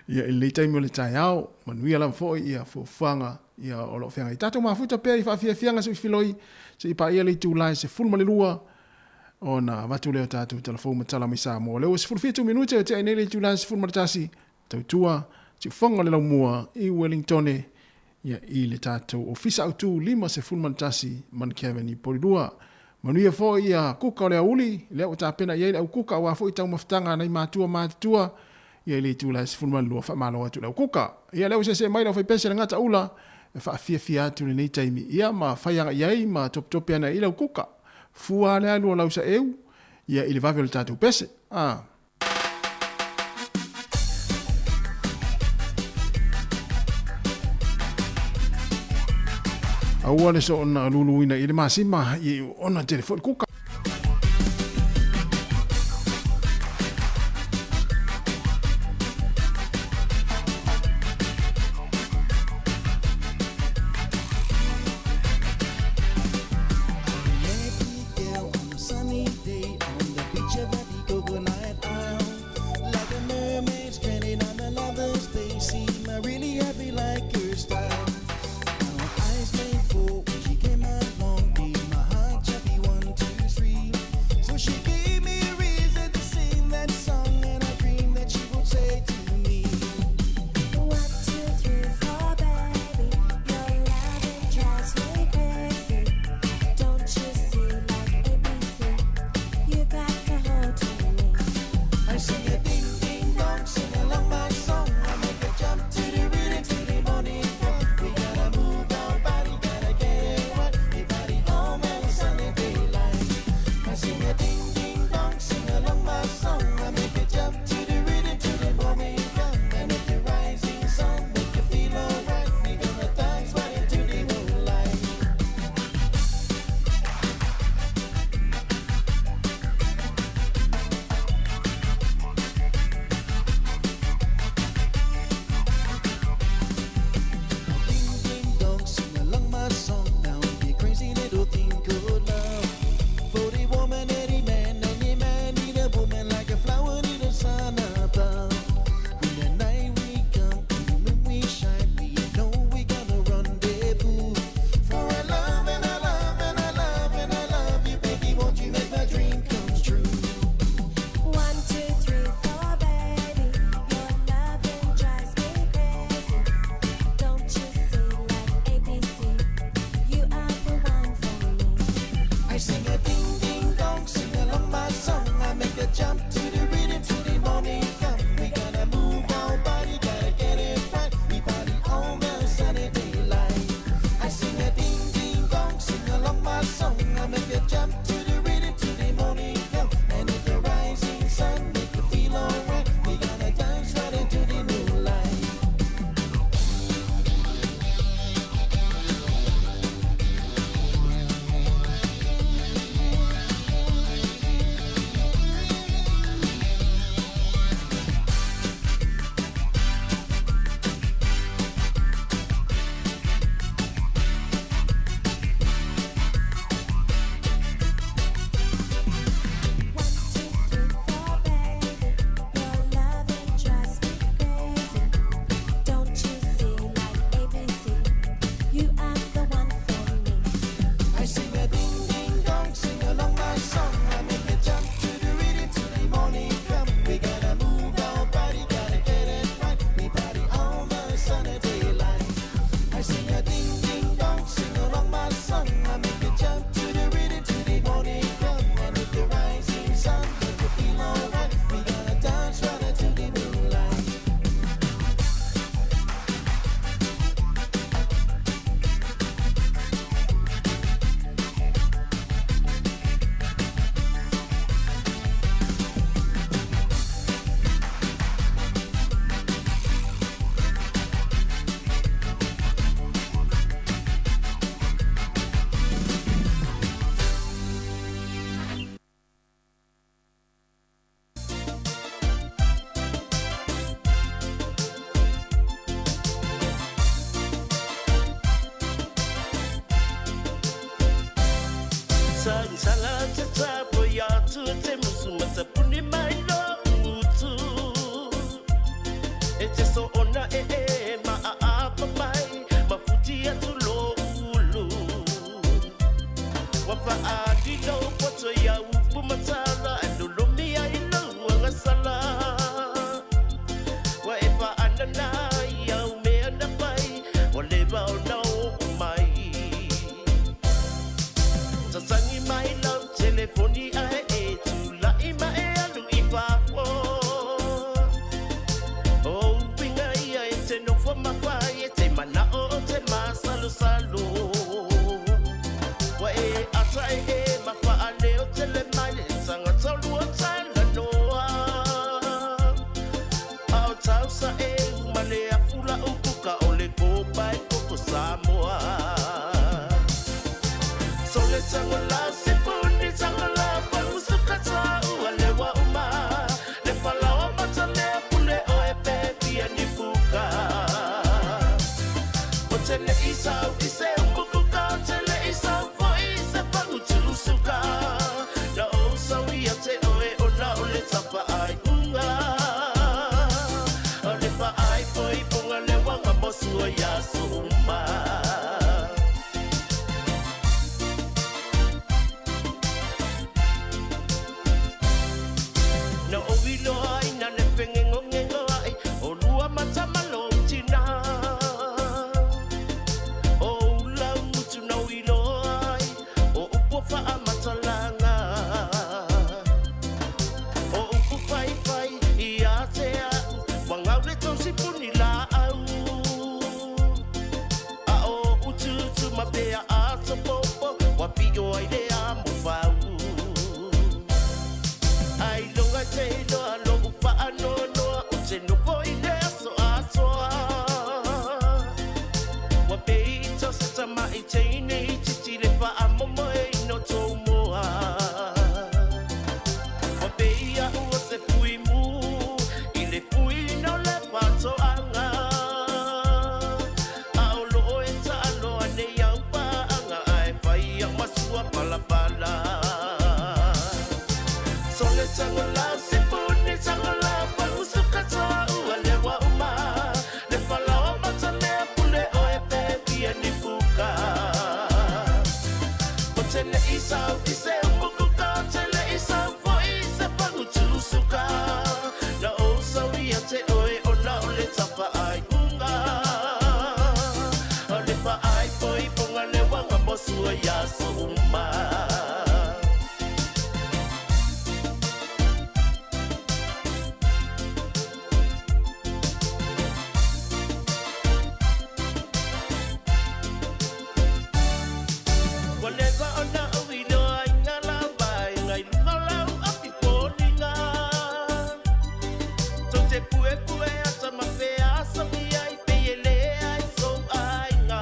ia i lenei taimi o le taeao, manuia lava foi ia fuafuaga ia o lo o feagai. Tatou mafuta pea i faafiafiaga suifiloi seia paia le itula e 12 ona avatu lea o tatou tala fou ma tala mai Samoa. O lea ua 17 minute o tea ai nei le itula e 11 tautua siufofoga o le laumua i Wellingtone ia i le tatou Ofisa Autu 51 Mount i Porirua. Manuia foi ia kuka o le aoauli, lea ua tapena i ai le au kuka aua foi taumafataga a nai matua matutua ia i le itula e 12 faamalo atu i le au kuka. Ia lea ua seesee mai le aufaipese le gata ula e faafiafia atu i lenei taimi ia ma fai agai ai ma topetope ana i le au kuka. Fua lea lua lausa eu ia i le vave o le tatou pese. Ah. Aua le soona luluina i le masima i ona tele foi le kuka. beach of the coconut isle. Like a mermaid stranded on the lover's bay. See, I really happy like her style. Now eyes made four when she came along, gave my heart jumpy 1, 2, 3. So she gave me a reason to sing that song, and I dreamed that she would say to me, 1, 2, 3, 4, baby, your loving drives me crazy. Don't you see, like ABC, you got the whole to e te iloa lo'u faanoanoa Ou te nofo i le aso atoa Ua pei o se tamaʻi teine itiiti le faamomoeina o tou moa Ua pei a'u o se fuimu i le fuiina o le faatoaga A o loo e taaloa nei au paaga Ae fai au ma sua palapala Sole tagola sipuni tagola pagusuka toa ua lewa uma Le falaoa matamea pule oe pe fia ni puka O te le'i sau i se umukuka O te le'i sau fo'i i se pagu tusuka Na ou sau ia te oe ona o le tafaaiuga O le faaipoipoga le uaga mo sua i aso uma. Ua leva ona ou iloa i ngā lava e ngai luga o lau api foliga. Tou te puepue ata ma feasogi ai pei e leai sou aiga.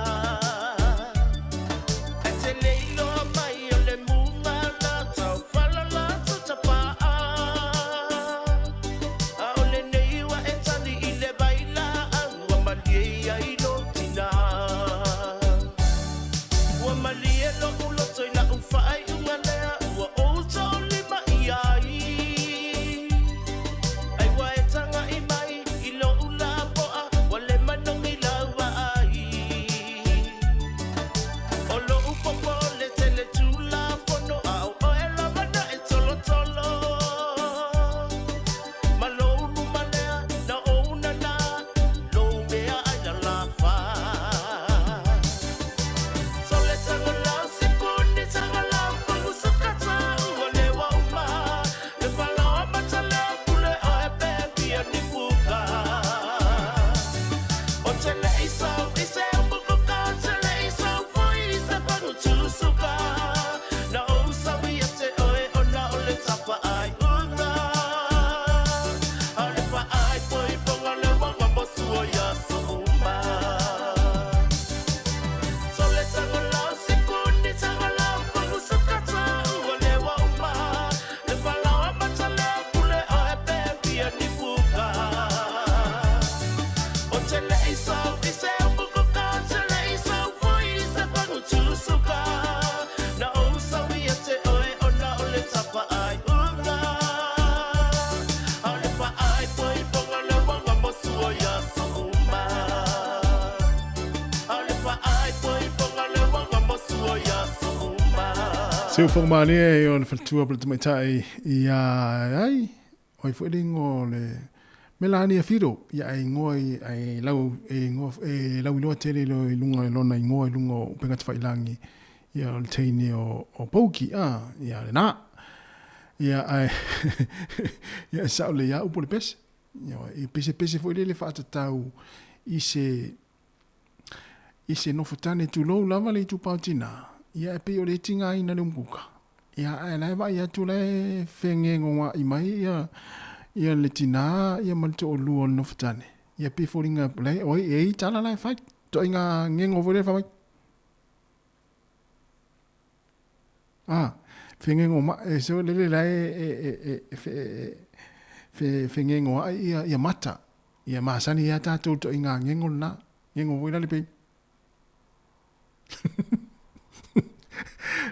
E te le iloa mai o le muga la taufala la tutapaa. A o lenei ua e tali i le vailaau ua malie ai lou tina. Ua malie lo'u loto i la'u faaiuga lea ua ou toolima i ai. Ai ua e taga'i mai i lo'u lapo'a ua le manogi lau vaai. O lo'u popole tele Tulafono a o oe lava na e tolotolo. Ma lou luma lea na ou nana lou meaai lalafa. Sole tagolau sipuni tagolau pagusuka ua lewa uma le falaoa matalea pule oe pe fia ni puka. O te le'i sau i se umukuka, o te le'i sau fo'i i se pagu tusuka. Na ou sau ia te oe ona o le tafaaiuga. A o le faaipoipoga le uaga mo sua i aso uma. Sole tagolau sipuni tagolau pagusuka ua lewa uma le falaoa matalea pule oe pe fia ni puka. O te le'i sau i se umukuka, o te le'i sau fo'i i se pagu tusuka. Na ou sau ia te oe ona o le tafaaiuga. A o le faaipoipoga le uaga mo sua i aso uma. A o le faaipoipoga le uaga mo sua i aso uma. Siufogo malie o le faletua po o le tamaitai ia ai O ai foi le igoa o le Melania Fido, ia e igoa i, e lau, e igoa, e lauiloa tele i luga i lona igoa i luga o upega tafailangi, ia o le teine o, o Pouki, a, ia lena. Ia, ae, ia e sao lelei lava upu o le pese. Ia, e pesepese foi lele faatatau i se, i se nofotane tulou lava le itupa o tinā, ia e pei o le tigaina le umukuka. Ia ae la e vaai atu la e fegegoa'i mai ia ia le tinā ia ma le to'alua o le nofotane. Ia pei e foliga la e oi e i tala la e fai. Toaiga gego foi lea fai mai. Ah, fegego ma e so lele la e e e e fe fe fegegoa'i ia ia mata. Ia masani ai a tatou toaiga gego lena. Gego foi la le pei.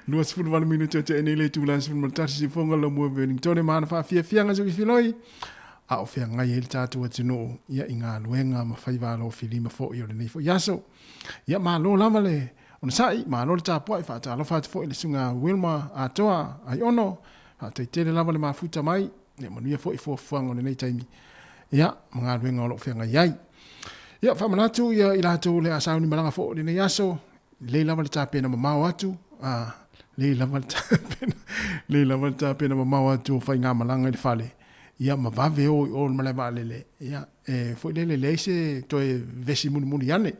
28 minute o tea nei le itula 11 sifoga lau mua Wellington ma ana faafiafiaga se filoi a o feagai ai le tatou atunuu ia i galuega ma faiva alofilima foi o lenei foi aso. Ia malo lava le onosai, malo le tapuai, faatalofa atu foi i le susuga Wilma Atoa Aiono, faafetai tele lava le mafuta mai, ia manuia foi fuafuaga o lenei taimi ia ma galuega o lo o feagai ai. Ia faamanatu ia i latou o le a sauni malaga foi o lenei aso, lelei lava le tapena mamao atu, a lelei lava le tapena, lelei lava le tapena mamao atu o faigamalaga i le fale, ia ma vave o i o i le malae vaalele, ia e foi lele leai se toe vesi mulimuli ane.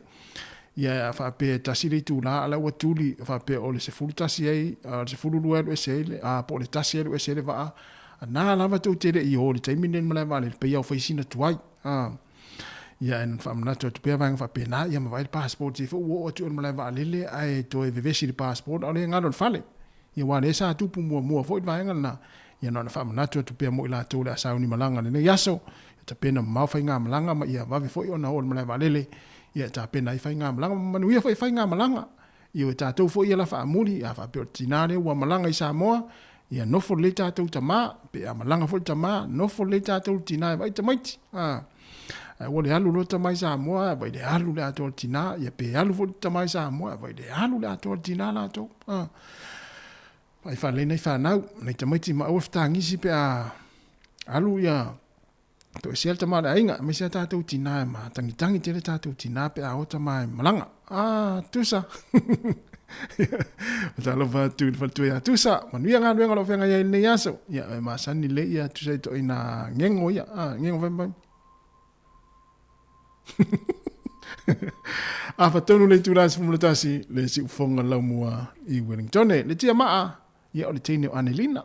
Ia a faapea e tasi le itula a la ua tuli, faapea o le 11 ai, a o le 12 e alu ese ai le, a po o le 1 e alu ese ai le vaa, Na lava tou te le i o i le taimi lenei i le malae vaalele, pei lava ua fai sina tuai. A. Ia, ae na ona faamanatu atu pea vaega faapena, ia ma vaai le passport se i foi ua oo atu i o i le malae vaalele ae toe vevesi i le passport a o lea e galo i le fale. Ia aua o lea sa tupu muamua foi le vaega lena. Ia na ona faamanatu atu pea mo i latou o le a sauni malaga i lenei aso, ia tapena mamao faigamalaga ma ia vave foi ona oo i le malae vaalele, ia e tapena ai faigamalaga ma manuia foi faigamalaga. Ioe, tatou foi ia la faamuli, a faapea o le tina lea ua malaga i Samoa, ia nofo lelei tatou tama, pe a malaga foi le tama, nofo lelei tatou le tina e vaai tamaiti. A, ae ua le alu loa tama i Samoa, vai le alu le atoa le tina, ia pe alu foi le tama i Samoa, vai le alu le atoa le tina latou. A, vaai faalelei nai fanau, nai tamaiti ma aua fetagisi pe a alu ia Toesea le tama o le aiga, aemaise a tatou tina e matagitagi tele tatou tina pe a o tama e malaga. Ah, Tusa! Talofa atu i le faletua ia Tusa. Manuia galuega o lo o feagai ai i lenei aso. Ia, e masani lelei ia Tusa i toina ngego ia. Ah, ngego fai mai. Afa tonu le itula 11 le siufoga laumua i Wellingtone. Le tia maa, ia o le teine o Anelina.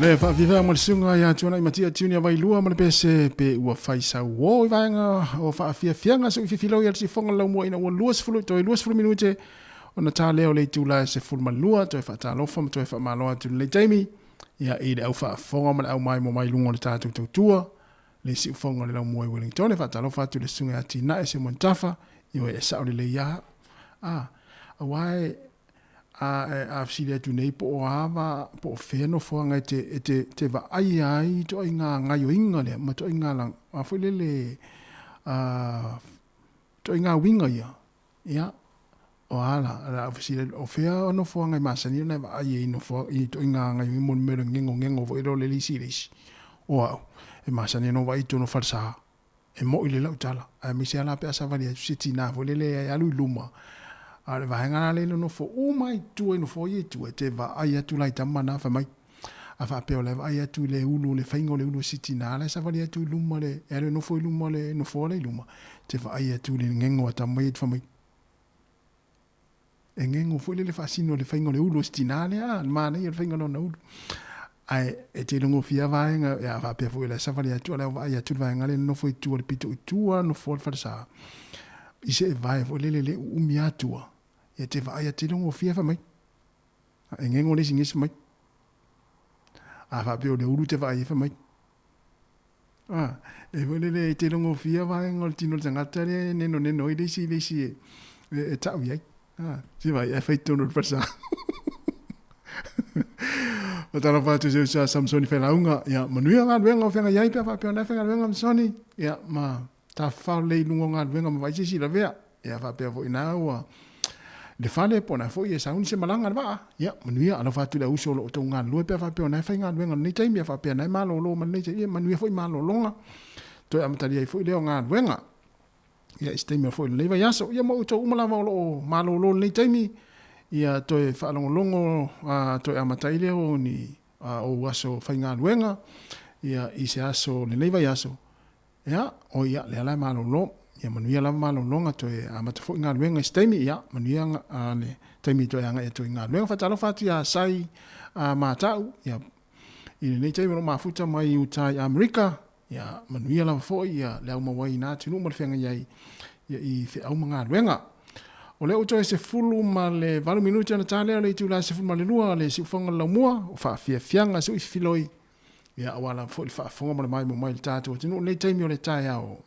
Le faafiafia ma le susuga ia Tuanai Matia Junior Vailua ma le pese pe ua fai sauō i vaega o faafiafiaga se ui fifiloi a le sifoga le laumua ina ua 20 toe 20 minute ona ta lea o le itula e 12 toe faatalofa ma toe faamalo atu i lenei taimi ia i le au faafofoga ma le au maimoa mai luga o le tatou tautua le siufoga o le laumua i Wellington. E faatalofa atu i le susuga ia Atinae Simon Tafa, ioe e sao lelei a a aua e a e a fesili atu nei po o a va po o fea nofoaga e te e te te vaaia ai i toaiga gaioiga lea ma toaiga la a foi lele a toaiga uiga ia ia o a la la au fesili atu o fea o nofoaga e masani ona e vaai ai i nofoa i toaiga gaioiga mo le mea o le gegogego foi lea o le isi i le isi o au e masani ona ou vaai i totonu o falesa E moʻi le lau tala, aemaise lava la pe a savali atu se tinā foi lele e alu i luma, a o le vaega la lea e nonofo uma ai i tua i nofoa ia i tua, e te vaai atu la i tama na fai mai. A faapea o la e vaai atu i le ulu, le faiga o le ulu o si tinā la e savali atu i luma le, e alu e nofo i luma o le nofoa la i luma, e te vaai atu i le gego a tama ia fai mai. E gego foi lele faasino le faiga o le ulu o si tinā lea, a, le manaia o le faiga o lona ulu. Ae e te logofia vaega, ia faapea foi o la e savali atu, a o la e vaai atu le vaega lea e nonofo i tua i le pito i tua, nofoa le falesa, i se vae foi lele le uumi atua, ia te vaai atu, te logofia fai mai. E gego le isi gesi mai. A faapea o le ulu te vaai ai fai mai. A, e foi lele e te logofia vaega o le tino o le tagata lea e nenoneno ai le isi i le isi e, e, e tau i ai. A, se vai, e fai tonu o le falesa. Faatalofa atu i si uso a Samsoni Failauga. Ia, manuia galuega o feagai ai pe a faapea o lena e faigaluega Samsoni. Ia, ma tafafao lelei i luga o galuega ma vaai se isi lavea. Ia, faapea foi ina ua le fale po o na foi e sauni se malaga le vaa. Ia, manuia, alofa atu i le auuso o lo o outou galulue pe a faapea o na e faigaluega i lenei taimi, ia faapea na e malolo ma lenei taimi. Ia, manuia foi malologa. Toe amatalia ai foi lea o galuega. Ia, i se taimi foi o lenei vaiaso. Ia, ma outou uma lava o lo o malolo i lenei taimi, ia toe faalogologo, a, toe amata ai lea o ni a, ou aso faigaluega, ia, i se aso o lenei vaiaso. Ia, o ia, lea la e malolo. Ia manuia lava malologa, toe amata foi galuega i se taimi, ia, manuia a, le taimi toe agai atu ai i galuega. Faatalofa atu ia Sai a, Matau, ia, i lenei taimi o lo o mafuta mai i uta i Amerika, Ia manuia lava foi ia le aumau ai i na atunuu ma le feagai ai ia i feau ma galuega. O lea ua toe 18 minute ona ta lea o le itula e 12 le siufofoga o le laumua o faafiafiaga sui fifiloi ia aua lava foi le faafofoga ma le maimoa mai i le tatou atunuu i lenei taimi o le taeao.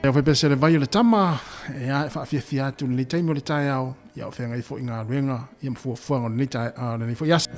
E fai pese le vai o le tama, e a e faafiafia atu lenei taimi o le taeao, ia o feagai foi galuega, ia ma fuafuaga o lenei taeao, lenei foi aso.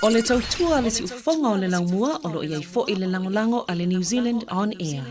O le tautua a le siufofoga o le laumua o lo o i ai foi le lagolago a le New Zealand On Air.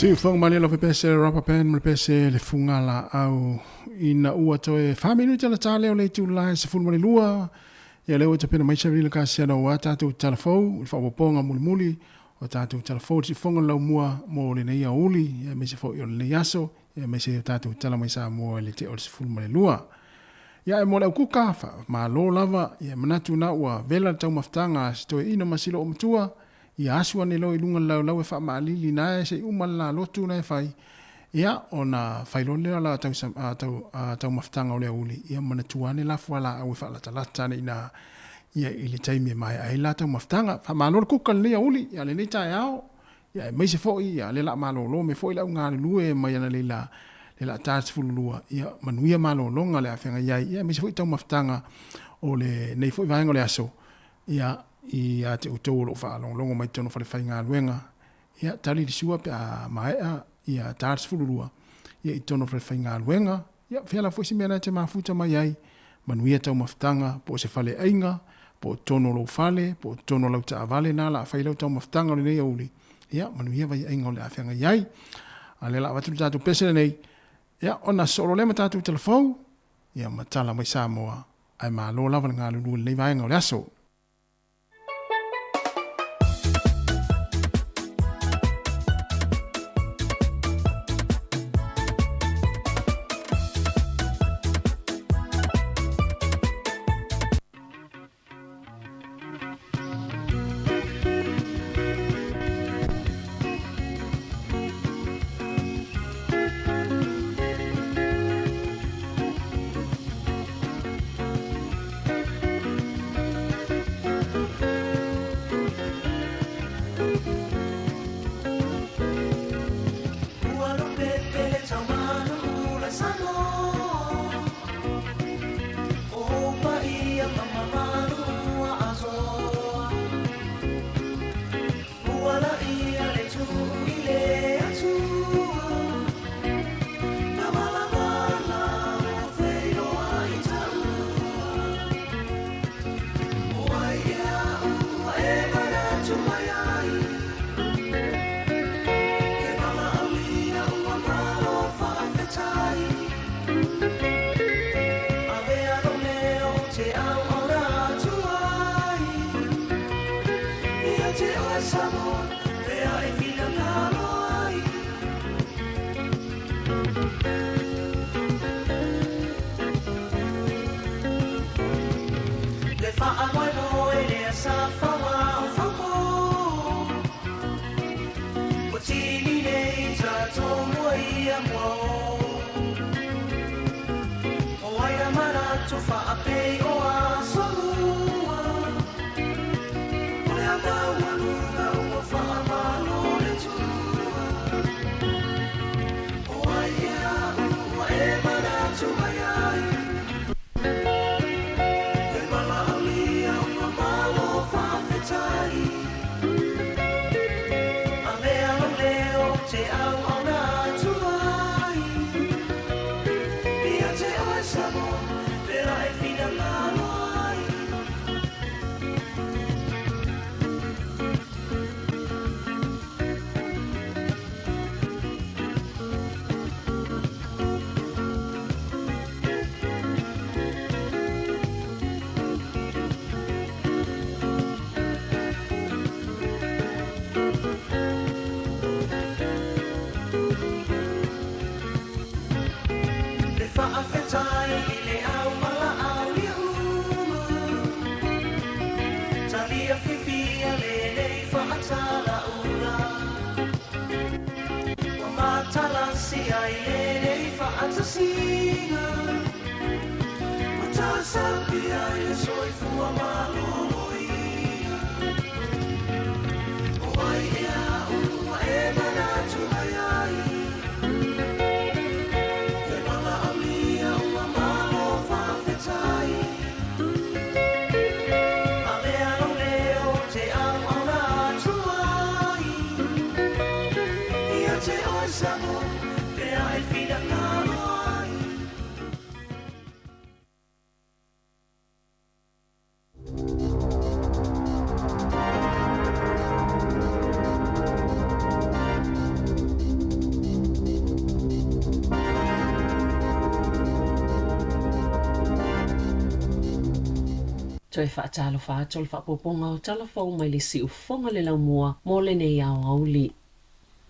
Siufoga malie lau pese rubber band ma le pese le fugalaau ina ua toe fa minute la ta lea o le itula e 12. Ia lea ua tapena mai Cheryl Kasiano aua tatou tala fou i le faaopoopoga mulimuli o tatou tala fou i le siufoga o le laumua mo lenei aoauli aemaise foi o lenei aso aemaise o tatou tala mai Samoa i le tea o le 12. Ia ae mo le aukuka, faamalo lava, ia manatu na ua vela le taumafataga a si toeaina ma si loomatua, ia asu ane loa i luga le laulau e faamaalili na e se i uma le lalotu na e fai, ia ona fai loa lea o la tau, tau, taumafataga o le aoauli, ia manatua ane la fualaau e faalatalata ane i ina ia i le taimi e maea ai la taumafataga. Faamalo le kuka i lenei aoauli, ia lenei taeao. Ia aemaise foi ia le la malolo me foi le au galulue mai ana le la le la ta 12 ia manuia malologa le afeagai ai ia aemaise foi taumafataga o le nei foi vaega o le aso ia ia te outou o lo o faalogologo mai totonu o falefaigaluega ia tali le sua pe a maea ia ta 12 ia i totonu o falefaigaluega Ia, fea la foi se mea na e te mafuta mai ai, manuia taumafataga, po o se faleaiga, po o totonu o lou fale, po o totonu o lau taavale na la fai lau taumafataga o lenei aoauli, ia, manuia vaiaiga o le a feagai ai. A lea la avatu le tatou pese lenei, ia, ona sosoo loa lea ma tatou talafou, ia, ma tala mai Samoa, ae malo lava le galulue i lenei vaega o le aso. Toe faatalofa atu o le faaopoopoga o tala fou mai le siufofoga o le laumua mo lenei aoauli.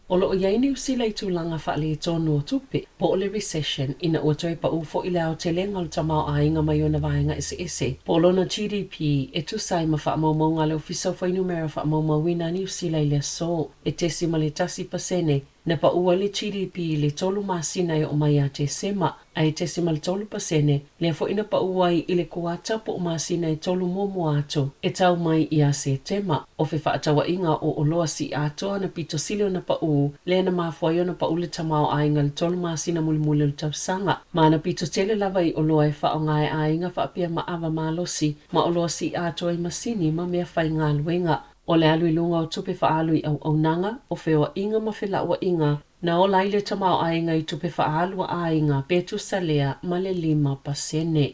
O lo o i ai Niu Sila i tulaga faaletonu o tupe, po o le recession, ina ua toe pau foi le aotelega o le tamaoaiga mai ona vaega eseese, po o lona GDP, e tusa ai ma faamaumauga a le Ofisa o Fuainumera Faamaumauina a Niu Sila i le aso, e 0.1% na pau ai le GDP i le tolu masina e oo mai ia Tesema, a e 0.3% lea foi na pau ai i le kuata po o masina e tolu muamua atu e tau mai ia Setema. O fefaatauaiga o oloa sii atoa na pito sili ona pau lea na mafua ai ona pau le tamaoaiga i le tolu masina mulimuli o le tausaga, ma na pito tele lava i oloa e faaaoga e aiga faapea ma ava malosi ma oloa sii atoa i masini ma mea faigaluega. O le alu i luga o tupe faaalu i auaunaga, o feoaiga ma felauaiga, Na ola ai le tamaoaiga i tupe faaalu a aiga pe tusa lea ma le 5%.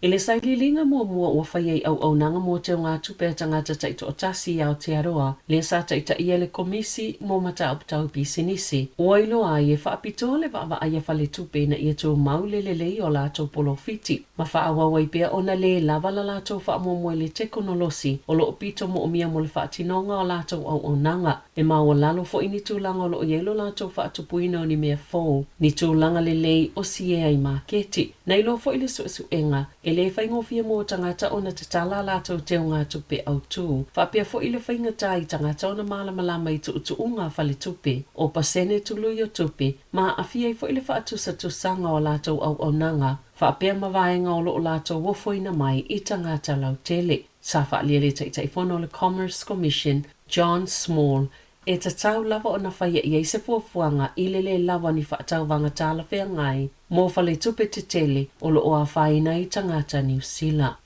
I le sailiiliga muamua ua faia i auaunaga mo teugatupe a tagata taitoatasi i Aotearoa, lea sa taitaia e le Komisi mo Mataupu Tau Pisinisi, ua iloa ai e faapitoa le vaavaai a faletupe ina ia tumau le lelei o latou polofiti ma faaauau ai pea ona lē lava la latou faamoemoe i le tekonolosi o lo o pito moomia mo le faatinoga o latou auaunaga. E maualalo foi ni tulaga o lo o i ai lo latou faatupuina o ni mea fou, ni tulaga lelei o siea i maketi. Na iloa foi le suesuega, e le faigofie mo tagata ona tatala a latou teugatupe autū, faapea foi le faigata i tagata ona malamalama i tuutuuga a faletupe, o pasene tului o tupe, ma aafia ai foi le faatusatusaga o a latou auaunaga, faapea ma vaega o lo o latou ofoina mai i tagata lautele. Sa faaalia le Taitaifono o le Commerce Commission, John Small, e tatau lava ona faia i ai se fuafuaga i le lē lava o ni faatauvaga talafeagai mo faletupe tetele o lo o afaina ai tagata Niu Sila.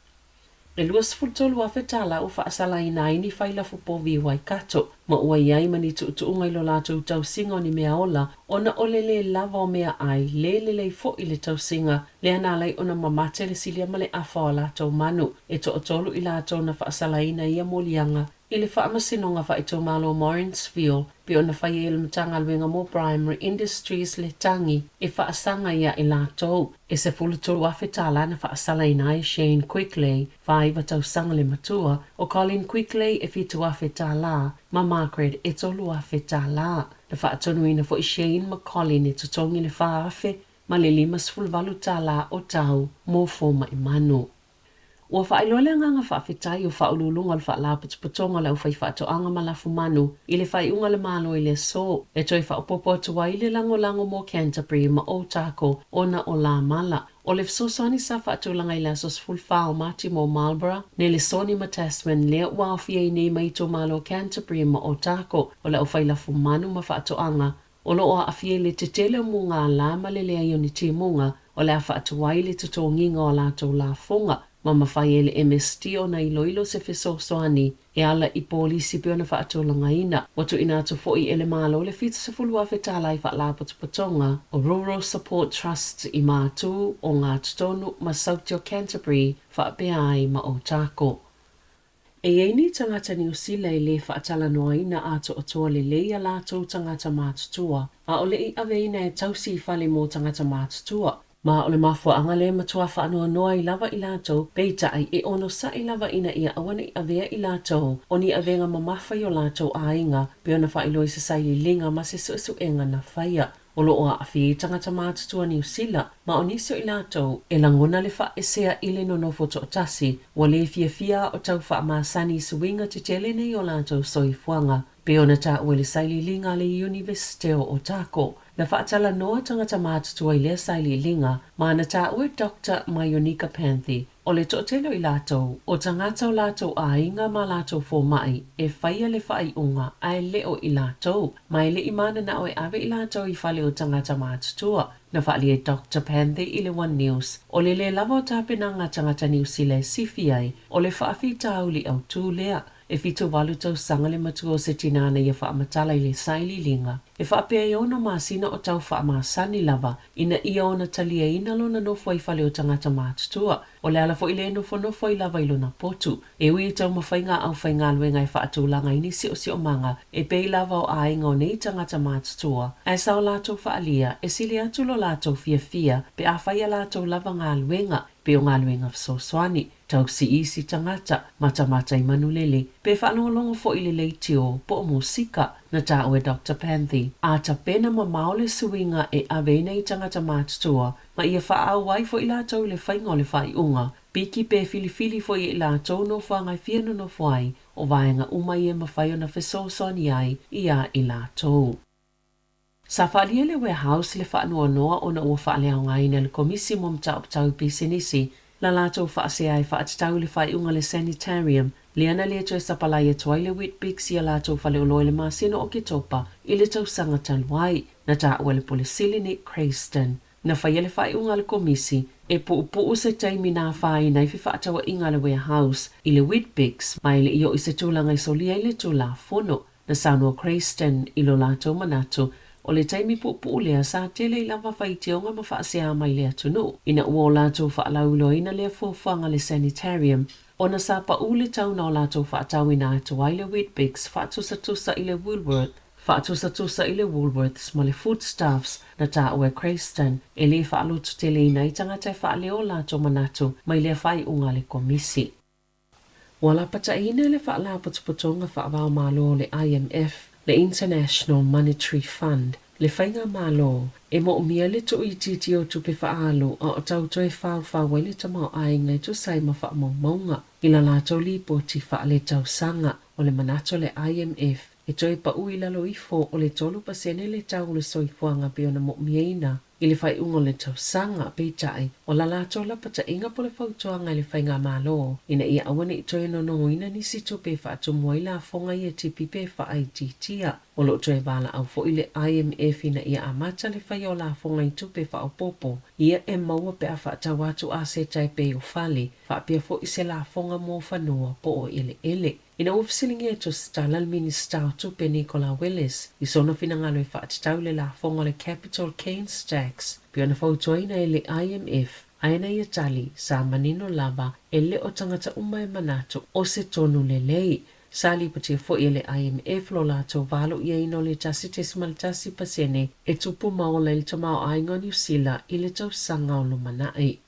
E $23,000 tala ua faasalaina ai ni faila povi i Waikato, ma ua i ai ma ni tuutuuga i lo latou tausiga o ni meaola ona o le lē lava o meaai, lē lelei foi le tausiga, lea na ala ai ona mamate le silia ma le afa o a latou manu. E toatolu i latou na faasalaina i ia moliaga i le Faamasinoga Faaitumalo o Morrinsville, pei ona faia e le Matagaluega mo Primary Industries le tagi e faasaga iā i latou. E $13,000 tala na faasalaina ai Shane Quigley, 49 tausaga le matua, o Colin Quigley e $7,000 tala, ma Margaret e $3,000 tala. Na faatonuina foi Shane ma Colin e totogi le $4,058 tala o tau mo fomai manu. Ua faailoa le agaga faafetai o Faauluuluga o le Faalapotopotoga o le Aufaifaatoaga ma Lafumanu i le faaiuga a le Malo i le aso e toe faaopoopo atu ai le lagolago mo Canterbury ma Otago ona o Lamala. O le fesoasoani sa faatulaga i le aso 14 o Mati mo Marlborough, Nelesoni ma Tasman lea ua aofia ai nei ma itumalo o Canterbury ma Otago o le aufai lafumanu ma faatoaga o lo o aafia i le tetele o mugala ma le leai o ni timuga o le a faatuai le totogiga o a latou lafoga ma mafai ai le MSD ona iloilo se fesoasoani e ala i polisi pei ona faatulagaina. Ua tuuina atu foi e le Malo le $70,000 tala i Faalapotopotoga o Rural Support Trusts i Mātū, o Ngātutonu ma Sauti o Canterbury faapea ai ma Otago. E i ai ni tagata Niu Sila e lē faatalanoaina atoatoa lelei a latou tagata matutua, ʻaʻole i aveina e tausi i fale mo tagata matutua, ma o le mafuaaga lea e matua faanoanoa ai lava i latou, peitai, e onosai lava ina ia aua ne i avea i latou o ni avega mamafa i o latou aiga, pei ona faailoa i se sailiiliga ma se suesuega na faia. O lo o aafia ai tagata matutua Niu Sila, ma o nisi o i latou e lagona le faaesea i le nonofo toatasi, ua lē fiafia a o tau faamasani i suiga tetele nei o latou soifuaga, pei ona taua i le sailiiliga a le Iunivesite o Otago. Na faatalanoa tagata matutua i lea sailiiliga, ma na taua e Doctor Mayonika Panthy, O le toatele o i latou, o tagata o latou aiga ma latou fomai e faia le faaiuga ae le o i latou, ma e le i mananao e ave i latou i fale o tagata matutua. Na faaali e Doctor Panthy i le One News, o le lē lava o tapenaga a tagata Niu Sila e sifi ai, o le faafitauli autū lea. E 78 tausaga le matua o se tinā na ia faamatala i le sailiiliga, e faapea e ono masina o tau faamasani lava ina ia ona taliaina lona nofo ai fale o tagata matutua. O le ala foi lea e nofonofo ai lava i lona potu. E ui i taumafaiga a aufaigaluega e faatulaga i ni siosiomaga e pei lava o aiga o nei tagata matutua, ae sa o latou faaalia e sili atu lo latou fiafia pe afai a latou lava galuega pei o galuega fesoasoani, tausi i isi tagata, matamata i manulele, pe faalogologo foi i le leitio po o musika. Na taua e Doctor Panthy, a tapena mamao le suiga e ave ai nei tagata matutua ma ia faaauau ai foi latou i le faiga o le faaiuga, piki pe filifili foi e i latou nofoaga e fia nonofo ai, o vaega uma ia e mafai ona fesoasoani ai iā i latou. Sa faaalia e le Warehouse le faanoanoa ona ua faaleaogaina e le Komisi mo Mataupu Tau i Pisinisi la latou faasea e faatatau i le faaiuga a le Sanitarium lea na le toe sapalai atu ai le Weet-Bix i a latou faleoloa i le masina o Oketopa i le tausaga talu ai. Na taua e le Pule Sili Nick Crayston Na faia le faaiuga a le Komisi e puupuu se taimi na afaina ai fefaatauaiga a le Warehouse i le Weet-Bix ma e le i oo i se tulaga e solia ai le Tulafono. Na saunoa Crayston i lo latou manatu o le taimi puupuu lea sa tele i lava faitioga ma faasea mai le atunuu ina ua o latou faalauiloaina lea fuafuaga a le Sanitarium ona sa pau le tau na o latou faatauina atu ai le Weet-Bix faatusatusa i le Woolworth Faatusatusa i le Woolworths ma le Foodstuffs na taua e Crayston, e le faalototeleina ai tagata e faaleo o latou manatu mai lea faaiuga a le Komisi. Ua lapataiina e le Faalapotopotoga Faavaomalo o le IMF, le International Monetary Fund, le Faigamalo e moomia le tuuitiiti o tupe faaalu a o tau toe faofao ai le tamaoaiga e tusa ai ma faamaumauga i la latou lipoti faaletausaga. O le manatu o le IMF, e toe pau i lalo ifo o le 3% le tau o le soifuaga pei ona moomiaina i le faaiuga o le tausaga, peitai, o la latou lapataiga po o le fautuaga i le Faigamalo ina ia aua ne i toe nonoina nisi tupe e faatumu ai lafoga ia tipi pe faaitiitia. O lo o toe valaau foi le IMF ina ia amata le faia o lafoga i tupe faaopoopo ia e maua pe a faatau atu aseta e pei o fale, faapea foi se lafoga mo fanua po o eleele. Ina ua fesiligia e Tusitala le Minisita o Tupe Nicola Willis i sona finagalo e faatatau i le lafoga o le Capital Gains Tax pei ona fautuaina e le IMF, ae na ia tali, sa manino lava e le o tagata uma e manatu o se tonu lelei. Sa lipotia foi e le IMF lo latou valoiaina o le 1.1% e tupu ma ola i le tamaoaiga o Niu Sila i le tausaga o lumanai.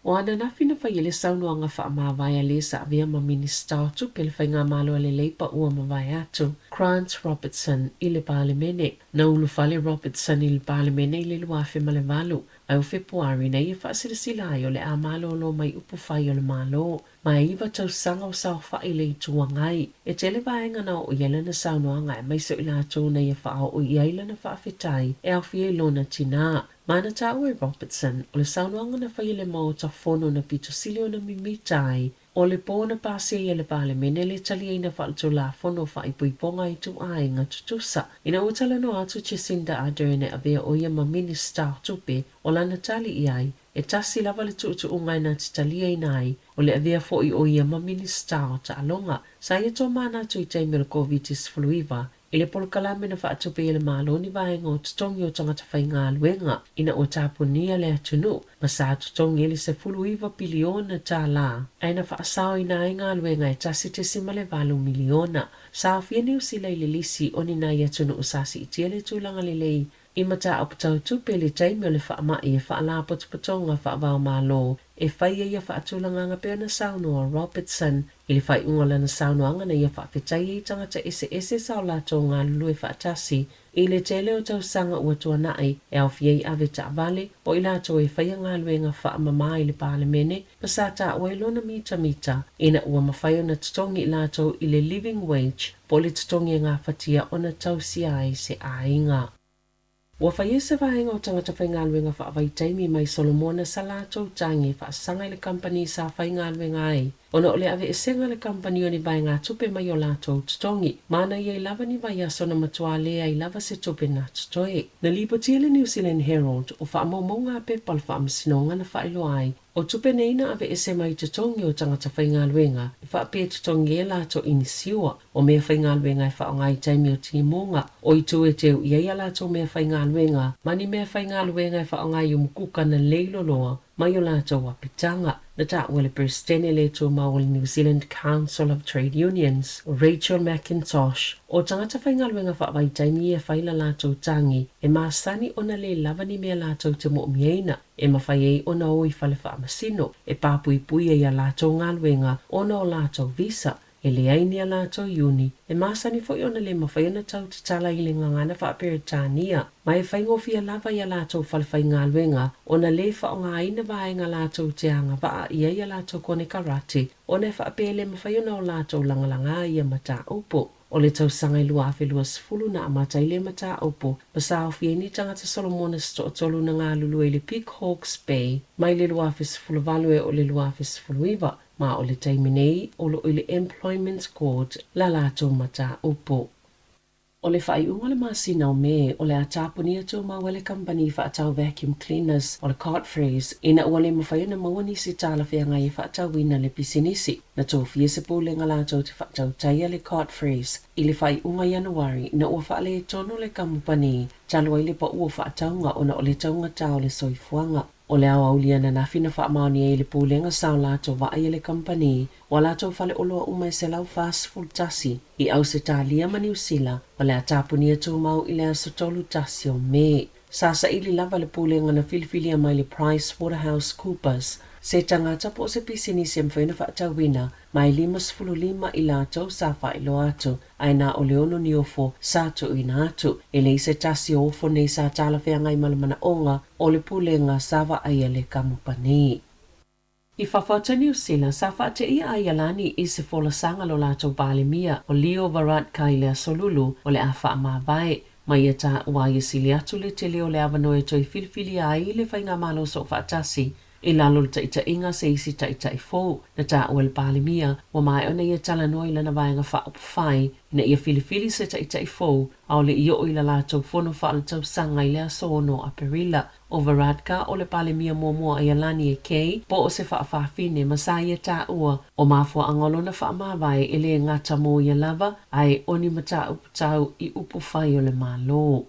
O ananafi na fai ai le saunoaga faamavae a le sa avea ma Minisita o Tupe le Faigamalo a le Leipa ua mavae atu, Grant Robertson, i le Palemene. Na ulufale Robertson i le Palemene i le 2008, ae o Fepuari na ia faasilasila ai o le a malolo mai upufai o le Malo. Ma e iva tausaga o saofai i le Itu Agai. E tele vaega na oo i ai lana saunoaga aemaise o i latou na ia faaoo i ai lana faafetai e aofia i lona tinā. Ma na taua e Robertson, o le saunoaga na faia i le Maota Fono na pito sili ona mimita ai, o le pō na pasia ai e le Palemene le taliaina faaletulafono o faaipoipoga i ituaiga tutusa. Ina ua talanoa atu Jacinda Ardern e avea ʻo ia ma Minista o Tupe, o lana tali i ai, e tasi lava le tuutuuga e na te taliaina ai, o le avea foi o ia ma Minista o Taaloga. Sa ia tomanatu i taimi o le Koviti-19, I le polokalame na faatupe ai e le Malo ni vaega o totogi o tagata faigaluega ina ua tapunia le atunuu ma sa totogi ai le $19 piliona tālā ae na faasaoina ai galuega e 1.8 miliona. Sa aofia Niu Sila i le lisi o ni nai atunuu sa siitia le tulaga lelei i mataupu tau tupe i le taimi o le faamai e faalapotopotoga faava-o-Malo e fai ai ia faatulagaga pei ona saunoa Robertson i le faaiuga o lana saunoaga na ia faafetai ai i tagata eseese sa o latou galulue faatasi i le tele o tausaga ua tuanai e aofia ai ave taavale o i latou e faia galuega faamama i le Palemene ma sa taua ai lona mitamita ina ua mafai ona totogi i latou i le living wage po o le totogi e gafatia ona tausia ai se aiga. Ua fai ai se vaega o tagata faigaluega faavaitaimi mai Solomona sa latou tagi e faasaga i le kamupani sa faigaluega ai, ona o le aveesega a le kamupani o ni vaegatupe mai o latou totogi, ma na i ai lava ni vaiaso na matua leai lava se tupe na totoe. Na lipotia le New Zealand Herald o faamaumauga a pepa o le faamasinoga na faailoa ai O tupe nei na aveese mai totogi o tagata faigaluega e faapea e totogi ai a latou inisiua o mea faigaluega e faaaoga i taimi o timuga, o itu e teu i ai a latou mea faigaluega ma ni mea faigaluega e faaaoga i umukuka na lei loloa. mai o latou apitaga. Na taua e le Peresetene le Tumau o le New Zealand Council of Trade Unions, o Rachel Mackintosh, o tagata faigaluega faavaitaimi ia e fai la latou tagi e masani ona le lava ni mea latou te moomiaina e mafai ai ona o i fale faamasino e papuipui ai a latou galuega ona o latou visa E leai ni a latou iuni, e masani foi ona le mafai ona tau tatala i le gagana faa-Peretania, ma e faigofie lava i a latou falefaigaluega ona le faaaogaina vaega latou te agavaa i ai a latou konekarate ona e faapea e le mafai ona o latou lagalagā ia mataupu. O le tausaga i 2020 na amata ai lea mataupu ma saofia ai ni tagata Solomona se toatolu na galulue i le Big Hawke's Bay mai le 2018 e oo i le 2019. Ma o le taimi nei, o lo o i le Employment Court la latou mataupu. O le faaiuga o le masina o Me, o le a tapunia tumau ai le kamupani faatau vacuum cleaners o le Godfreys ina ua le mafai ona maua nisi talafeagai e faatauina le pisinisi. Na tofia se pulega latou te faatautaia le Godfreys i le faaiuga Ianuari ina ua faaletonu le kamupani talu ai le pau o faatauga ona o le taugata o le soifuaga. O le aoauli ananafi na faamaonia ai e le Pulega sa o latou vaai a le kamupani o a latou faleoloa uma e 141 i Ausetalia ma Niu Sila o le a tapunia tumau i le aso 31 o Me. Sa saili lava le Pulega na filifilia mai le Price Waterhouse Coopers se tagata po o se pisinisi e mafai ona faatauina ma e 55 i latou sa faailoa atu ae na o le ono ni ofo sa tuuina atu. E leai se tasi o ofo nei sa talafeagai ma le manaoga o le pulega sa vaaia le kamupani. I fafo atu o Niu Sila, sa faateia ai Alani i se folasaga lo latou Palemia o Leo Varadkar i le Aso Lulu o le a faamavae. Ma ia taua ai e sili atu le tele o le avanoa e toe filifilia ai le Faigamalo Soofaatasi I lalo o le taitaiga a se isi taitai fou, na taua e le Palemia, ua maea ona ia talanoa i lana Vaega Faaupufai ina ia filifili se taitai fou, ʻaʻole i oo i la latou fono faaletausaga i le aso 6 o Aperila. ʻO Varadkar o le Palemia muamua a Ialani e Kay, po o se faafafine ma sa ia taua, o mafuaaga o lona faamavae e le gata mo ia lava, ae o ni mataupu tau i upufai o le Malo.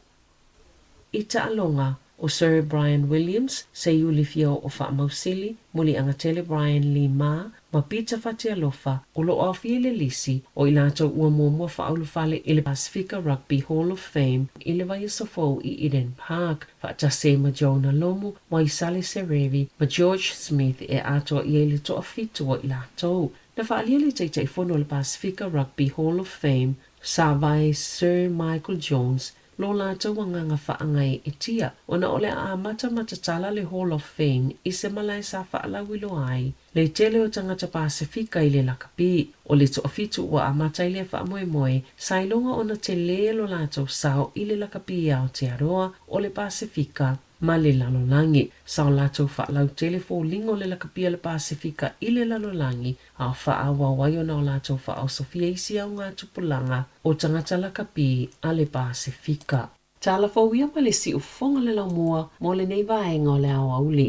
I taaloga, ʻo Sir Bryan Williams, Seiuli Fia o Faamausili, Muliagatele Brian Lee Ma, ma Peter Fatialofa, o lo o aofia i le lisi o i latou ua muamua faaulufale i le Pasifika Rugby Hall of Fame i le vaiaso fou i Eden Park, faatasi ai ma Jonah Lomu, Waisale Serevi ma George Smith e atoa i ai le toafitu o i latou. Na faaalia le Taitaifono o le Pasifika Rugby Hall of Fame, Sa Vae Sir Michael Jones, lo latou agaga faaagai e tia, ona o le a amata ma tatala le Hall of Fame i se malae sa faalauiloa ai le tele o tagata Pasefika i le lakapi. O le toafitu ua amata ai lea faamoemoe, sa iloga ona tele lo latou sao i le lakapi i Aotearoa o le Pasefika ma le lalolagi. Sa o latou faalautele foliga o le lakapi a le Pasefika i le lalolagi, a o faaauau ai ona o latou faaosofia isi augatupulaga o tagata lakapi a le Pasefika. Tala fou ia ma le siufofoga le laumua mo lenei vaega o le aoauli.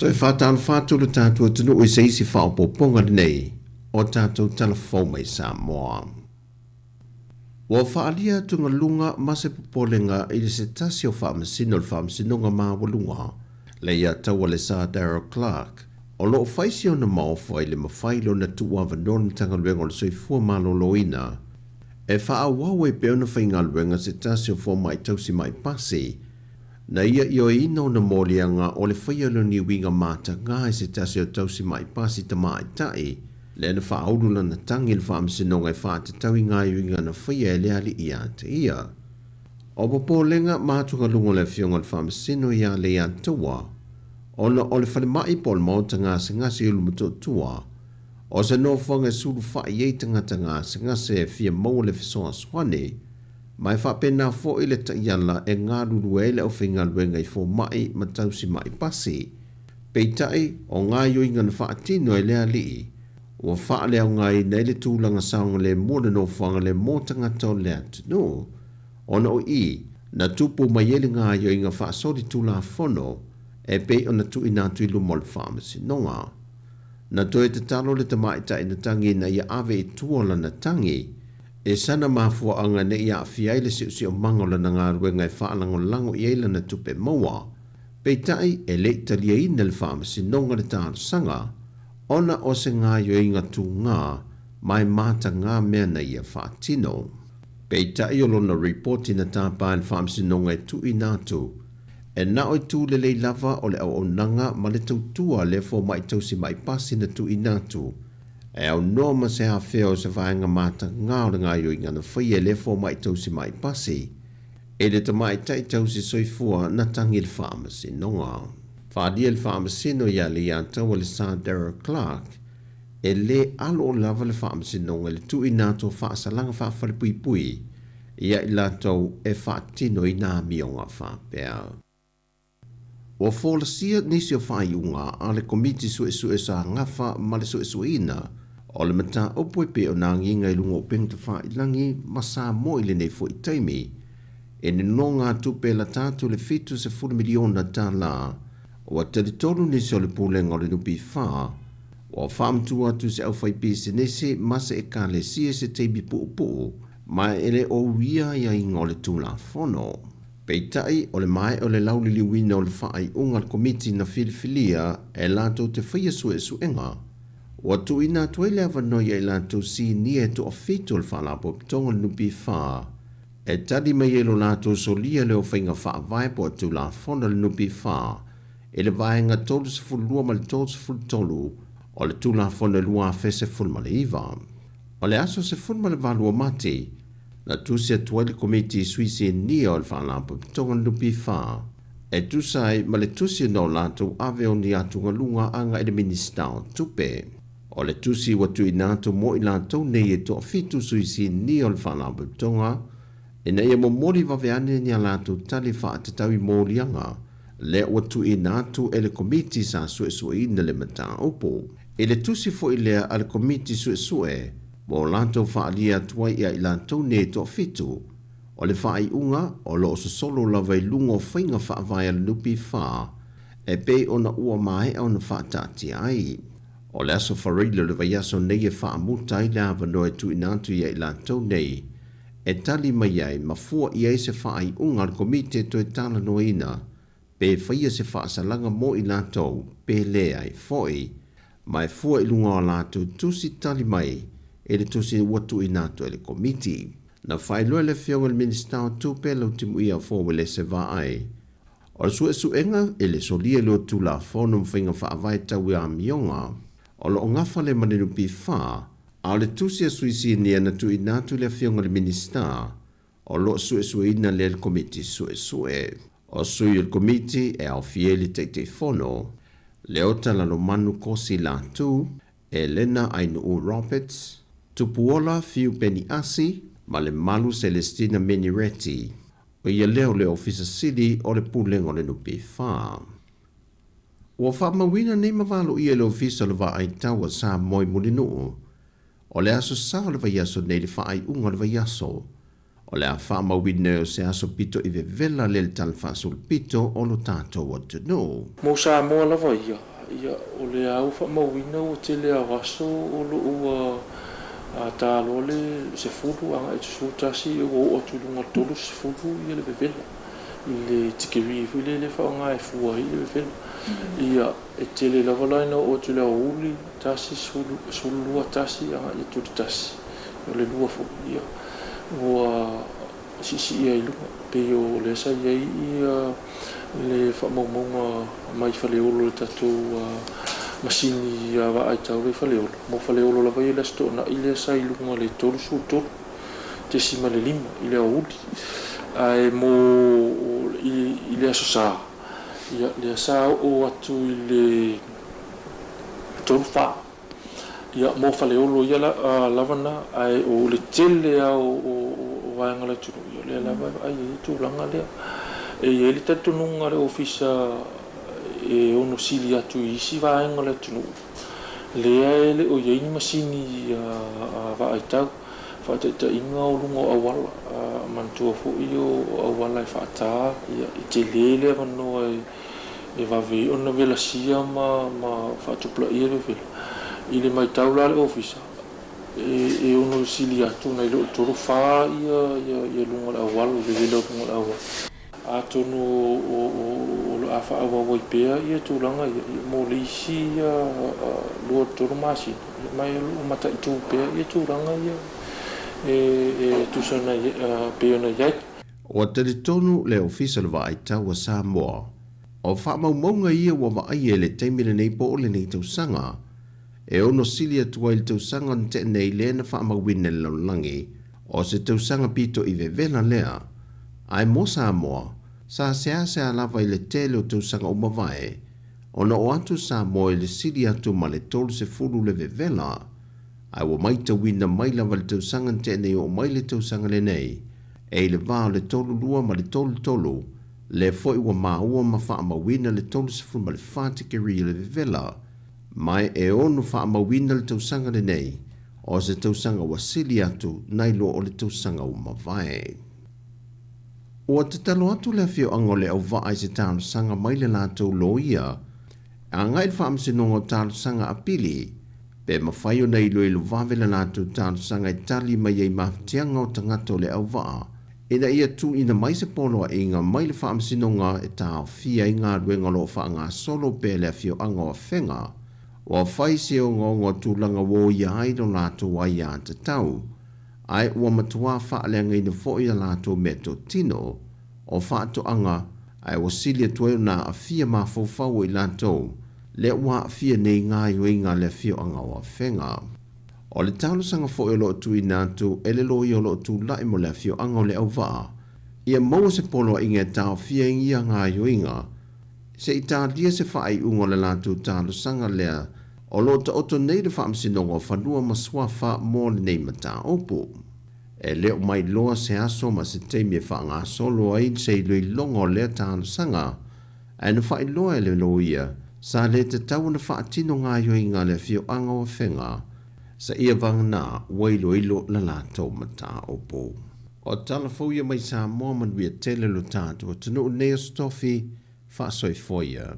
Toe whātālfa atu le tātou atunuu i se isi faaopoopoga lenei o tatou tala fou mai Samoa. Ua faaalia atugaluga ma se popolega i le se tasi o Faamasino o le Faamasinoga Maualuga le ia taua le Sir Darrell Clarke o lo o fai si ona maofa i le mafai lona tuuavanoa le Matagaluega o le Soifua Maloloina e faaauau ai pea ona faigaluega se tasi o fomai tausi mai pasi na ia ioeina ona moliaga o le faia o ni uiga matagā i se tasi o tausi mai pasi tamaitai lea na faaulu lana tagi i le Faamasinoga e faatatau i gaoioiga na faia e le alii ia te ia. O popolega ma atugaluga o le Afioga i le Faamasino iā Leiataua ona o le falemai po o le maota gasegase i Ulumotootua o se nofoaga e sulufa'i ai tagata gasegase e fia maua le fesoasoani ma e faapena foi le taiala e galulue ai le aufaigaluega i foma'i ma tausi ma'i pasi. Peitai, o gaoioiga na faatino e le alii, ua faaleaogaina ai le tulaga saogalemu o le nofoaga le mo tagata o le atunuu, ona o i na tupu mai ai le gaoioiga faasolitulafono e pei ona tuuina atu i luma o le Faamasinoga. Na toe tatalo le tamaitai na tagi ina ia ave i tua lana tagi, e sana mafuaaga ne i aafia ai le siosiomaga o lana galuega e faalagolago i ai lana tupe maua. Peitai, e le i taliaina e le Faamasinoga le talosaga, ona o se gaoioiga tugā ma e matagā mea na ia faatino. Peitai o lona ripoti na tapa e le Faamasinoga e tuuina atu, e na o itu lelei lava o le auaunaga ma le tautua a lea fomai tausi ma'i pasi na tuuina atu, e aunoa ma se afea o se vaega matagā o le gaoioiga na faia e lea fomai tausi ma'i pasi e le tamaitai tausi soifua na tagi i le Faamasinoga. Faaalia e le Faamasino ia Leiataua le Sir Darrell Clarke, e lē alo lava le Faamasinoga i le tuuina atu o faasalaga faafalepuipui ia i latou e faatinoina amioga faapea. Ua folasia nisi o faaiuga a le Komiti Suesue sa gafa ma le suesueina o le mataupu e pei ona agiga i luga o upega tafailagi ma Samoa i lenei foi taimi e nonogatupe e lata atu i le $70 miliona tala. Ua talitonu nisi o le Pulega o le NPF ua faamatuu atu i se aufaipisinisi ma se ekalesia i se taimi puupuu ma e le o uia aiaiga o le Tulafono. Peitai, o le maea o le lauliliuina o le faaiuga a le Komiti na filifilia e latou te faia suesuega, ua tuuina atu ai le avanoa ia i latou sinia e toafitu o le Faalapotopotoga o le NPF e tali mai ai lo latou solia lea o faiga faavae po o Tulafono a le NPF i le Vaega 32 ma le 33 o le Tulafono 2019. O le aso 18 o Mati, na tusi atu ai le Komiti i sui sinia o le Faalapotopotoga o le NPF e tusa ai ma le tusi na o latou ave o ni atugaluga agai i le Minisita o Tupe. O le tusi ua tuuina atu mo i latou nei e toafitu sui sinia o le Faalapotopotoga ina ia momoli vave ane ni a latou tali faatatau i moliaga lea ua tuuina atu e le Komiti sa suesueina le mataupu. I le tusi foi lea a le Komiti Suesue mo latou faaalia atu ai ia i latou nei e toafitu, o le faaiuga o lo o sosolo lava i luga o faiga faavae a le NPF e pei ona ua maea ona faataatia ai. O le aso Faraile o le vaiaso nei e faamuta ai le avanoa e tuuina atu ia i latou nei e tali mai ai ma fua i ai se faaiuga a le Komiti e toe talanoaina pe faia se faasalaga mo i latou pe leai foi, ma e fua i luga o a latou tusi tali mai i le tusi ua tuuina atu e le Komiti. Na faailoa e le Afioga i le Minisita o Tupe, Lautimuia Fouelese Vaai, o le suesuega e le solia i lua Tulafono ma faiga faavae tau i amioga o lo o gafa le ma le NPF, a o le tusi a Sui Sinia na tuuina atu i le Afioga i le Minisita o lo o suesueina lea e le Komiti Suesue. O sui o le Komiti e aofia ai le Taitaifono, Leota Lalomanu Kosi Latu, Elena Ainuu Roberts, Tupuola Fiu Peni Asi ma le Malu Celestina Menireti, o ia lea o le Ofisa Sili o le Pulega o le NPF. Ua faamauina nei ma valoia e le Ofisa o le Vaai Tau a Samoa i Mulinuu, o le aso Sa o le vaiaso nei le faaiuga o le vaiaso. O le a faamauina o se aso pito i vevela lea le tala faasolopito o lo tatou atunuu. Mo Samoa lava ia, ia o le a ua faamauina ua tele a o aso o lo o ua ta loa le 10 agai i le 11 ua oo atu i luga o le 30 ia le vevela i le tikeri foi lea e faaaoga e fua ai le vevela. Ia e tele lava la ina oo atu i le aoauli 1, 12, 1 agai atu i le 1, o le 2 foi, ia, ua siisii ai i luga. Pei o lea sa i ai ia le faamaumauga mai Faleolo i le tatou masini vaai tau lea i Faleolo. Mo Faleolo lava ia le Aso Toonai lea sa i luga o le 33.5 i le aoauli. Ae mo i le Aso Sa, ia, lea sa oo atu i le 34. Ia, mo Faleolo ia lava na, ae o le tele lava o vaega o le atunuu, ia o lea lava e vaai ai le tulaga lea. E i ai le talitonuga a le Ofisa e ono sili atu i isi vaega o le atunuu, Lea e le o i ai ni masini vaai tau, faataitaiga o luga o auala, manatua foi o auala e faata, ia, e tele le avanoa e vave ai ona velasia ma faatupulaia le vevela. I le matau la a le Ofisa, e ono sili atu nai lo le tolu fa ia luga o le auala, le vevela o luga o le auala. Atonu o le a faaauau ai pea ia tulaga ia mo le isi 2 i le 3 masina, ma o lo o mataitu pea ia tulaga ia e tusa ona pei ona i ai. Ua talitonu le Ofisa o le Vaai Tau a Samoa, o faamaumauga ia ua vaaia i le taimi lenei po o lenei tausaga, e ono sili atu ai le tausaga na tea nei lea na faamauina e le lalolagi, o se tausaga pito i vevela lea. Ae mo Samoa, sa seasea lava i le tele o tausaga ua mavae, ona oo atu Samoa i le sili atu ma le 30 le vevela, ae ua maitauina mai lava i le tausaga na tea nei oo mai le tausaga lenei, e i le va o le 32 ma le 33, lea foi ua maua ma faamauina le 34 tikeri o le vevela, ma e ono faamauina le tausaga lenei, o se tausaga ua sili atu nai lo o le tausaga ua mavae. Ua tatalo atu le afioaga o Leauvaa i se talosaga mai le latou loia e agai i le Faamasinoga o Talosaga Apili pe mafai ona iloilo vave le latou talosaga e tali mai ai mafatiaga o tagata o Leauvaa ina ia tuuina mai se poloaiga mai le Faamasinoga e taofia ai galuega o lo o faagasolo pea i le afioaga o Afega. Ua fai se ogaoga o tulaga ua oia ai lo latou aiatatau, ae ua matuā faaleagaina foi a latou meatotino o faatoaga, ae ua sili atu ai ona aafia mafaufau o i latou lea ua aafia nei gaoioiga a le afioaga o Afega. O le talosaga foi o lo o tuuina atu e le loia o lo o tulai mo le afioaga o Leauvaa, ia maua se poloaiga e taofia ai ia gaoioiga, se i talia se faaiuga o le latou talosaga lea o lo o taoto nei le Faamasinoga o Fanua ma Suafa mo lenei mataupu. E le o mailoa se aso ma se taimi e faagasolo ai se iloiloga o lea talosaga, ae na faailoa e le loia, sa le tatau ona faatino gaoioiga a le afioaga o Afega, seia vagana ua iloilo la latou mataupu. O tala fou ia mai Samoa manuia tele lo tatou atunuu nei o se tofi faasoifua ia.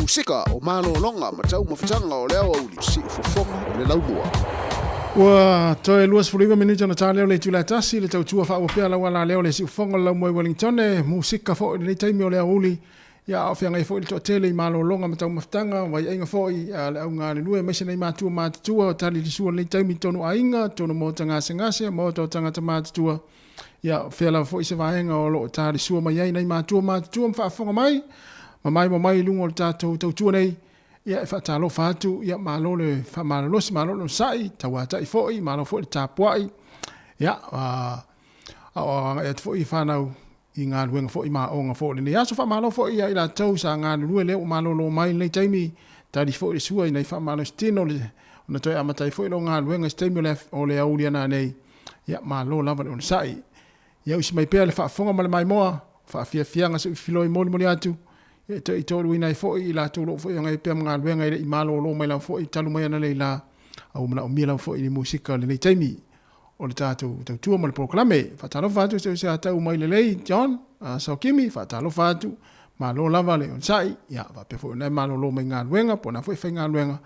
Musika o malologa ma taumafataga o le aoauli, siufofoga o le laumua. Ua toe 29 minute ona ta lea o le itula e tasi, le tautua faaauau pea lau ala lea o le siufofoga o le laumua i Wellingtone, musika foi i lenei taimi o le aoauli, ia a o feagai foi le toatele i malologa ma taumafataga, vaiaiga foi a le au galulue aemaise nai matua matutua o tali le sua i lenei taimi i totonu aiga, totonu maota gasegase, maota o tagata matutua. Ia, o fea lava foi se vaega o lo o talisua mai ai nai matua matutua ma faafofoga mai, ma maimoa mai i luga o le tatou tautua nei, ia e faatalofa atu, ia malo le faamalolosi, malo le onosai, tauatai foi, malo foi le tapuai, ia, a o agai atu foi i fanau i galuega foi ma aoga foi o lenei aso. Faamalo foi ia i latou sa galulue lea ua malolo mai i lenei taimi, tali foi le sua i nai faamalositino le ona toe amata ai foi lou galuega i se taimi o le o le aoauli ana nei. Ia malo lava le onosai. Ia usi mai pea le faafofoga ma le maimoa, faafiafiaga se uifiloi molimoli atu, ia e toe toluina ai foi i latou o lo o foi feagai pea ma galuega e le i malolo mai lava foi talu mai analeila, a ua manaomia lava foi le musika i lenei taimi o le tatou tautua ma le polokalame. Faatalofa atu se se atau mai lelei John Saukimi, faatalofa atu, malo lava le onosai, ia faapea foi ona e malolo mai galuega po o na foi faigaluega,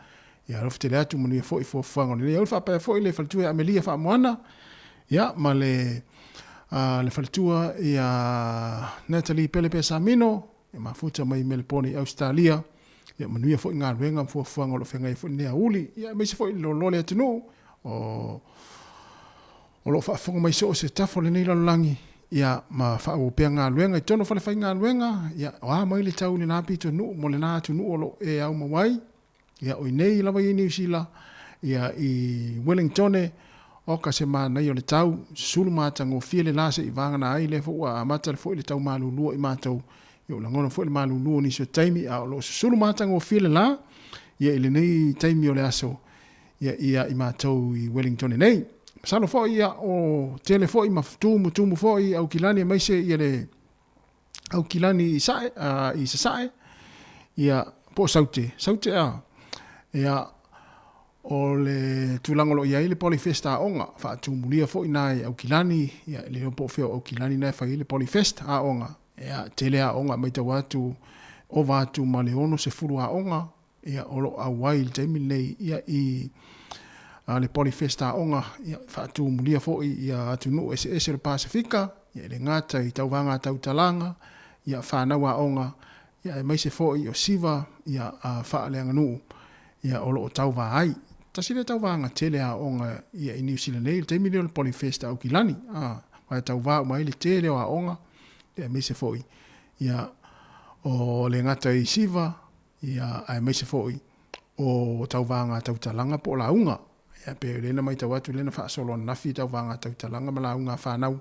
ia alofa tele atu manuia foi fuafuaga o lenei aoauli. Faapea foi le faletua ia Amelia Faamoana, ia ma le le faletua ia Natalie Pelepe Samino, ia mafuta mai Melepone i Ausetalia, ia manuia foi galuega ma fuafuaga o lo o feagai ai foi lenei aoauli, ia aemaise foi le loaloa le atunuu o o lo o faafofoga mai so o se tafa o lenei lalolagi, ia ma faaauau pea galuega i totonu o falefaigaluega, ia o a mai le tau i lena pitonuu mo lena atunuu o lo o e aumau ai, ia o i nei lava i Niu Sila, ia i Wellingtone, oka se manaia o le tau, susulu matagofie le la se'i vagana ai lea foi ua amata foi le tau malulu o i matou, ia ua lagona foi le malulu o nisi o taimi, a o lo o susulu matagofie le la, ia i lenei taimi o le aso, ia ia i matou i Wellingtone nei. Masalo foi ia o tele foi ma tumutumu foi Aukilani aemaise ia le Aukilani i Sae, i Sasae, ia, po o Saute, Saute a, ia, o le tulaga o lo o i ai le Polyfest aoga, faatumulia foi na i Aukilani, ia, e le iloa po o fea o Aukilani na e fai ai le Polyfest aoga, ia, tele aoga e matau atu, ova atu ma le 60 aoga, ia, o lo o auai i le taimi lenei, ia, i le Polyfest aoga, ia, faatumulia foi ia atunuu eseese o le Pasefika, ia, e le gata i tauvaga tautalaga, ia, fanau aoga, ia, aemaise foi o siva, ia, faaleaganuu, ia, o lo o tauva ai. Tasi lea tauvaga tele aoga, ia, i Niu Sila nei, i le taimi lea o le Polyfest a Aukilani, a, aua e tauva uma ai le tele o aoga, ia, aemaise foi, ia, o le gata i siva, Ia, aemaise foi o tauvaga tautalaga po o lauga. Ia, pei o lea na matau atu lea na faasolo ananafi i tauvaga tautalaga ma lauga a fanau.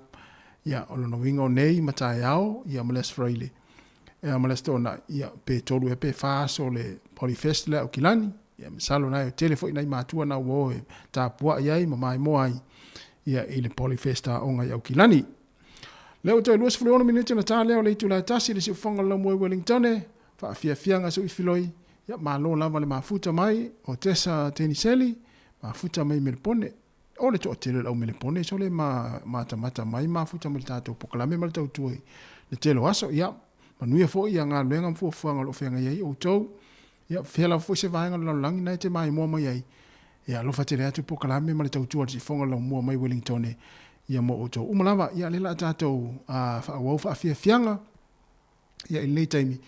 Ia, o lona uiga o nei ma taeao, ia ma le Aso Faraile, ia ma le Aso Toonai, ia, pe tolu ea pe fa aso o le Polyfest lea a Aukilani. Ia, masalo na e tele foi nai matua na ua o e tapuai ai ma maimoa ai, ia, i le Polyfest aoga i Aukilani. Lea ua toe 26 minute ona ta lea o le itula e tasi i le siufofoga o le laumua i Wellingtone. Faafiafiaga Suifiloi, ia malo lava le mafuta mai o Tessa Teniseli, mafuta mai Melepone. O le toatele o le au Melepone sole ma matamata mai mafuta mai le tatou pokalame ma le tautua i le tele o aso. Ia, manuia foi ia galuega ma fuafuaga o lo o feagai ai outou. Ia, fea lava foi se vaega o le lalolagi na e te maimoa mai ai. Ia, alofa tele atu pokalame ma le tautua a le siufofoga o le laumua mai Wellingtone, ia mo outou uma lava. Ia, lea la a tatou faaauau faafiafiaga. Ia, i lenei taimi.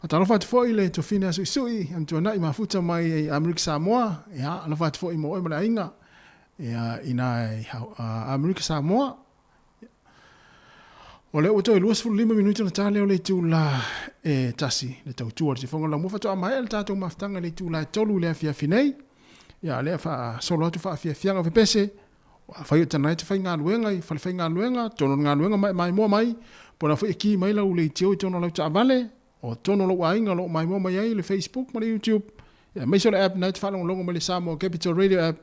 Faatalofa atu foi i le Tofina Suisui, Amituanai Mafuta mai i Amerika Samoa. Ia, alofa atu foi mo oe ma le aiga. Ia, ina i Amerika Samoa. O lea ua toe 25 minute ona ta lea o le itula e tasi le tautua o le sifoga laumua faatoa maea le tatou mafutaga i le itula e tolu i le afiafi nei. Ia, lea faasolo atu faafiafiaga fepese Afai o tana e te faigaluega i falefaigaluega, tonu o le galuega ma e maimoa mai, po o le a foi e ki mai lau leitio i totonu o lau taavale, o totonu o lou aiga o lo o maimoa mai ai le Facebook ma le YouTube, aemaise o le app na e te faalogologo mai le Samoa Capital Radio app,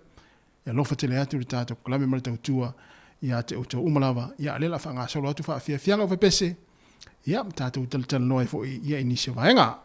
e alofa tele atu le tatou kalame ma le tautua ia te outou uma lava. Ia, o lea o le a faagasolo atu faafiafiaga o fepese, ia, ma tatou talatalanoa ai foi ia i nisi o vaega.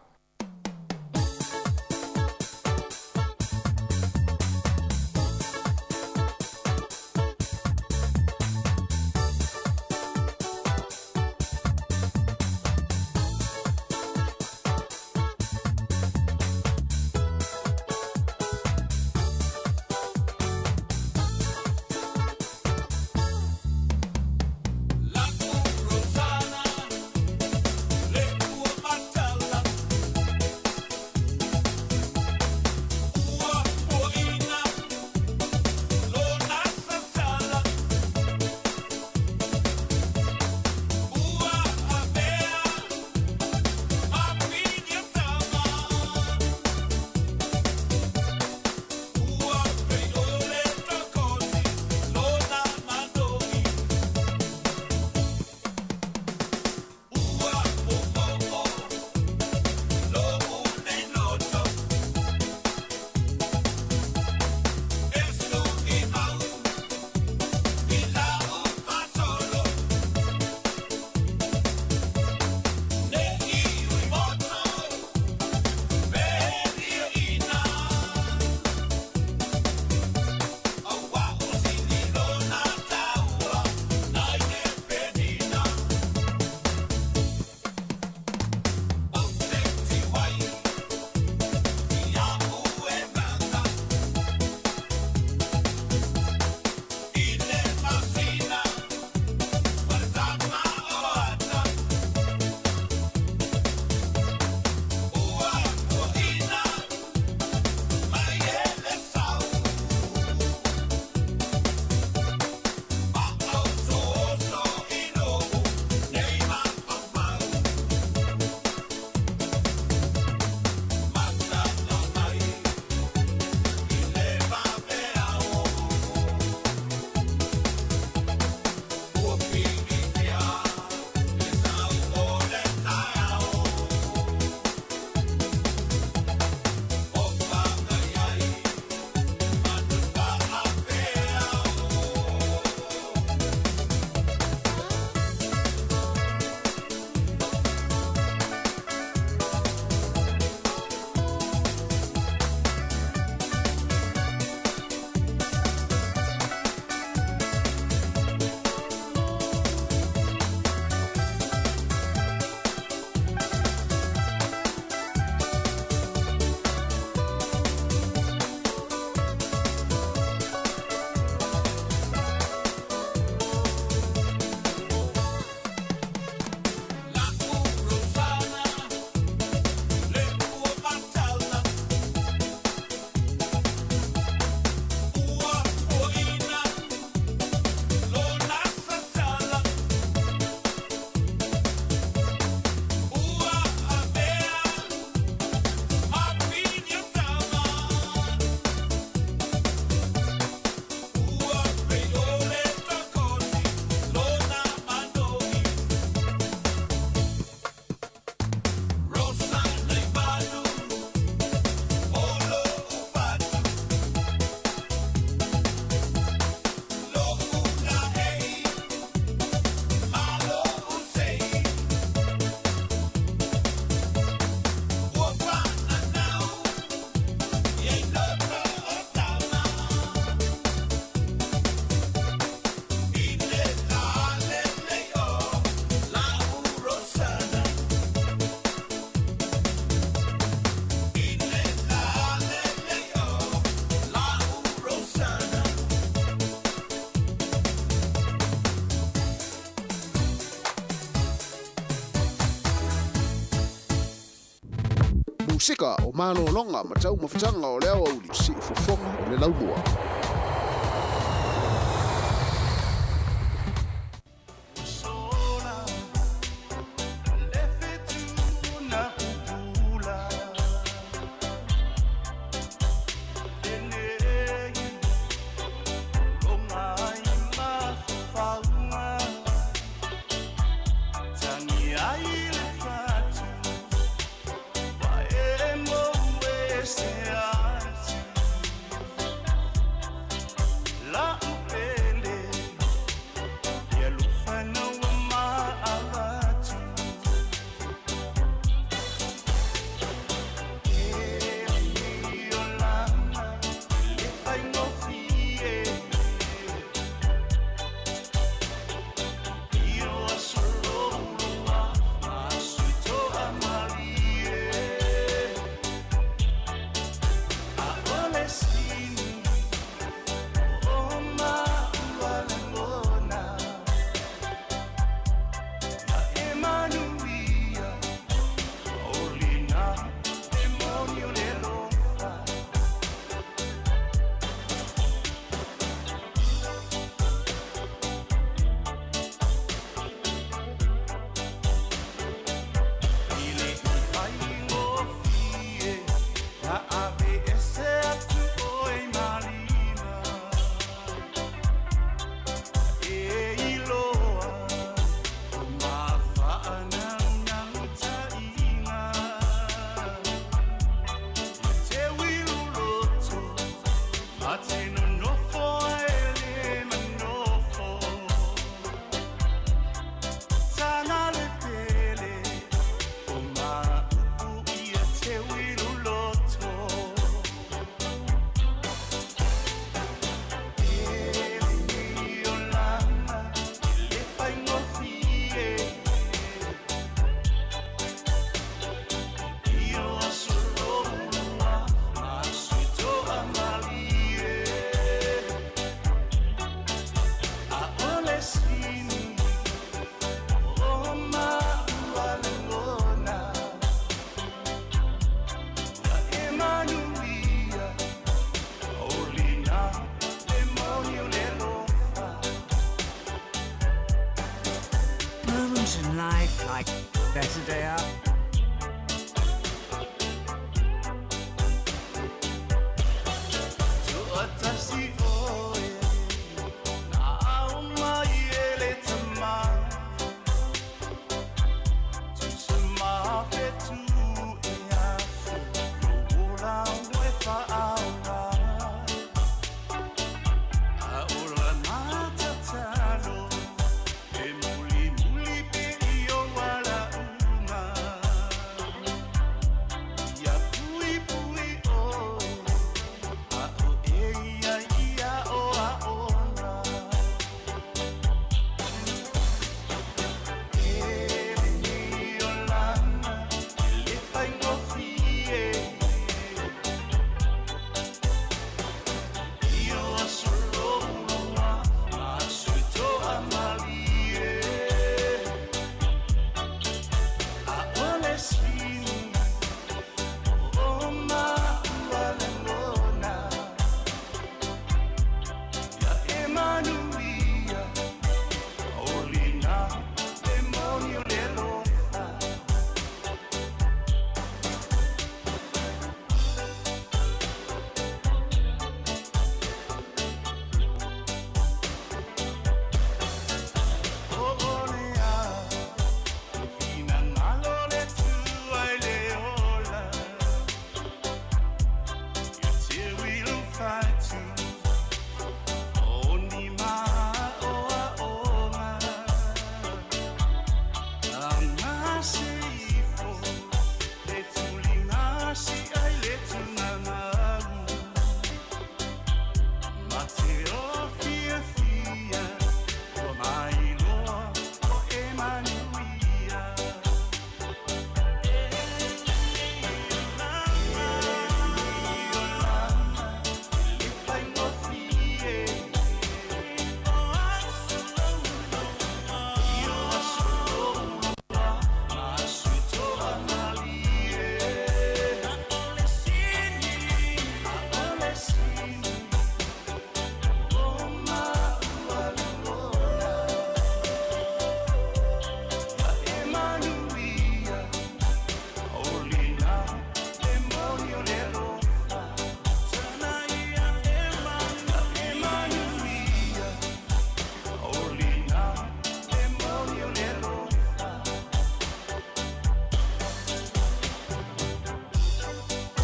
Pasika o malologa ma taumafataga o le aoauli siufofoga o le laumua.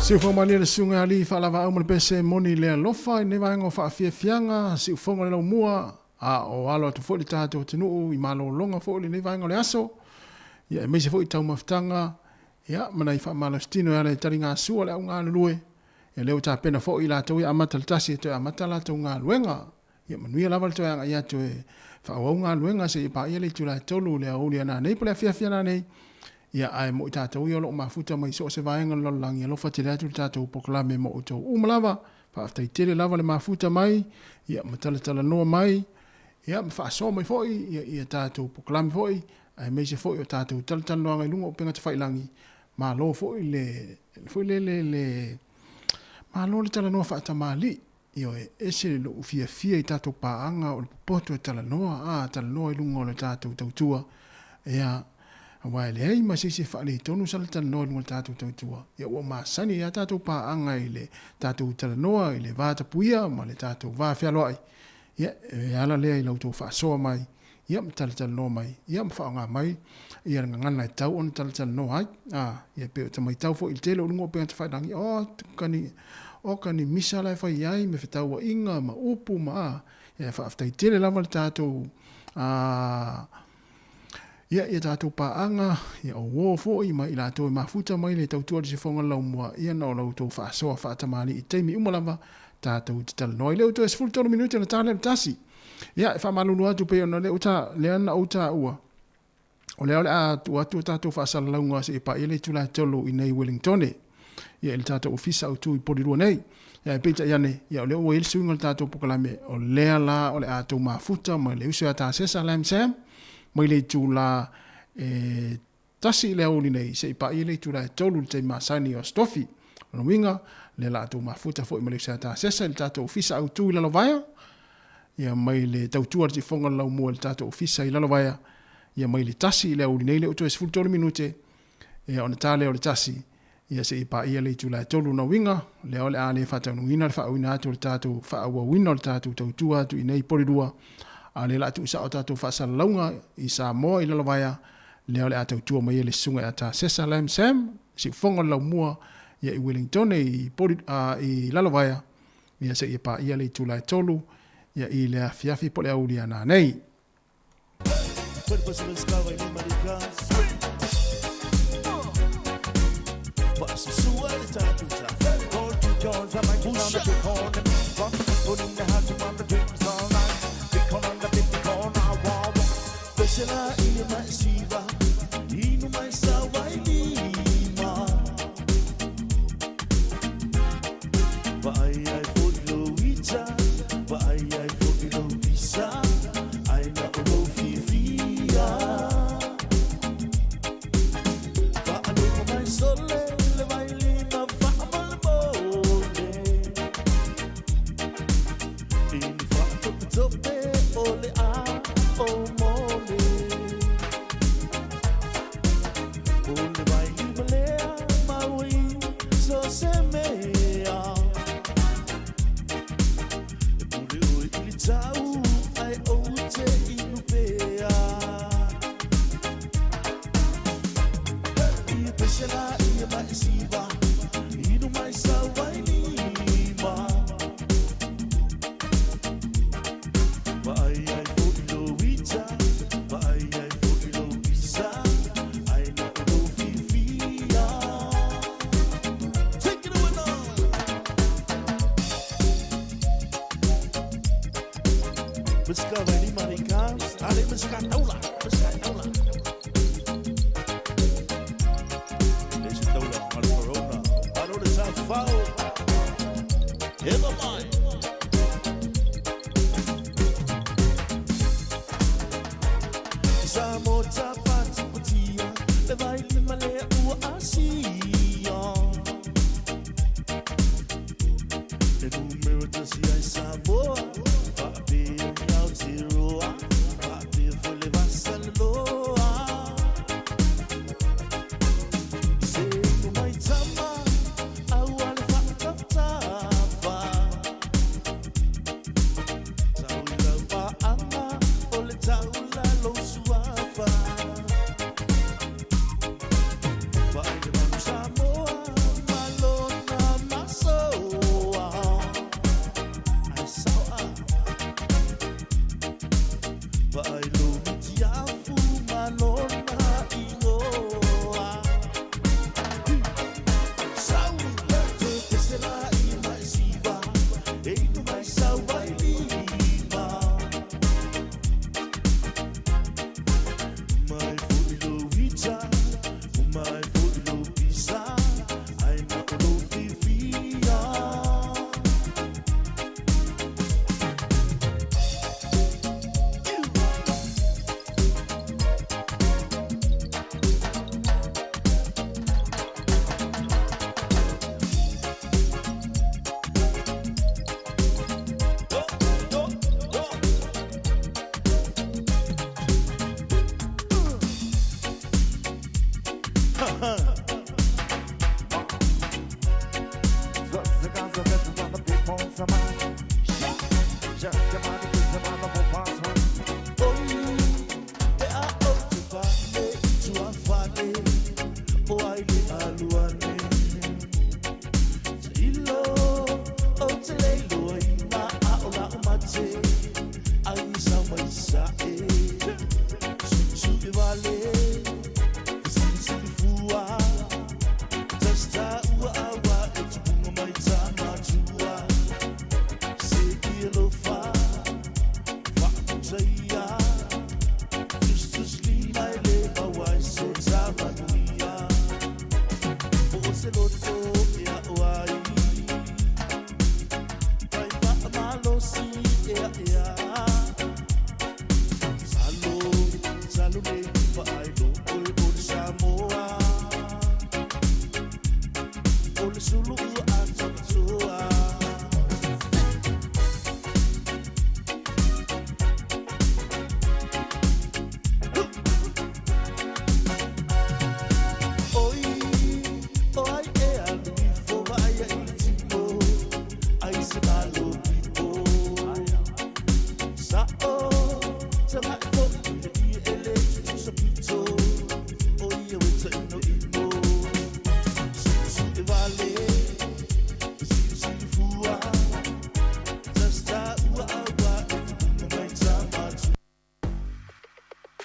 Siufoga malie le susuga e alii faalavaau ma le pese moni le alofa i lenei vaega o faafiafiaga, siufoga le laumua, a o alo atu foi le tatou atunuu i malologa foi lenei vaega o le aso, ia aemaise foi taumafataga, ia ma nai faamalositino e ala i taligasua le au galulue, ia lea ua tapena foi i latou ia amata le tasi e toe amata latou galuega. Ia manuia lava le toe agai atu e faaauau galuega seia paia le itula e 3 i le aoauli a nanei po o le afiafi a nanei. Ia ae mo i tatou ia o lo o mafuta mai so o se vaega o le lalolagi, alofa tele atu le tatou polokalame mo outou uma lava. Faafetai tele lava le mafuta mai, ia ma talatalanoa mai, ia ma faasoa mai foi ia, ia tatou polokalame foi, aemaise foi o tatou talatalanoaga i luga o upega tafailagi. Malo foi le, foi le, le, le, malo le talanoa faatamalii. Ioe, e ese lou fiafia i tatou paaga o le popoto e talanoa, a, talanoa i luga o le tatou tautua, ia, aua e leai ma se isi e faaletonu sa le talanoa i luga o le tatou tautua. Ia, ua masani ai a tatou paaga i le tatou talanoa i le va tapuia ma le tatou va fealoai. Ia, e ala lea i la outou faasoa mai, ia, ma talatalanoa mai, ia, ma faaaoga mai, ia, le gagana e tatau ona talatalanoa ai. A, ia, pei o ta matau foi i le tele o luga o upega tafailagi, o, kani, o, kani misa la e fai ai me fetauaiga ma upu ma, a, ia, e faafetai tele lava le tatou, a, ia, ia tatou paaga, ia, o uo foi ma i latou e mafuta mai le tautua i le sifoga laumua, ia, na o la outou faasoa faatamalii i taimi uma lava tatou te talanoa ai. Lea ua toe 13 minute ona ta lea o le tasi. Ia, e faamalulu atu pei ona lea ua ta, lea na ou taua, o lea o le a tuu atu a tatou faasalalauga seia paia le itula e 3 i nei Wellingtone, ia i le tatou ofisa autu i Porirua nei. Ia, ae peitai ane, ia o lea ua i ai le suiga o le tatou polokalame, o lea la o le a tou mafuta ma le uso ia Tasesa Lam Sam mai le itula e 1 i le aoauli nei seia paia le itula e 3 i le taimi masani o Aso Tofi. O lona uiga, lea la a tou mafuta foi ma le uso ia Tasesa i le tatou ofisa autu i Lalovaea, ia mai le tautua le tifoga o le laumua i le tatou ofisa i Lalovaea, ia mai le 1 i le aoauli nei lea ua toe 13 minute, ia ona ta lea o le 1, ia seia paia le itula e 3. Lona uiga, lea o le a le faataunuuina le faauiina atu o le tatou faaauauina o le tatou tautua atu i nei Porirua, a o lea o le a tuusao tatou faasalalauga i Samoa i Lalovaea, lea o le a tautua mai ai le susuga ia Tasesa Lam Sam, siufofoga o le laumua ia i Wellingtone i, Pori, i Lalovaea, ia seia paia le itula e 3 ia i le afiafi po o le aoauli a nanei.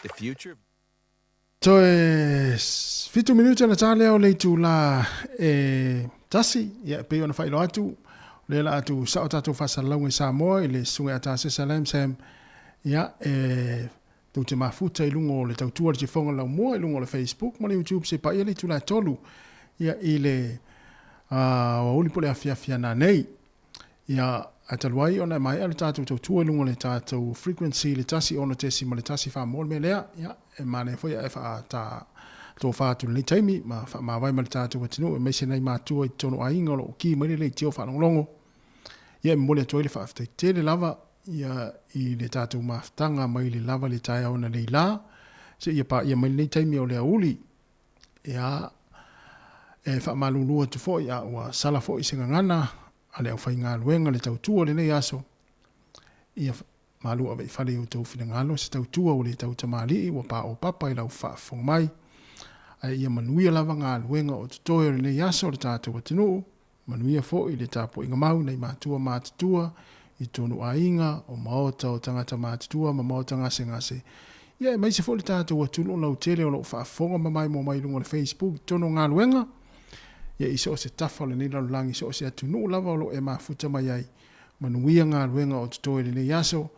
The future. Toe 7 minute ona ta lea o le itula e tasi, ia e pei ona faailoa atu, o lea la atu sao tatou faasalalauga i Samoa i le Susuga ia Tasesa Lam Sam, ia e tou te mafuta i luga o le tautua le tifoga laumua i luga o le Facebook ma le YouTube se paia le itula e 3 ia i le aoauli po o le afiafi ana nei. Ia, ae talu ai ona e maea le tatou tautua i luga o le tatou frequency i le 106.1 faamoa le mea lea, ia, e manaia foi ae faata tofa atu i lenei taimi ma faamavae ma le tatou atunuu aemaise nai matua i totonu o aiga o lo o ki mai le leitio faalogologo. Ia, e momoli atu ai le faafetai tele lava ia i le tatou mafutaga mai le lava le taeao ananei la, seia paia mai lenei taimi o le aoauli. Ia, e faamalulu atu foi a ua sala foi se gagana a le aufaigaluega le tautua o lenei aso, ia malu ave i fale i outou finagalo se tautua ua le tau tamalii ua paopapa i lau faafofoga mai. Ae ia manuia lava galuega o totoe o lenei aso o le tatou atunuu, manuia foi le tapuaiga mau nai matua matutua i tonu aiga, o maota o tagata matutua ma maota gasegase, ia aemaise foi le tatou atunuu lautele o lo o faafofoga ma maimoa mai i luga o le Facebook i totonu o galuega, ia i so o se tafa o lenei lalolagi, i so o se atunuu lava o lo o e mafuta mai ai. Manuia galuega o totoe i lenei aso,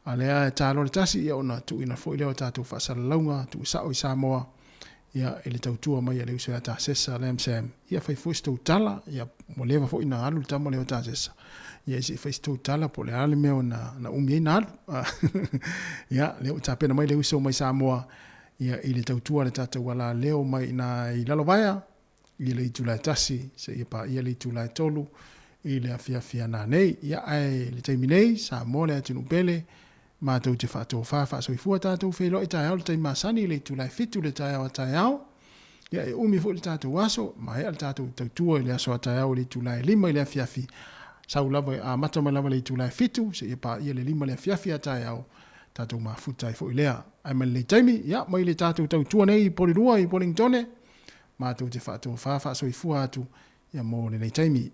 a lea e ta loa le tasi, ia ona tuuina foi lea o tatou faasalalauga tuusao i Samoa, ia i le tautua mai a le uso ia Tasesa Lam Sam, ia fai foi se tou tala, ia ua leva foi na alu le tama lea o Tasesa, ia se i fai se tou tala po o le a le mea na, na umi ai na alu. Ia, lea ua tapena mai le uso mai Samoa, ia i le tautua a le tatou alaleo mai ina i Lalovaea, i le itula e 1 seia paia le itula e 3 i le afiafi ana nei. Ia, ae i le taimi nei, Samoa le atunuu pele, matou te faatofa faasoifua tatou feiloai taeao le taimi masani i le itula e 7 le taeao a taeao. Ia, e umi foi le tatou aso, maea le tatou tautua i le aso a taeao i le itula e 5 i le afiafi. Sau lava, amata mai lava le itula e 7 seia paia le 5 le afiafi a taeao, tatou mafuta ai foi lea. Ae mai lenei taimi, ia, mai le tatou tautua nei i Porirua i Wellingtone, matou te faatofa faasoifua atu ia mo lenei taimi.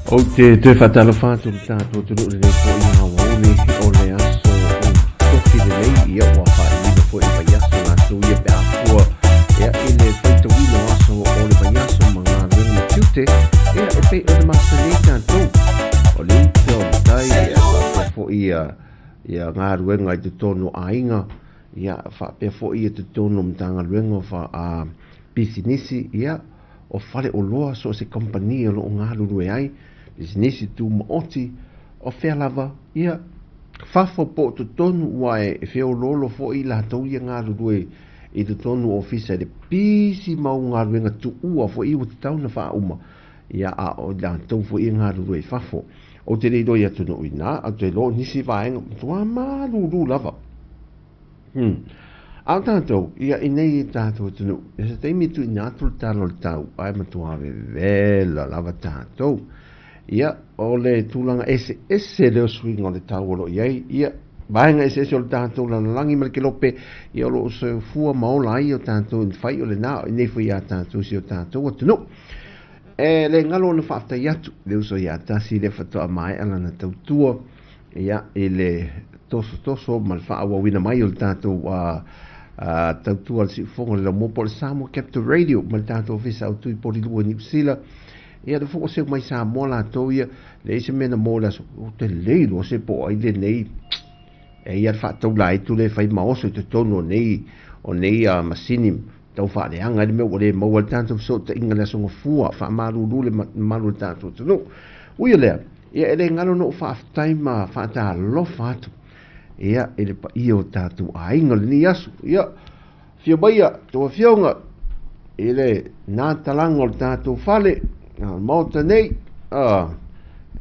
Ou te toe faatalofa atu i le tatou atunuu i lenei foi aoauli o le aso o tofi lenei, ia ua faaiuina foi le vaiaso latou ia pe a fua ia i le faitauina o aso o le vaiaso ma galuega ma tiute ia e pei ona masani ai tatou o le uta o le tai ia faapea foi ia ia galuega i totonu o aiga ia faapea foi ia totonu o Matagaluega o fa, a, pisinisi ia o faleoloa so o se kamupani o lo o galulue ai, pisinisi tumaoti, o fea lava, ia, fafo po o totonu ua e feoloolo foi i latou ia galulue i totonu o ofisa i le pisi mau galuega tuua foi ua tatau ona faauma, ia, a o i latou foi e galulue i fafo. Ou te le iloa i atunuu i ina, ae ou te iloa o nisi vaega matua malulu lava. A o tatou, ia, i nei i tatou atunuu, i se taimi e tuuina atu le tala o le tau, ae matua vevela lava tatou. Ia, o le tulaga eseese lea o suiga o le tau o lo o i ai, ia, vaega eseese o le tatou lalolagi ma le kelope, ia o lo o soifua ma ola ai o tatou i fai o lena, i nei foi ia tatou i si o tatou atunuu. E le galo ona faafetai atu le uso ia Tasi lea faatoa maea lana tautua, Ia, i le tosotoso ma le faaauauina mai o le tatou tautua a le Siufofoga o le Laumua po o le Samoa Capital Radio ma le tatou Ofisa Autu i Porirua i Niu Sila. Ia, le foi ua seu mai Samoa latou ia, leai se mea na mo le aso, ou te le iloa se po o ai lenei e ia le faataula ai tu le fai ma oso i totonu o nei o nei masini tau faaleaga ai le mea ua le maua ai le tatou fesootaiga i le aso Gafua, faamalulu le mamalu o le tatou atunuu. Ui o lea, Ia e le galo na ou faafetai ma faatalofa atu ia i le paia o tatou aiga o lenei aso. Ia, afio maia tou afioga i le nā talaga o le tatou fale, a le Maota nei. A,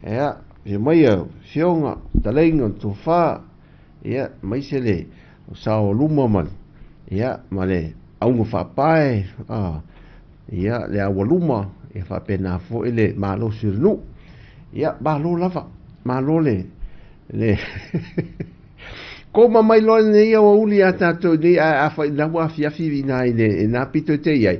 ia, afio maia afioga, taleiga, tofa, ia, aemaise le sao o luma ma le, ia, ma le auga faapae, a, Ia, le aualuma, ia faapena foi le malosi o le nuu. Ia, malo lava, malo le, le koma mai loa lenei aoauli ia tatou nei, ae a fai, la ua afiafi i ina i le, i nā pito e te i ai,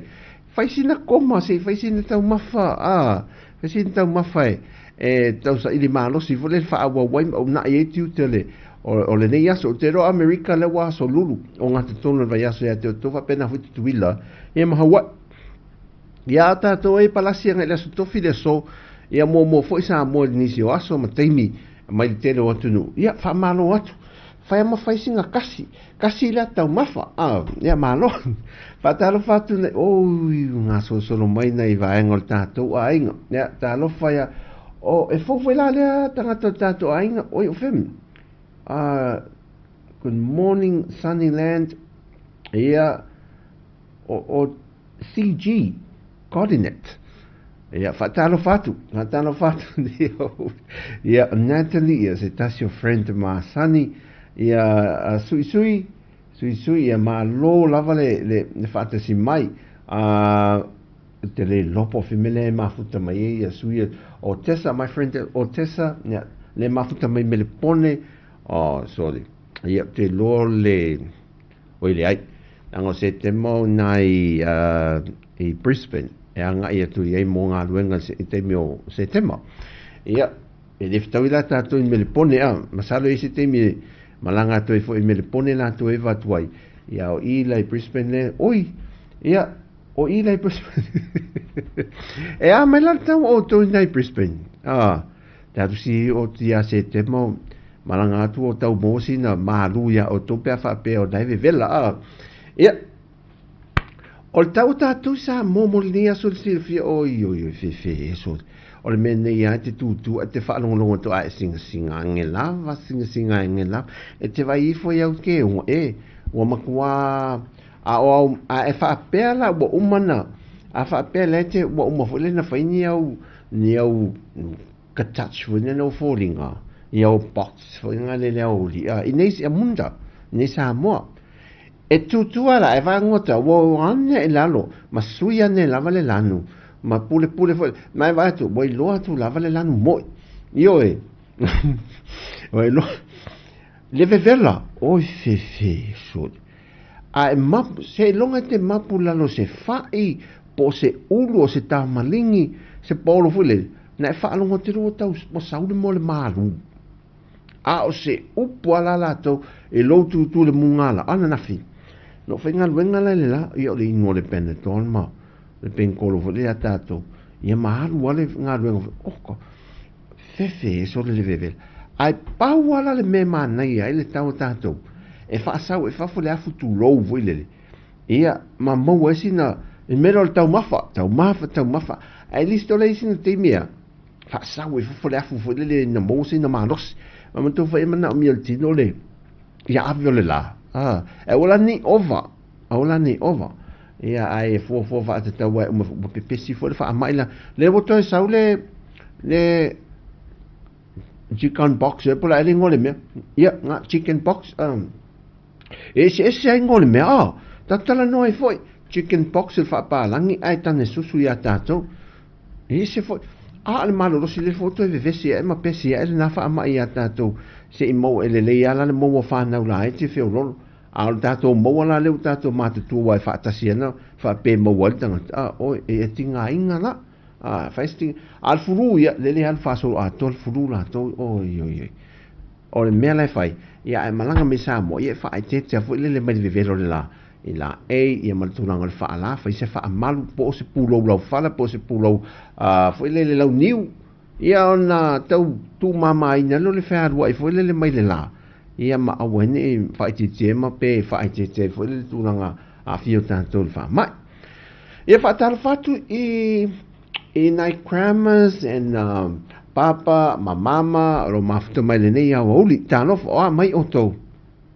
fai sina koma, se i fai sina taumafa, a, fai sina taumafa e, e tausaili malosi foi le faaauau ai ma uunai ai tiute o le, o, o lenei aso. Ou te iloa Amerika lea ua aso lulu o gatotonu o le vaiaso ia te outou, faapena foi Tutuila, ia ma Hawaii. Ia a tatou ai palasi agai le aso tofi le aso, ia muamua foi Samoa i nisi o aso ma taimi mai le tele o atunuu. Ia faamalo atu. Fai ma fai sina kasi, kasi lea taumafa. Ah, ia malo. Faatalofa atu nei, oi, gasolosolo mai nai vaega o le tatou aiga. Ia, talofa ia, o, e fou foi la lea tagata o le tatou aiga, oi, o femi. Ah, good morning, Sunnyland. Ia, o, o CG, Codinet. Ia, faatalofa atu, faatalofa atu. Ia, Natalie, ia, se tasi o friend masani. Ia, Suisui, Suisui, ia, malo lava le, le, le faatasi mai. Te le lopo fi mele e mafuta mai e ia sui o Tessa, my friend o Tessa, ia, le mafuta mai mele pone. Oh, sorry. Ia, te loa le, oi leai, leaga o Setema o ina i, i Brisbane e agai atu i ai mo galuega i taimi o Setema. Ia, e le fetaui la tatou i Melepone, a, masalo e i ai se taimi e malaga atu ai foi i Melepone latou e eva atu ai. Ia, o i la i Brisbane le, oi, ia, o i la i Brisbane. E a mai la le tau o outou i ina i Brisbane? A, te atu si o ia Setema o Malaga atu o tau mo sina malu iā outou pe a faapea o nae vevela a. Ia, o le tau o tatou Samoa mo lenei aso le silafia, oi, oi, oi, fefe eso. O le mea nei lava e te tūtū a te faalogologo atu a e singasinga ange lava, singasinga ange lava. E te vai ifo i au ke ua e, ua matua a o au, a e faapea la ua uma na, a faapea lea te ua uma foi le na fai ni au, ni au Ka touch foi nena o foliga ia o box foi nga le lea o li a i nei a munda nei Samoa e tutu ala e vaangota ua o ane i lalo ma sui ane lava le lanu ma pule pule foi ma e vaai atu ua iloa atu lava le lanu moi ioe ua iloa le vevela oi fefe soli a e mapu seiloga e te mapu lalo se fa'i po o se ulu o se tamaligi se paolo foi lele. Na e faalogo atu ua tau ua sau le mea o le malu. A o se upu a la latou e lou tutu le mugala ananafi. Na ou faigaluega la i le la, ia o le inu o le Panadol ma le penkolo foi lea a tatou, ia ma alu lava le galuega foi, oka, fefe ese o le vevela. Ae pau lava la le mea e manaia ai le tau a tatou, e faasau i fafo le afu tulou foi lele, ia ma maua ai sina, le mea lea o le taumafa, taumafa, taumafa, ae at least o le ai sina taimi e a, faasau i fafo le afu foi lele ina maua sina malosi. Ma matou foi e manaomia e le tino le, ia ave o le la. A, e aua la nei ova, aua la nei ova. Ia, ae fuafua faatatau ai uma ua pepesi foi le faamai la. Lea ua toe sau le, le chicken box e po o le a ea le igoa o le mea. Ia, nga chicken box, um, e eseese ai igoa o le mea, ah, tatou talanoa ai foi. Chicken box le faapalagi ae tane susu iā tatou. E ese foi. A o le malolosi lea foi ua toe vevesi ae ma pesi ae lena faamai iā tatou se i maua e lelei lava la le maua fanau laiti feololo. A o le tatou maua la lea ua tatou matutua aua e faatasi ana faapea e maua ai le tagata, a oi, e tigaina la. A fai se tiga. A o le fulu ia, lele lava le faasolo atoa le fulu latou, oi oi oi. O le mea la e fai, ia a e malaga mai Samoa, ia e faaeteete foi lele mai le vevelo o le la, i la ei, ia ma le tulaga o le faala, fai se faamalu, po o se pulou laufala, po o se pulou foi lele launiu, ia ona tau tuumamaina lea o le fealuai foi lele mai le la, ia ma aua ai ne i faaeteete ma pe faaeteete ai foi le tulaga aafia o tatou i le faamai. Ia faatalofa atu i i nai grandmas and papa ma mama o lo o mafuta mai lenei aoauli. Talofa, o a mai outou?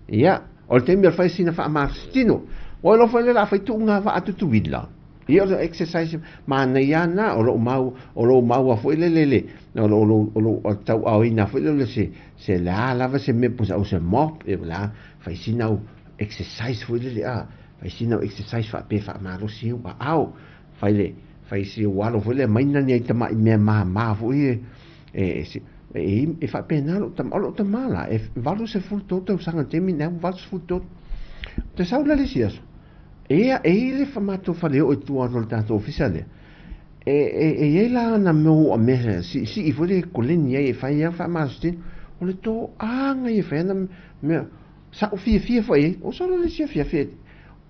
Ia, o le taimi o le fai sina faamalositino. Ua iloa foi lea o le a fai tuuga vaa tutuila. Ia o le exercise manaia lava lena, o lou mau, o lou maua foi lele le, o lou, o lou, o lou tauaoina foi lele se, se le a lava se mea po o se mop, ia o le a fai sina au exercise foi lele a, fai sina au exercise faapea faamalosi ai ou aao. Fai le, fai si ou alo foi lea maina ni ai tama'i mea māmā foi e, e, e, e faapena lou tama, o lou tama la, e 83 tausaga i le taimi lenei, ua 83. Ou te sau la le isi aso, e, e i le matou faleoo i tua atu o le tatou ofisa lea, e, e, e i ai la ana mea ua mea siisii foi le koleni ai e fai ai faamalositino, o le toaga ia e fai ana mea, sa ou fiafia foi i ai, ua solo le isi afiafi e,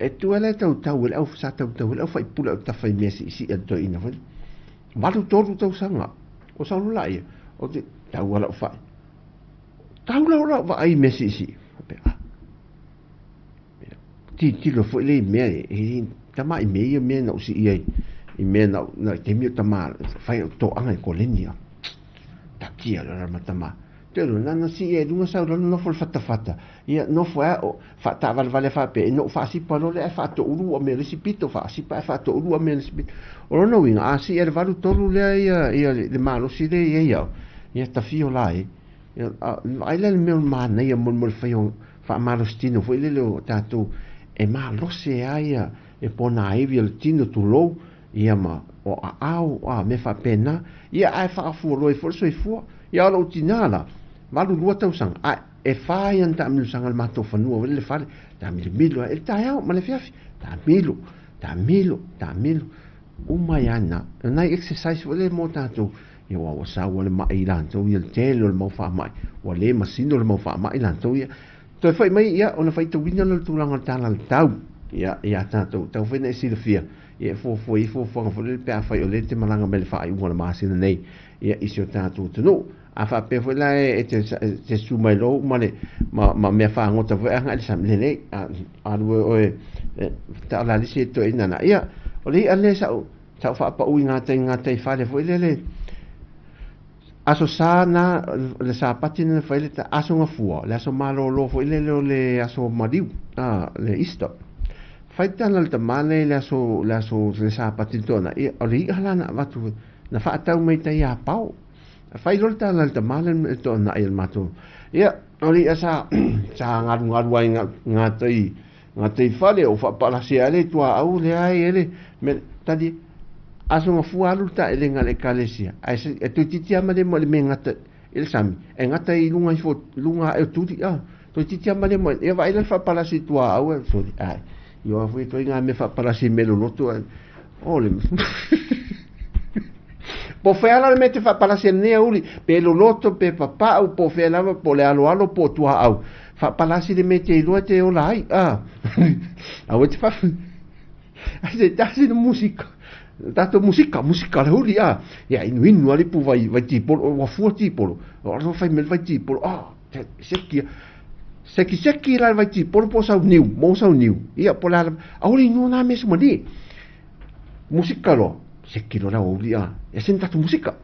E tu ai la e tautau e le au, sa tautau e le aufaipule o tafa i mea siisii a le toeaina foi lea. 83 tausaga, o sau loa laia, ou te tau lava lau fai. Tau lau lau vaai i mea siisii. Faapea, ah, tilotilo foi lea i mea e, e tama i mea ia mea na ou sii ai, i mea na, na i taimi o tama, fai o toaga i koleni. Taatia loa ma tama. Te ulu, nana sii ai i luga sau loa nofo le fatafata. Ia, nofo ai o faataavalevale faapea, ina ua faasipa loa lea ae faatoulua mea le isi pito, faasipa ae faatoulua mea le isi pito. O lona uiga, a sii ai le 83 lea ia, ia le malosi lea e i ai au, ia tafio la e. Ia, a, vaai la i le mea o le manaia mo le fai o faamalositino foi lele o tatou e malosi ai ia e ponaivi o le tino tulou, ia ma o aao, a mea faapena, ia ae faafualoa ai foi le soifua. Ia o lou tinā la, 82 tausaga, ae e fa ia na taamilosaga i le matou fanua foi le fale, taamilomilo ai i le taeao ma le afiafi, taamilo, taamilo, taamilo, uma ai lava lena. O nai exercise foi lea mo tatou, ia aua ua sau lava le mai latou ia, le tele o le mau faamai, ua le masino le mau faamai latou ia. Toe foi mai, ia, ona faitauina lea o le tulaga o le tala o le tau, ia, ia tatou, tau foi ina e silafia, ia e fuafua i ai fuafuaga foi lele pe afai o lea e te malaga mai i le faaiuga o le masina nei, ia, i si o tatou atunuu. A faapea foi la e te, te susu mai loa ma le, ma, ma mea fagota foi agai i le sami, lelei, a, alu oe, e, taolalisi e toeaina na. Ia, o le i'a lea sa ou, sa ou faapau i gatai, gatai fale foi lele, Aso Sa na, le Sapati na fai le aso gafua, le aso malolo foi lele o le aso maliu, a, le Easter. Fai tala le tama lea i le aso, le aso, le Sapati tona, ia, o le i'a la na avatu, na faatau mai tai ia pao. Fai loa le tala le tama lea le toanai a le matou. Ia, o le i'a sa, sa galugalu ai gatai, gatai fale, o faapalasi ai le tuaau, leai, ele, me, tali, Aso gafua alu le taelega a le Ekalesia, ae e toeitiiti lava malemo i le mea e gata i le sami, e gata i luga ifo, luga ae o tuli, a, toeitiiti lava malemo, ia vaai la le faapalasi i tuaau e, soli, ae, ioa foi ituaiga mea faapalasi i mea loloto, ae, o le, Po o fea la le mea e te faapalasi ai i lenei aoauli, pe loloto, pe papau, po o fea lava, po o le aloalo, po o tuaau, faapalasi le mea e te iloa e te ola ai, a. Aua e te faa... Ai se tasi le musika. Tatou musika, musika le huli, a. Ia inuinu lava le ipu vai, vai tipolo, ua fua tipolo. O le fai mai le vai tipolo, a, seki, seki seki la le vai tipolo po o sau niu, mo sau niu. Ia, po o le a lava, aua le inoa na mea sumalie. Musika loa, seki loa le aoauli, a. Ia se ni tatou musika.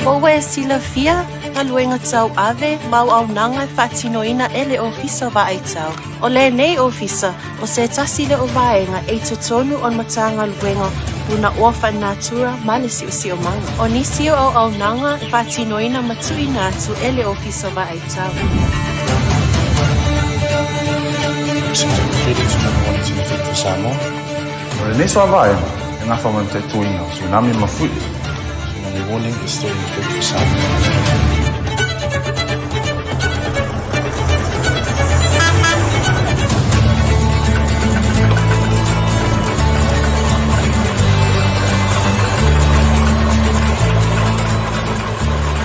Po ua e silafia, Galuega tauave ma auaunaga e faatinoina e le Ofisa o Vaai Tau. O lenei Ofisa, o se tasi lea o vaega e i totonu o le Matagaluega Punaoa Faalenatura ma le Siosiomaga. O nisi o auaunaga e faatinoina ma tuuina atu e le Ofisa o Vaai Tau. September 30, Tsunami Warning is in effect for Samoa. O lenei suavaega e gafa ma le mataituina o tsunami ma fui'i. Tsunami warning is still in effect for Samoa.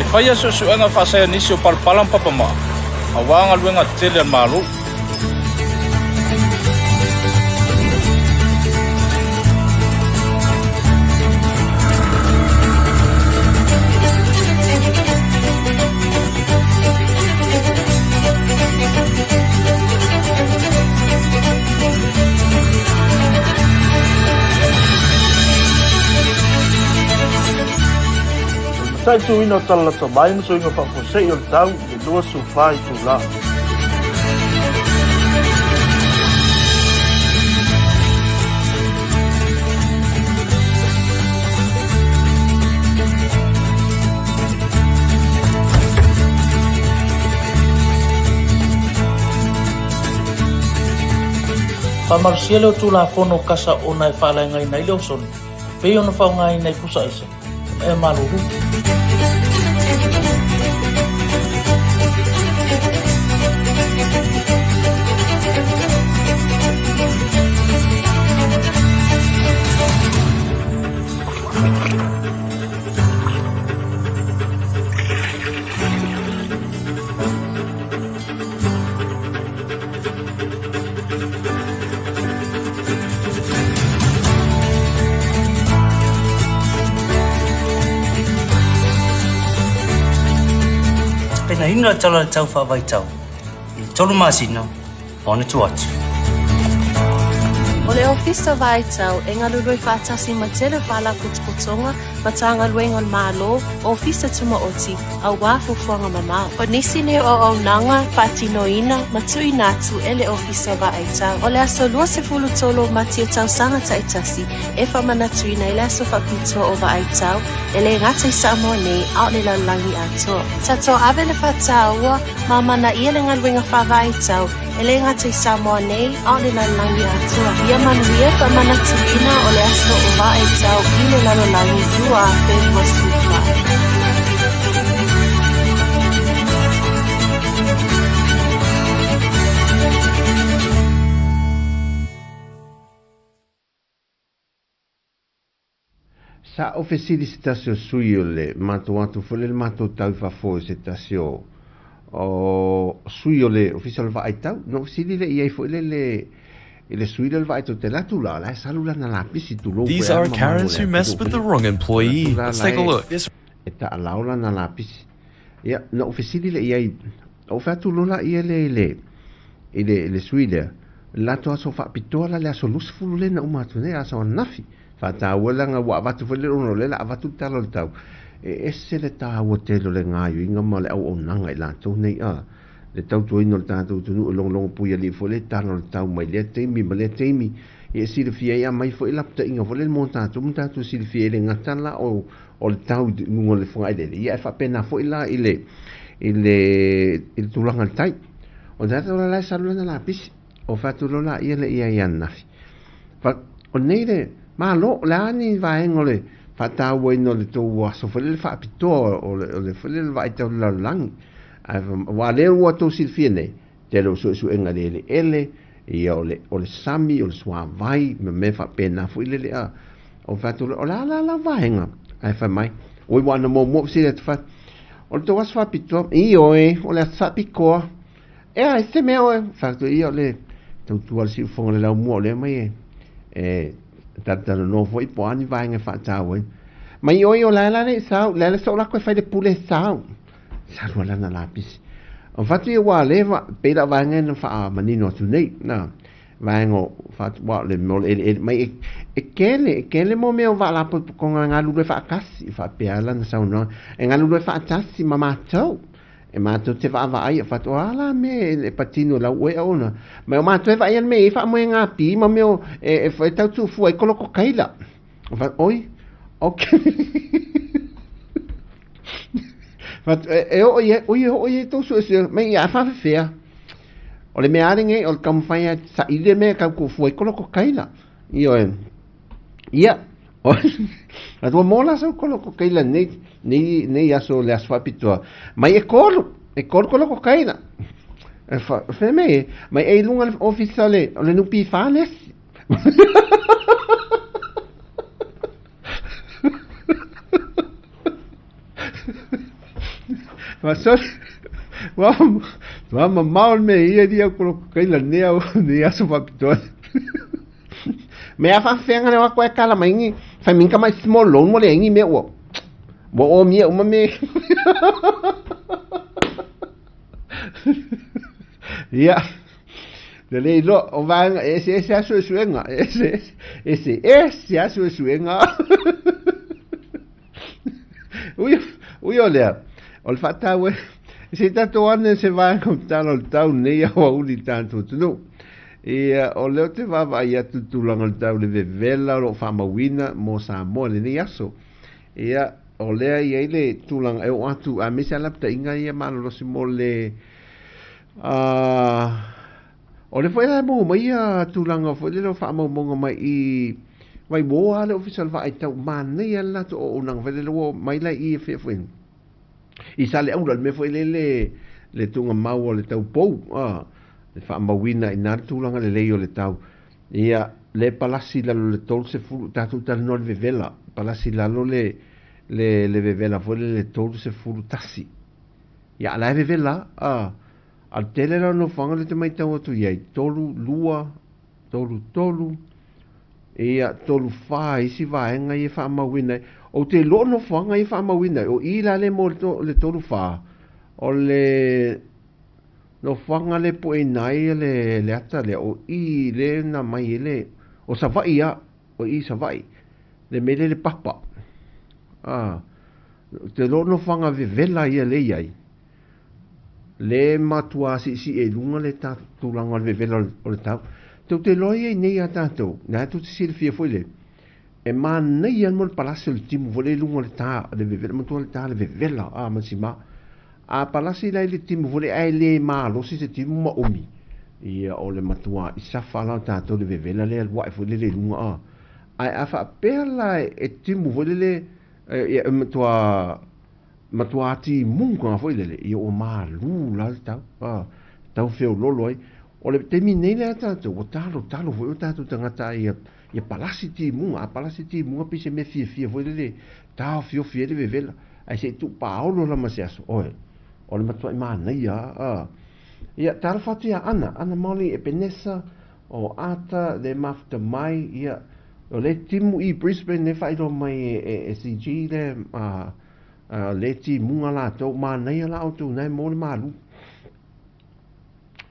E faia suesuega faasaianisi o palapala ma papamaa aua galuega tetele a le Malo. O le mataituina o tala lata mai ma suiga faafuasei o le tau i le 24 itula. Faamalosia lea o Tulafono kasa ona e faalaegaina ai le osone, pei ona faaaogaina i pusa aisa ma ea malulu. Tapenaina le tala o le tau faavaitau i le tolu masina ma ona tua atu. O le Ofisa Vaitau e galulue faatasi ma tele o faalapotopotoga Matagaluega o le Malo, Ofisa Tumaoti, auā fuafuaga mamao. O nisi nei o auaunaga faatinoina ma tuuina atu e le Ofisa o Vaaitau. O le aso 23 o Mati o tausaga taitasi e faamanatuina ai le aso faapitoa o Vaaitau e le gata i Samoa nei a o le lalolagi atoa. Tatou ave le faataua ma amanaia le galuega faavaaitau E le gata i Samoa nei, a o le lalolagi atoa. Ia manuia ka manatuina o le aso o Vaaitau i le lalolagi 2024. Sa ou fesili se tasi o sui o le matou atu foi le matou tau i fafo i se tasi o o sui o le ofisa o le vaai tau na ou fesili lea i ai foi lele i le sui lea o le vaai tau te alu atu la la e salu lana lapisi tulou These foi a are ma Karens malu who le messed atunuu with the foi wrong le employee. atu la Let's la take a e look. This e taalao lana lapisi ia na ou fesili lea i ai ou fai atu loa laia le i le i le i le sui lea latou aso faapitoa la le aso 20 lea na uma atu nei aso ananafi Faataua leaga ua avatu foi le ona o lea la avatu le tala o le tau, e ese le taua tele o le gaioiga ma le auaunaga i latou nei a le tautuaina o le tatou atunuu e logologo puialii foi le tala o le tau mai lea taimi ma lea taimi ia e silafia ai aumai foi lapataiga foi lele mo tatou ma tatou silafia ai le gata la o o le tau i luga o le fogailele ia e faapena foi la i le i le i le tulaga o le tai. O le tatou la la e salu lana lapisi o fatu loa laia le ia i ananafi. Fa, o nei le Malo, o le a ni vaega o le faatauaina o le tou aso foi lele faapitoa o le, o le foi lele vaai tau le lalolagi. Ae aua lea ua tou silafia nei, tele o suesuega i le eleele, ia o le, o le sami, o le suavai, ma mea faapena foi lele a. O fai atu o le a la lau vaega? Ae fai mai, oi ua ana muamua fesili atu fai, o le tou aso faapitoa, ioe, o le aso faapitoa. Ea, e se mea oe, fai atu ia o le tautua le siufofoga o le laumua o lea mai e, e talatalanoa foi po o a ni vaega e faataua ai. Mai oi o la la le sau, la le so lako e fai le pule sau. Salu ala na lapisi. O fatu ia ua leva, pei la vaega na faamanino atu nei, na. vaega o aua o le mea o le eleele mai e, e kele, e kele mo mea o vaalapotopotoga e galulue faatasi, e faapea lana saunoaga, e galulue faatasi ma matou. E matou te vaavaai e fatu, o a la mea e patino i lau oe auauna. Ma o matou e vaai le mea e i ai faamoega pi ma mea o e, e, e tau tuufua ai koloko kaila. O fatu, oi, ok. Fatu, e, e oo i ai, oi e oo i ai tou suesue, mai ia a faafefea. O le mea lava lenei, o le taumafai lava e saili le mea e tau tuufua ai koloko kaila. Ioe. Ia, a ua mo la sau koloko kaila nei, nei, nei aso le aso faapitoa. Mai e kolu, e kolu koloko kaila. E fa, fe me, mai e i lunga le ofisa le, o le NPF le isi. Ma sorry. Ua ua mamao le mea ia lia koloko kaila nei au nei aso faapitoa. Me a faafeaga le wako e kala mai ni fai minka mai small loan mo le ingi me ua. Ua o mia uma me. Ia. Le le iloa o vaega e eseese lava suesuega, e eseese, eseese lava suesuega. Ui, ui o lea, o le faataua, se i tatou ane se vaega o tala o le tau nei aoauli i tatou atunuu. Ia, o lea ou te vaavaai atu i le tulaga o le tau le vevela o lo o faamauina mo Samoa i lenei aso. Ia, o lea e i ai le tulaga e oo atu, aemaise lava lapataiga ia malolosi mo le o lea foi la e maua mai ia tulaga foi lele o faamaumauga mai i mai uō lava le Ofisa o le Vaai Tau, manaia le latou auaunaga foi lele ua mai la i i fea foi i Saleaula, le mea foi lele le tuugamau o le tau pou, a, le faamauina i ina le tulaga lelei o le tau. Ia, le palasi i lalo le 30, tatou talanoa i le vevela, palasi i lalo le, le, le vevela foi lele 31. Ia, a la e vevela, a, a le tele la o nofoaga lea e te matau atu i ai, 3, 2, 3, 3, ia, 3, 4 isi vaega ia e faamauina ai. Ou te iloa o nofoaga ia e faamauina ai, o i la lea mo le 3, 4, o le nofoaga lea e pueina ai le, le ata lea, o i lea na mai ai le, o Savaii lava, o i Savaii, le mea lea le papa. A, ou te iloa o nofoaga vevela ia lea e i ai, le matua siisii ai i luga le tulaga o le vevela o le tau. Tou te iloa ia i nei a tatou, na tou te silafia foi le, e manaia mo le palasi o le timu foi lea i luga o le ta, le vevela, matua le ta le vevela, a ma sima. A palasi la i le timu foi lea ae le malosi se timu ma umi, ia o le matua i safa la o tatou le vevela lea alu ae foi lele i luga a. Ae a faapea la e timu foi lele, ia e matua matua timuga foi lele, ia ua malū la le tau, a, tau feololo ai. O le taimi nei lea tatou, ua talotalo foi o tatou tagata ia, ia palasi timuga, a palasi timuga pei se mea fiafia foi lele, taofiofi ai le vevela, ae se i tuupaolo la ma se aso, oe, o le matuai manaia a, a. Ia, talofa atu ia Ana, Ana Molly Epenesa, o Ata, le mafuta mai, ia, o le timu i Brisbane le faailoa mai e, e, e CG le, a, a, le timuga latou, manaia la outou nae mo le malu.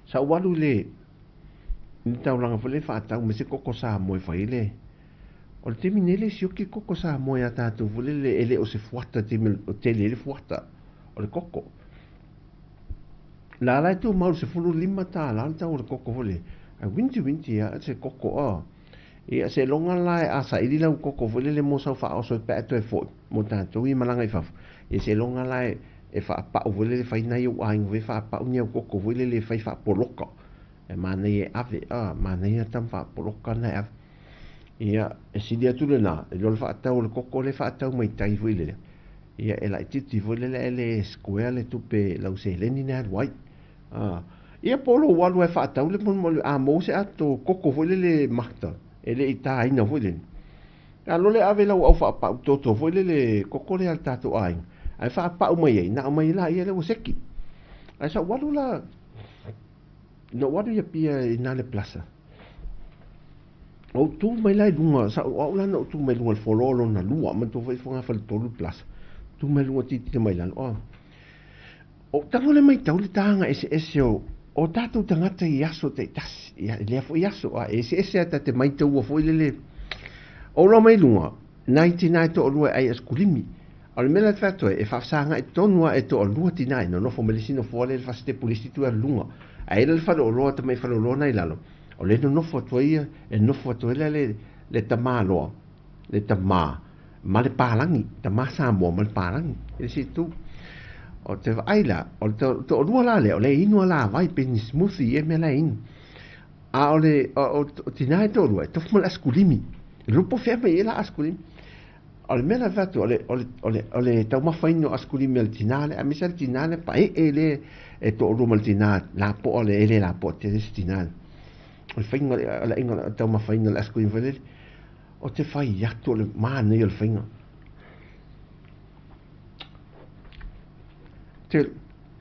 Sa ou alu i le, i le taulaga foi lea faatau mai se koko Samoa e fai ai le, o le taimi nei le sioki koko Samoa ia tatou foi lele e le o se fuata taimi o tele ai le fuata o le koko. La la e tumau le $15 le tau o le koko foi lele. Ae winti winti lava se koko a. Ia seiloga la a saili lau koko foi lele mo sau faaoso pe a e toe foi mo tatou ia malaga i fafo. Ia seiloga la e e faapau foi lele fai nai ou aiga foi faapau ni au koko foi lele e fai faapoloka. E manaia e ave a, manaia tama faapoloka na e ave. Ia e sili atu lena i lo le faatau o le koko lea e faatau mai tai foi lele. Ia e laitiiti foi lele ae le square le tupe lau seleni na e alu ai. A, ia po o lou alu e faatau le molimoli a maua se ato koko foi lele mata e le i taina foi lele. A lole ave lau au faapau toto foi lele koko lea a le tatou aiga, ae faapau mai ai, na aumai laia lea ua seki. Ae sa ou alu la, na ou alu i Apia i na le Plaza. Ou tu mai la i luga, sa o au la na ou tu mai luga i le floor lona lua, manatua foi fogafale tolu le Plaza. Tu mai luga tilotilo mai lalo, oh. Ou tago le matau le taga eseese o, O tatou tagata i aso taitasi, ia, i lea foi aso, a e eseese a ta te maitaua foi lele. O loa mai luga, nai tina e toalua e ai asikulimi. A o le mea la te fai atu ai, e faafesagai tonu lava e toalua tina e nonofo mai le isi nofoa lea i le fasitepu i le isi itu i alu luga. Ae i ai la le faleoloa, tamai faleoloa na i lalo, o lea e nonofo atu ai ia, e nofo atu ai la le, le tamaloa, le tamā ma le palagi, tamā Samoa ma le palagi i le isi itu. O te vaai la, o le toalua la lea, o lea e inu a lavai pe ni smoothie ea mea la e inu. A o le o, o tinā e toalua, e tofu ma le asikulimi. E lupo fea mai ai la asikulimi. O le mea la fai atu, o le, o le, o le, o le taumafaina o asikulimi a le tinā lea, aemaise lava le tinā lea paee lea e toalua ma le tinā lapoa lea, e le lapoa tele se tinā. O le faiga o le aiga o le taumafaina o le asikulimi foi lele, o te fai atu o le manaia o le faiga. Te,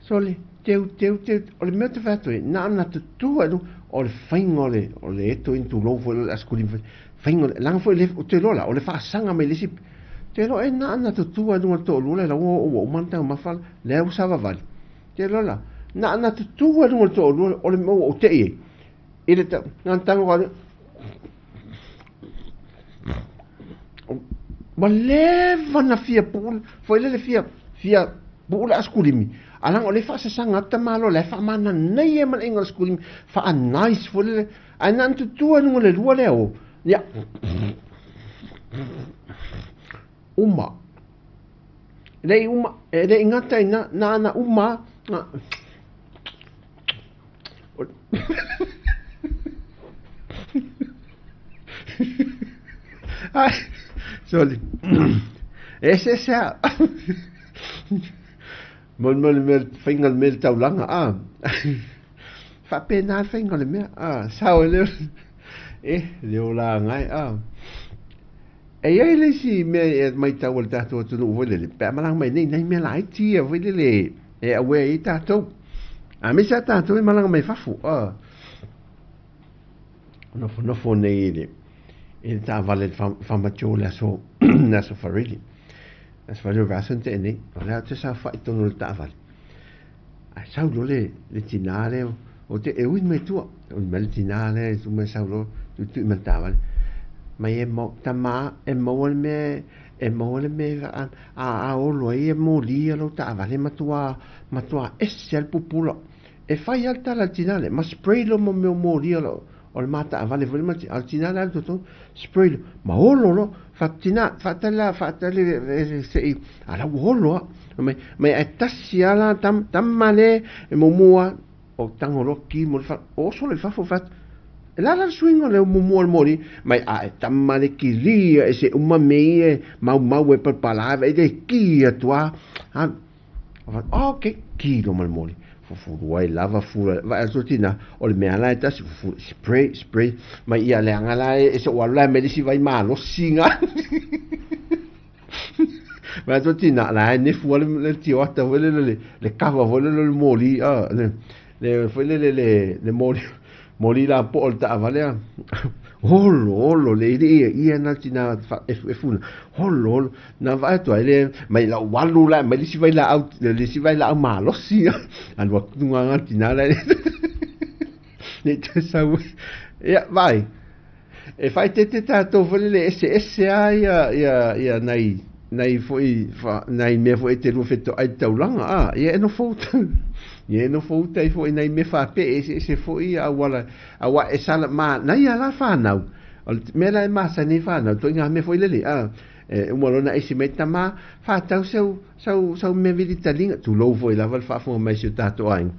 sole, teu, teu, teu, o le mea te fai atu ai, na ona tutū ai luga, o le faiga o le, o le eto in tulou foi o le asikulimi foi, faiga o le, leaga foi le, o te iloa la, o le faasaga mai le isi, te iloa e na ona tutū ai luga o le toalua lea, ua ua uma ona taumafa, lea ua savavali. Te iloa la, na ona tutū ai luga o le toalua, o le mea ua ou tei ai, i le ta, na ona tago atu, Ua leva na fia puu foi lele fia fia puu le asikulimi a leaga o lea e faasasaga atu tamaloa la e faamananaia ma le aiga o le asikulimi faa nice foi lele ae na ona tutu ai luga o le lua lea o ia uma e le i uma e le i gata i na na ana uma na Ai, soli. E eseese a. Mo le mea, faiga o le mea i le taulaga, a. Faapena le faiga o le mea, a. Sao e le, e, le olaga e, a. E i ai le isi mea e matau a le tatou atunuu foi lele, pe a malaga mai nei, nai mea laiti ia foi lele e aware ai tatou. Aemaise lava tatou e malaga mai fafo, a. Nofonofo nei i le, i le taavale i le Farmer Joe le aso, le aso Farili. Le aso Farili o vaiaso na tea nei, o lea ou te saofai i totonu o le taavale. Ae sau loa le, le tinā lea, ou te, e ui mai tua, ui mai le tinā lea, e mai sau loa, tuitui mai le taavale. Mai e mau, tamā, e maua le mea, e maua le mea a, a, a olo ai e moli ia lou taavale matua, matua ese lava le pupula. E fai lava le tala a le tinā lea, ma spray loa ma mea o moli o o le ma taavale foi lea ma a le tinā lea alu totonu, spray loa, ma olo loa, faatinā, faatali la, faatali se i, a la ua olo lava. Fai mai, mai ae tasi lava la tama, tama lea e muamua o tago loa ki mo le fale, oso loa i fafo fai atu, e la la le suiga o le muamua o le moli, mai a e tama le kilia e se uma mea ia e maumau e palapala ai, vaai le ki atu lava, alu. Oh, okay, ki loa ma le moli. Fufulu ai lava fula, vaai atu le tinā, o le mea la e tasi, fufulu, spray, spray, mai ia leaga la e se o alu la e aumai le isi vai malosi ga. Vaai atu le tinā, la e nefu lava le tioata foi lele, le kava foi lele o le moli, a, le, le foi lele le, le moli, moli lapoa o le taavale a. Holo, holo, le ili ia, ia na tina efuefu na, holo, holo, na vaai atu ai le, mai lau alu la, mai le isi vailaau, le isi vailaau malosi, alu atu luga nga tina la, ne i te sau, ia, vaai, e faaeteete tatou foi lele e eseese lava ia, ia, ia nai, nai foi, nai mea foi e te lua fetoai i le taulaga, a, ia e nofo uta, ia e nofo uta ai foi i nai mea faapea e eseese foi ia auala, auā e sala, manaia la fanau, o le mea la e masani ai fanau, ituaiga mea foi lele, a, e uma loa ona aisi mai tama, faatau sau, sau, sau mea vili taliga, tulou foi lava le faafofoga mai a si o tatou aiga,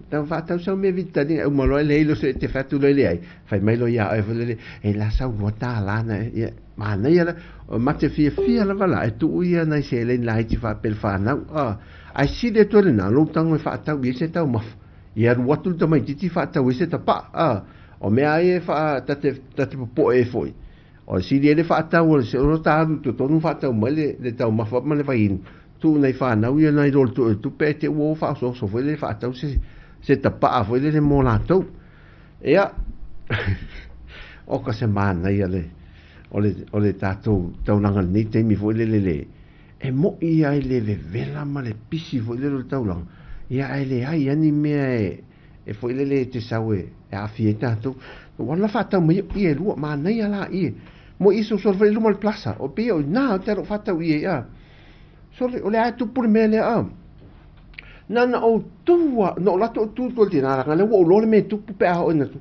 Tau faatau sau mea vitali e uma loa e leai loa se e te fai atu loa e leai, fai mai loa ia oe foi lele, e la sau $2 na ia, manaia la, o mate fiafia lava la, e tuu ia nai seleni laiti faapea le fanau, a, ae sili atu ai lena, lou tago e faatau i ai se taumafa, ia alu atu le tamaitiiti faatau ai se tapaa, a, o mea a ia e faa, ta te, ta te popoe ai foi. O le sili ai le faatau o le se olo ta alu i totonu faatau mai le, le taumafa ma le vaiinu, tuu nai fanau ia nai lo le tuu tupe ae te ua o faaosooso foi lele faatau se se tapaa foi lele mo latou. Ia, oka se manaia le o le o le tatou taulaga i lenei taimi foi lele le e mo'i ai le vevela ma le pisi foi lele o le taulaga, ia ae leai lava ni mea e e foi lele e te sau e aafia ai tatou. Ua alu la faatau mai ai ie e lua, manaia la ie. Mo i sosolo foi i luma o le plaza, o pei o i ina ou te alu faatau ie a. Sole, o lea lava e tupu le mea lea a. Na ona ou tu lava, na ou alu atu ou tu atu i le tina leaga o lea ua ou iloa le mea e tupu pe a oo ina tu.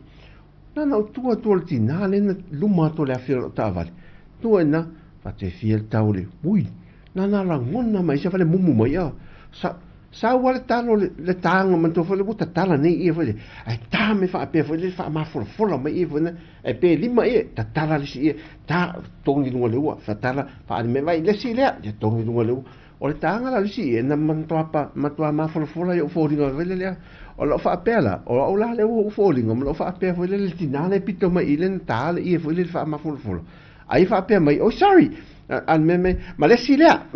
Na ona ou tu atu o le tina lea na luma atu o le afi o lau taavale. Tu ai ina, faatefia le tau o le, ui, na ona lagona mai se fale mumu mai a. Sa, sau lava le talo le, le taga manatua foi lea ua tatala nei ia foi lea, ae ta mai faapea foi lea faamafolafola mai ia foi lea, ae pe lima ia, tatala le isi ia, ta, togi i luga o le ua, tatala, faaali mai, vaai i le isi lea, ia togi i luga o le ua. O le taga la o le isi ie, na matua pa, matua mafolafola i ou foliga foi lele a. O lou faapea la, o au la lea ua ou foliga ma lou faapea foi lele le tina lea e pito mai i i lea na ta le ie foi lele faamafolafola. Ai faapea mai, oh sorry, a le mea mai, ma le isi lea,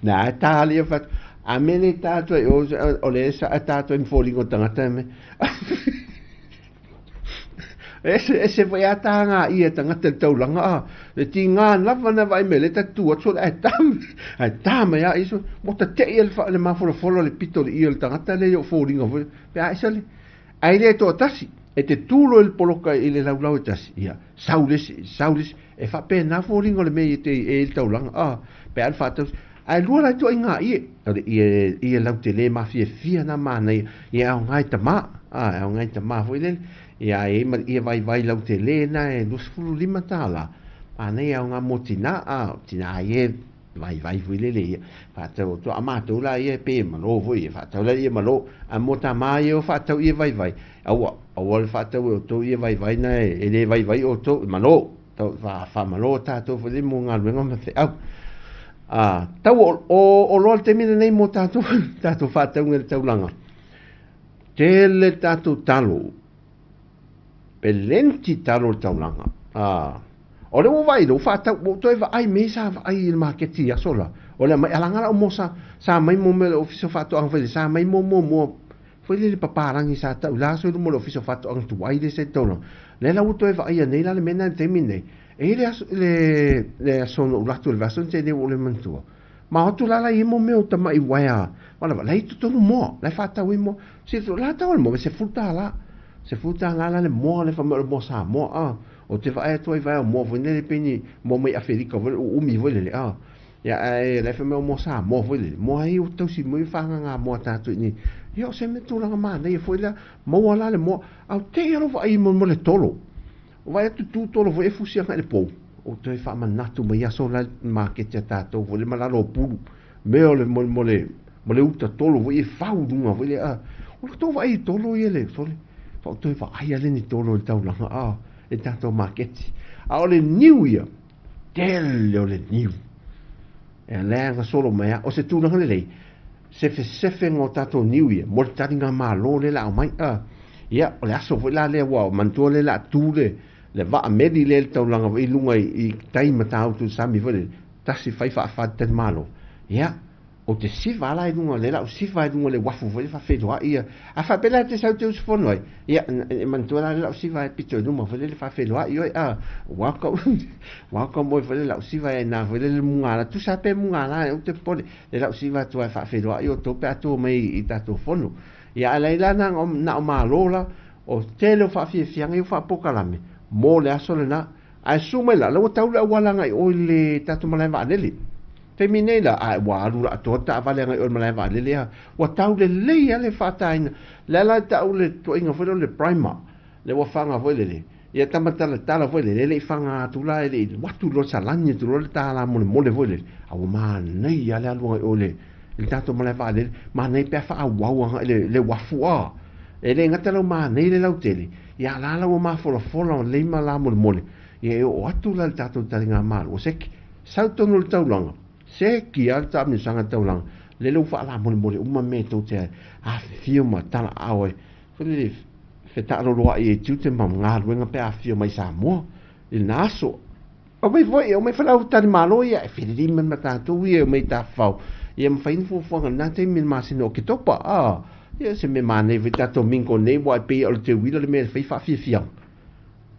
na e ta le ie fatu, a mea le ta atu ai o, o le sa ta atu ai ma foliga o tagata me. Ese, ese foi a tā ngā ia tangata le taulanga a. Le tingā lava na vaai mai le tatu atu le ae tā, ae tā mai a iso. Mo ta te ia le, wha, le mafolafola le pito le ia le tangata le o fōringa foi. Pe a esa le, ai le toa tasi, e te tūlo i le poloka i le laulau e tasi. Ia, sau le isi, sau le isi. E whapēnā fōringa o le mea i te e le taulanga a. Pe a le whātau, ae lua lai toa i ngā ie. O le ie, ie lau te le mawhiawhia nā mānei, ia ao ngāi tamā, a, ao ngāi tamā foi lele. Ia e ma ia vaivai lautele na e 25 tāla. Pānei au ngā mō tina, a, tina ai e vaivai foi lele ia. Whātau o tua a mātou la ia e pē malo foi ia. Whātau la ia malo, a mō tā mā ia o whātau ia vaivai. Aua, aua le whātau e o tō ia vaivai na e, e le vaivai o tō, malo. Tau, wha, wha malo tātou foi le mō ngā luenga ma wheau. A, tau o, o, o loa le temina nei mō tātou, tātou whātau le taulanga. Tele tātou talo, pelenti talo le taulaga. Ā, o le ua vaai lou faatau, ua ou toe vaai me sa vaai i le maketi i aso la. O le aumai alaga lau moa sa, sa mai mo mea o le Ofisa o Faatoaga foi lele, sa mai mo mo moa foi lele papalagi sa tau i la aso i luma o le Ofisa o Faatoaga tuai lea sa i le taulaga. Lea la ua toe vaaia nei la le mea lena i le taimi lenei. E i ai le aso, le, le aso na ou alu atu i le vaiaso na tea nei ua ou le manatua. Ma o atu la la i ai mo mea o tamaʻi uaea wala la i totonu moa, la e faatau ai moa. Se la tau le moa, $10. $10 la le moa le fai mai o le moa Samoa, a. O te vaai atu ai vaea o moa foi lele pei ni moa mai Afelika foi lele, uumi foi lele, a. Ia, ae la e fai mai o moa Samoa foi lele. Moa ai ua tausi mai fagaga moa tatou i inei. Ia, o se mea tulaga manaia foi lea, maua la le moa. A o te i alo vaai mo le tolo. O vaai atu tu tolo foi e fusi agai i le pou. O toe faamanatu mai aso la i maketi a tatou foi le ma lalo o pulu. Mea o le mo mo le mo le uta tolo foi e fau luga foi le a. O le tou vaai i tolo ia le sole. Fa o toe vaai ale ni tolo i le taulaga a i le tatou maketi. A o le niu ia, tele o le niu. E leaga solo mai a. O se tulaga lelei, sefesefega o tatou niu ia mo le taliga malo lea le a aumai a. Ia, o le aso foi la lea ua manatua lea o le a tu le le vaa meli lea i le taulaga foi i luga i tai ma Matautu i le sami foi lele, tasi fai faafati talimalo. Ia, ou te siva la i luga, lea la ou siva i luga o le uafu foi lea faafeiloai ia. A faapea la e te sau te usufono ai, ia, e manatua la lea la ou siva ai pito i luma foi lele faafeiloai oe, a, welcome, welcome oe foi lele la ou siva ai na foi lele mugala, tusa pe mugala ou te popole, lea la ou siva atu ai faafeiloai outou pe a tua mai i tatou fono. Ia, a laila na o Malo la, O tele o faafiafiaga ia ua faapokalame mo le aso lena, ae susu mai la, la ua tau le auala agai i o i le tatou malae vaalele. Taimi nei la, ae ua alu la atoa le taavale agai i o i le malae vaalele a, ua tau lelei lava le faataina. Le ala e tau le tuuaiga foi lea o le primer, le ua faga foi lele, ia tamatalatala foi lele, e le i faga atu la, e le i alu atu loa salani atu loa le tala molemole foi lele, a ua manaia lava le alu agai i o i le i le tatou malae vaalele, manaia pe a faaauau agai le le uafu a. E le gata lau manaia le lautele, ia la la ua mafolafola o lei ma la molemole, ia e oo atu la i le tatou taligamalo, ua seki, sau tonu i le taulaga, seki lava le taamilosaga i le taulaga, lele ua faalamolemole uma mea tou te afifio ma talaaao ai, foi lele fetaaloloai ai tiute ma galuega pe a afifio mai Samoa i lena aso. Aumai foi, aumai foi lau talimalo ia e felelei mai ma tatou ia e omai i Tafafao, ia ma fai ni fuafuaga i lena taimi i le masina o Oketopa, a, ia se mea manaia foi tatou mingo nei aua e pei o le teuila le mea e fai faafiafiaga.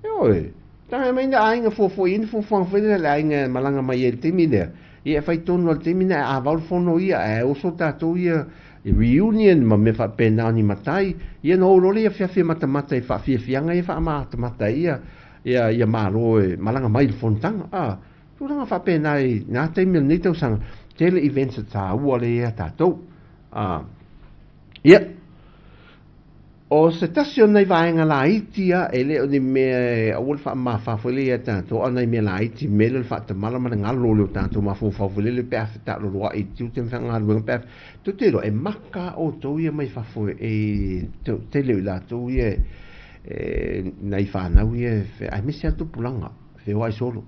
Ioe, tagai mai le aiga fuafua i ai ni fuafuaga foi lea le aiga e malaga mai ai i le taimi lea, Ia e fai tonu lava i le taimi lena e avao le fono ia ae oso tatou ia i reunion ma mea faapena o ni matai. Ia ona o loa lea i afiafi e matamata i faafiafiaga ia faamatamata ai ia ia ia Malo e malaga mai i le fonotaga. A, tulaga faapena i na taimi o lenei tausaga, tele events e taua lea ia tatou. A, ia, O se tasi o nai vaega laiti a e le o ni mea e aua le faamamafa foi lea ia tatou, a o nai mea laiti mea lea o le faatamala ma le galo o le o tatou mafaufau foi lele pe a fetaaloloai i tiute ma faigaluega pe a tou te iloa e maka a outou ia mai fafo e tele o i latou ia e nai fanau ia aemaise lava tupulaga feoai solo.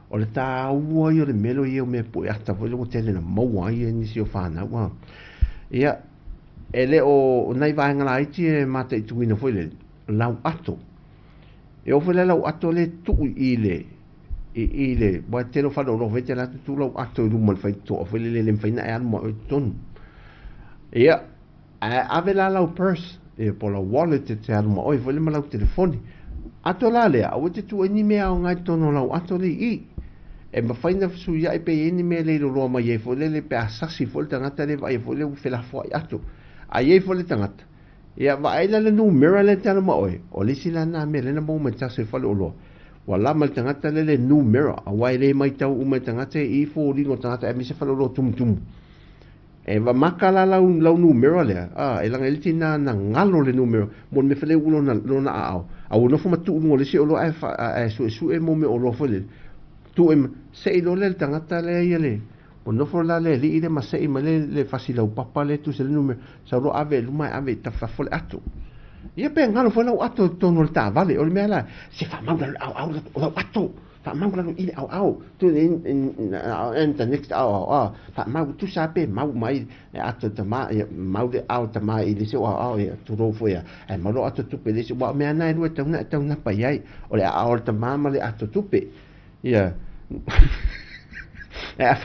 O le taua ia o le mea lea o ia mea pue ata foi lea ua tele na maua ai e nisi o fanau a. Ia, E le o nai vaega laiti e mataituina foi le lau ato. E oo foi la lau ato lea e tuu i le i le aua e tele o faleoloa foi e te alu atu tuu lau ato i luma o le faitotoa foi lele e le mafai ona e alu ma oe i totonu. Ia, ae ave la lau purse ia po o lau wallet e te alu ma oe foi lea ma lau telefoni. Ato la lea, aua e te tuu ai ni mea aoga i totonu o lau ato lea i i. E mafai ona fesuiai pe i ai ni mea le iloloa mai ai foi lele pe a sasi foi le tagata lea vaaia foi lea ua felafoai atu. A i ai foi le tagata, ia vaai la le numera lea e te alu ma oe, o le isi la na mea lea na maua mai tasi e faleoloa. Ua lama le tagata lea le numera, aua e le maitau uma e tagata i foliga o tagata aemaise faleoloa tumutumu. E maka la lau, lau numera lea, a, e laga i le tina na galo le numera, mo le mea foi lea ua lona, lona aao. A ua nofo ma tuu i luga o le isi oloa ae, ae suesue mo mea oloa foi lele. Tuu i, sei loa lea le tagata lea ia le, ua nofo la le alii lea ma sei mai le, le fasi laupapa lea e tusa i le numera, sau loa ave i luma ae ave i tafafo le ato. Ia pe galo foi lau ato i totonu o le taavale, o le mea la, se faamau lalo i le aoao o lau ato. Faamau lalo i le aoao to the and the next aoao a faamau tusa pe mau mai e ato tama ia mau le ao tama i le isi aoao ia tulou foi ia ae mau lo ato tupe le isi aua o mea na e lua e tau na e taunapa i ai o le aao o le tama ma le ato tupe ia ae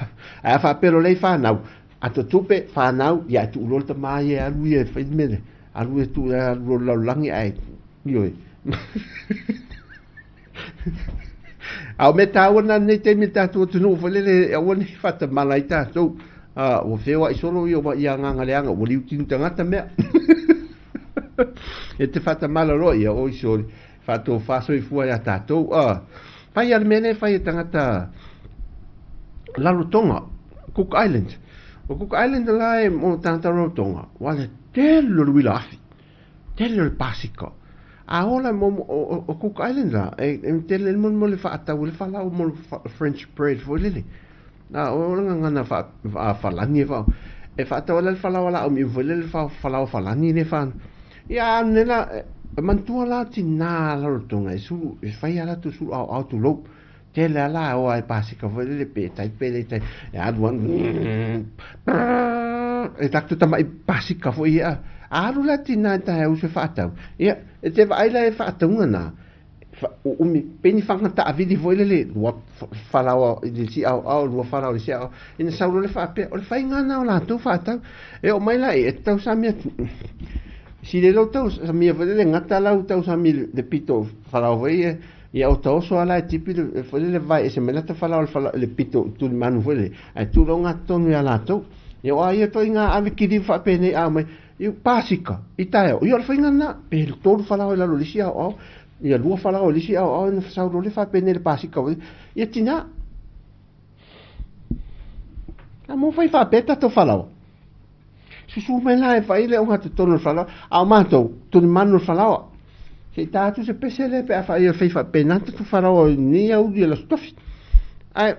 a faapea loa lea i fanau ato tupe fanau ia e tuu loa le tama ia e alu ia e fai le mea lea alu e tuu alu loa i le lalolagi ae ioe. A o mea taua na nei taimi le tatou atunuu foi lele e aua nei faatamala ai tatou. A ua feoai solo ia ua ia agaga leaga ua liutinu tagata mea. E te faatamala loa ia oi soli faatofa soifua ia tatou. A fai a le mea lea e fai e tagata Rarotonga, Cook Islands. O Cook Island la e mo tagata Rarotonga, ua le tele o le uila afi. Tele o le pasika. A ola mo o Cook Island la, e tele mo mo le faatau le falau mo le French bread foi lele. A o le gagana fa falani e fa e faatau ala le falau ala umi foi lele fa falau falani le fa. Ia ne la e manatua la tina la rotonga e sulu e fai ala tu sulu au au tu lou. Tele ala o ai pasika foi lele pe tai pe le tai e alu an e taku tama'i pasika foi ia. A alu la tina e tae usu e faatau. Ia, e te vaai la e faatauga na. Umi, pe ni whangata awili foi lele, lua whalaoa i le si ao ao, lua whalaoa i le si ao. Ina sau le whaapea, o le whainga na o lātou whaatau. E o mai la e, e tau samia, si le lau tau samia foi lele, ngata lau tau sami le pito whalaoa foi ia, ia o taoso ala e tipi le foi lele vai ese mai lata whalaoa le whalaoa le pito tulimanu foi lele. Ae tū ngā tonu ia lātou. Ia o a ia toi ngā ave kiri whaapenei a mai, i pasika, i taeo, ia o le whainga na, pe le tolu whalaoa i lalo le isi ao ao, ia lua whalaoa i le isi ao ao, ina whasau le whaapenei le pasika, ia tina, a mo whai whaapea tatou whalaoa. Susu mai la e whai le o ngā totonu le whalaoa, a o mātou, tonu manu le whalaoa. Se i tā atu se pese le pe a whai e whai whaapena tatou whalaoa i nei au i la stofi. Ai,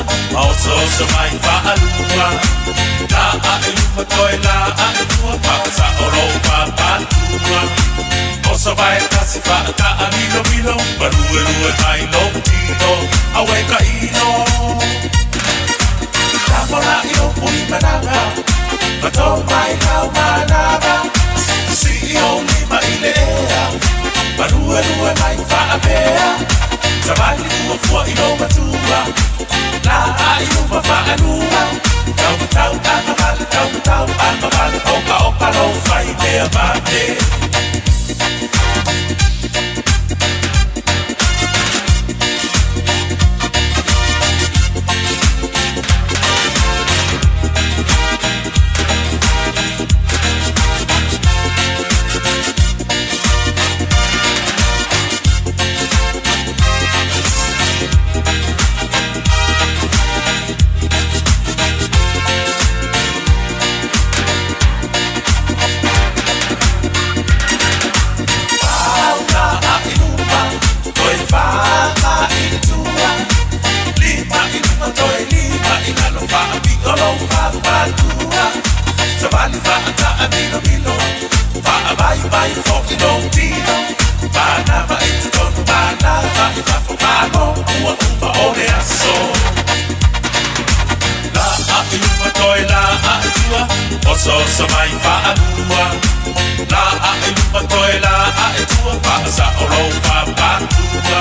tua Ma osooso mai faalua La ae luma toe la ae tua Faasao lou papatua Oso vae tasi faataa milomilo Maluelue mai lou tino Aue ka ino Tafola i lou pui managa Ma mai lau manava Sii ou lima i le ea Maluelue mai faapea Savali fuafua i lou matua La ai luma faalua Tau matau agavale, tau matau agavale Oka oka lou fai mea vave Oso oso mai faalua La ae luma toe la ae tua Faasao lou papatua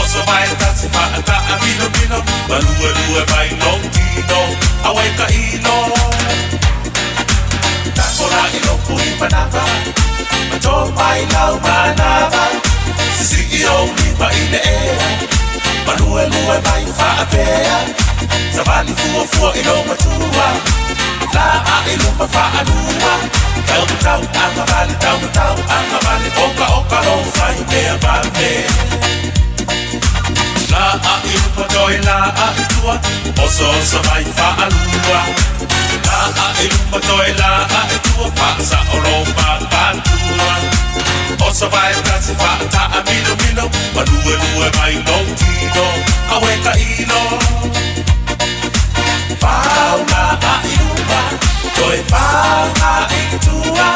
Oso vai tasi faataa milomilo Maluelue mai lou tino Aue ka ilo Takola i lou pui manava Ma tō mai lau manava Sisii ou lima i le ea Maluelue mai faapea Savali fuafua i lou matua La ae luma faalua Tau matau agavale, tau matau agavale Oka oka lou fai mea vave La ae luma toe la ae tua Oso oso mai faalua La ae luma toe la ae tua Faasao lou papatua Oso vai tasi faataa milomilo Maluelue mai lou tino Aue ka ilo Fau la ae luma Toe fau i tua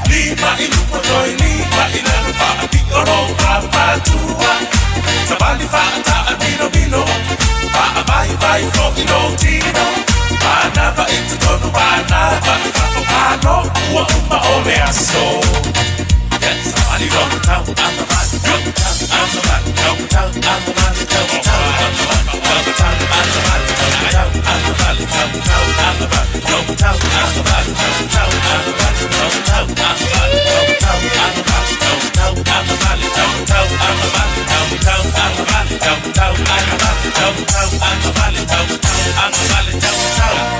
Lima i luma toe lima i lalo Faapio lou papatua Savali faataa milomilo Faavaivai fo'i lou tino Manava i totonu manava i fafo Malo ua uma o le aso Savali lou matau agavale Tau agavale Tau matau agavale Tau matau agavale Tau matau agavale Tau matau agavale Tau matau agavale Tau matau agavale Tau matau agavale Tau matau agavale Tau matau agavale Tau matau agavale Tau matau agavale Tau matau agavale Tau matau agavale Tau matau agavale Tau matau agavale Tau matau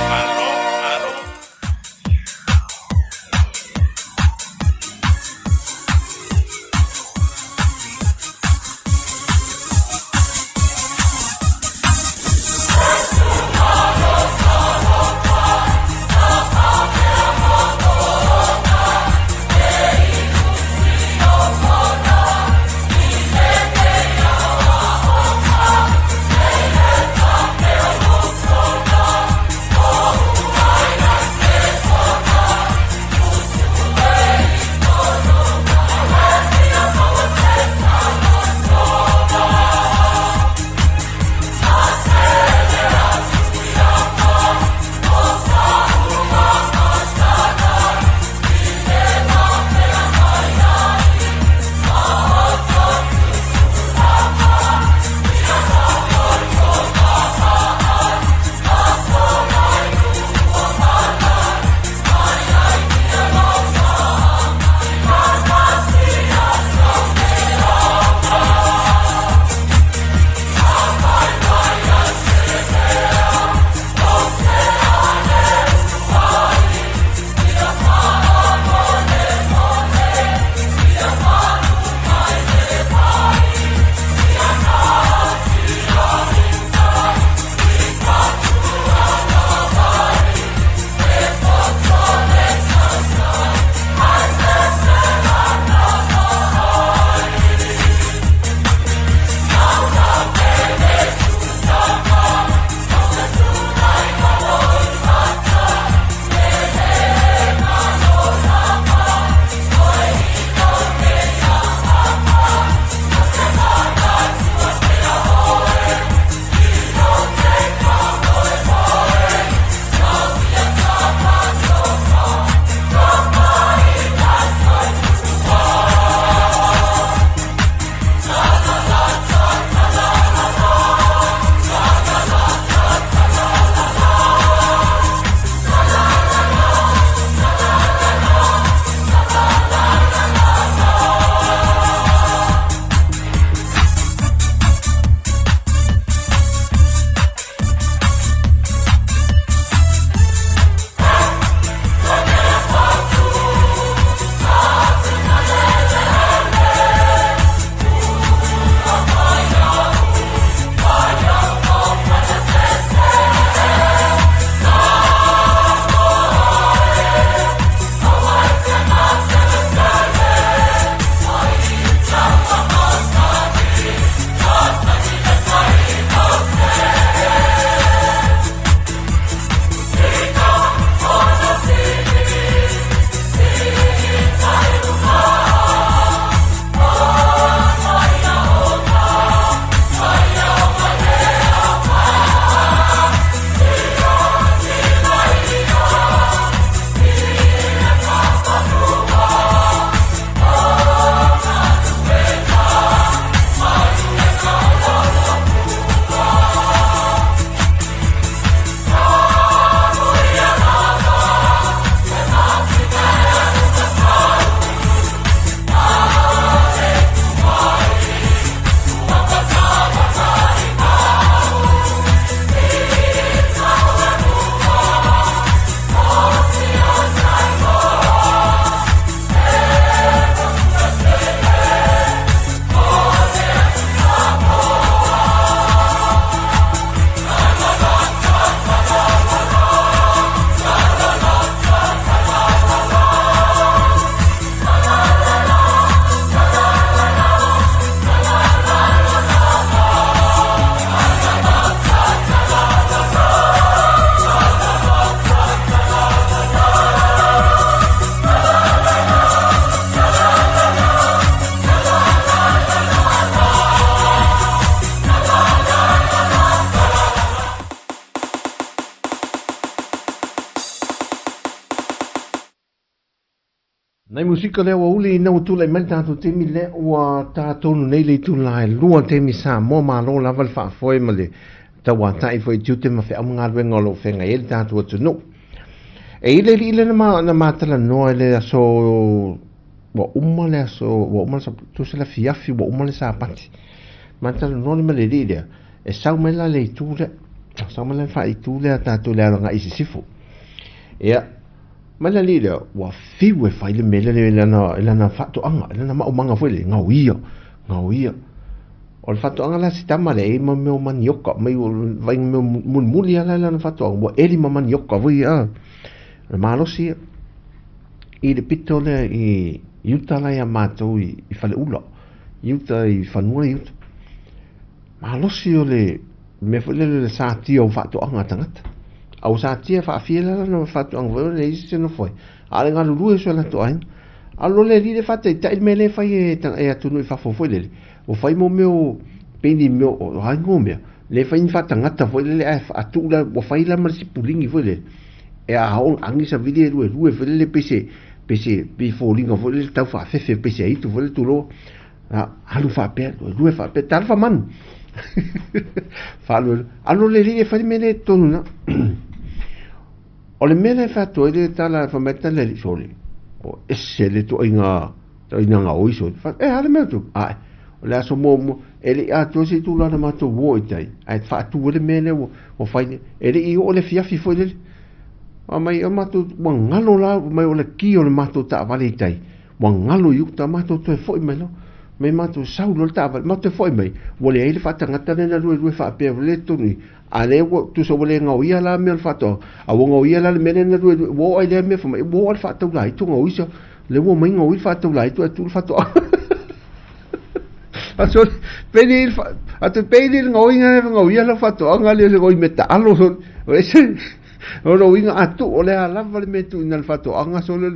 Nai musika lea ua uli ina ua tulai mai le tatou taimi lea ua ta tonu nei le itula e lua taimi Samoa malo lava le faafoe ma le tauatai foi i tiute ma feau ma galuega o lo o feagai ai le tatou atunuu. E i le alii lea na ma talanoa i le aso ua uma le aso ua uma le tusa le afiafi ua uma le Sapati. Ma talanoa le ma le alii lea e sau mai la le itu lea sau mai la le faaitu lea tatou le alo agai i sisifo. Ia Mai le alii lea, ua fiu e fai le mea lea i lana, i lana faatoaga, i lana maumaga foi lea, gaoia, gaoia. O le faatoaga la si tama lea, e ma mea o manioka, mai o vai mea mulimuli ala i lana faatoaga, ua eli ma manioka foi, a. O le malosi ia. I le pito lea i, i uta la ia matou i, i Faleula, i uta i fanua i uta. Malosi o le mea foi lele le satia o faatoaga a tagata. A ua satia faafia la lana faatoaga foi le isi se nofo ai. A o le galulue so latou aiga. A lo le alii le faataitai le mea lea e fai e, e atunuu i fafo foi lele. Ua fai mo mea o pei ni mea o ai ngo mea. Le fai ni faatagata foi lele ae tuu la ua fai la ma le sipuligi foi lele. E a o agi savili e lue lue foi lele pei se pei se pei foliga foi lele tau faafefe pei se aitu foi lele tulou. A, alu faapea, lue faapea, talofa manu. Faalue, alu le alii e fai le mea lea i totonu na. O le mea lea e fai atu ai le tala, fai mai tala alii, sole, o ese le toaiga, toaiga gaoi sole. Fai, e a le mea tu? Ae, o le aso muamua, e le i atoa se itula na matou o i tai, ae faatu ai le mea lea ua, ua fai, e le i oo le afiafi foi lele. Fai mai, o matou, ua galo la, mai o le ki o le matou taavale i tai, Ua galo i uta, matou toe foi mai loa. Mai matou sau loa le taavale, matou toe foi mai, ua leai le faatagata lea na luelue faapea ua le totonu i, a lea ua, tusa ua le gaoia la mea o le faatoaga, a ua gaoia la le mea lea na luelue, ua oo ai lea mea fai mai, ua oo le faataula ai tonga o isa, lea ua omai gaoi le faataula ai ae tuu le faatoaga. A sole, pei le fa, a te pei le gaoiga lea gaoia lau faatoaga lea se gaoi mea taalo sole, o ese, O lou uiga a tuu o le a lava le mea e tuuina i le faatoaga sole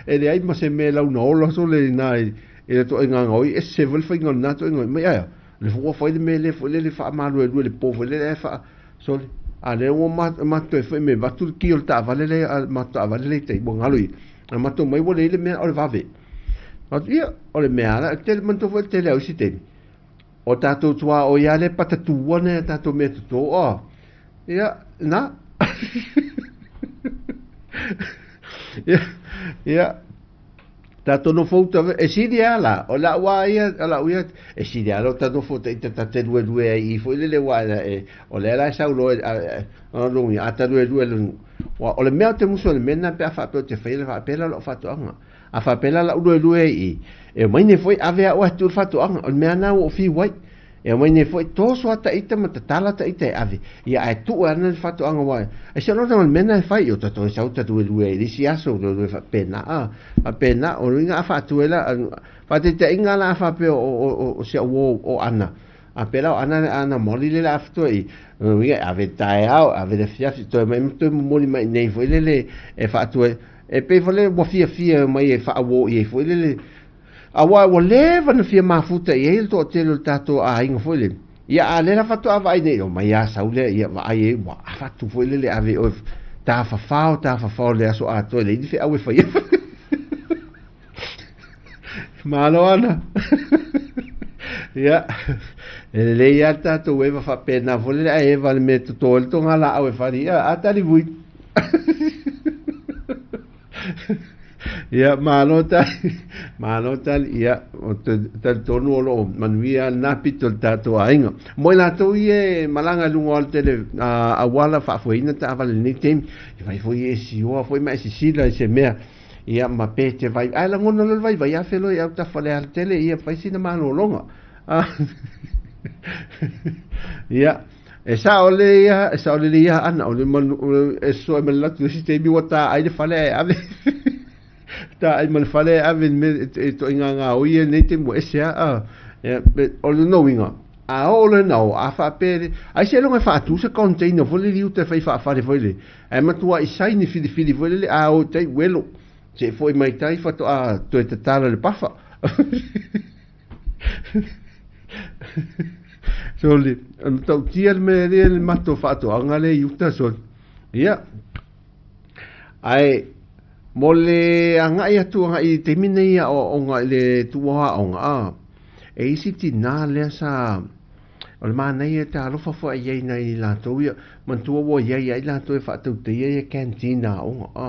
e leai ma se mea e launa ola sole i ina i le toaiga gaoi ese foi le faiga o lena toaiga mai aea le ua fai le mea lea foi lele faamaluelue le po foi lele ae faa sole a lea ua matou toe foi mai avatu le ki o le taavale lea a matou taavale lea i tai ua galo ia a matou mai ua leai le mea o le vave matou ia o le mea la tele manatua foi le tele au isi taimi o tatou tuaoi lava lea patatua nai a tatou mea toto a Ia, na. Ia, ia. Tatou nofo uta, e sili a la, o lau a ia, o lau ia, e sili a lo ta nofo ta ita ta te lue lue ai i foi lele wa e, o lea la e sau loa, a, lungi, a ta lue lue lungi. Wa, o le mea o te musu o le mea na pe a faapea o te whaia le faapea la lau faatoaga. A faapea la lau lue lue ai i, e omai nei foi ave au a tu le faatoaga, o le mea na ua o fiu ai. E omai nei foi toso a ta ita ma tatala ta ita e ave. Ia ae tuu ana le faatoaga aua e se lona o le mea na e fai o tatou e sau ta luelue ai i le isi aso luelue faapena a faapena o luiga a faatu ai la faataitaiga la a faapea o o o si au uo o Ana a pela o Ana ana moli le la afitoa i luiga e ave taeao ave le afiafi toe mai ma toe momoli mai nei foi lele e faatu ai e pei foi lele ua fiafia mai e faauo i ai foi lele Aua ua leva na fia mafuta i ai le toatele o le tatou aiga foi lele. Ia a lea la faatoa vaai nei, omai a sau lea, ia vaai ai, ua avatu foi lele ave i oe, tafafao, tafafao le aso atoa e leai ni feau e faia. Malo ana. Ia, e lelei lava le tatou eva faapena foi lele, ae eva le mea e toto ai le togalaau e fali, ia, a tali vui. Ia, malo tali, malo tali, ia, o te talitonu o loo manuia lena pito o le tatou aiga. Mo i latou ia e malaga i luga o le tele auala faafoeina taavale i lenei taimi, e fai foi e sioa foi ma e sisila i se mea, ia, ma pe te vai, ae lagona loa le vaivai afe loa i autafa o le alatele, ia, fai sina malologa. Ia, E sao lelei ia, e sao lelei ia ana, o le manu, e soe ma le latu isi taimi ua tā ai le fale ae ave. tā ai ma le fale ae ave me e to inga ngā o ia nei taimi ua ese a, a, e, o le nouinga. A o le nao, a whaapere, ai se longa e whaatu se container foi le liuta e whai whaafare foi le. Ae matua i saini whiriwhiri foi le, a o tai welo. Se foi mai tai whato a toe tatala le pafa. Sole, o le matautia le mea lea le matou faatoaga lea i uta, sole. Ia, ae, Mo le agai atu agai i le taimi nei i aoaoga i le tuua o aoga, a, e isi tinā lea sa, o le manaia e talofa foi i ai nai latou ia, manatua ua i ai lava i latou e faatautaia ia canteen aoga, a.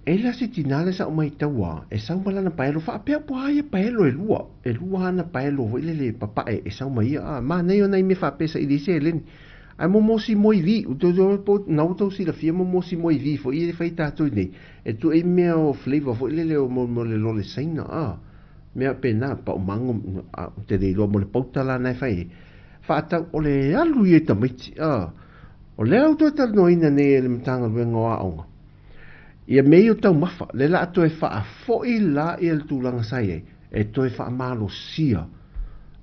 E i la si tinā lea sa ou maitaua, e sau ma lana paelo, faapea po o a ia paelo e lua, e lua ana paelo foi lele papae e sau ma ia, a, manaia o nai mea faapea e saili ai seleni. Ae mo mosi moi vi, u tou iloa po na ua tou silafia mo mosi moi vi foi ia e fai tatou i nei, e tuu ai mea o flavour foi lele o mo le lole Saina a, mea pena, pau mango, a, ou te le iloa mo le pauta la na e fai ai. Faatau, o le alu ia i tamaiti a, o lea ua toe talanoaina nei e le Matagaluega o Aoga, ia mea ia o taumafa, lea la a toe faafoi la ia le tulaga sa i ai, e toe faamalosia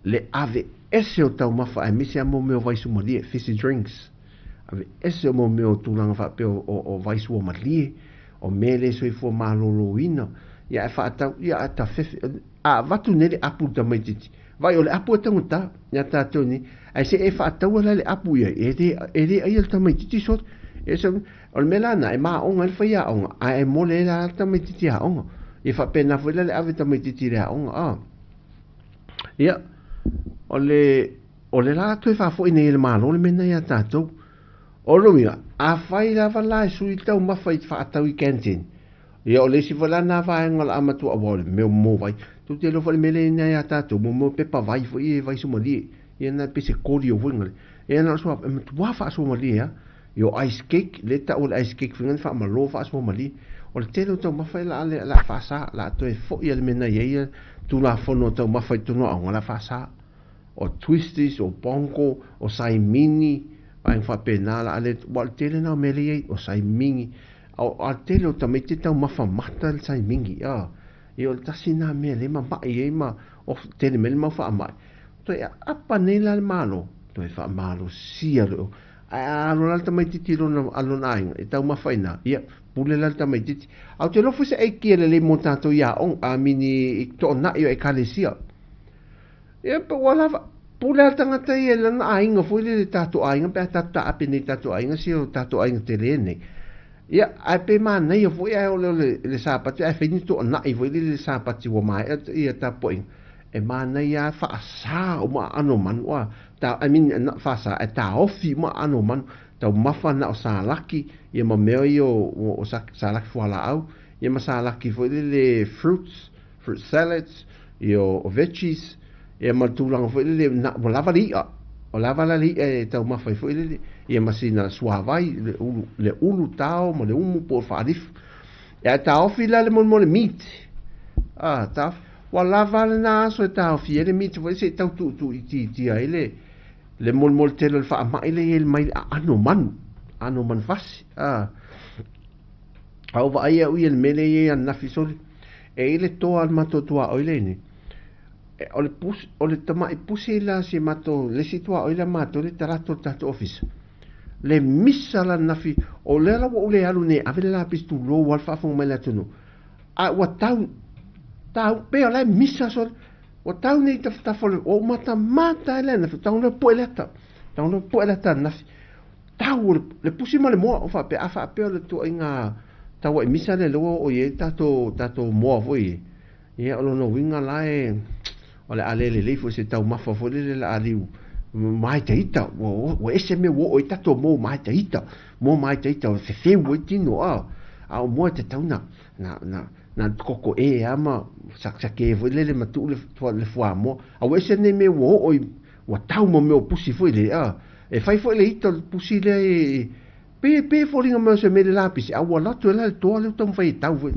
le ave ese o taumafa aemaise a mo mea o vaisumalie, fizzy drinks, ave ese o mo mea o tulaga faapea o vaisuamalie, o mea le soifua maloloina, ia ae faatau, ia ae tafefe, a avatu nei le apu i le tamaititi, vaai o le apu e taugata ia tatou nei, ae se e faataua la le apu i ai, e le, e le aia le tamaititi sole, e sa, o le mea la na, e maonga ai le faiaoga, ae mole ai la le tamaititi aoga, ia faapena foi la le ave tamaititi i le aoga, a. Ia, o le, o le la toe faafoi nei e le Malo le mea lena ia tatou. O lona uiga, afai lava la e sui taumafa i faatau i canteen, ia o le isi foi la lena vaega o le a matua aua o le mea o momo vai. Tou te iloa foi le mea lea i ai tatou, momo pepa vai foi e vaisumalie. Ia na pei se korio foi ngale. Ia na o sua, e matua faasuamalie lava. Ia o ice cake, lea e tau o le ice cake foi ngale faamalo faasuamalie. O le tele o taumafa ia o le a faasa, o le a toe foi lava le mea na i ai Tulafono o taumafa i totonu o aoga o le a faasa. O twisties, o bongo, o saimini, vaega faapena la a le, aua o le tele lena o mea lea e i ai, o saimini. A o le tele o tamaiti e taumafa mata le saimini, a. Ia o le tasi lena mea lea e mamai ai ma tele mai le mau faamai. Toe aapa nei la le Malo, toe faamalosia loa. Ae a alo la le tamaititi i lona, a lona aiga, e taumafa i ina, ia, pule la le tamaititi. A ou te iloa foi se aikia lelei mo tatou i aoga, a mini i toonai o Ekalesia. Ia, pe ua lava, pule a le tagata ia i lana aiga foi lele, tatou aiga, pe a tatou taape nei i tatou aiga, si o tatou aiga tele nei. Ia, ae pe manaia foi ae ole o le, le Sapati, ae fai ni toonai foi lele i le Sapati ua maea ia tapuaiga. E manaia lava faasa uma aano o manu, a, ta, I mean, na, faasa, ae taofi uma aano o manu, taumafa na o salaki, ia ma mea ia o, o, o salaki fualaau, ia ma salaki foi lele fruits, fruit salads, ia o, o veggies, ia ma le tulaga foi lele, na, ua lava le i'a, ua lava la le i'a e taumafa ai foi lele, ia ma sina suavai, le ulu, le ulu tao ma le umu po o le faalifu. Ia ae taofi la le molemole meat, a, taofi. Ua lava lena aso e taofi ai le miti foi se i tau tuutuuitiitia ai le le molimoli tele o le faamai lea i ai mai le aano o manu, aano o manufasi. A, a ou vaai au ia i le mea lea i ai ananafi sole, e i ai le toa a le matou tuaoi lea nei, e, o le pusi, o le tamai pusi la si matou, le isi tuaoi lea matou le talaatu o le tatou ofisa. Le misa la ananafi, o lea la ua ou le alu nei e ave le lapisi tulou lava le faafofoga mai a le atunuu. A ua tau, tau, pei o la e misa sole, ua tau nei i tafatafa o le, ua ou matamata ai le ananafi, ua tago loa poe le ata, tago loa poe le ata ananafi. Tau o le, le pusi ma le moa, o faapea, a faapea o le tuaiga tauai misa lea lea ua oo i ai le tatou, tatou moa foi ia, ia o lona uiga la e, o le a le lelei foi se taumafa foi lele o le a liu māitaita, ua, ua ese mea ua oo i ai tatou moa māitaita, moa māitaita o fefeu ai tino, a, a o moa e tatau na, na, na, na koko ē lava ma sakesake foi lele ma tuu le, le fuamoa. A ua ese nei mea ua oo i, ua tau ma mea o pusi foi lele, a, e fai foi le ita o le pusi lea e, pe, pe foliga mai o se mea i le lapisi, a ua alu atu ai la le toa lea ua taumafai e tau foi.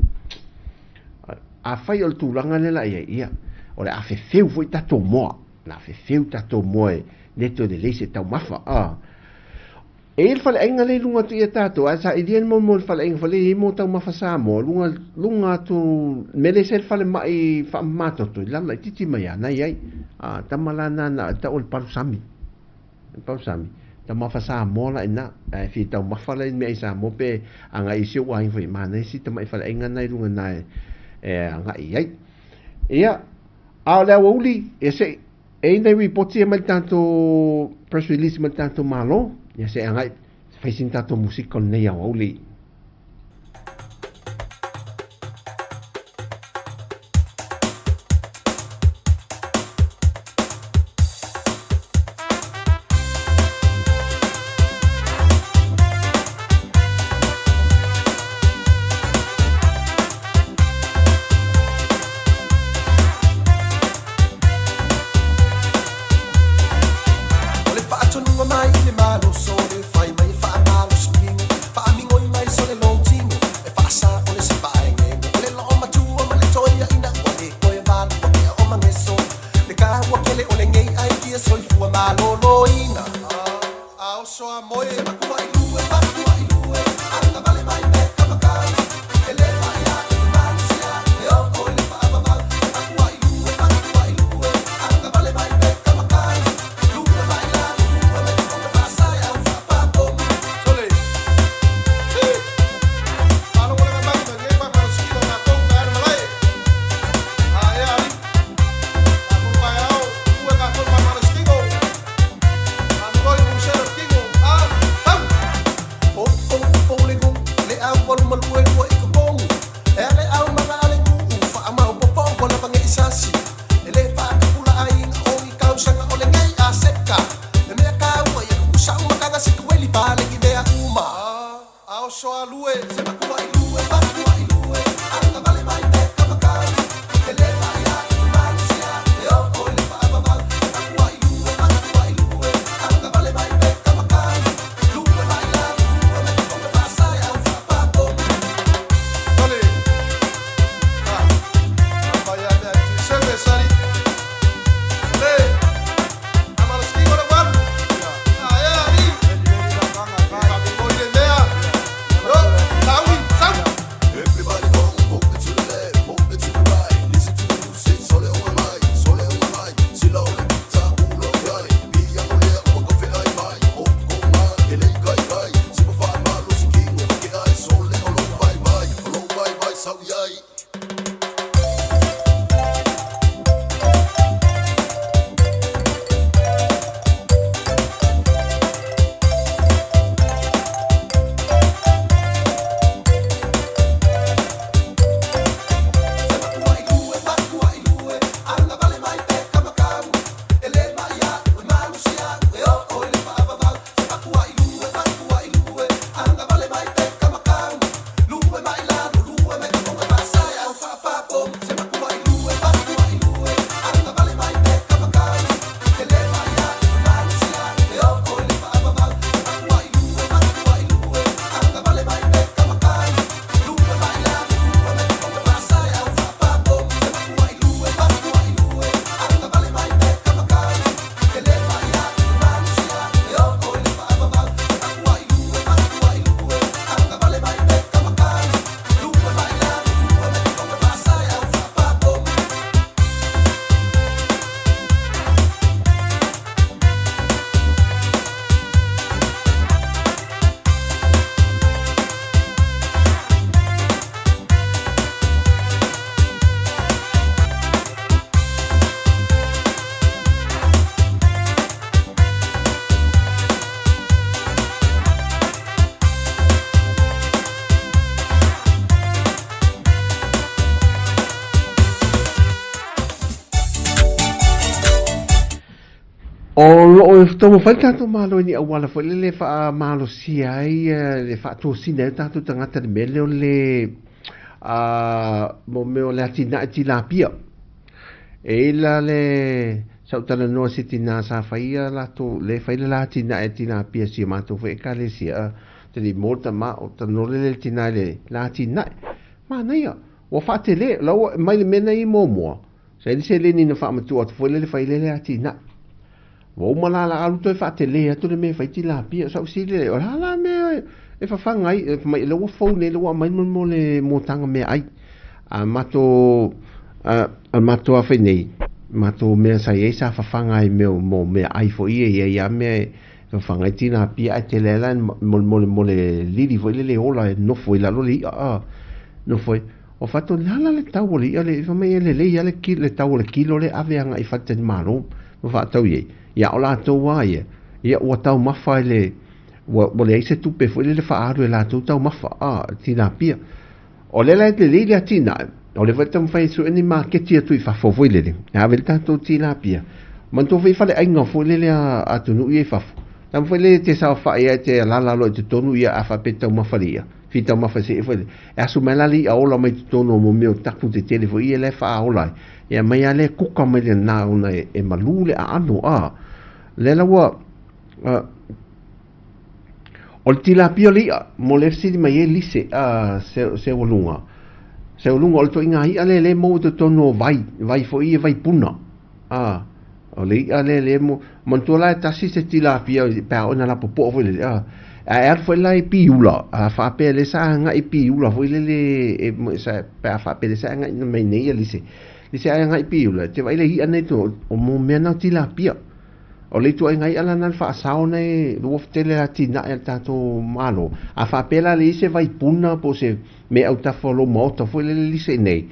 Afai o le tulaga lea la i ai, ia, o le a fefeu foi tatou moa, o le a fefeu tatou moa e le toe lelei se taumafa, a. E i ai le faleaiga lea i luga atu ia tatou, ae sailia le molimoli faleaiga foi lea e i ai mo taumafa Samoa, luga, luga atu, mea lea sa i le falemai faamamatoto i lalo laitiiti mai lava, na i ai. A, tama la na, na tau o le palusami, le palusami, taumafa Samoa la i ina, ae fia taumafa la i meaai Samoa pe agai i si ou aiga foi, manaia si tamai faleaiga na i luga i ina e agai i ai. Ia, a o le aoauli, ia se i, E i ai nai ripoti ia mai le tatou press release mai le tatou Malo, ia se i agai fai sina tatou musika o lenei aoauli. Faamigo mai i le malosi o le fai mai e faamalosi tino. Faamigoi mai so le lotino e faasa'o le sipaegego o le loomatua ma le toeaina ua lē toe valua kea o mageso le kāua kele o lenei aikia soifua malōlōina a oso a moe se makua i lue makua i lue agavale mai peka makau e lē maia i le malosia e oo i le faavavau se makua i lue makua i lue agavale mai peka makau lue mai lalo lue mai koga faasae au faapapogi sole. O loo e taumafai le tatou Malo i ni auala foi lele e faamalosia ai le faatosina ai o tatou tagata i le mea lea o le mo mea o le atinae tilapia. E i la le sa ou talanoa i se tina sa faia latou le fai le la atinae tilapia si o matou foi ekalesia te lei mo le tama o talanoa lele le tina i le la atinae. Manaia, ua faatele, la ua mai le mea na i muamua. Sa i ai le seleni na faamatuu atu foi lele fai lele atinae. Ua uma la la alu toe faatele atu le mea e fai tilapia. Sa ou fesili lea, o le a la mea e fafaga ai? Fai mai, lea ua fou nei, lea ua aumai mo le motaga meaai. A matou, a matou a fai nei, matou mea sa i ai sa fafaga ai mea mo meaai foi ia, e i ai lava mea e fafaga ai tilapia, ae tele ai la mo le lili foi lele e ola e nofo i lalo le i'a, a, nofo ai. O fato le a la le tau o le i'a le fai mai e lelei lava le le tau o le kilo lea ave agai i faletalimalo ma faatau i ai. Ia a o latou lava ia, ia ua taumafa i le ua ua leai se tupe foi lele faaalu e latou taumafa, a, tilapia. O lea la e lelei le atinae, o lea foi e taumafai e sue ni maketi atu i fafo foi lele, e ave ai le tatou tilapia. Manatua foi faleaiga foi lele a atunuu ia i fafo, taumafai lele e te saofai ai e te alaala loa i totonu ia a faapea e taumafa le i'a. Fitaumafa see foi le, e asu mai la le i'a ola mai totonu o mo mea o tapu tetele foi ia la e faaola ai. E aumai lava lea kuka mai lena ona e malu le aano a. Lea la ua, O le tilapia o le i'a, mo le fesili mai ai Lise, a, se, Seualuga. Seualuga, o le ituaiga i'a lea lea e maua i totonu o vai, vai foi ia vai puna. A, o le i'a lea lea e mo, manatua la e tasi se tilapia pe a oo ina lapopoa foi lele, a, ae alu foi la i Piula, a faapea lea sa agai i Piula foi lele e, sa, pe a faapea lea sa agai mai nei ia Lise. Lise ae agai i Piula, e te vaai le i'a nei totonu, o mo mea na o tilapia. O le ituaiga i'a la na le faasao na e ua tele atinae a le tatou Malo. A faapea la le i ai se vaipuna po o se mea autafa o lou maota foi lele lise i nei,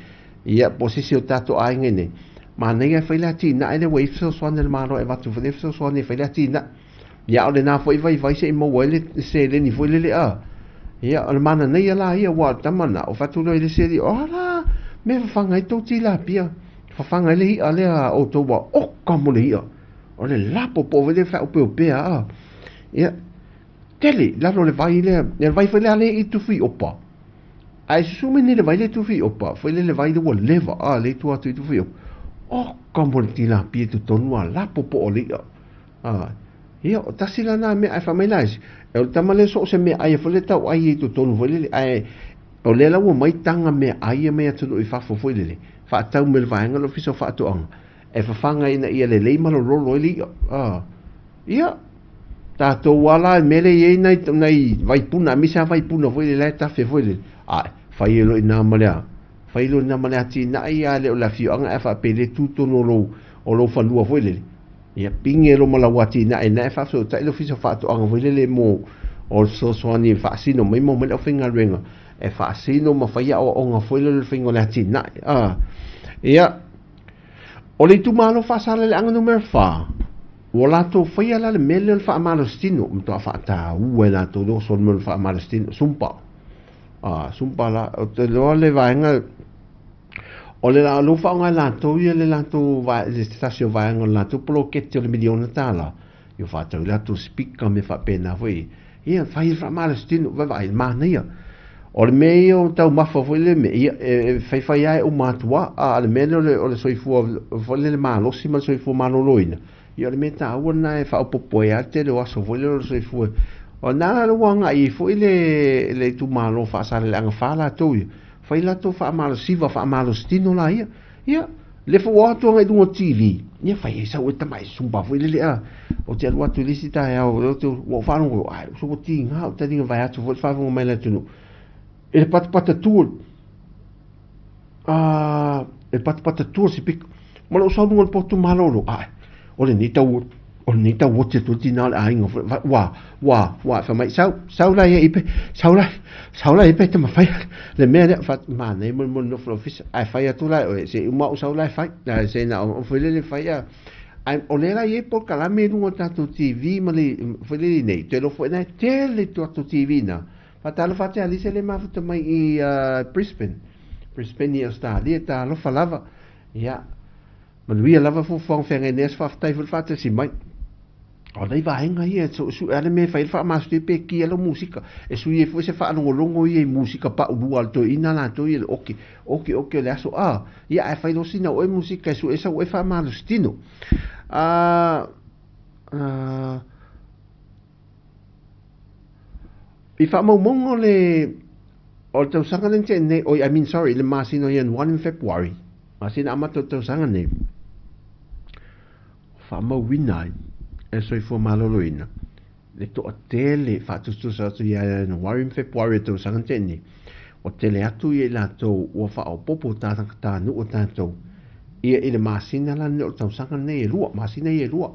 ia po o se isi o tatou aiga i nei, manaia e fai le atinae lea ua i ai fesoasoani a le Malo e avatu foi lea fesoasoani e fai le atinae. Ia a o lena foi vaivai se i maua ai le seleni foi lele a. Ia o le mananaia la ia aua o le tama lena o fatu loa i le isi alii, o a la mea e fafaga ai tou tilapia, fafaga ai le i'a lea a outou ua oka mo le i'a. O le lapo po o le faaopeopea a. Ia, tele i lalo o le vai lea, ia le vai foi lea lea i tufi opa. Ae susu mai nei le vai lea i tufi opa, foi lea le vai lea ua leva a lea i tua atu i tufi opa. Oka mo le tilapia i totonu a lapo po o le i'a. A, ia, o tasi la na mea ae fai mai la isi, e o le tama lea so o se meaai foi lea tau ai i totonu foi lele, ae o lea la ua mai taga meaai ia mai atunuu i fafo foi lele, faatau mai le vaega o le Ofisa o Faatoaga. E fafaga ina ia lelei ma lololo ai le i'a. A, ia, tatou lava la i mea lea e i ai nai, nai vaipuna, aemaise lava vaipuna foi lele la e tafe foi lele, ae, fai ai loa i ina ma le a? Fai loa i ina ma le atinae ia a le o le afioaga ae faapea le tu tonu o lou, o lou fanua foi lele. Ia, pigi ai loa ma lau atinae ina e faafesootai le Ofisa o Faatoaga foi lele mo, o le fesoasoani e faasino mai ma omai le aufaigaluega e faasino ma fai aoaoga foi lele o le faiga o le atinae. A, ia. O le itumalo Faasaleleaga numera 4, ua latou faia la le mea lea o le faamalositino, matua faataua e latou le oso o le mea o le faamalositino, sumpa. Ah, sumpa la, o te loa le vaega, o le la lou faaaoga e latou ia le latou, le tasi o vaega o le latou poloketi o le miliona tala, ia faatau i latou speaker mea faapena foi. Ia, fai le faamalositino, vaavaai, manaia. O le mea ia o taumafa foi le mea, ia, e faifai lava e uma atu lava, a o le mea lea o le, o le soifua foi lele malosi ma le soifua maloloina, ia o le mea taua lena e faaopoopo ai lava le tele o aso foi lele o le soifua. O lena la ua agai ai foi le, le itumalo Faasaleleaga 4 latou ia, fai latou faamalosiva, faamalositino la ia. Ia, le foi ua o atu agai i luga o TV, ia fai ai sau e tamai sumba foi lele a. Ou te alu atu i le isi taeao, ou te, ua ou faalogo, ai, so ua tiga ou taliga vae atu foi le faafofoga mai le atunuu. I le patapata tu, a, i le patapata tu o le sipika, ma lou sau luga o le potu malolo, ai, o lenei tau, o lenei tau oti atu ai tina o le aiga, ua, ua, ua, fai mai, sau, sau la ia ipe, sau la, sau la ipe te mawhai le mea lea, fa, manaia mo le mo le nofo le ofisa, ae fai atu la e oe, se i uma au sau la e fai, ae se na o foi lele fai a, ae o lea la i ai polokalame i luga o tatou TV ma le, foi lele i nei, toe lofo ina e tele i tatou TV na, faatalofa atu ia Lisa le mafuta mai i Brisbane, Brisbane i Australia, talofa lava, ia, Manuia lava fuafuaga feagai nei aso faafetai foi le faatasi mai. O nei vaega ia e suesue a le mea e fai ai le faamasutui pe ki ai lau musika. E sui ai foi se faalogologo ia i musika paulua a le toeaina latou ia le oke, oke, oke o le aso a. Ia ae fai loa sina oe musika e sue ai sau oe faamalositino. A, a, I faamaumauga o le o le tausaga lea na tea nei, oi I mean sorry, le masina o Ianuari ma Fepuari, masina amata o le tausaga nei, faamauina ai e le Soifua Maloloina le toatele faatusatusa atu ia Ianuari ma Fepuari o le tausaga na tea nei, ua tele atu ia i latou ua faaopoopo tagatanuu o tatou ia i le masina la nei o le tausaga nei e lua, masina ia e lua.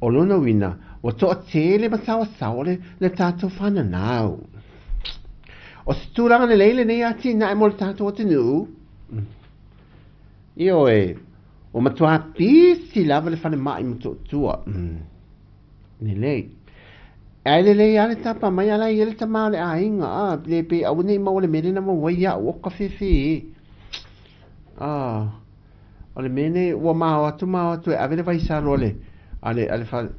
O lona uiga, ua toatele ma saoasaoa le, le tatou fananau. O se tulaga lelei lenei atinae mo le tatou atunuu. Ioe, ua matua pisi lava le falemai Motootua. Lelei. Ae lelei lava le tapa mai ala i ai le tama o le aiga, a, le pe aua ne i maua le mea lea na maua ai au o ka fefe e. A, O le mea nei, ua mao atu mao atu e ave le vaisalo a le, a le, a le fale,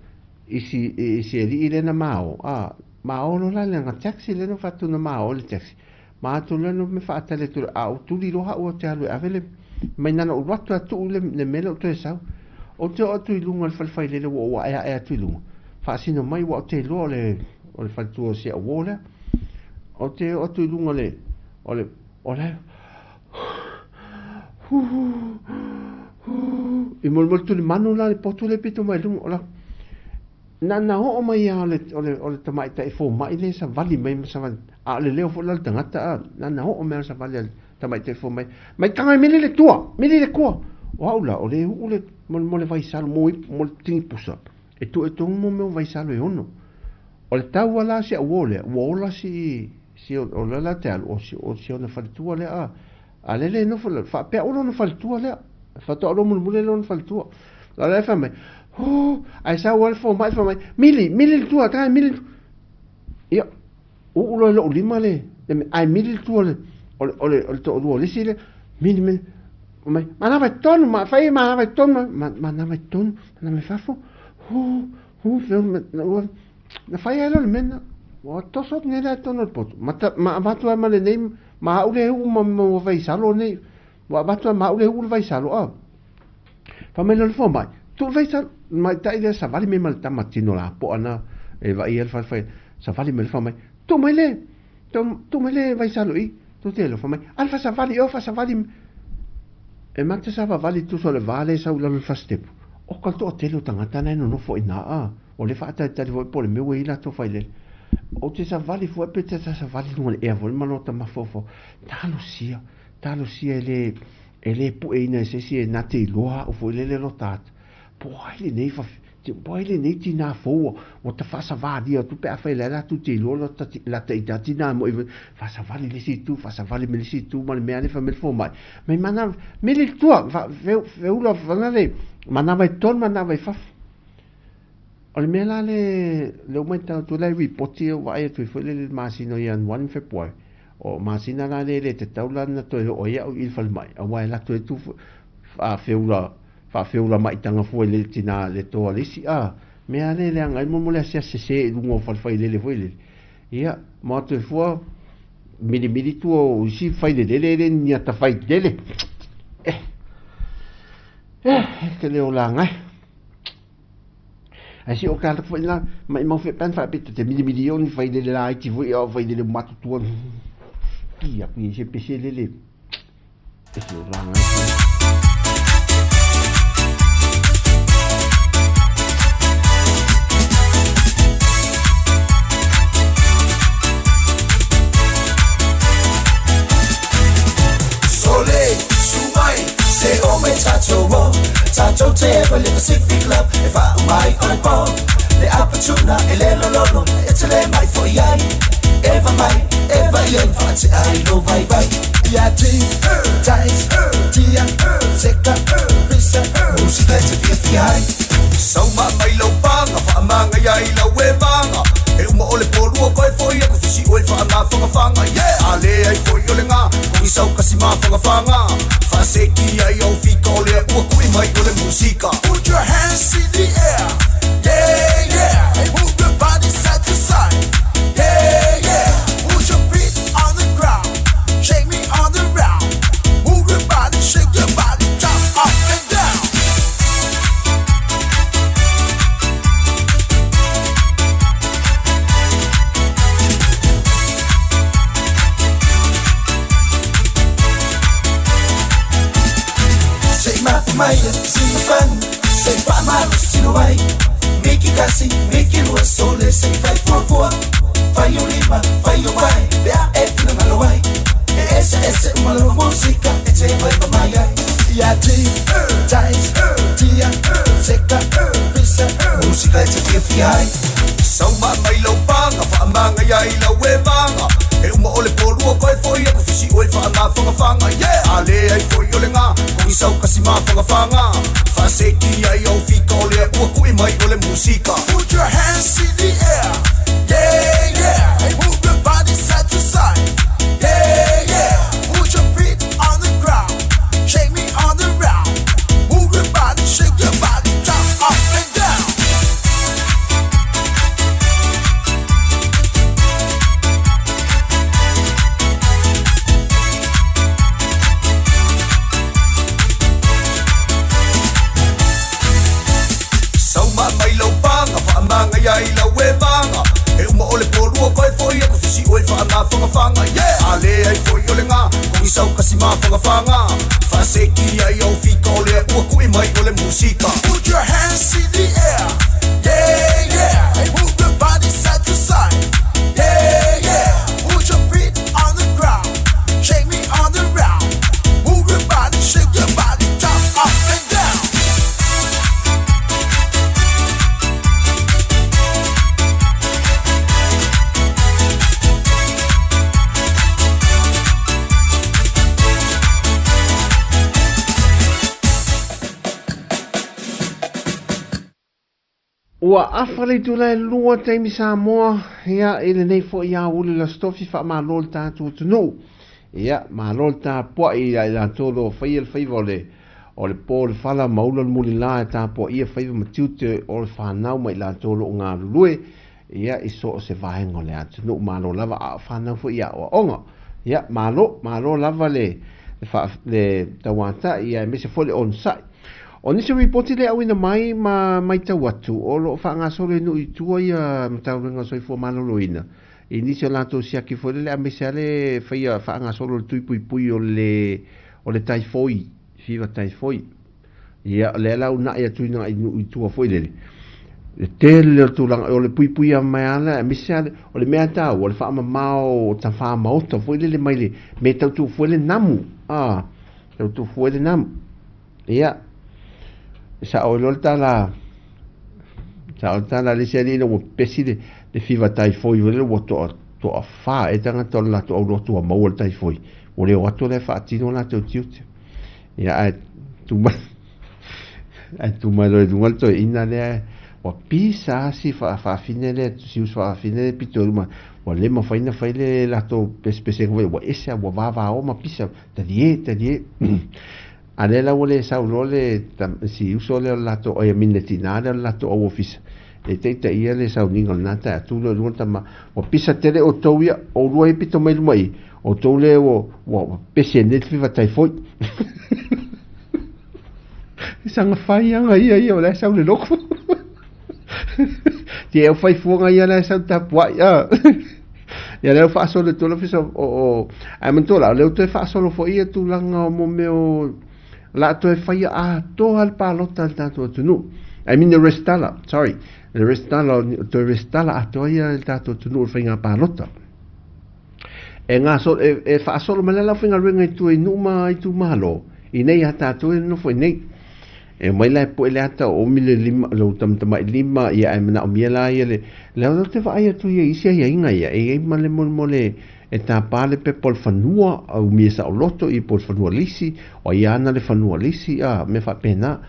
i si, i si alii lea na mao, a, mao loa la le na taxi lea na fatu na mao le taxi. Ma atu lea no me faatali atu, a ou tuli loa au ou te alu e ave le, mai na ona ou alu atu lava tuu le, le mea lea ou toe sau. Ou te oo atu i luga o le fale failele ua ou aeae atu i luga. Faasino mai ua ou te iloa o le o le faletua o si au uo lea. Ou te oo atu i luga o le o le o la e molimoli tulimanu la le potu lea pito mai luga o la na na oo mai lava o le o le o le tamaitai fomai lea e savali mai ma savali a o le leo foi la o le tagata a na na oo mai lava o le savali a le tamaitai fomai mai taga e mili le tua mili le tua o au la o le uu le mo le vaisalo mo mo le tinipusa e tuu e tonu mo mea o vaisalo e ono o le tau a la si au uo lea ua ola si si o la la te alu o si o si ona faletua lea a a lele e nofo faapea o lona faletua lea faatoa loa mulimuli lona faletua a la e fai mai oh ae sau a le fomai fai mai mili mili le tua taga e mili ia uu loa i lou lima le ae mili le tua le o le o le o le toalua o le isi lea mili mili mai manava i totonu ma fai manava i totonu manava i totonu manava i fafo hu hu ua na fai ai lea o le mea lena ua toso atu nei la i totonu o le poto ma ma avatu ai ma lenei ma au le uu ma ma vaisalo nei ua avatu ai ma au le uu le vaisalo a fai mai loa le fomai tuu le vaisalo tamaitai lea savali mai ma le tama tino lapoa na e vaaia le fale savali mai le fomai tuu mai le tuu mai le vaisalo i tou te alofa mai a le faasavali oe faasavali e ma te savavali tusa o le va lea e sau i lalo o le fasitepu o ka toatele o tagata na e nonofo i ina a o le faatalitali foi po o le mea ua i ai latou failele ou te savali foi pe te savali i luga o le ea foi ma lota mafaufau talosia talosia e le e le pueina e se isi e na te iloa au foi lele lota ata po o ai lenei po o ai lenei tinā fou ua ta faasavalia atu pe afai o lea latou te iloa lata ita tinā moi faasavali le isi itu faasavali ma le isi itu ma le mea lea fai mai le fomai mai manava mili i tua feula fana le manava i totonu manava i fafo o le mea la le le ua matau atu la i ripoti ua vaai atu ai foi le masina o Ianuari ma Fepuari o masina la le le tatau la ona toe oo ai au i le falemai aua e alu atu ai tu feula faafeulamaitaga fua i le tina le toa le isi a mea lea e leaga ai mo le asiasi sese i luga o falefailele foi lele ia ma o atu ai fua milimili tua o isi failelele e le ni ata failele eh eh e te le olaga e ae si o ke ala foi la maʻimau feʻe faapea te milimili o ni failele laiti foi a o failele matutua ki aku i se pese lele e te olaga e. Sole, su mai, se o mai tatou o Tatou te ewa le Pacific Club E wha mai o le po Le apatuna e le lololo E te le mai fo iai Eva mai, eva i en wha te ai lo vai vai Ia ti, tais, tia, seka, pisa, musika te fia fia ai Sauma mai lau paga faamagaia ai lau evaga E uma o le polua koe foi aku fisi oe faamafagafaga Yeah! A leai foi o le ga kogi sau kasi mafagafaga Faaseki ai au fika o lea ua kui mai o le musika Put your hands in the air Yeah, yeah And move your body side to side Yeah, yeah Put your feet on the ground Shake me on the round Move your body, shake your body Jump up and down Se mapu mai si mafanu Se faamalosi lo ai Miki kasi, miki lua sole Se fai fuafua Fai o lima, fai o vai Pe a e finagalo ai E ese ese uma lava musika E te vai pa mai ai Ia ti, tais, tia, seka, pisa Musika e te fia fia ai Sauma mai lau paga faamagaia ai lau evaga E uma o le polua koe foi aku fisi oe faamafagafaga Yeah! A leai foi o le ga kogi sau kasi mafagafaga Faaseki ai au fika o lea ua kui mai o le musika Put your hands in the air Yeah, yeah And move your body side to side Yeah, yeah Put your feet on the ground Shake me on the round Move your body, shake your body Jump up and down Sauma mai lau paga faamagaia Ua afa le itula e lua taimi Samoa, ia, i lenei foi aoauli le Aso Tofi, faamalo le tatou atunuu. Ia, malo le tapuai ia i latou o lo o faia le faiva o le o le po le fala ma ula le mulila e tapuaia faiva ma tiute o le fanau ma i latou o lo o galulue ia i so o se vaega o le atunuu. Malo lava a o fanau foi i aoaoga. Ia, malo, malo lava le le faa le tauatai ia aemaise foi le onosai. O nisi o ripoti lea e auina mai ma maitau atu o lo o faagasolo i nuu i tua ia Matagaluega o le Soifua Maloloina i nisi o latou siaki foi lele aemaise lava le faia faagasolo o le tui puipui o le o le taifoi, fever taifoi. Ia o lea la uunai atu ina i nuu i tua foi lele le tele o le tulaga o le puipuia mai lava lea aemaise lava o le mea taua o le faamamao o tafā maota foi lele mai le mea e tau tuufua ai le namu, a, tau tuufua ai le namu. Ia, e sao ai loa le tala, sao le tala a le isi alii ina ua pepesi le, le fiva taifoi foi lele ua toa, toafa ea tagata o le latou aulotu ua maua le taifoi, ua le o atu la e faatino o latou tiute. Ia, ae tu mai, ae tu mai loa i luga le toeaina lea, ua pisa lava si faafine lea, si uso faafine lea pito i luma, ua le mafai ona fai le latou pesepesega foi, ua ese lava, ua vavao ma pisa, talie, talie. A lea la ua le sau loa le si uso lea o le latou, I mean le tina lea o le latou au ofisa e taitaia le sauniga o lena taeao, tu loa i luga le tama, ua pisa tele outou ia, oulua ia pito mai luma i i, outou lea ua ua pesi ai nei le fiva taifoi. E saga fai aga ia ia o la e sau le loku. Te au fai fuaga ia la e sau tapuai a. Ia lea ua faasolo i tolu ofisa o o ae manatua la o lea ua toe faasolo foi ia tulaga o mo mea o la toe faia atoa le palota a le tatou atunuu. I mean le resitala, sorry, le resitala, toe resitala atoa ia le tatou atunuu i le faiga palota. E gasolo, e, e faasolo mai la lau faigaluega i tua i nuu ma itumalo, i nei a tatou e nofo i nei. E omai la e poe le ata o omi le lima, lou tamatamai lima, ia ae manaomia la ia le, le au te vaai atu ia i isi aiaiga ia, e i ai ma le molemole e tapa le pepa o le fanua, a umia saoloto ia po o le fanua lisi, o ai ana le fanua lisi, a, mea faapena.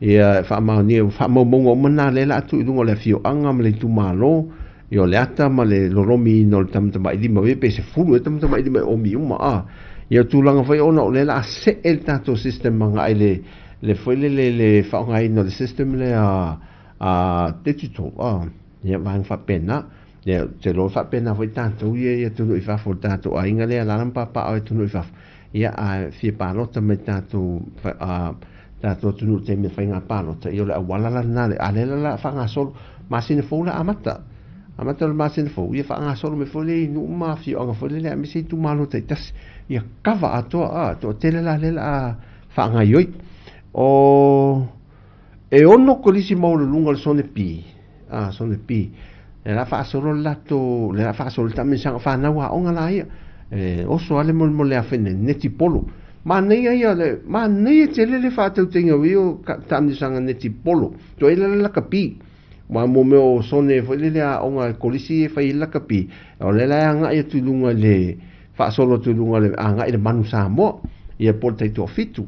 Ia e faamaonia, faamaumauga uma na lea la atu i luga o le afioaga ma le itumalo, ia o le ata ma le lolomiina o le tamatamai lima, pe 10 ea tamatamai lima e omi uma, a. Ia o tulaga foi ona o lea la a see le tatou system agai le le foi lele le faaaogaina o le system lea a digital a ia vaega faapena. Ia ou te iloa faapena foi tatou ia i atunuu i fafo, le tatou aiga lea e alaala ma papaaao i atunuu i fafo, ia a fia palota mai tatou a tatou atunuu i le taimi o le faiga palota, ia o le auala la lena, a lea la o le a faagasolo masina fou la amata. Amata o le masina fou, ia faagasolo mai foi lea i nuu ma afioaga foi lele aemaise itumalo taitasi, ia kava atoa a toatele la lea o le a faagaioi. O e ono kolisi maualuluga o le sone pi, a sone pi, le la faasolo le latou, le la faasolo le taamilosaga fanau aoga la ia. E oso lava le molemole a fene netipolo. Manaia ia le, manaia tele le faatautaiga o ia taamilosaga netipolo. Toa ila le lakapi. Aua mo mea o sone foi lele aoga e kolisi e fai ai le lakapi, o lea la e agai atu i luga i le faasolo atu i luga i le agai i le manu Samoa, ia po o le taitoafitu.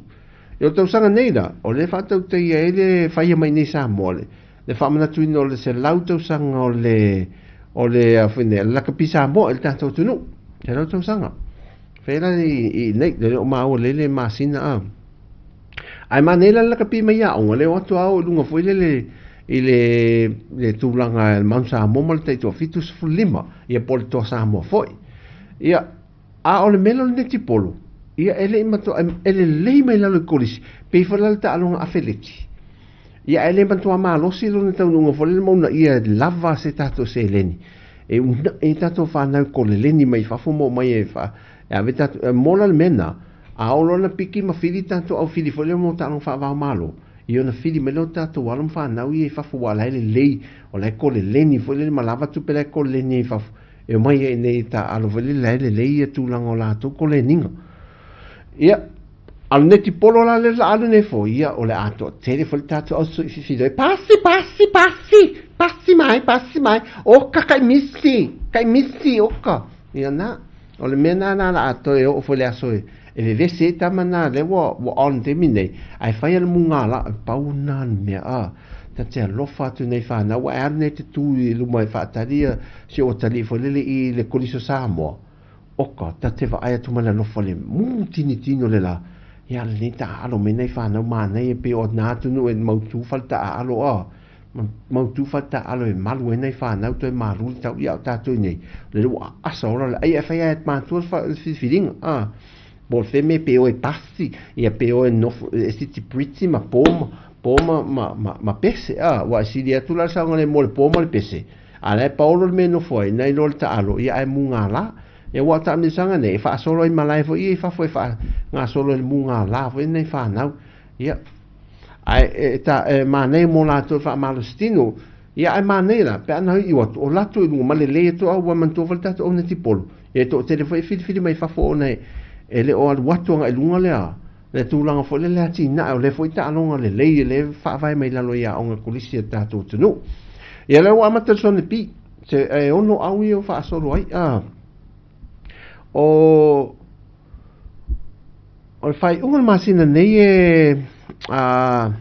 Ia o le tausaga nei la, o lea e faatautaia ai le faia mai nei Samoa le, le faamanatuina o le 100 tausaga o le, o le, a foi nei, lakapi Samoa i le tatou atunuu, 100 tausaga. Fai la i, i nei, le o maua lele le masina a. Ae manaia la le lakapi mai aoga, le o atu a o i luga foi lele i le, le tulaga le Manu Samoa ma le taitoa-75, ia po o le Toa Samoa foi. Ia, a o le mea lea o le netipolo, ia e le i matua, e lelei mai lalo i kolisi, pei foi la le taaloga afeleti. Ia ae le matua malosi lona taunuuga foi lele ma uunaia e lava se tatou seleni e uunai ai tatou fanau koleleni mai fafo ma omai e fa, e ave tatou, e mola le mea lena, a oo loa ona piki ma fili tatou au fili foi lea mo taaloga faava o Malo, ia ona fili mai lea o tatou alo ma fanau ia i fafo aua o la e lelei, o la e koleleni foi lele ma lava tupe la e koleleni ai i fafo, e omai ai i inei e taaalo foi lele la e lelei ia tulaga o latou koleniga. Ia, a o le netipolo la lea la alu nei foi, ia, o le a toatele foi le tatou au soififilo e pasi, pasi, pasi, pasi mai, pasi mai, oka kai misi, kai misi, oka. Ia na, o le mea na na la a toe oo foi le aso e, e vevesi ai tama na, lea ua, ua on taimi nei, ae fai a le mugala, e pau na le mea, a. Ta te alofa atu i nei whanau, aua e alu nei te tū i luma e whaatali ia si o atalii foi lele i le Kolisi o Samoa, oka, ta te vaai atu ma le alofa le mūtinitini o le la, ia lenei taaalo mai nei whanau mānei e pei o nā atunuu e mautū fale taaalo a, mautū fale taaalo e malu ai nei whanau toe malu le tau ia o tātou i nei, lele ua aasa ola le ai e whai ai mātua le filifiliga, a, po o le fea mea pe o e pasi, ia pe o e nofo, e siti priti ma po ma, po ma, ma, ma, ma pese, a, ua e sili atu la le saogalemu o le po ma le pese, a la e paolo le mea e nofo ai, na iloa le taalo, ia ae mugala. Ia ua o taamilosaga nei, e faasolo ai malae foi ia i fafo e faagasolo ai le mugala foi lenei fanau. Ia, ae e, ta, e manaia mo latou e faamalositino, ia ae manaia la, pe a na iu atu, o latou i luga ma lelei atu au ua manatua foi le tatou aunatipolo. Ia e toatele foi e filifili mai fafo ona e, e le o alu atu agai luga lea, le tulaga foi lea le atinae o lea foi taaloga lelei e le faavae mai lalo i aoga kolisi a tatou atunuu. Ia lea ua amata le Sone P, se e ono au ia o faasolo ai. A, o, o le faaiuga o le masina nei e, a,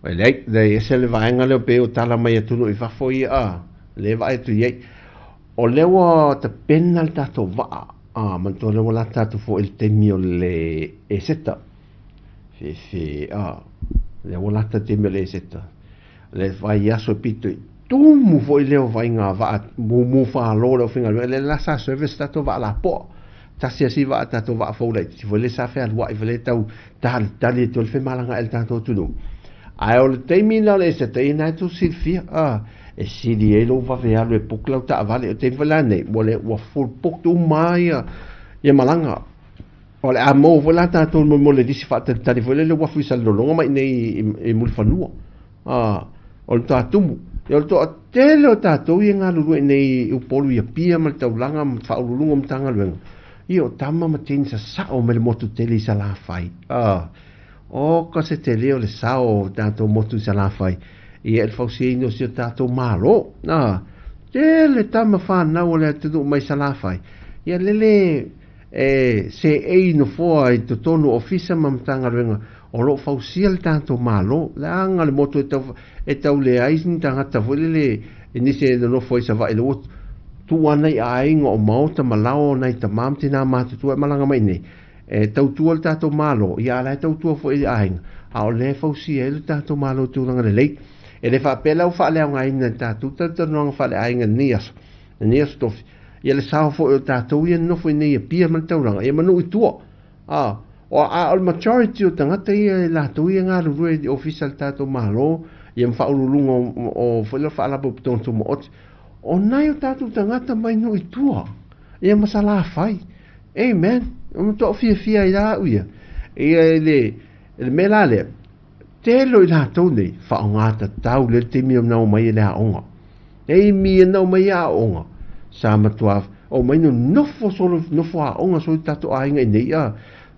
e leai, leai ese le vaega lea pei o tala mai atunuu i fafo ia, a, le vaai atu i ai. O lea ua tapena le tatou vaa, a, manatua lea ua lata atu foi le taimi o le Eseta. Fefe, a, lea ua lata le taimi o le Eseta. Le vaiaso e pito i tumu foi lea o vaaiga vaa mumu falo le aufaigaluega, lea la sa service tatou vaa lapoa. Tasi asi vaa tatou vaa fou laitiiti foi lea sa fealuai foi lea tau talitali atu ai le femalagaai a le tatou atunuu. Ae o le taimi lena o le Eseta, ia na e tou silafia, a, e sili ai lou vave alu e book lau taavale. O le taimi foi la lenei, ua le, ua full booked uma lava ia malaga. O le a maua foi la tatou mo le lisi faatalitali foi lea i le uafu i Salelologa ma i inei i Mulifanua. A, o le toatumu. Ia o le toatele o tatou ia e galulue i inei i Upolu i Apia ma le taulaga ma Faauluuluga o Matagaluega, ia o tama ma teine sasao mai le motu tele i Salafai. A, oka se tele o le sao o tatou motu i Salafai, ia e le fausiaina o si o tatou Malo. A, tele tama fanau o le atunuu mai Salafai, ia lele e seei nofoa i totonu o ofisa ma Matagaluega o lo o fausia le tatou Malo. Leaga le motu e tau, e tau leai ni tagata foi lele e nisi e nonofo ai Savaii le ua tuu ana i aiga o maota ma laoa o nai tama ma tinā matutua e malaga mai nei. E tautua le tatou Malo, ia a la e tautua foi i aiga, a o lea e fausia ai le tatou Malo i tulaga lelei. E le faapea la ua faaleaogaina e tatou talatalanoaga faaleaiga i lenei aso, lenei aso tofi, ia le sao foi o tatou ia nonofo i nei Apia ma le taulaga, ia ma nuu i tua. A, o, a o le majority o tagata ia e latou ia e galulue i ofisa a le tatou Malo, ia ma faauluuluga o, o foi lea Faalapotopotoga Tumaoti, o nai o tatou tagata mai nuu i tua, ia ma Salafai. Amen. O matuaʻu fiafia ai la au ia. Ia i le, i le mea la lea, tele o i latou nei, faaaoga tatau lea le taimi na omai ai le aoga. Taimi ia na omai ai aoga, sa matua omai nonofo solo, nofo aoga solo i tatou aiga i nei, a,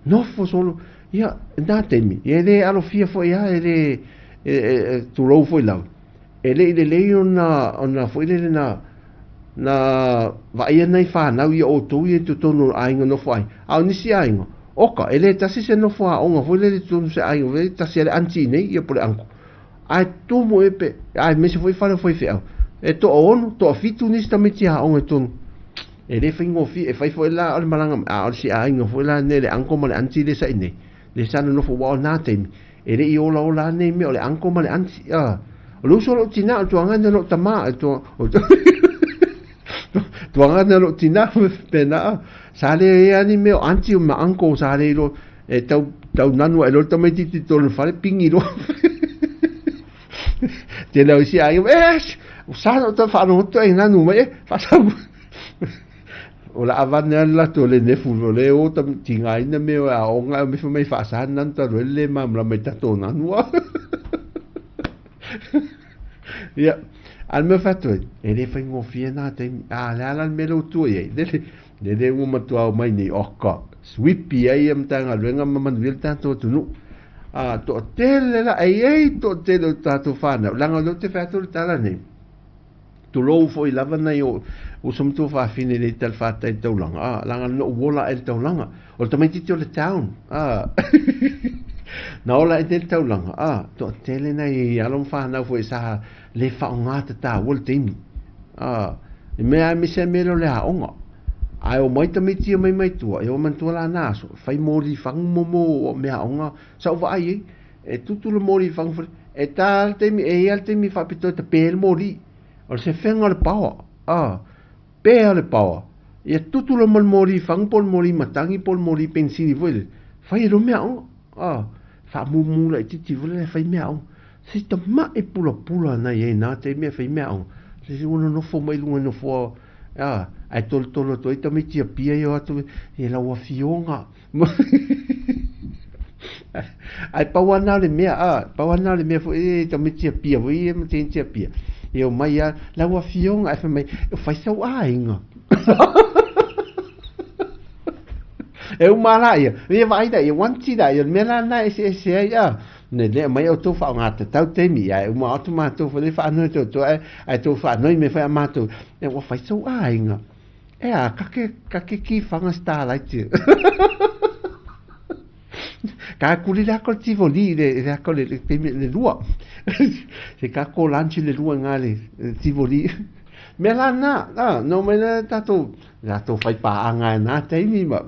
nofo solo, ia, na taimi, ia e le alofia foi lava, e le, e, e, e, tulou foi lava, E le i lelei ona, ona foi lele na, na vaaia nai fanau ia outou ia i totonu o aiga nofo ai. A o nisi aiga, oka, e le tasi se nofo aoga foi lele i totonu o se aiga foi lele, tasi a le aunty i nei ia po o le uncle. Ae tumu e pe, aemaise foi fale o faifeau, e toaono, toafitu nisi tamaiti aoga i totonu. E le faigofie, e fai foi la o le malaga, a o le si aiga foi la nei le uncle ma le aunty lea sa i nei, lea sa nonofo aua o na taimi, E le i olaola lava nei mea o le uncle ma le aunty. Ah, o le uso o lou tinā, o le tuaga lena o lou tamā, o le tua, o tuaga lena o lou tinā, pēnā, ah. Sa le i ai ni mea o aunty ma uncle, sa le iloa, e tau, tau nanu ae loa le tamaitiiti i totonu o le fale, pingi loa. Tele o isi aiga, eh, sa na ou tau faalogo atu ai nanu mai, eh, faasau. O le avane a le latou le nefu o le o tigaina mea o aoga e fai mai faasa nanu talu ai le le malamalama i tatou nanu a. Ia, a le mea fai atu ai, e le faigofie nā taimi, a le a la le mea lea ua tua i ai, lele, lele ua matua omai nei, oka, swipi ai ia Matagaluega ma manuia le tatou atunuu. A, toatele la, e i ai toatele o tatou fanau, leaga o lea ou te fai atu le tala nei, Tulou foi lava nai o uso ma tuafafine i le talafatai i le taulaga, a, leaga na ou ola ae i le taulaga. O le tamaitiiti o le town, a. Na ola ai le taulaga, a, toatele nai alo ma fanau foi sa le faaaoga tatau le taimi. A, i mea aemaise a mea lea o le aoga. Ae omai tamaiti ia mai mai tua, e o manatua la na aso, fai moli fagu mo mo mea aoga, sa ou vaai ai, e tutu le moli fagu foi, e ta le taimi, e i ai le taimi faapitoa e tape ai le moli. O le sefega o le paoa, a, pea le paoa, ia tutu loa ma le moli fagu po o le moli matagi po o le moli penisini foi lele, fai ai loa mea aoga, a, faamumu laitiiti foi lele e fai mea aoga. Se tama'i pulapula na i ai i na taimi e fai mea aoga, se ua nonofo mai luga i nofoa a, ae tolotolo atu ai tamaiti Apia ia o atu e lau afioga. Ae pau lava na o le mea, a, pau lava na o le mea foi e tamaiti Apia foi ia ma teine Apia, e omai lava, lau afioga, ae fai mai, e fai sau aiga. E uma lava ia, ia vaai laia, uanti laia, o le mea la lena e eseese ai, a. Ne lea mai outou faaaoga tatau taimi, ae uma atu matou foi lea faanoi atu outou, ae ae tou faanoi mea foi a matou, e ua fai sou aiga. E a, kake, kake ki whanga starlight. Ka kuli le ako le Tivoli le, le ako le, le, le, le lua. Se ka ko lunch le lua ngā le, le Tivoli. Mea la nā, nā, no mai nā tātou, tātou whai pāanga e nā taimi ma.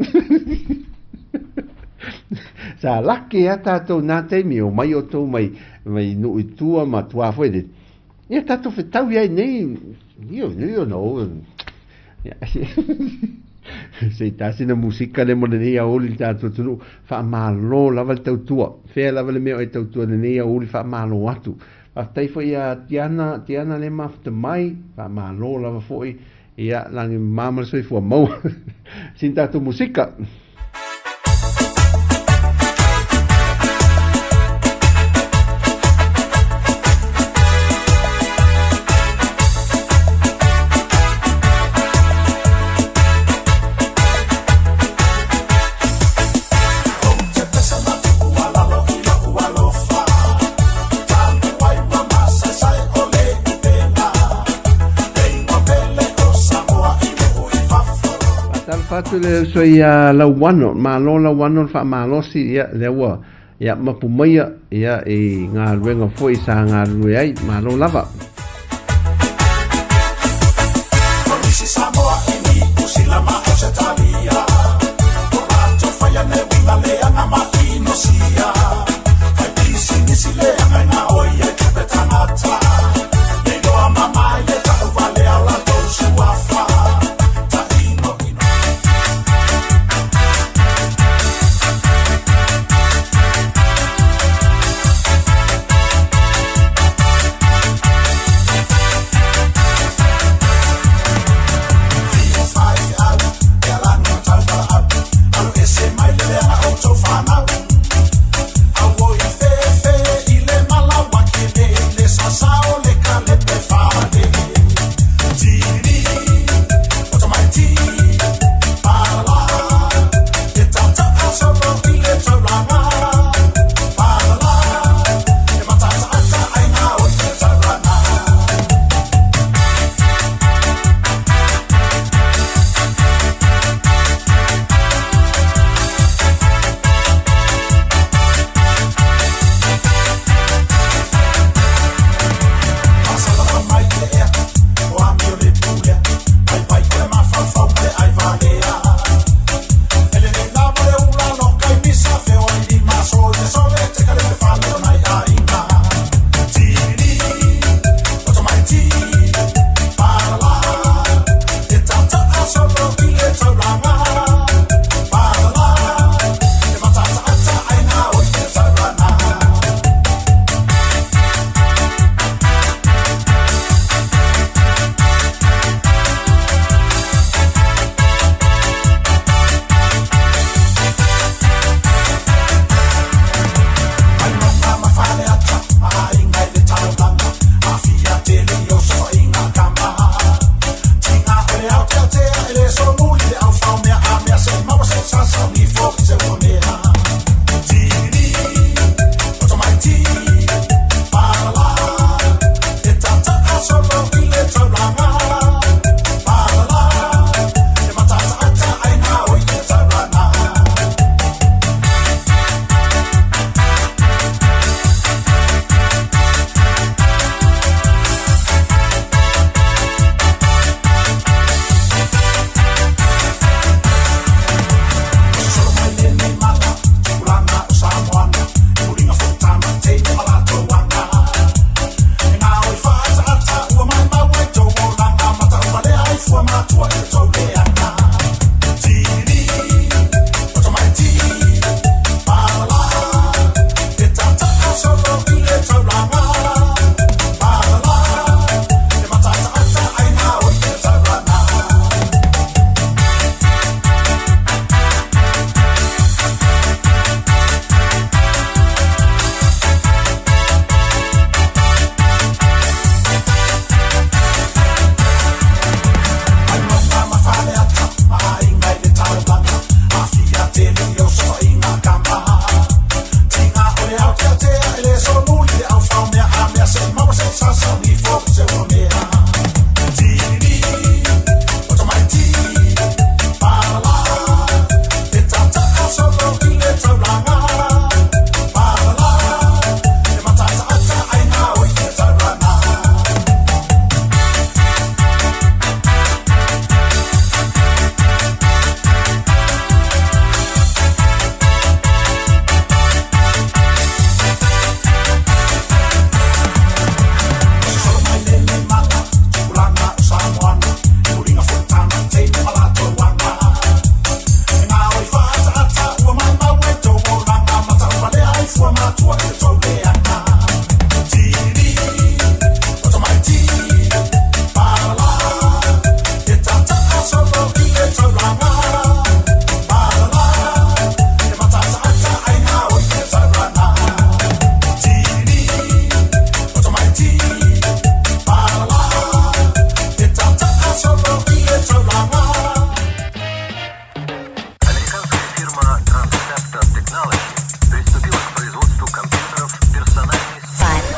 Sa laki a tātou nā taimi o mai o tō mai, mai nuu i tua ma tua foi le. Ia tātou whetau i ai nei, you know, se tasi na musika le mo lenei aouli le tatou atunuu, faamalo lava le tautua. Fea lava le mea o e tautua lenei aouli faamalo atu. Faafetai foi ia Tiana, Tiana le mafuta mai, faamalo lava foi, ia lagi mama ma le soifua maua. Sina tatou musika. Faatalofa atu le uso ia Lauano, malo Lauano le faamalosi, ia lea ua ia mapu maia ia i galuega foi sa galulue ai, malo lava.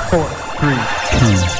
4, 3, 2,